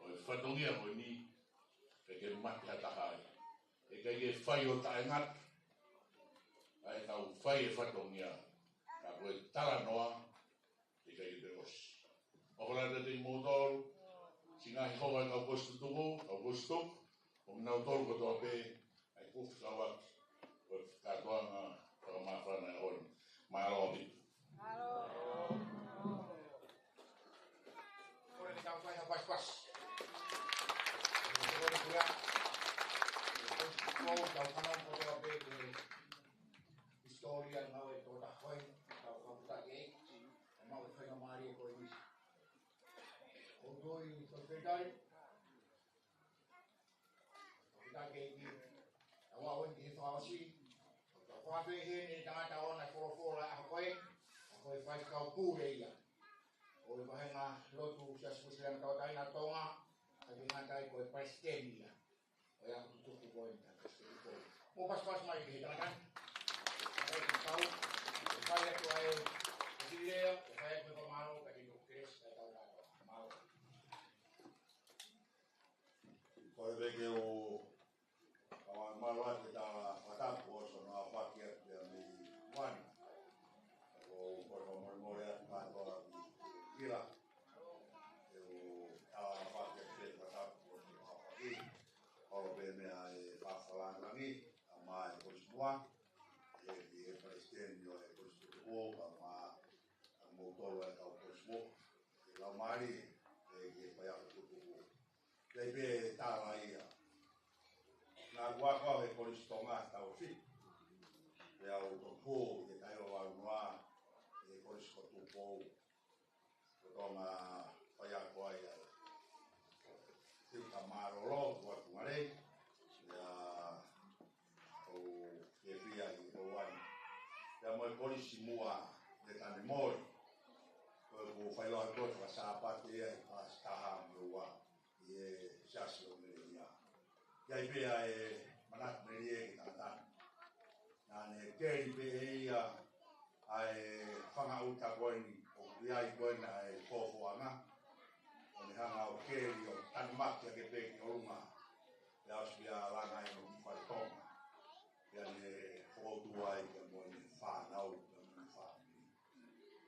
ʻO e fatongia ko ni, ke ke mate ha taha ai. ʻE ʻikai ke fai ʻo taʻengata. ʻA e kau fai e fatongia. Ka ko e talanoa, ʻe ʻikai ke te ʻosi. ʻOku lata te kimoutolu, singa he hoa e kau kosi tutuku, kau kosi tutuku, ʻo kinautolu kotoa pē, ʻa e kufu kawaki, ʻo e kātoanga, fakamāfana e honi. Mālō ʻaupito. Kole ke tau fai ha pasipasi. Kole pea. Kole tau fanau kotoa pē ke hisitōlia ngāue tōtā koe, tau fakaputaki e, e mau e faingamālie ko eni. ʻOku ou tui ko e fētai. Fakaputaki e ki. Awa ʻoe ki he fakaʻosi. Ka fakafe he ne tangata ona folofola ʻa koe. ʻA koe faifekau pule ia. ʻO e vahenga lotu Siasi Uēsiliana Tauʻatāina Tonga. Ka ke ngata ai ko e palesiteni ia. ʻO ia ko tutuku ko e ta palesiteni ko. Mo pasipasi mai ki he tangata. Ka ke kau. Ko fai atu ai. Ko si lea. Ko fai atu e pamalo. Ka ke no keres. Ka tau na. Mālō. Ko e veke o Mālō atu e tala fakatapu ʻosi hono aofaki atu ia mei Uani. Ko, ko e fakamolemole atu kātoa ki Kila. Te u tala fakatapu ʻosi hono aofaki. Kolo pē meʻa e fakafakalāngilangi, ʻa mai Kolisi Muʻa, e, e palesiteni ʻo e Kolisi Tutuku, ʻa mai ʻa moutolu e kau Kolisi Muʻa, e laumālie, e, e faiako tutuku. Pea ʻi ai pē tala ia. Naʻa ku ako au he Kolisi Tonga taʻu fitu. Pea u toki hū ʻi he taʻu ua noa, he Kolisi ko Tupou. Ko Tonga faiako ai ai. Te u ka mālōlō, ua tunga lei. Ia, ʻo fiefia ʻi Uani. Pea mo e Kolisi Muʻa, ne kane mole. Ko e ku fai loa ko e fakasāpate ia ʻi he Pasitaha mo ua. ʻI he siasi ʻo Melenia. ʻI ai pē ʻa e manatu melie ki he tangata ni. Naʻa ne keli pē ʻe ia ʻa e fanga ʻuta ko eni, ʻoku ʻi ai ko ena ʻa e fofoʻanga. ʻO ne hanga ʻo keli ʻo tanumaki hake pē ki ʻolunga. Pea ʻosi pea langa ai mo ki fale Tonga. Pea ne fokoutua ai pea mo ʻene fānau, pea mo ʻene fāmili.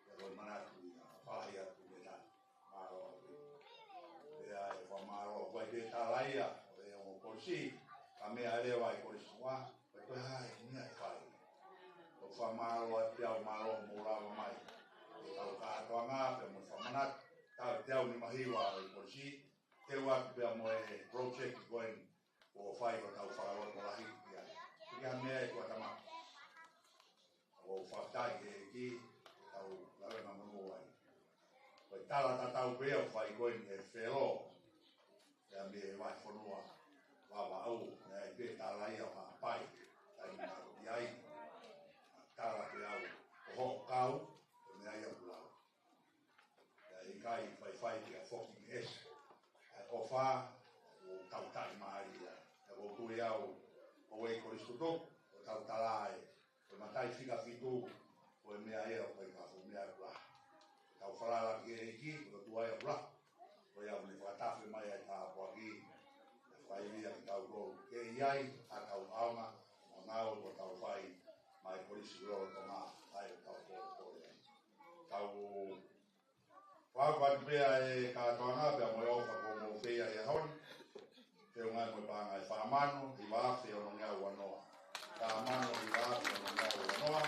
Pea ko e manatu ia, fai atu mei ai. Mālō atu. Pea ʻe fakamālō, ko e tala ia ʻo e ongo kolisi, ka meʻa leva ʻa e Kolisi Muʻa, ko e toe hā e meʻa ʻe fai. ʻOku fakamālō atu pea u mālō mo lava mai. ʻE tau kātoanga, pea mo fakamanatu, tau te au ni mahiwa ʻa e kolisi, te u atu pea mo e project ko eni, ʻo fai ko tau fakalotolahi ia. Ki ha meʻa ʻe kua tama. ʻOku ou fakatauange ki he tau lave na manu ai. Ko e tala tatau pē ʻoku fai ko eni ʻe Felo. Ia mei he vahefonua Vavaʻu, ʻi ai pē tala ia ʻo Haʻapai, taimi naʻa ku ʻi ai. Tala pē au, ko hoʻo kau, ko e meʻa ia ʻoku lau. ʻIkai faifai ke foki mei ʻEsi. ʻA e ʻofa, ʻo tau taʻimālie. ʻOku ou tui au, ʻo e Kolisi Tutuku, ʻo tau tala ai. Ko e matai fika fitu, ko e meʻa ia ʻoku ʻikai ko e meʻa ʻoku lahi. Tau falala ki he ʻEiki, ko e ʻOtua ia ʻoku lahi. Ko ia ʻoku ne fakatafe mai ʻa e tāpuaki. Fai ia ke tau kau. Ke ʻi ai, ʻa tau ʻaonga, ʻo ngāue ʻoku tau fai, mai Kolisi Lolo Tonga, ʻa e tau kau kau. Tau Fakafetaʻi pea e kātoanga pea mo e ʻofa kuo mou fai ʻi he ʻaho ni. Feʻunga mo e paʻanga ʻe fā mano hiva afe ono ngeau ua noa. Fā mano hiva afe ono ngeau ua noa.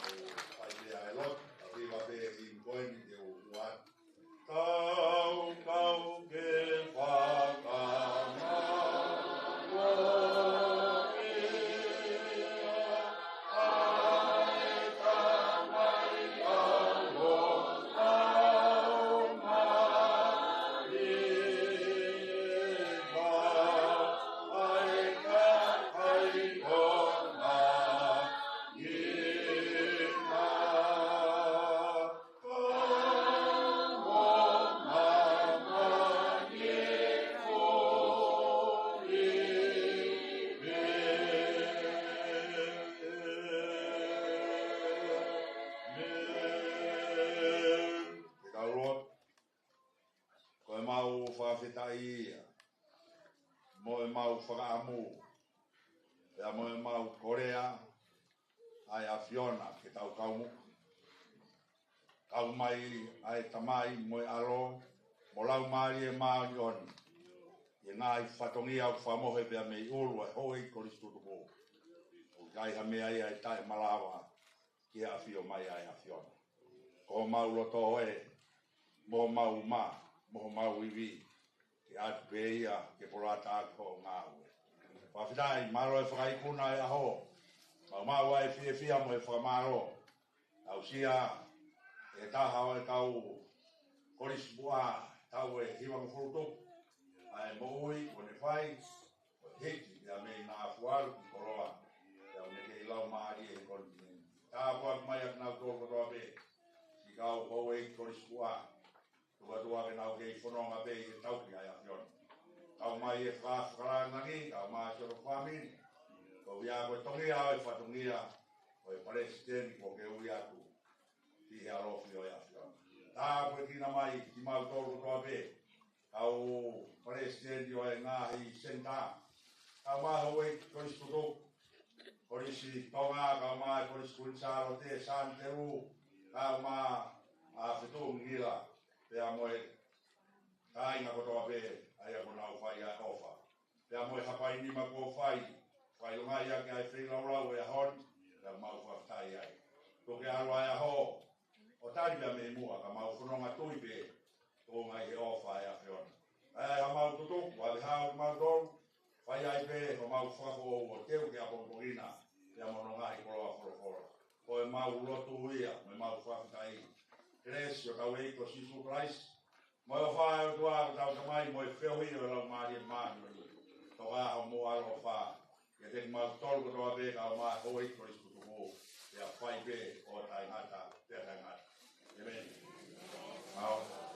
ʻE fai pea e lotu, ka hiva pē ʻi he ko eni te u ʻoatu. Kau, kau ke fakamālō. Ke tau lotu. Ko e mau fakafetaʻi ia, mo e mau fakaʻamu, pea mo e mau kolea, ʻa e ʻAfiona ke tau kau muʻa. Kau mai ʻa e Tamai mo e ʻAlo, mo e Laumālie Māʻoniʻoni. ʻI he ngaahi fatongia ʻoku fakamohe pea mei ʻulu ʻa e houʻeiki Kolisi Tutuku. ʻOku ʻikai ha meʻa ia ʻe taʻemalava ki he ʻafio mai ʻa e ʻAfiona. Ko homau loto ē, mo homau uma, mo homau ivi, ke ʻatu pē ia ke poloataaki hoʻo ngāue. Fakafetaʻi, mālō e fakaikuna e ʻaho. Maumau ʻa e fiefia mo e fakamālō. Aʻusia ʻe taha ʻo e kau Kolisi Muʻa, taʻu ʻe hivangofulu tupu ʻa e moʻui kuo ne fai, ʻo hiki ia mei Nafualu ki Koloa, pea ʻoku ne kei laumālie he konitini. Tāpuaki mai ʻa kinautolu kotoa pē, siʻi kau houʻeiki Kolisi Muʻa, tuku atu ke nau kei fononga pē ʻi he tauhi ʻa e ʻAfiona. Kau mai e faka-, fakalāngilangi, kau mai siʻoto fāmili. Ko ia ko e tongia ʻo e fatongia ʻo e palesiteni kuo ke ui atu. ʻI he ʻalofi ʻo e ʻAfiona. Tāpuekina mai kimautolu kotoa pē. Kau palesiteni ʻo e ngaahi senitā. Kae ʻumaʻā e houʻeiki kolisi tutuku, Kolisi Tonga, kae ʻumaʻā e Kolisi Kuini Sālote, Sānitelū, kae ʻumaʻā ʻa Fetuʻungingila, pea mo e kāinga kotoa pē ʻa ia kuo nau fai ʻa e ʻofa. Pea mo e hapai nima kuo fai, fai longaʻi ake ʻa e feilaulau ʻo e ʻaho ni, pea mau fakafetaʻi ai. Tuku ke ʻalu ʻa e ʻaho, ʻo tali pē mei muʻa, ka mau fononga tui pē, tuʻunga ʻi he ʻofa ʻa e ʻAfiona. ʻA ia ʻoku mau tutuku, ʻave hao kimautolu, fai ai pē homau fakafoʻou ʻo teu ki he ʻapongipongi na, pea mo hono ngaahi koloa folofola. Ko ʻemau lotu ia, mo ʻemau fakafetaʻi. Kelesi ʻa hotau ʻEiki ko Sīsū Kalaisi, mo e ʻofa ʻa e ʻOtua ko hotau Tamai, mo e feohi ʻo e Laumālie Māʻoniʻoni, toka ʻi homou ʻaloʻofa, ʻiate kimautolu kotoa pē kae ʻumaʻā e houʻeiki kolisi tutuku, pea fai pē ʻo taʻengata, pea taʻengata. ʻĒmeni. Mālō.